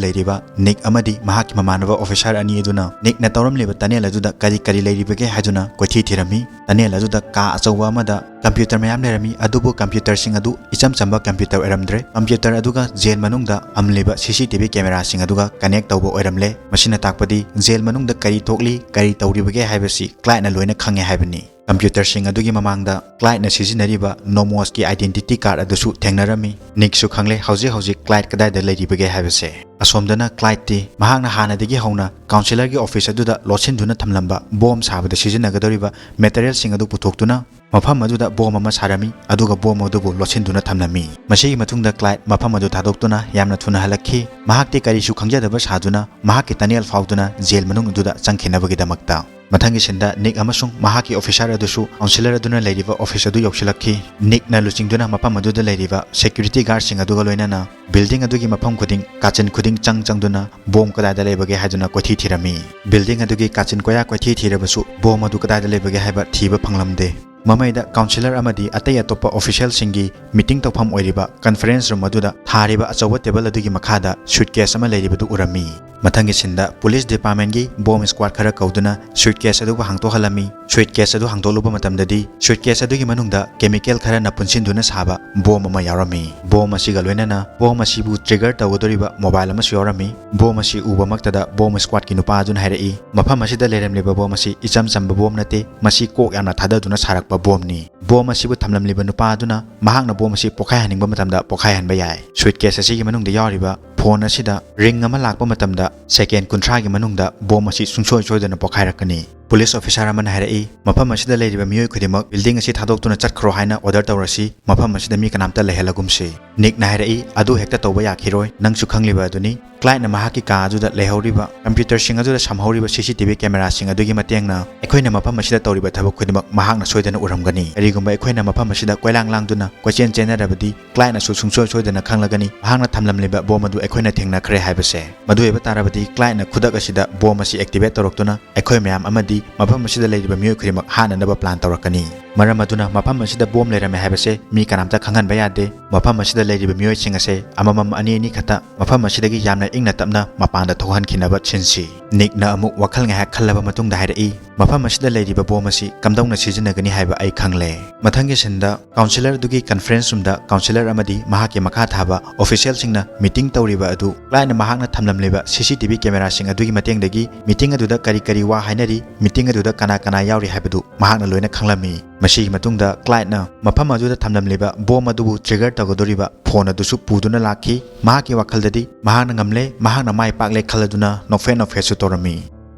ꯂꯩꯔꯤꯕ ꯅꯤꯛ ꯑꯃꯗꯤ ꯃꯍꯥꯛꯀꯤ ꯃꯃꯥꯟꯅꯕ ꯑꯣꯐꯤꯁꯥꯔ ꯑꯅꯤ ꯑꯗꯨꯅ ꯅꯤꯛꯅ ꯇꯧꯔꯝꯂꯤꯕ ꯇꯅꯦꯜ ꯑꯗꯨꯗ ꯀꯔꯤ ꯀꯔꯤ ꯂꯩꯔꯤꯕꯒꯦ ꯍꯥꯏꯗꯨꯅ ꯀꯣꯏꯊꯤ ꯊꯤꯔꯝꯃꯤ꯫ ꯇꯅꯦꯜ ꯑꯗꯨꯗ ꯀꯥ ꯑꯆꯧꯕ ꯑꯃꯗ ꯀꯝꯄ꯭ꯌꯨꯇꯔ ꯃꯌꯥꯝ ꯂꯩꯔꯝꯃꯤ, ꯑꯗꯨꯕꯨ ꯀꯝꯄ꯭ꯌꯨꯇꯔꯁꯤꯡ ꯑꯗꯨ ꯏꯆꯝ ꯆꯝꯕ ꯀꯝꯄ꯭ꯌꯨꯇꯔ ꯑꯣꯏꯔꯝꯗ꯭ꯔꯦ꯫ ꯀꯝꯄ꯭ꯌꯨꯇꯔ ꯑꯗꯨꯒ ꯖꯦꯜ ꯃꯅꯨꯡꯗ ꯑꯃꯂꯤꯕ ꯁꯤ ꯁꯤ ꯇꯤ ꯚꯤ ꯀꯦꯃꯦꯔꯥꯁꯤꯡ ꯑꯗꯨꯒ ꯀꯅꯦꯛ ꯇꯧꯕ ꯑꯣꯏꯔꯝꯂꯦ꯫ ꯃꯁꯤꯅ ꯇꯥꯛꯄꯗꯤ ꯖꯦꯜ ꯃꯅꯨꯡꯗ ꯀꯔꯤ ꯊꯣꯛꯂꯤ, ꯀꯔꯤ ꯇꯧꯔꯤꯕꯒꯦ ꯍꯥꯏꯕꯁꯤ ꯀ꯭ꯂꯥꯏꯠꯅ ꯂꯣꯏꯅ ꯈꯪꯉꯦ ꯍꯥꯏꯕꯅꯤ꯫ ꯀꯝꯄ꯭ꯌꯨꯇꯔꯁꯤꯡ ꯑꯗꯨꯒꯤ ꯃꯃꯥꯡꯗ ꯀ꯭ꯂꯥꯏꯠꯅ ꯁꯤꯖꯤꯟꯅꯔꯤꯕ ꯅꯣꯃꯣꯁꯀꯤ ꯑꯥꯏꯗꯦꯟꯇꯤꯇꯤ ꯀꯥꯔꯗ ꯑꯗꯨꯁꯨ ꯊꯦꯡꯅꯔꯝꯃꯤ꯫ ꯅꯤꯛꯁꯨ ꯈꯪꯂꯦ ꯍꯧꯖꯤꯛ ꯍꯧꯖꯤꯛ ꯀ꯭ꯂꯥꯏꯠ ꯀꯗꯥꯏꯗ ꯂꯩꯔꯤꯕꯒꯦ ꯍꯥꯏꯕꯁꯦ꯫ ꯑꯁꯣꯝꯗꯅ ꯀ꯭ꯂꯥꯏꯠꯇꯤ ꯃꯍꯥꯛꯅ ꯍꯥꯟꯅꯗꯒꯤ ꯍꯧꯅ ꯀꯥꯎꯟꯁꯤꯂꯔꯒꯤ ꯑꯣꯐꯤꯁ ꯑꯗꯨꯗ ꯂꯣꯠꯁꯤꯟꯗꯨꯅ ꯊꯝꯂꯝꯕ ꯕꯣꯝ ꯁꯥꯕꯗ ꯁꯤꯖꯤꯟꯅꯒꯗꯧꯔꯤꯕ ꯃꯦꯇꯔꯤꯌꯦꯜꯁꯤꯡ ꯑꯗꯨ ꯄꯨꯊꯣꯛꯇꯨꯅ ꯃꯐꯝ ꯑꯗꯨꯗ ꯕꯣꯝ ꯑꯃ ꯁꯥꯔꯝꯃꯤ, ꯑꯗꯨꯒ ꯕꯣꯝ ꯑꯗꯨꯕꯨ ꯂꯣꯠꯁꯤꯟꯗꯨꯅ ꯊꯝꯂꯝꯃꯤ꯫ ꯃꯁꯤꯒꯤ ꯃꯇꯨꯡꯗ ꯀ꯭ꯂꯥꯏꯠ ꯃꯐꯝ ꯑꯗꯨ ꯊꯥꯗꯣꯛꯇꯨꯅ ꯌꯥꯝꯅ ꯊꯨꯅ ꯍꯜꯂꯛꯈꯤ꯫ ꯃꯍꯥꯛꯇꯤ ꯀꯔꯤꯁꯨ ꯈꯪꯖꯗꯕ ꯁꯥꯗꯨꯅ ꯃꯍꯥꯛꯀꯤ ꯇꯅꯦꯜ ꯐꯥꯎꯗꯨꯅ ꯖꯦꯜ ꯃꯅꯨꯡ ꯑꯗꯨꯗ ꯆꯪꯈꯤꯅꯕꯒꯤꯗꯃꯛꯇ꯫ ꯃꯊꯪꯒꯤ ꯁꯤꯟꯗ ꯅꯤꯛ ꯑꯃꯁꯨꯡ ꯃꯍꯥꯛꯀꯤ ꯑꯣꯐꯤꯁꯥꯔ ꯑꯗꯨꯁꯨ ꯀꯥꯎꯟꯁꯤꯂꯔ ꯑꯗꯨꯅ ꯂꯩꯔꯤꯕ ꯑꯣꯐꯤꯁ ꯑꯗꯨ ꯌꯧꯁꯤꯜꯂꯛꯈꯤ꯫ ꯅꯤꯛꯅ ꯂꯨꯆꯤꯡꯗꯨꯅ ꯃꯐꯝ ꯑꯗꯨꯗ ꯂꯩꯔꯤꯕ ꯁꯦꯀ꯭ꯌꯨꯔꯤꯇꯤ ꯒꯥꯔꯗꯁꯤꯡ ꯑꯗꯨꯒ ꯂꯣꯏꯅꯅ ꯕꯤꯜꯗꯤꯡ ꯑꯗꯨꯒꯤ ꯃꯐꯝ ꯈꯨꯗꯤꯡ, ꯀꯥꯆꯤꯟ ꯈꯨꯗꯤꯡ ꯆꯪ ꯆꯪꯗꯨꯅ ꯕꯣꯝ ꯀꯗꯥꯏꯗ ꯂꯩꯕꯒꯦ ꯍꯥꯏꯗꯨꯅ ꯀꯣꯏꯊꯤ ꯊꯤꯔꯝꯃꯤ꯫ ꯕꯤꯜꯗꯤꯡ ꯑꯗꯨꯒꯤ ꯀꯥꯆꯤꯟ ꯀꯣꯌꯥ ꯀꯣꯏꯊꯤ ꯊꯤꯔꯕꯁꯨ ꯕꯣꯝ ꯑꯗꯨ ꯀꯗꯥꯏꯗ ꯂꯩꯕꯒꯦ ꯍꯥꯏꯕ ꯊꯤꯕ ꯐꯪꯂꯝꯗꯦ꯫ ꯃꯃꯩꯗ counselor ꯑꯃꯗꯤ ꯑꯇꯩ ꯑꯇꯣꯞꯄ officialꯁꯤꯡꯒꯤ meeting ꯇꯧꯐꯝ ꯑꯣꯏꯔꯤꯕ conference room ꯑꯗꯨꯗ ꯊꯥꯔꯤꯕ ꯑꯆꯧꯕ table ꯑꯗꯨꯒꯤ ꯃꯈꯥꯗ suitcase ꯑꯃ ꯂꯩꯔꯤꯕꯗꯨ ꯎꯔꯝꯃꯤ꯫ ꯃꯊꯪꯒꯤ sceneꯗ police departmentꯀꯤ bomb squad ꯈꯔ ꯀꯧꯗꯨꯅ suitcase ꯑꯗꯨꯕꯨ ꯍꯥꯡꯗꯣꯛꯍꯜꯂꯝꯃꯤ꯫ Suitcase ꯑꯗꯨ ꯍꯥꯡꯗꯣꯛꯂꯨꯕ ꯃꯇꯝꯗꯗꯤ suitcase ꯑꯗꯨꯒꯤ ꯃꯅꯨꯡꯗ chemical ꯈꯔꯅ ꯄꯨꯟꯁꯤꯟꯗꯨꯅ ꯁꯥꯕ bomb ꯑꯃ ꯌꯥꯎꯔꯝꯃꯤ꯫ Bomb ꯑꯁꯤꯒ ꯂꯣꯏꯅꯅ bomb ꯑꯁꯤꯕꯨ trigger ꯇꯧꯒꯗꯧꯔꯤꯕ mobile ꯑꯃꯁꯨ ꯌꯥꯎꯔꯝꯃꯤ꯫ Bomb ꯑꯁꯤ ꯎꯕꯃꯛꯇꯗ bomb squadꯀꯤ ꯅꯨꯄꯥ ꯑꯗꯨꯅ ꯍꯥꯏꯔꯛꯏ, "ꯃꯐꯝ ꯑꯁꯤꯗ ꯂꯩꯔꯝꯂꯤꯕ bomb ꯑꯁꯤ ꯏꯆꯝ ꯆꯝꯕ bomb ꯅꯠꯇꯦ, ꯃꯁꯤ ꯀꯣꯛ ꯌꯥꯝꯅ ꯊꯥꯗꯗꯨꯅ ꯁꯥꯔꯛꯄ bombꯅꯤ꯫ Bomb ꯑꯁꯤꯕꯨ ꯊꯝꯂꯝꯂꯤꯕ ꯅꯨꯄꯥ ꯑꯗꯨꯅ ꯃꯍꯥꯛꯅ bomb ꯑꯁꯤ ꯄꯣꯈꯥꯏꯍꯟꯅꯤꯡꯕ ꯃꯇꯝꯗ ꯄꯣꯈꯥꯏꯍꯟꯕ ꯌꯥꯏ꯫ Suitcase ꯑꯁꯤꯒꯤ ꯃꯅꯨꯡꯗ ꯌꯥꯎꯔꯤꯕ phone ꯑꯁꯤꯗ ring ꯑꯃ ꯂꯥꯛꯄ ꯃꯇꯝꯗ second ꯀꯨꯟꯊ꯭ꯔꯥꯒꯤ ꯃꯅꯨꯡꯗ bomb ꯑꯁꯤ ꯁꯨꯡꯁꯣꯏ ꯁꯣꯏꯗꯅ ꯄꯣꯈꯥꯏꯔꯛꯀꯅꯤ꯫ Police officer ꯑꯃꯅ ꯍꯥꯏꯔꯛꯏ, "ꯃꯐꯝ ꯑꯁꯤꯗ ꯂꯩꯔꯤꯕ ꯃꯤꯑꯣꯏ ꯈꯨꯗꯤꯡꯃꯛ building ꯑꯁꯤ ꯊꯥꯗꯣꯛꯇꯨꯅ ꯆꯠꯈ꯭ꯔꯣ ꯍꯥꯏꯅ order ꯇꯧꯔꯁꯤ, ꯃꯐꯝ ꯑꯁꯤꯗ ꯃꯤ ꯀꯅꯥꯝꯇ ꯂꯩꯍꯜꯂꯒꯨꯝꯁꯤ"꯫ Nickꯅ ꯍꯥꯏꯔꯛꯏ, "ꯑꯗꯨ ꯍꯦꯛꯇ ꯇꯧꯕ ꯌꯥꯈꯤꯔꯣꯏ, ꯅꯪꯁꯨ ꯈꯪꯂꯤꯕ ꯑꯗꯨꯅꯤ꯫ Clydeꯅ ꯃꯍꯥꯛꯀꯤ ꯀꯥ ꯑꯗꯨꯗ ꯂꯩꯍꯧꯔꯤꯕ computerꯁꯤꯡ ꯑꯗꯨꯗ ꯁꯝꯍꯧꯔꯤꯕ C C T V cameraꯁꯤꯡ ꯑꯗꯨꯒꯤ ꯃꯇꯦꯡꯅ ꯑꯩꯈꯣꯏꯅ ꯃꯐꯝ ꯑꯁꯤꯗ ꯇꯧꯔꯤꯕ ꯊꯕꯛ ꯈꯨꯗꯤꯡꯃꯛ ꯃꯍꯥꯛꯅ ꯁꯣꯏꯗꯅ ꯎꯔꯝꯒꯅꯤ꯫ ꯀꯔꯤꯒꯨꯝꯕ ꯑꯩꯈꯣꯏꯅ ꯃꯐꯝ ꯑꯁꯤꯗ ꯀꯣꯏꯂꯥꯡ ꯂꯥꯡꯗꯨꯅ ꯀꯣꯏꯆꯦꯟ ꯆꯦꯟꯅꯔꯕꯗꯤ Clydeꯅꯁꯨ ꯁꯨꯡꯁꯣꯏ ꯁꯣꯏꯗꯅ ꯈꯪꯂꯒꯅꯤ ꯃꯍꯥꯛꯅ ꯊꯝꯂꯝꯂꯤꯕ bomb ꯑꯗꯨ ꯑꯩꯈꯣꯏꯅ ꯊꯦꯡꯅꯈ꯭ꯔꯦ ꯍꯥꯏꯕꯁꯦ꯫ ꯃꯗꯨ ꯑꯣꯏꯕ ꯇꯥꯔꯕꯗꯤ Clydeꯅ ꯈꯨꯗꯛ ꯑꯁꯤꯗ bomb ꯑꯁꯤ activate ꯇꯧꯔꯛꯇꯨꯅ ꯑꯩꯈꯣꯏ ꯃꯌꯥꯝ ꯑꯃꯗꯤ ꯃꯐꯝ ꯑꯁꯤꯗ ꯂꯩꯔꯤꯕ ꯃꯤꯑꯣꯏ ꯈꯨꯗꯤꯡꯃꯛ ꯍꯥꯠꯅꯅꯕ plan ꯇꯧꯔꯛꯀꯅꯤ꯫ ꯃꯔꯝ ꯑꯗꯨꯅ ꯃꯐꯝ ꯑꯁꯤꯗ bomb ꯂꯩꯔꯝꯃꯦ ꯍꯥꯏꯕꯁꯦ ꯃꯤ ꯀꯅꯥꯝꯇ ꯈꯪꯍꯟꯕ ꯌꯥꯗꯦ꯫ ꯃꯐꯝ ꯑꯁꯤꯗ ꯂꯩꯔꯤꯕ ꯃꯤꯑꯣꯏꯁꯤꯡ ꯑꯁꯦ ꯑꯃꯃꯝ, ꯑꯅꯤ ꯑꯅꯤ ꯈꯛꯇ ꯃꯐꯝ ꯑꯁꯤꯗꯒꯤ ꯌꯥꯝꯅ ꯏꯪꯅ ꯇꯞꯅ ꯃꯄꯥꯟꯗ ꯊꯣꯛꯍꯟꯈꯤꯅꯕ ꯁꯤꯟꯁꯤ"꯫ Nickꯅ ꯑꯃꯨꯛ ꯋꯥꯈꯜ ꯉꯥꯏꯍꯥꯛ ꯈꯜꯂꯕ ꯃꯇꯨꯡꯗ ꯍꯥꯏꯔꯛꯏ, "ꯃꯐꯝ ꯑꯁꯤꯗ ꯂꯩꯔꯤꯕ bomb ꯑꯁꯤ ꯀꯝꯗꯧꯅ ꯁꯤꯖꯤꯟꯅꯒꯅꯤ ꯍꯥꯏꯕ ꯑꯩ ꯈꯪꯂꯦ"꯫ ꯃꯊꯪꯒꯤ sceneꯗ counselor ꯑꯗꯨꯒꯤ conference roomꯗ counselor ꯑꯃꯗꯤ ꯃꯍꯥꯛꯀꯤ ꯃꯈꯥ ꯊꯥꯕ officialꯁꯤꯡꯅ meeting ꯇꯧꯔꯤꯕ ꯑꯗꯨ Clydeꯅ ꯃꯍꯥꯛꯅ ꯊꯝꯂꯝꯂꯤꯕ C C T V cameraꯁꯤꯡ ꯑꯗꯨꯒꯤ ꯃꯇꯦꯡꯗꯒꯤ meeting ꯑꯗꯨꯗ ꯀꯔꯤ ꯀꯔꯤ ꯋꯥ ꯍꯥꯏꯅꯔꯤ, meeting ꯑꯗꯨꯗ ꯀꯅꯥ ꯀꯅꯥ ꯌꯥꯎꯔꯤ ꯍꯥꯏꯕꯗꯨ ꯃꯍꯥꯛꯅ ꯂꯣꯏꯅ ꯈꯪꯂꯝꯃꯤ꯫ ꯃꯁꯤꯒꯤ ꯃꯇꯨꯡꯗ Clydeꯅ ꯃꯐꯝ ꯑꯗꯨꯗ ꯊꯝꯂꯝꯂꯤꯕ bomb ꯑꯗꯨꯕꯨ trigger ꯇꯧꯒꯗꯧꯔꯤꯕ phone ꯑꯗꯨꯁꯨ ꯄꯨꯗꯨꯅ ꯂꯥꯛꯈꯤ꯫ ꯃꯍꯥꯛꯀꯤ ꯋꯥꯈꯜꯗꯗꯤ ꯃꯍꯥꯛꯅ ꯉꯝꯂꯦ, ꯃꯍꯥꯛꯅ ꯃꯥꯏ ꯄꯥꯛꯂꯦ ꯈꯜꯂꯗꯨꯅ ꯅꯣꯛꯐꯦꯠ ꯅꯣꯛꯐꯦꯠꯁꯨ ꯇꯧꯔꯝꯃꯤ꯫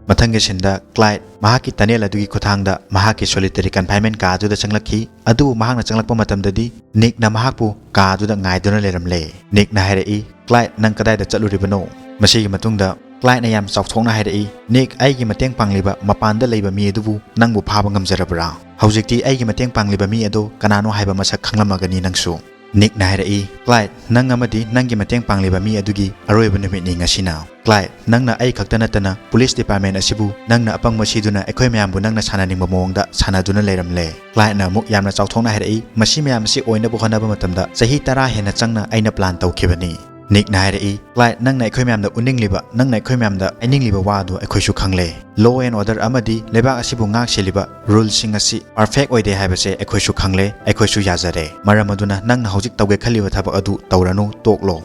ꯃꯊꯪꯒꯤ sceneꯗ Clyde ꯃꯍꯥꯛꯀꯤ tunnel ꯑꯗꯨꯒꯤ ꯈꯨꯊꯥꯡꯗ ꯃꯍꯥꯛꯀꯤ solitary confinement ꯀꯥ ꯑꯗꯨꯗ ꯆꯪꯂꯛꯈꯤ꯫ ꯑꯗꯨꯕꯨ ꯃꯍꯥꯛꯅ ꯆꯪꯂꯛꯄ ꯃꯇꯝꯗꯗꯤ Nickꯅ ꯃꯍꯥꯛꯄꯨ ꯀꯥ ꯑꯗꯨꯗ ꯉꯥꯏꯗꯨꯅ ꯂꯩꯔꯝꯂꯦ꯫ Nickꯅ ꯍꯥꯏꯔꯛꯏ, "Clyde, ꯅꯪ ꯀꯗꯥꯏꯗ ꯆꯠꯂꯨꯔꯤꯕꯅꯣ?" ꯃꯁꯤꯒꯤ ꯃꯇꯨꯡꯗ Clydeꯅ ꯌꯥꯝ ꯆꯥꯎꯊꯣꯛꯅ ꯍꯥꯏꯔꯛꯏ, "Nick, ꯑꯩꯒꯤ ꯃꯇꯦꯡ ꯄꯥꯡꯂꯤꯕ ꯃꯄꯥꯟꯗ ꯂꯩꯕ ꯃꯤ ꯑꯗꯨꯕꯨ ꯅꯪꯕꯨ ꯐꯥꯕ ꯉꯝꯖꯔꯕ꯭ꯔꯥ? ꯍꯧꯖꯤꯛꯇꯤ ꯑꯩꯒꯤ ꯃꯇꯦꯡ ꯄꯥꯡꯂꯤꯕ ꯃꯤ ꯑꯗꯨ ꯀꯅꯥꯅꯣ ꯍꯥꯏꯕ ꯃꯁꯛ ꯈꯪꯂꯝꯃꯒꯅꯤ ꯅꯪꯁꯨ"꯫ ꯅꯤꯛꯅ ꯍꯥꯏꯔꯛꯏ, "ꯀ꯭ꯂꯥꯏꯗ, ꯅꯪ ꯑꯃꯗꯤ ꯅꯪꯒꯤ ꯃꯇꯦꯡ ꯄꯥꯡꯂꯤꯕ ꯃꯤ ꯑꯗꯨꯒꯤ ꯑꯔꯣꯏꯕ ꯅꯨꯃꯤꯠꯅꯤ ꯉꯁꯤꯅ꯫ ꯀ꯭ꯂꯥꯏꯗ, ꯅꯪꯅ ꯑꯩ ꯈꯛꯇ ꯅꯠꯇꯅ ꯄꯨꯂꯤꯁ ꯗꯤꯄꯥꯔꯠꯃꯦꯟ ꯑꯁꯤꯕꯨ ꯅꯪꯅ ꯑꯄꯪꯕ ꯁꯤꯗꯨꯅ ꯑꯩꯈꯣꯏ ꯃꯌꯥꯝꯕꯨ ꯅꯪꯅ ꯁꯥꯟꯅꯅꯤꯡꯕ ꯃꯑꯣꯡꯗ ꯁꯥꯟꯅꯗꯨꯅ ꯂꯩꯔꯝꯂꯦ꯫" ꯀ꯭ꯂꯥꯏꯗꯅ ꯑꯃꯨꯛ ꯌꯥꯝꯅ ꯆꯥꯎꯊꯣꯛꯅ ꯍꯥꯏꯔꯛꯏ, "ꯃꯁꯤ ꯃꯌꯥꯝ ꯑꯁꯤ ꯑꯣꯏꯅꯕ ꯍꯣꯠꯅꯕ ꯃꯇꯝꯗ ꯆꯍꯤ ꯇꯔꯥ ꯍꯦꯟꯅ ꯆꯪꯅ ꯑꯩꯅ ꯄ꯭ꯂꯥꯟ ꯇꯧꯈꯤꯕꯅꯤ꯫" ꯅꯤꯛꯅ ꯍꯥꯏꯔꯛꯏ, "ꯀ꯭ꯂꯥꯏꯗ, ꯅꯪꯅ ꯑꯩꯈꯣꯏ ꯃꯌꯥꯝꯗ ꯎꯠꯅꯤꯡꯂꯤꯕ, ꯅꯪꯅ ꯑꯩꯈꯣꯏ ꯃꯌꯥꯝꯗ ꯍꯥꯏꯅꯤꯡꯂꯤꯕ ꯋꯥ ꯑꯗꯨ ꯑꯩꯈꯣꯏꯁꯨ ꯈꯪꯂꯦ꯫ ꯂꯣ ꯑꯦꯟ ꯑꯣꯔꯗꯔ ꯑꯃꯗꯤ ꯂꯩꯕꯥꯛ ꯑꯁꯤꯕꯨ ꯉꯥꯛ ꯁꯦꯜꯂꯤꯕ ꯔꯨꯜꯁꯤꯡ ꯑꯁꯤ ꯄꯔꯐꯦꯛ ꯑꯣꯏꯗꯦ ꯍꯥꯏꯕꯁꯦ ꯑꯩꯈꯣꯏꯁꯨ ꯈꯪꯂꯦ, ꯑꯩꯈꯣꯏꯁꯨ ꯌꯥꯖꯔꯦ꯫ ꯃꯔꯝ ꯑꯗꯨꯅ ꯅꯪꯅ ꯍꯧꯖꯤꯛ ꯇꯧꯒꯦ ꯈꯜꯂꯤꯕ ꯊꯕꯛ ꯑꯗꯨ ꯇꯧꯔꯅꯨ, ꯇꯣꯛꯂꯣ꯫"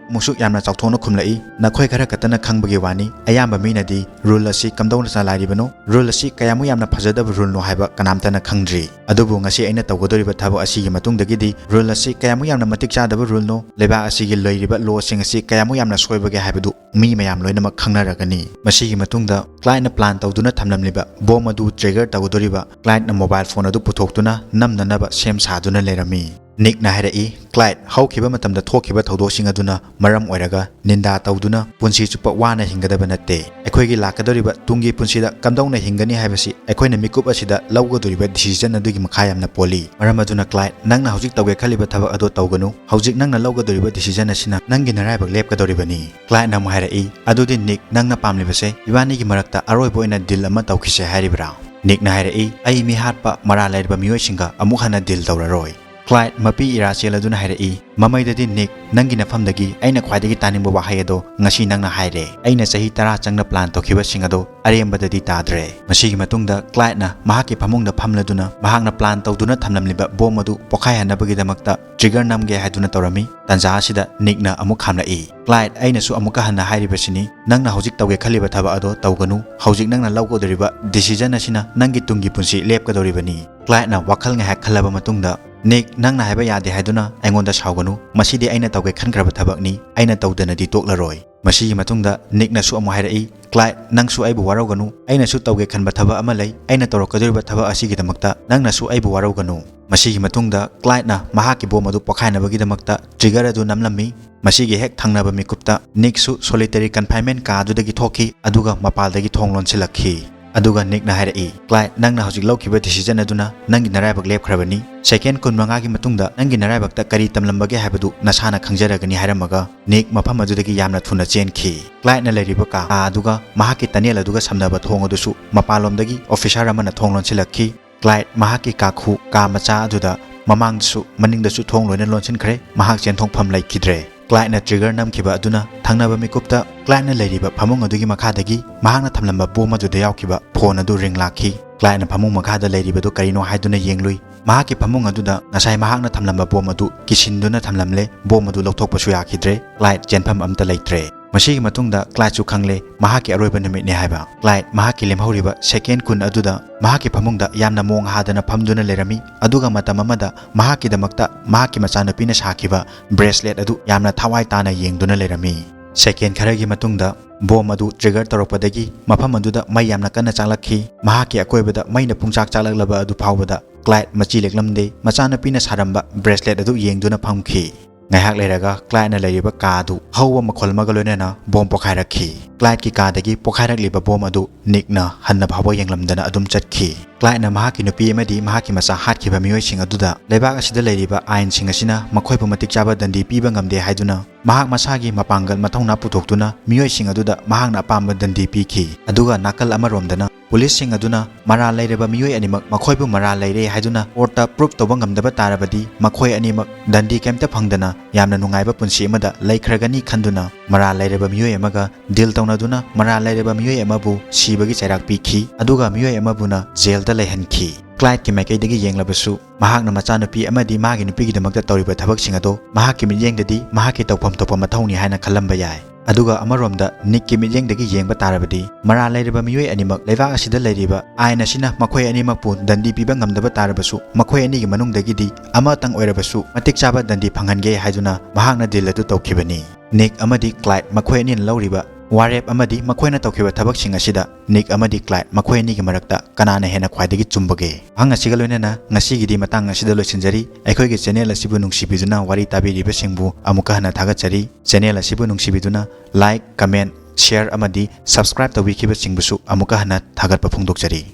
ꯑꯃꯨꯛꯁꯨ ꯌꯥꯝꯅ ꯆꯥꯎꯊꯣꯛꯅ ꯈꯨꯝꯂꯛꯏ, "ꯅꯈꯣꯏ ꯈꯔ ꯈꯛꯇꯅ ꯈꯪꯕꯒꯤ ꯋꯥꯅꯤ, ꯑꯌꯥꯝꯕ ꯃꯤꯅꯗꯤ ꯔꯨꯜ ꯑꯁꯤ ꯀꯝꯗꯧꯅ ꯆꯂꯥꯏꯔꯤꯕꯅꯣ, ꯔꯨꯜ ꯑꯁꯤ ꯀꯌꯥꯃꯨꯛ ꯌꯥꯝꯅ ꯐꯖꯗꯕ ꯔꯨꯜꯅꯣ ꯍꯥꯏꯕ ꯀꯅꯥꯝꯇꯅ ꯈꯪꯗ꯭ꯔꯤ꯫ ꯑꯗꯨꯕꯨ ꯉꯁꯤ ꯑꯩꯅ ꯇꯧꯒꯗꯧꯔꯤꯕ ꯊꯕꯛ ꯑꯁꯤꯒꯤ ꯃꯇꯨꯡꯗꯒꯤꯗꯤ ꯔꯨꯜ ꯑꯁꯤ ꯀꯌꯥꯃꯨꯛ ꯌꯥꯝꯅ ꯃꯇꯤꯛ ꯆꯥꯗꯕ ꯔꯨꯜꯅꯣ, ꯂꯩꯕꯥꯛ ꯑꯁꯤꯒꯤ ꯂꯩꯔꯤꯕ ꯂꯣꯁꯤꯡ ꯑꯁꯤ ꯀꯌꯥꯃꯨꯛ ꯌꯥꯝꯅ ꯁꯣꯏꯕꯒꯦ ꯍꯥꯏꯕꯗꯨ ꯃꯤ ꯃꯌꯥꯝ ꯂꯣꯏꯅꯃꯛ ꯈꯪꯅꯔꯒꯅꯤ꯫" ꯃꯁꯤꯒꯤ ꯃꯇꯨꯡꯗ ꯀ꯭ꯂꯥꯏꯗꯅ ꯄ꯭ꯂꯥꯟ ꯇꯧꯗꯨꯅ ꯊꯝꯂꯝꯂꯤꯕ ꯕꯣꯝ ꯑꯗꯨ ꯇ꯭ꯔꯤꯒꯔ ꯇꯧꯒꯗꯧꯔꯤꯕ ꯀ꯭ꯂꯥꯏꯗꯅ ꯃꯣꯕꯥꯏꯜ ꯐꯣꯟ ꯑꯗꯨ ꯄꯨꯊꯣꯛꯇꯨꯅ ꯅꯝꯅꯅꯕ ꯁꯦꯝ ꯁꯥꯗꯨꯅ ꯂꯩꯔꯝꯃꯤ꯫ ꯅꯤꯛꯅ ꯍꯥꯏꯔꯛꯏ, "ꯀ꯭ꯂꯥꯏꯗ, ꯍꯧꯈꯤꯕ ꯃꯇꯝꯗ ꯊꯣꯛꯈꯤꯕ ꯊꯧꯗꯣꯛꯁꯤꯡ ꯑꯗꯨꯅ ꯃꯔꯝ ꯑꯣꯏꯔꯒ ꯅꯤꯟꯗꯥ ꯇꯧꯗꯨꯅ ꯄꯨꯟꯁꯤ ꯆꯨꯞꯄ ꯋꯥꯅ ꯍꯤꯡꯒꯗꯕ ꯅꯠꯇꯦ꯫ ꯑꯩꯈꯣꯏꯒꯤ ꯂꯥꯛꯀꯗꯧꯔꯤꯕ ꯇꯨꯡꯒꯤ ꯄꯨꯟꯁꯤꯗ ꯀꯝꯗꯧꯅ ꯍꯤꯡꯒꯅꯤ ꯍꯥꯏꯕꯁꯤ ꯑꯩꯈꯣꯏꯅ ꯃꯤꯀꯨꯞ ꯑꯁꯤꯗ ꯂꯧꯒꯗꯧꯔꯤꯕ ꯗꯤꯁꯤꯖꯟ ꯑꯗꯨꯒꯤ ꯃꯈꯥ ꯌꯥꯝꯅ ꯄꯣꯜꯂꯤ꯫ ꯃꯔꯝ ꯑꯗꯨꯅ ꯀ꯭ꯂꯥꯏꯗ, ꯅꯪꯅ ꯍꯧꯖꯤꯛ ꯇꯧꯒꯦ ꯈꯜꯂꯤꯕ ꯊꯕꯛ ꯑꯗꯨ ꯇꯧꯒꯅꯨ꯫ ꯍꯧꯖꯤꯛ ꯅꯪꯅ ꯂꯧꯒꯗꯧꯔꯤꯕ ꯗꯤꯁꯤꯖꯟ ꯑꯁꯤꯅ ꯅꯪꯒꯤ ꯅꯔꯥꯏꯕꯛ ꯂꯦꯞꯀꯗꯧꯔꯤꯕꯅꯤ꯫" ꯀ꯭ꯂꯥꯏꯗꯅ ꯑꯃꯨꯛ ꯍꯥꯏꯔꯛꯏ, "ꯑꯗꯨꯗꯤ ꯅꯤꯛ, ꯅꯪꯅ ꯄꯥꯝꯂꯤꯕꯁꯦ ꯏꯕꯥꯅꯤꯒꯤ ꯃꯔꯛꯇ ꯑꯔꯣꯏꯕ ꯑꯣꯏꯅ ꯗꯤꯜ ꯑꯃ ꯇꯧꯈꯤꯁꯦ ꯍꯥꯏꯔꯤꯕ꯭ꯔꯥ?" ꯅꯤꯛꯅ ꯍꯥꯏꯔꯛꯏ, "ꯑꯩ ꯃꯤꯍꯥꯠꯄ, ꯃꯔꯥꯜ ꯂꯩꯔꯕ ꯃꯤꯑꯣꯏꯁꯤꯡꯒ ꯑꯃꯨꯛ ꯍꯟꯅ ꯗꯤꯜ ꯇꯧꯔꯔꯣꯏ꯫" ꯀ꯭ꯂꯥꯏꯗ ꯃꯄꯤ ꯏꯔꯥ ꯆꯦꯜꯂꯗꯨꯅ ꯍꯥꯏꯔꯛꯏ, "ꯃꯃꯩꯗꯗꯤ ꯅꯤꯛ, ꯅꯪꯒꯤ ꯅꯐꯝꯗꯒꯤ ꯑꯩꯅ ꯈ꯭ꯋꯥꯏꯗꯒꯤ ꯇꯥꯅꯤꯡꯕ ꯋꯥꯍꯩ ꯑꯗꯣ ꯉꯁꯤ ꯅꯪꯅ ꯍꯥꯏꯔꯦ꯫ ꯑꯩꯅ ꯆꯍꯤ ꯇꯔꯥ ꯆꯪꯅ ꯄ꯭ꯂꯥꯟ ꯇꯧꯈꯤꯕꯁꯤꯡ ꯑꯗꯣ ꯑꯔꯦꯝꯕꯗꯗꯤ ꯇꯥꯗ꯭ꯔꯦ꯫" ꯃꯁꯤꯒꯤ ꯃꯇꯨꯡꯗ ꯀ꯭ꯂꯥꯏꯗꯅ ꯃꯍꯥꯛꯀꯤ ꯐꯃꯨꯡꯗ ꯐꯝꯂꯗꯨꯅ ꯃꯍꯥꯛꯅ ꯄ꯭ꯂꯥꯟ ꯇꯧꯗꯨꯅ ꯊꯝꯂꯝꯂꯤꯕ ꯕꯣꯝ ꯑꯗꯨ ꯄꯣꯈꯥꯏꯍꯟꯅꯕꯒꯤꯗꯃꯛꯇ ꯇ꯭ꯔꯤꯒꯔ ꯅꯝꯒꯦ ꯍꯥꯏꯗꯨꯅ ꯇꯧꯔꯝꯃꯤ꯫ ꯇꯥꯟꯖꯥ ꯑꯁꯤꯗ ꯅꯤꯛꯅ ꯑꯃꯨꯛ ꯈꯥꯝꯂꯛꯏ, "ꯀ꯭ꯂꯥꯏꯗ, ꯑꯩꯅꯁꯨ ꯑꯃꯨꯛꯀ ꯍꯟꯅ ꯍꯥꯏꯔꯤꯕꯁꯤꯅꯤ, ꯅꯪꯅ ꯍꯧꯖꯤꯛ ꯇꯧꯒꯦ ꯈꯜꯂꯤꯕ ꯊꯕꯛ ꯑꯗꯣ ꯇꯧꯒꯅꯨ꯫ ꯍꯧꯖꯤꯛ ꯅꯪꯅ ꯂꯧꯒꯗꯧꯔꯤꯕ ꯗꯤꯁꯤꯖꯟ ꯑꯁꯤꯅ ꯅꯪꯒꯤ ꯇꯨꯡꯒꯤ ꯄꯨꯟꯁꯤ ꯂꯦꯞꯀꯗꯧꯔꯤꯕꯅꯤ꯫" ꯀ꯭ꯂꯥꯏꯗꯅ ꯋꯥꯈꯜ ꯉꯥꯏꯍꯥꯛ ꯈꯜꯂꯕ ꯃꯇꯨꯡꯗ, "ꯅꯤꯛ, ꯅꯪꯅ ꯍꯥꯏꯕ ꯌꯥꯗꯦ ꯍꯥꯏꯗꯨꯅ ꯑꯩꯉꯣꯟꯗ ꯁꯥꯎꯒꯅꯨ꯫ ꯃꯁꯤꯗꯤ ꯑꯩꯅ ꯇꯧꯒꯦ ꯈꯟꯈ꯭ꯔꯕ ꯊꯕꯛꯅꯤ꯫ ꯑꯩꯅ ꯇꯧꯗꯅꯗꯤ ꯇꯣꯛꯂꯔꯣꯏ꯫" ꯃꯁꯤꯒꯤ ꯃꯇꯨꯡꯗ ꯅꯤꯛꯅꯁꯨ ꯑꯃꯨꯛ ꯍꯥꯏꯔꯛꯏ, "ꯀ꯭ꯂꯥꯏꯗ, ꯅꯪꯁꯨ ꯑꯩꯕꯨ ꯋꯥꯔꯧꯒꯅꯨ꯫ ꯑꯩꯅꯁꯨ ꯇꯧꯒꯦ ꯈꯟꯕ ꯊꯕꯛ ꯑꯃ ꯂꯩ꯫ ꯑꯩꯅ ꯇꯧꯔꯛꯀꯗꯧꯔꯤꯕ ꯊꯕꯛ ꯑꯁꯤꯒꯤꯗꯃꯛꯇ ꯅꯪꯅꯁꯨ ꯑꯩꯕꯨ ꯋꯥꯔꯧꯒꯅꯨ꯫" ꯃꯁꯤꯒꯤ ꯃꯇꯨꯡꯗ ꯀ꯭ꯂꯥꯏꯗꯅ ꯃꯍꯥꯛꯀꯤ ꯕꯣꯝ ꯑꯗꯨ ꯄꯣꯈꯥꯏꯅꯕꯒꯤꯗꯃꯛꯇ ꯇ꯭ꯔꯤꯒꯔ ꯑꯗꯨ ꯅꯝꯂꯝꯃꯤ꯫ ꯃꯁꯤꯒꯤ ꯍꯦꯛ ꯊꯪꯅꯕ ꯃꯤꯀꯨꯞꯇ ꯅꯤꯛꯁꯨ ꯁꯣꯂꯤꯇꯦꯔꯤ ꯀꯟꯐꯥꯏꯟꯃꯦꯟ ꯀꯥ ꯑꯗꯨꯗꯒꯤ ꯊꯣꯛꯈꯤ, ꯑꯗꯨꯒ ꯃꯄꯥꯜꯗꯒꯤ ꯊꯣꯡ ꯂꯣꯟꯁꯤꯜꯂꯛꯈꯤ꯫ ꯑꯗꯨꯒ ꯅꯤꯛꯅ ꯍꯥꯏꯔꯛꯏ, "ꯀ꯭ꯂꯥꯏꯗ, ꯅꯪꯅ ꯍꯧꯖꯤꯛ ꯂꯧꯈꯤꯕ decision ꯑꯗꯨꯅ ꯅꯪꯒꯤ ꯅꯔꯥꯏꯕꯛ ꯂꯦꯞꯈ꯭ꯔꯕꯅꯤ꯫ Second ꯀꯨꯟ ꯃꯉꯥꯒꯤ ꯃꯇꯨꯡꯗ ꯅꯪꯒꯤ ꯅꯔꯥꯏꯕꯛꯇ ꯀꯔꯤ ꯇꯝꯂꯝꯕꯒꯦ ꯍꯥꯏꯕꯗꯨ ꯅꯁꯥꯅ ꯈꯪꯖꯔꯒꯅꯤ" ꯍꯥꯏꯔꯝꯃꯒ ꯅꯤꯛ ꯃꯐꯝ ꯑꯗꯨꯗꯒꯤ ꯌꯥꯝꯅ ꯊꯨꯅ ꯆꯦꯟꯈꯤ꯫ ꯀ꯭ꯂꯥꯏꯗꯅ ꯂꯩꯔꯤꯕ ꯀꯥ ꯑꯗꯨꯒ ꯃꯍꯥꯛꯀꯤ tunnel ꯑꯗꯨꯒ ꯁꯝꯅꯕ ꯊꯣꯡ ꯑꯗꯨꯁꯨ ꯃꯄꯥꯟꯂꯣꯝꯗꯒꯤ officer ꯑꯃꯅ ꯊꯣꯡ ꯂꯣꯟꯁꯤꯜꯂꯛꯈꯤ꯫ ꯀ꯭ꯂꯥꯏꯗ ꯃꯍꯥꯛꯀꯤ ꯀꯥꯈꯨ, ꯀꯥ ꯃꯆꯥ ꯑꯗꯨꯗ ꯃꯃꯥꯡꯗꯁꯨ ꯃꯅꯤꯡꯗꯁꯨ ꯊꯣꯡ ꯂꯣꯏꯅ ꯂꯣꯟꯁꯤꯟꯈ꯭ꯔꯦ꯫ ꯃꯍꯥꯛ ꯆꯦꯟꯊꯣꯛꯐꯝ ꯂꯩꯈꯤꯗ꯭ꯔꯦ꯫ ꯀ꯭ꯂꯥꯏꯗꯅ trigger ꯅꯝꯈꯤꯕ ꯑꯗꯨꯅ ꯊꯪꯅꯕ ꯃꯤꯀꯨꯞꯇ ꯀ꯭ꯂꯥꯏꯗꯅ ꯂꯩꯔꯤꯕ ꯐꯃꯨꯡ ꯑꯗꯨꯒꯤ ꯃꯈꯥꯗꯒꯤ ꯃꯍꯥꯛꯅ ꯊꯝꯂꯝꯕ bomb ꯑꯗꯨꯗ ꯌꯥꯎꯈꯤꯕ phone ꯑꯗꯨ ring ꯂꯥꯛꯈꯤ꯫ ꯀ꯭ꯂꯥꯏꯗꯅ ꯐꯃꯨꯡ ꯃꯈꯥꯗ ꯂꯩꯔꯤꯕꯗꯨ ꯀꯔꯤꯅꯣ ꯍꯥꯏꯗꯨꯅ ꯌꯦꯡꯂꯨꯏ꯫ ꯃꯍꯥꯛꯀꯤ ꯐꯃꯨꯡ ꯑꯗꯨꯗ ꯉꯁꯥꯏ ꯃꯍꯥꯛꯅ ꯊꯝꯂꯝꯕ bomb ꯑꯗꯨ ꯀꯤꯁꯤꯟꯗꯨꯅ ꯊꯝꯂꯝꯂꯦ꯫ Bomb ꯑꯗꯨ ꯂꯧꯊꯣꯛꯄꯁꯨ ꯌꯥꯈꯤꯗ꯭ꯔꯦ꯫ ꯀ꯭ꯂꯥꯏꯗ ꯆꯦꯟꯐꯝ ꯑꯝꯇ ꯂꯩꯇ꯭ꯔꯦ꯫ ꯃꯁꯤꯒꯤ ꯃꯇꯨꯡꯗ ꯀ꯭ꯂꯥꯏꯗꯁꯨ ꯈꯪꯂꯦ ꯃꯍꯥꯛꯀꯤ ꯑꯔꯣꯏꯕ ꯅꯨꯃꯤꯠꯅꯤ ꯍꯥꯏꯕ꯫ ꯀ꯭ꯂꯥꯏꯗ ꯃꯍꯥꯛꯀꯤ ꯂꯦꯝꯍꯧꯔꯤꯕ second ꯀꯨꯟ ꯑꯗꯨꯗ ꯃꯍꯥꯛꯀꯤ ꯐꯃꯨꯡꯗ ꯌꯥꯝꯅ ꯃꯣꯡ ꯍꯥꯗꯅ ꯐꯝꯗꯨꯅ ꯂꯩꯔꯝꯃꯤ꯫ ꯑꯗꯨꯒ ꯃꯇꯝ ꯑꯃꯗ ꯃꯍꯥꯛꯀꯤꯗꯃꯛꯇ ꯃꯍꯥꯛꯀꯤ ꯃꯆꯥꯅꯨꯄꯤꯅ ꯁꯥꯈꯤꯕ bracelet ꯑꯗꯨ ꯌꯥꯝꯅ ꯊꯋꯥꯏ ꯇꯥꯅ ꯌꯦꯡꯗꯨꯅ ꯂꯩꯔꯝꯃꯤ꯫ Second ꯈꯔꯒꯤ ꯃꯇꯨꯡꯗ bomb ꯑꯗꯨ trigger ꯇꯧꯔꯛꯄꯗꯒꯤ ꯃꯐꯝ ꯑꯗꯨꯗ ꯃꯩ ꯌꯥꯝꯅ ꯀꯟꯅ ꯆꯥꯛꯂꯛꯈꯤ꯫ ꯃꯍꯥꯛꯀꯤ ꯑꯀꯣꯏꯕꯗ ꯃꯩꯅ ꯄꯨꯡꯆꯥꯛ ꯆꯥꯛꯂꯛꯂꯕ ꯑꯗꯨ ꯐꯥꯎꯕꯗ ꯀ꯭ꯂꯥꯏꯗ ꯃꯆꯤ ꯂꯦꯛꯂꯝꯗꯦ꯫ ꯃꯆꯥꯅꯨꯄꯤꯅ ꯁꯥꯔꯝꯕ bracelet ꯑꯗꯨ ꯌꯦꯡꯗꯨꯅ ꯐꯝꯈꯤ꯫ ꯉꯥꯏꯍꯥꯛ ꯂꯩꯔꯒ ꯀ꯭ꯂꯥꯏꯗꯅ ꯂꯩꯔꯤꯕ ꯀꯥ ꯑꯗꯨ ꯑꯍꯧꯕ ꯃꯈꯣꯜ ꯑꯃꯒ ꯂꯣꯏꯅꯅ bomb ꯄꯣꯈꯥꯏꯔꯛꯈꯤ꯫ ꯀ꯭ꯂꯥꯏꯗꯀꯤ ꯀꯥꯗꯒꯤ ꯄꯣꯈꯥꯏꯔꯛꯂꯤꯕ bomb ꯑꯗꯨ ꯅꯤꯛꯅ ꯍꯟꯅ ꯐꯥꯎꯕ ꯌꯦꯡꯂꯝꯗꯅ ꯑꯗꯨꯝ ꯆꯠꯈꯤ꯫ ꯀ꯭ꯂꯥꯏꯗꯅ ꯃꯍꯥꯛꯀꯤ ꯅꯨꯄꯤ ꯑꯃꯗꯤ ꯃꯍꯥꯛꯀꯤ ꯃꯆꯥ ꯍꯥꯠꯈꯤꯕ ꯃꯤꯑꯣꯏꯁꯤꯡ ꯑꯗꯨꯗ ꯂꯩꯕꯥꯛ ꯑꯁꯤꯗ ꯂꯩꯔꯤꯕ ꯑꯥꯏꯟꯁꯤꯡ ꯑꯁꯤꯅ ꯃꯈꯣꯏꯕꯨ ꯃꯇꯤꯛ ꯆꯥꯕ ꯗꯟꯗꯤ ꯄꯤꯕ ꯉꯝꯗꯦ ꯍꯥꯏꯗꯨꯅ ꯃꯍꯥꯛ ꯃꯁꯥꯒꯤ ꯃꯄꯥꯡꯒꯜ ꯃꯊꯧꯅꯥ ꯄꯨꯊꯣꯛꯇꯨꯅ ꯃꯤꯑꯣꯏꯁꯤꯡ ꯑꯗꯨꯗ ꯃꯍꯥꯛꯅ ꯑꯄꯥꯝꯕ ꯗꯟꯗꯤ ꯄꯤꯈꯤ꯫ ꯑꯗꯨꯒ ꯅꯥꯀꯜ ꯑꯃꯔꯣꯝꯗꯅ ꯄꯨꯂꯤꯁꯁꯤꯡ ꯑꯗꯨꯅ ꯃꯔꯥꯜ ꯂꯩꯔꯕ ꯃꯤꯑꯣꯏ ꯑꯅꯤꯃꯛ ꯃꯈꯣꯏꯕꯨ ꯃꯔꯥꯜ ꯂꯩꯔꯦ ꯍꯥꯏꯗꯨꯅ courtꯇ proof ꯇꯧꯕ ꯉꯝꯗꯕ ꯇꯥꯔꯕꯗꯤ ꯃꯈꯣꯏ ꯑꯅꯤꯃꯛ ꯗꯟꯗꯤ ꯀꯩꯝꯇ ꯐꯪꯗꯅ ꯌꯥꯝꯅ ꯅꯨꯡꯉꯥꯏꯕ ꯄꯨꯟꯁꯤ ꯑꯃꯗ ꯂꯩꯈ꯭ꯔꯒꯅꯤ ꯈꯟꯗꯨꯅ ꯃꯔꯥꯜ ꯂꯩꯔꯕ ꯃꯤꯑꯣꯏ ꯑꯃꯒ deal ꯇꯧꯅꯗꯨꯅ ꯃꯔꯥꯜ ꯂꯩꯔꯕ ꯃꯤꯑꯣꯏ ꯑꯃꯕꯨ ꯁꯤꯕꯒꯤ ꯆꯩꯔꯥꯛ ꯄꯤꯈꯤ꯫ ꯑꯗꯨꯒ ꯃꯤꯑꯣꯏ ꯑꯃꯕꯨꯅ jailꯗ ꯂꯩꯍꯟꯈꯤ꯫ ꯀ꯭ꯂꯥꯏꯗꯀꯤ ꯃꯥꯏꯀꯩꯗꯒꯤ ꯌꯦꯡꯂꯕꯁꯨ ꯃꯍꯥꯛꯅ ꯃꯆꯥꯅꯨꯄꯤ ꯑꯃꯗꯤ ꯃꯥꯒꯤ ꯅꯨꯄꯤꯒꯤꯗꯃꯛꯇ ꯇꯧꯔꯤꯕ ꯊꯕꯛꯁꯤꯡ ꯑꯗꯣ ꯃꯍꯥꯛꯀꯤ ꯃꯤꯠꯌꯦꯡꯗꯗꯤ ꯃꯍꯥꯛꯀꯤ ꯇꯧꯐꯝ ꯊꯣꯛꯄ ꯃꯊꯧꯅꯤ ꯍꯥꯏꯅ ꯈꯜꯂꯝꯕ ꯌꯥꯏ꯫ ꯑꯗꯨꯒ ꯑꯃꯔꯣꯝꯗ ꯅꯤꯛꯀꯤ ꯃꯤꯠꯌꯦꯡꯗꯒꯤ ꯌꯦꯡꯕ ꯇꯥꯔꯕꯗꯤ ꯃꯔꯥꯜ ꯂꯩꯔꯕ ꯃꯤꯑꯣꯏ ꯑꯅꯤꯃꯛ ꯂꯩꯕꯥꯛ ꯑꯁꯤꯗ ꯂꯩꯔꯤꯕ ꯑꯥꯏꯟ ꯑꯁꯤꯅ ꯃꯈꯣꯏ ꯑꯅꯤꯃꯛꯄꯨ ꯗꯟꯗꯤ ꯄꯤꯕ ꯉꯝꯗꯕ ꯇꯥꯔꯕꯁꯨ ꯃꯈꯣꯏ ꯑꯅꯤꯒꯤ ꯃꯅꯨꯡꯗꯒꯤꯗꯤ ꯑꯃꯇꯪ ꯑꯣꯏꯔꯕꯁꯨ ꯃꯇꯤꯛ ꯆꯥꯕ ꯗꯟꯗꯤ ꯐꯪꯍꯟꯒꯦ ꯍꯥꯏꯗꯨꯅ ꯃꯍꯥꯛꯅ deal ꯑꯗꯨ ꯇꯧꯈꯤꯕꯅꯤ꯫ ꯅꯤꯛ ꯑꯃꯗꯤ ꯀ꯭ꯂꯥꯏꯗ ꯃꯈꯣꯏ ꯑꯅꯤꯅ ꯂꯧꯔꯤꯕ ꯋꯥꯔꯦꯞ ꯑꯃꯗꯤ ꯃꯈꯣꯏꯅ ꯇꯧꯈꯤꯕ ꯊꯕꯛꯁꯤꯡ ꯑꯁꯤꯗ ꯅꯤꯛ ꯑꯃꯗꯤ ꯀ꯭ꯂꯥꯏꯗ ꯃꯈꯣꯏ ꯑꯅꯤꯒꯤ ꯃꯔꯛꯇ ꯀꯅꯥꯅ ꯍꯦꯟꯅ ꯈ꯭ꯋꯥꯏꯗꯒꯤ ꯆꯨꯝꯕꯒꯦ? ꯋꯥꯍꯪ ꯑꯁꯤꯒ ꯂꯣꯏꯅꯅ ꯉꯁꯤꯒꯤꯗꯤ ꯃꯇꯥꯡ ꯑꯁꯤꯗ ꯂꯣꯏꯁꯤꯟꯖꯔꯤ꯫ ꯑꯩꯈꯣꯏꯒꯤ channel ꯑꯁꯤꯕꯨ ꯅꯨꯡꯁꯤꯕꯤꯗꯨꯅ ꯋꯥꯔꯤ ꯇꯥꯕꯤꯔꯤꯕꯁꯤꯡꯕꯨ ꯑꯃꯨꯛꯀ ꯍꯟꯅ ꯊꯥꯒꯠꯆꯔꯤ꯫ Channel ꯑꯁꯤꯕꯨ ꯅꯨꯡꯁꯤꯕꯤꯗꯨꯅ like, comment, share ꯑꯃꯗꯤ subscribe ꯇꯧꯕꯤꯈꯤꯕꯁꯤꯡꯕꯨꯁꯨ ꯑꯃꯨꯛꯀ ꯍꯟꯅ ꯊꯥꯒꯠꯄ ꯐꯣꯡꯗꯣꯛꯆꯔꯤ꯫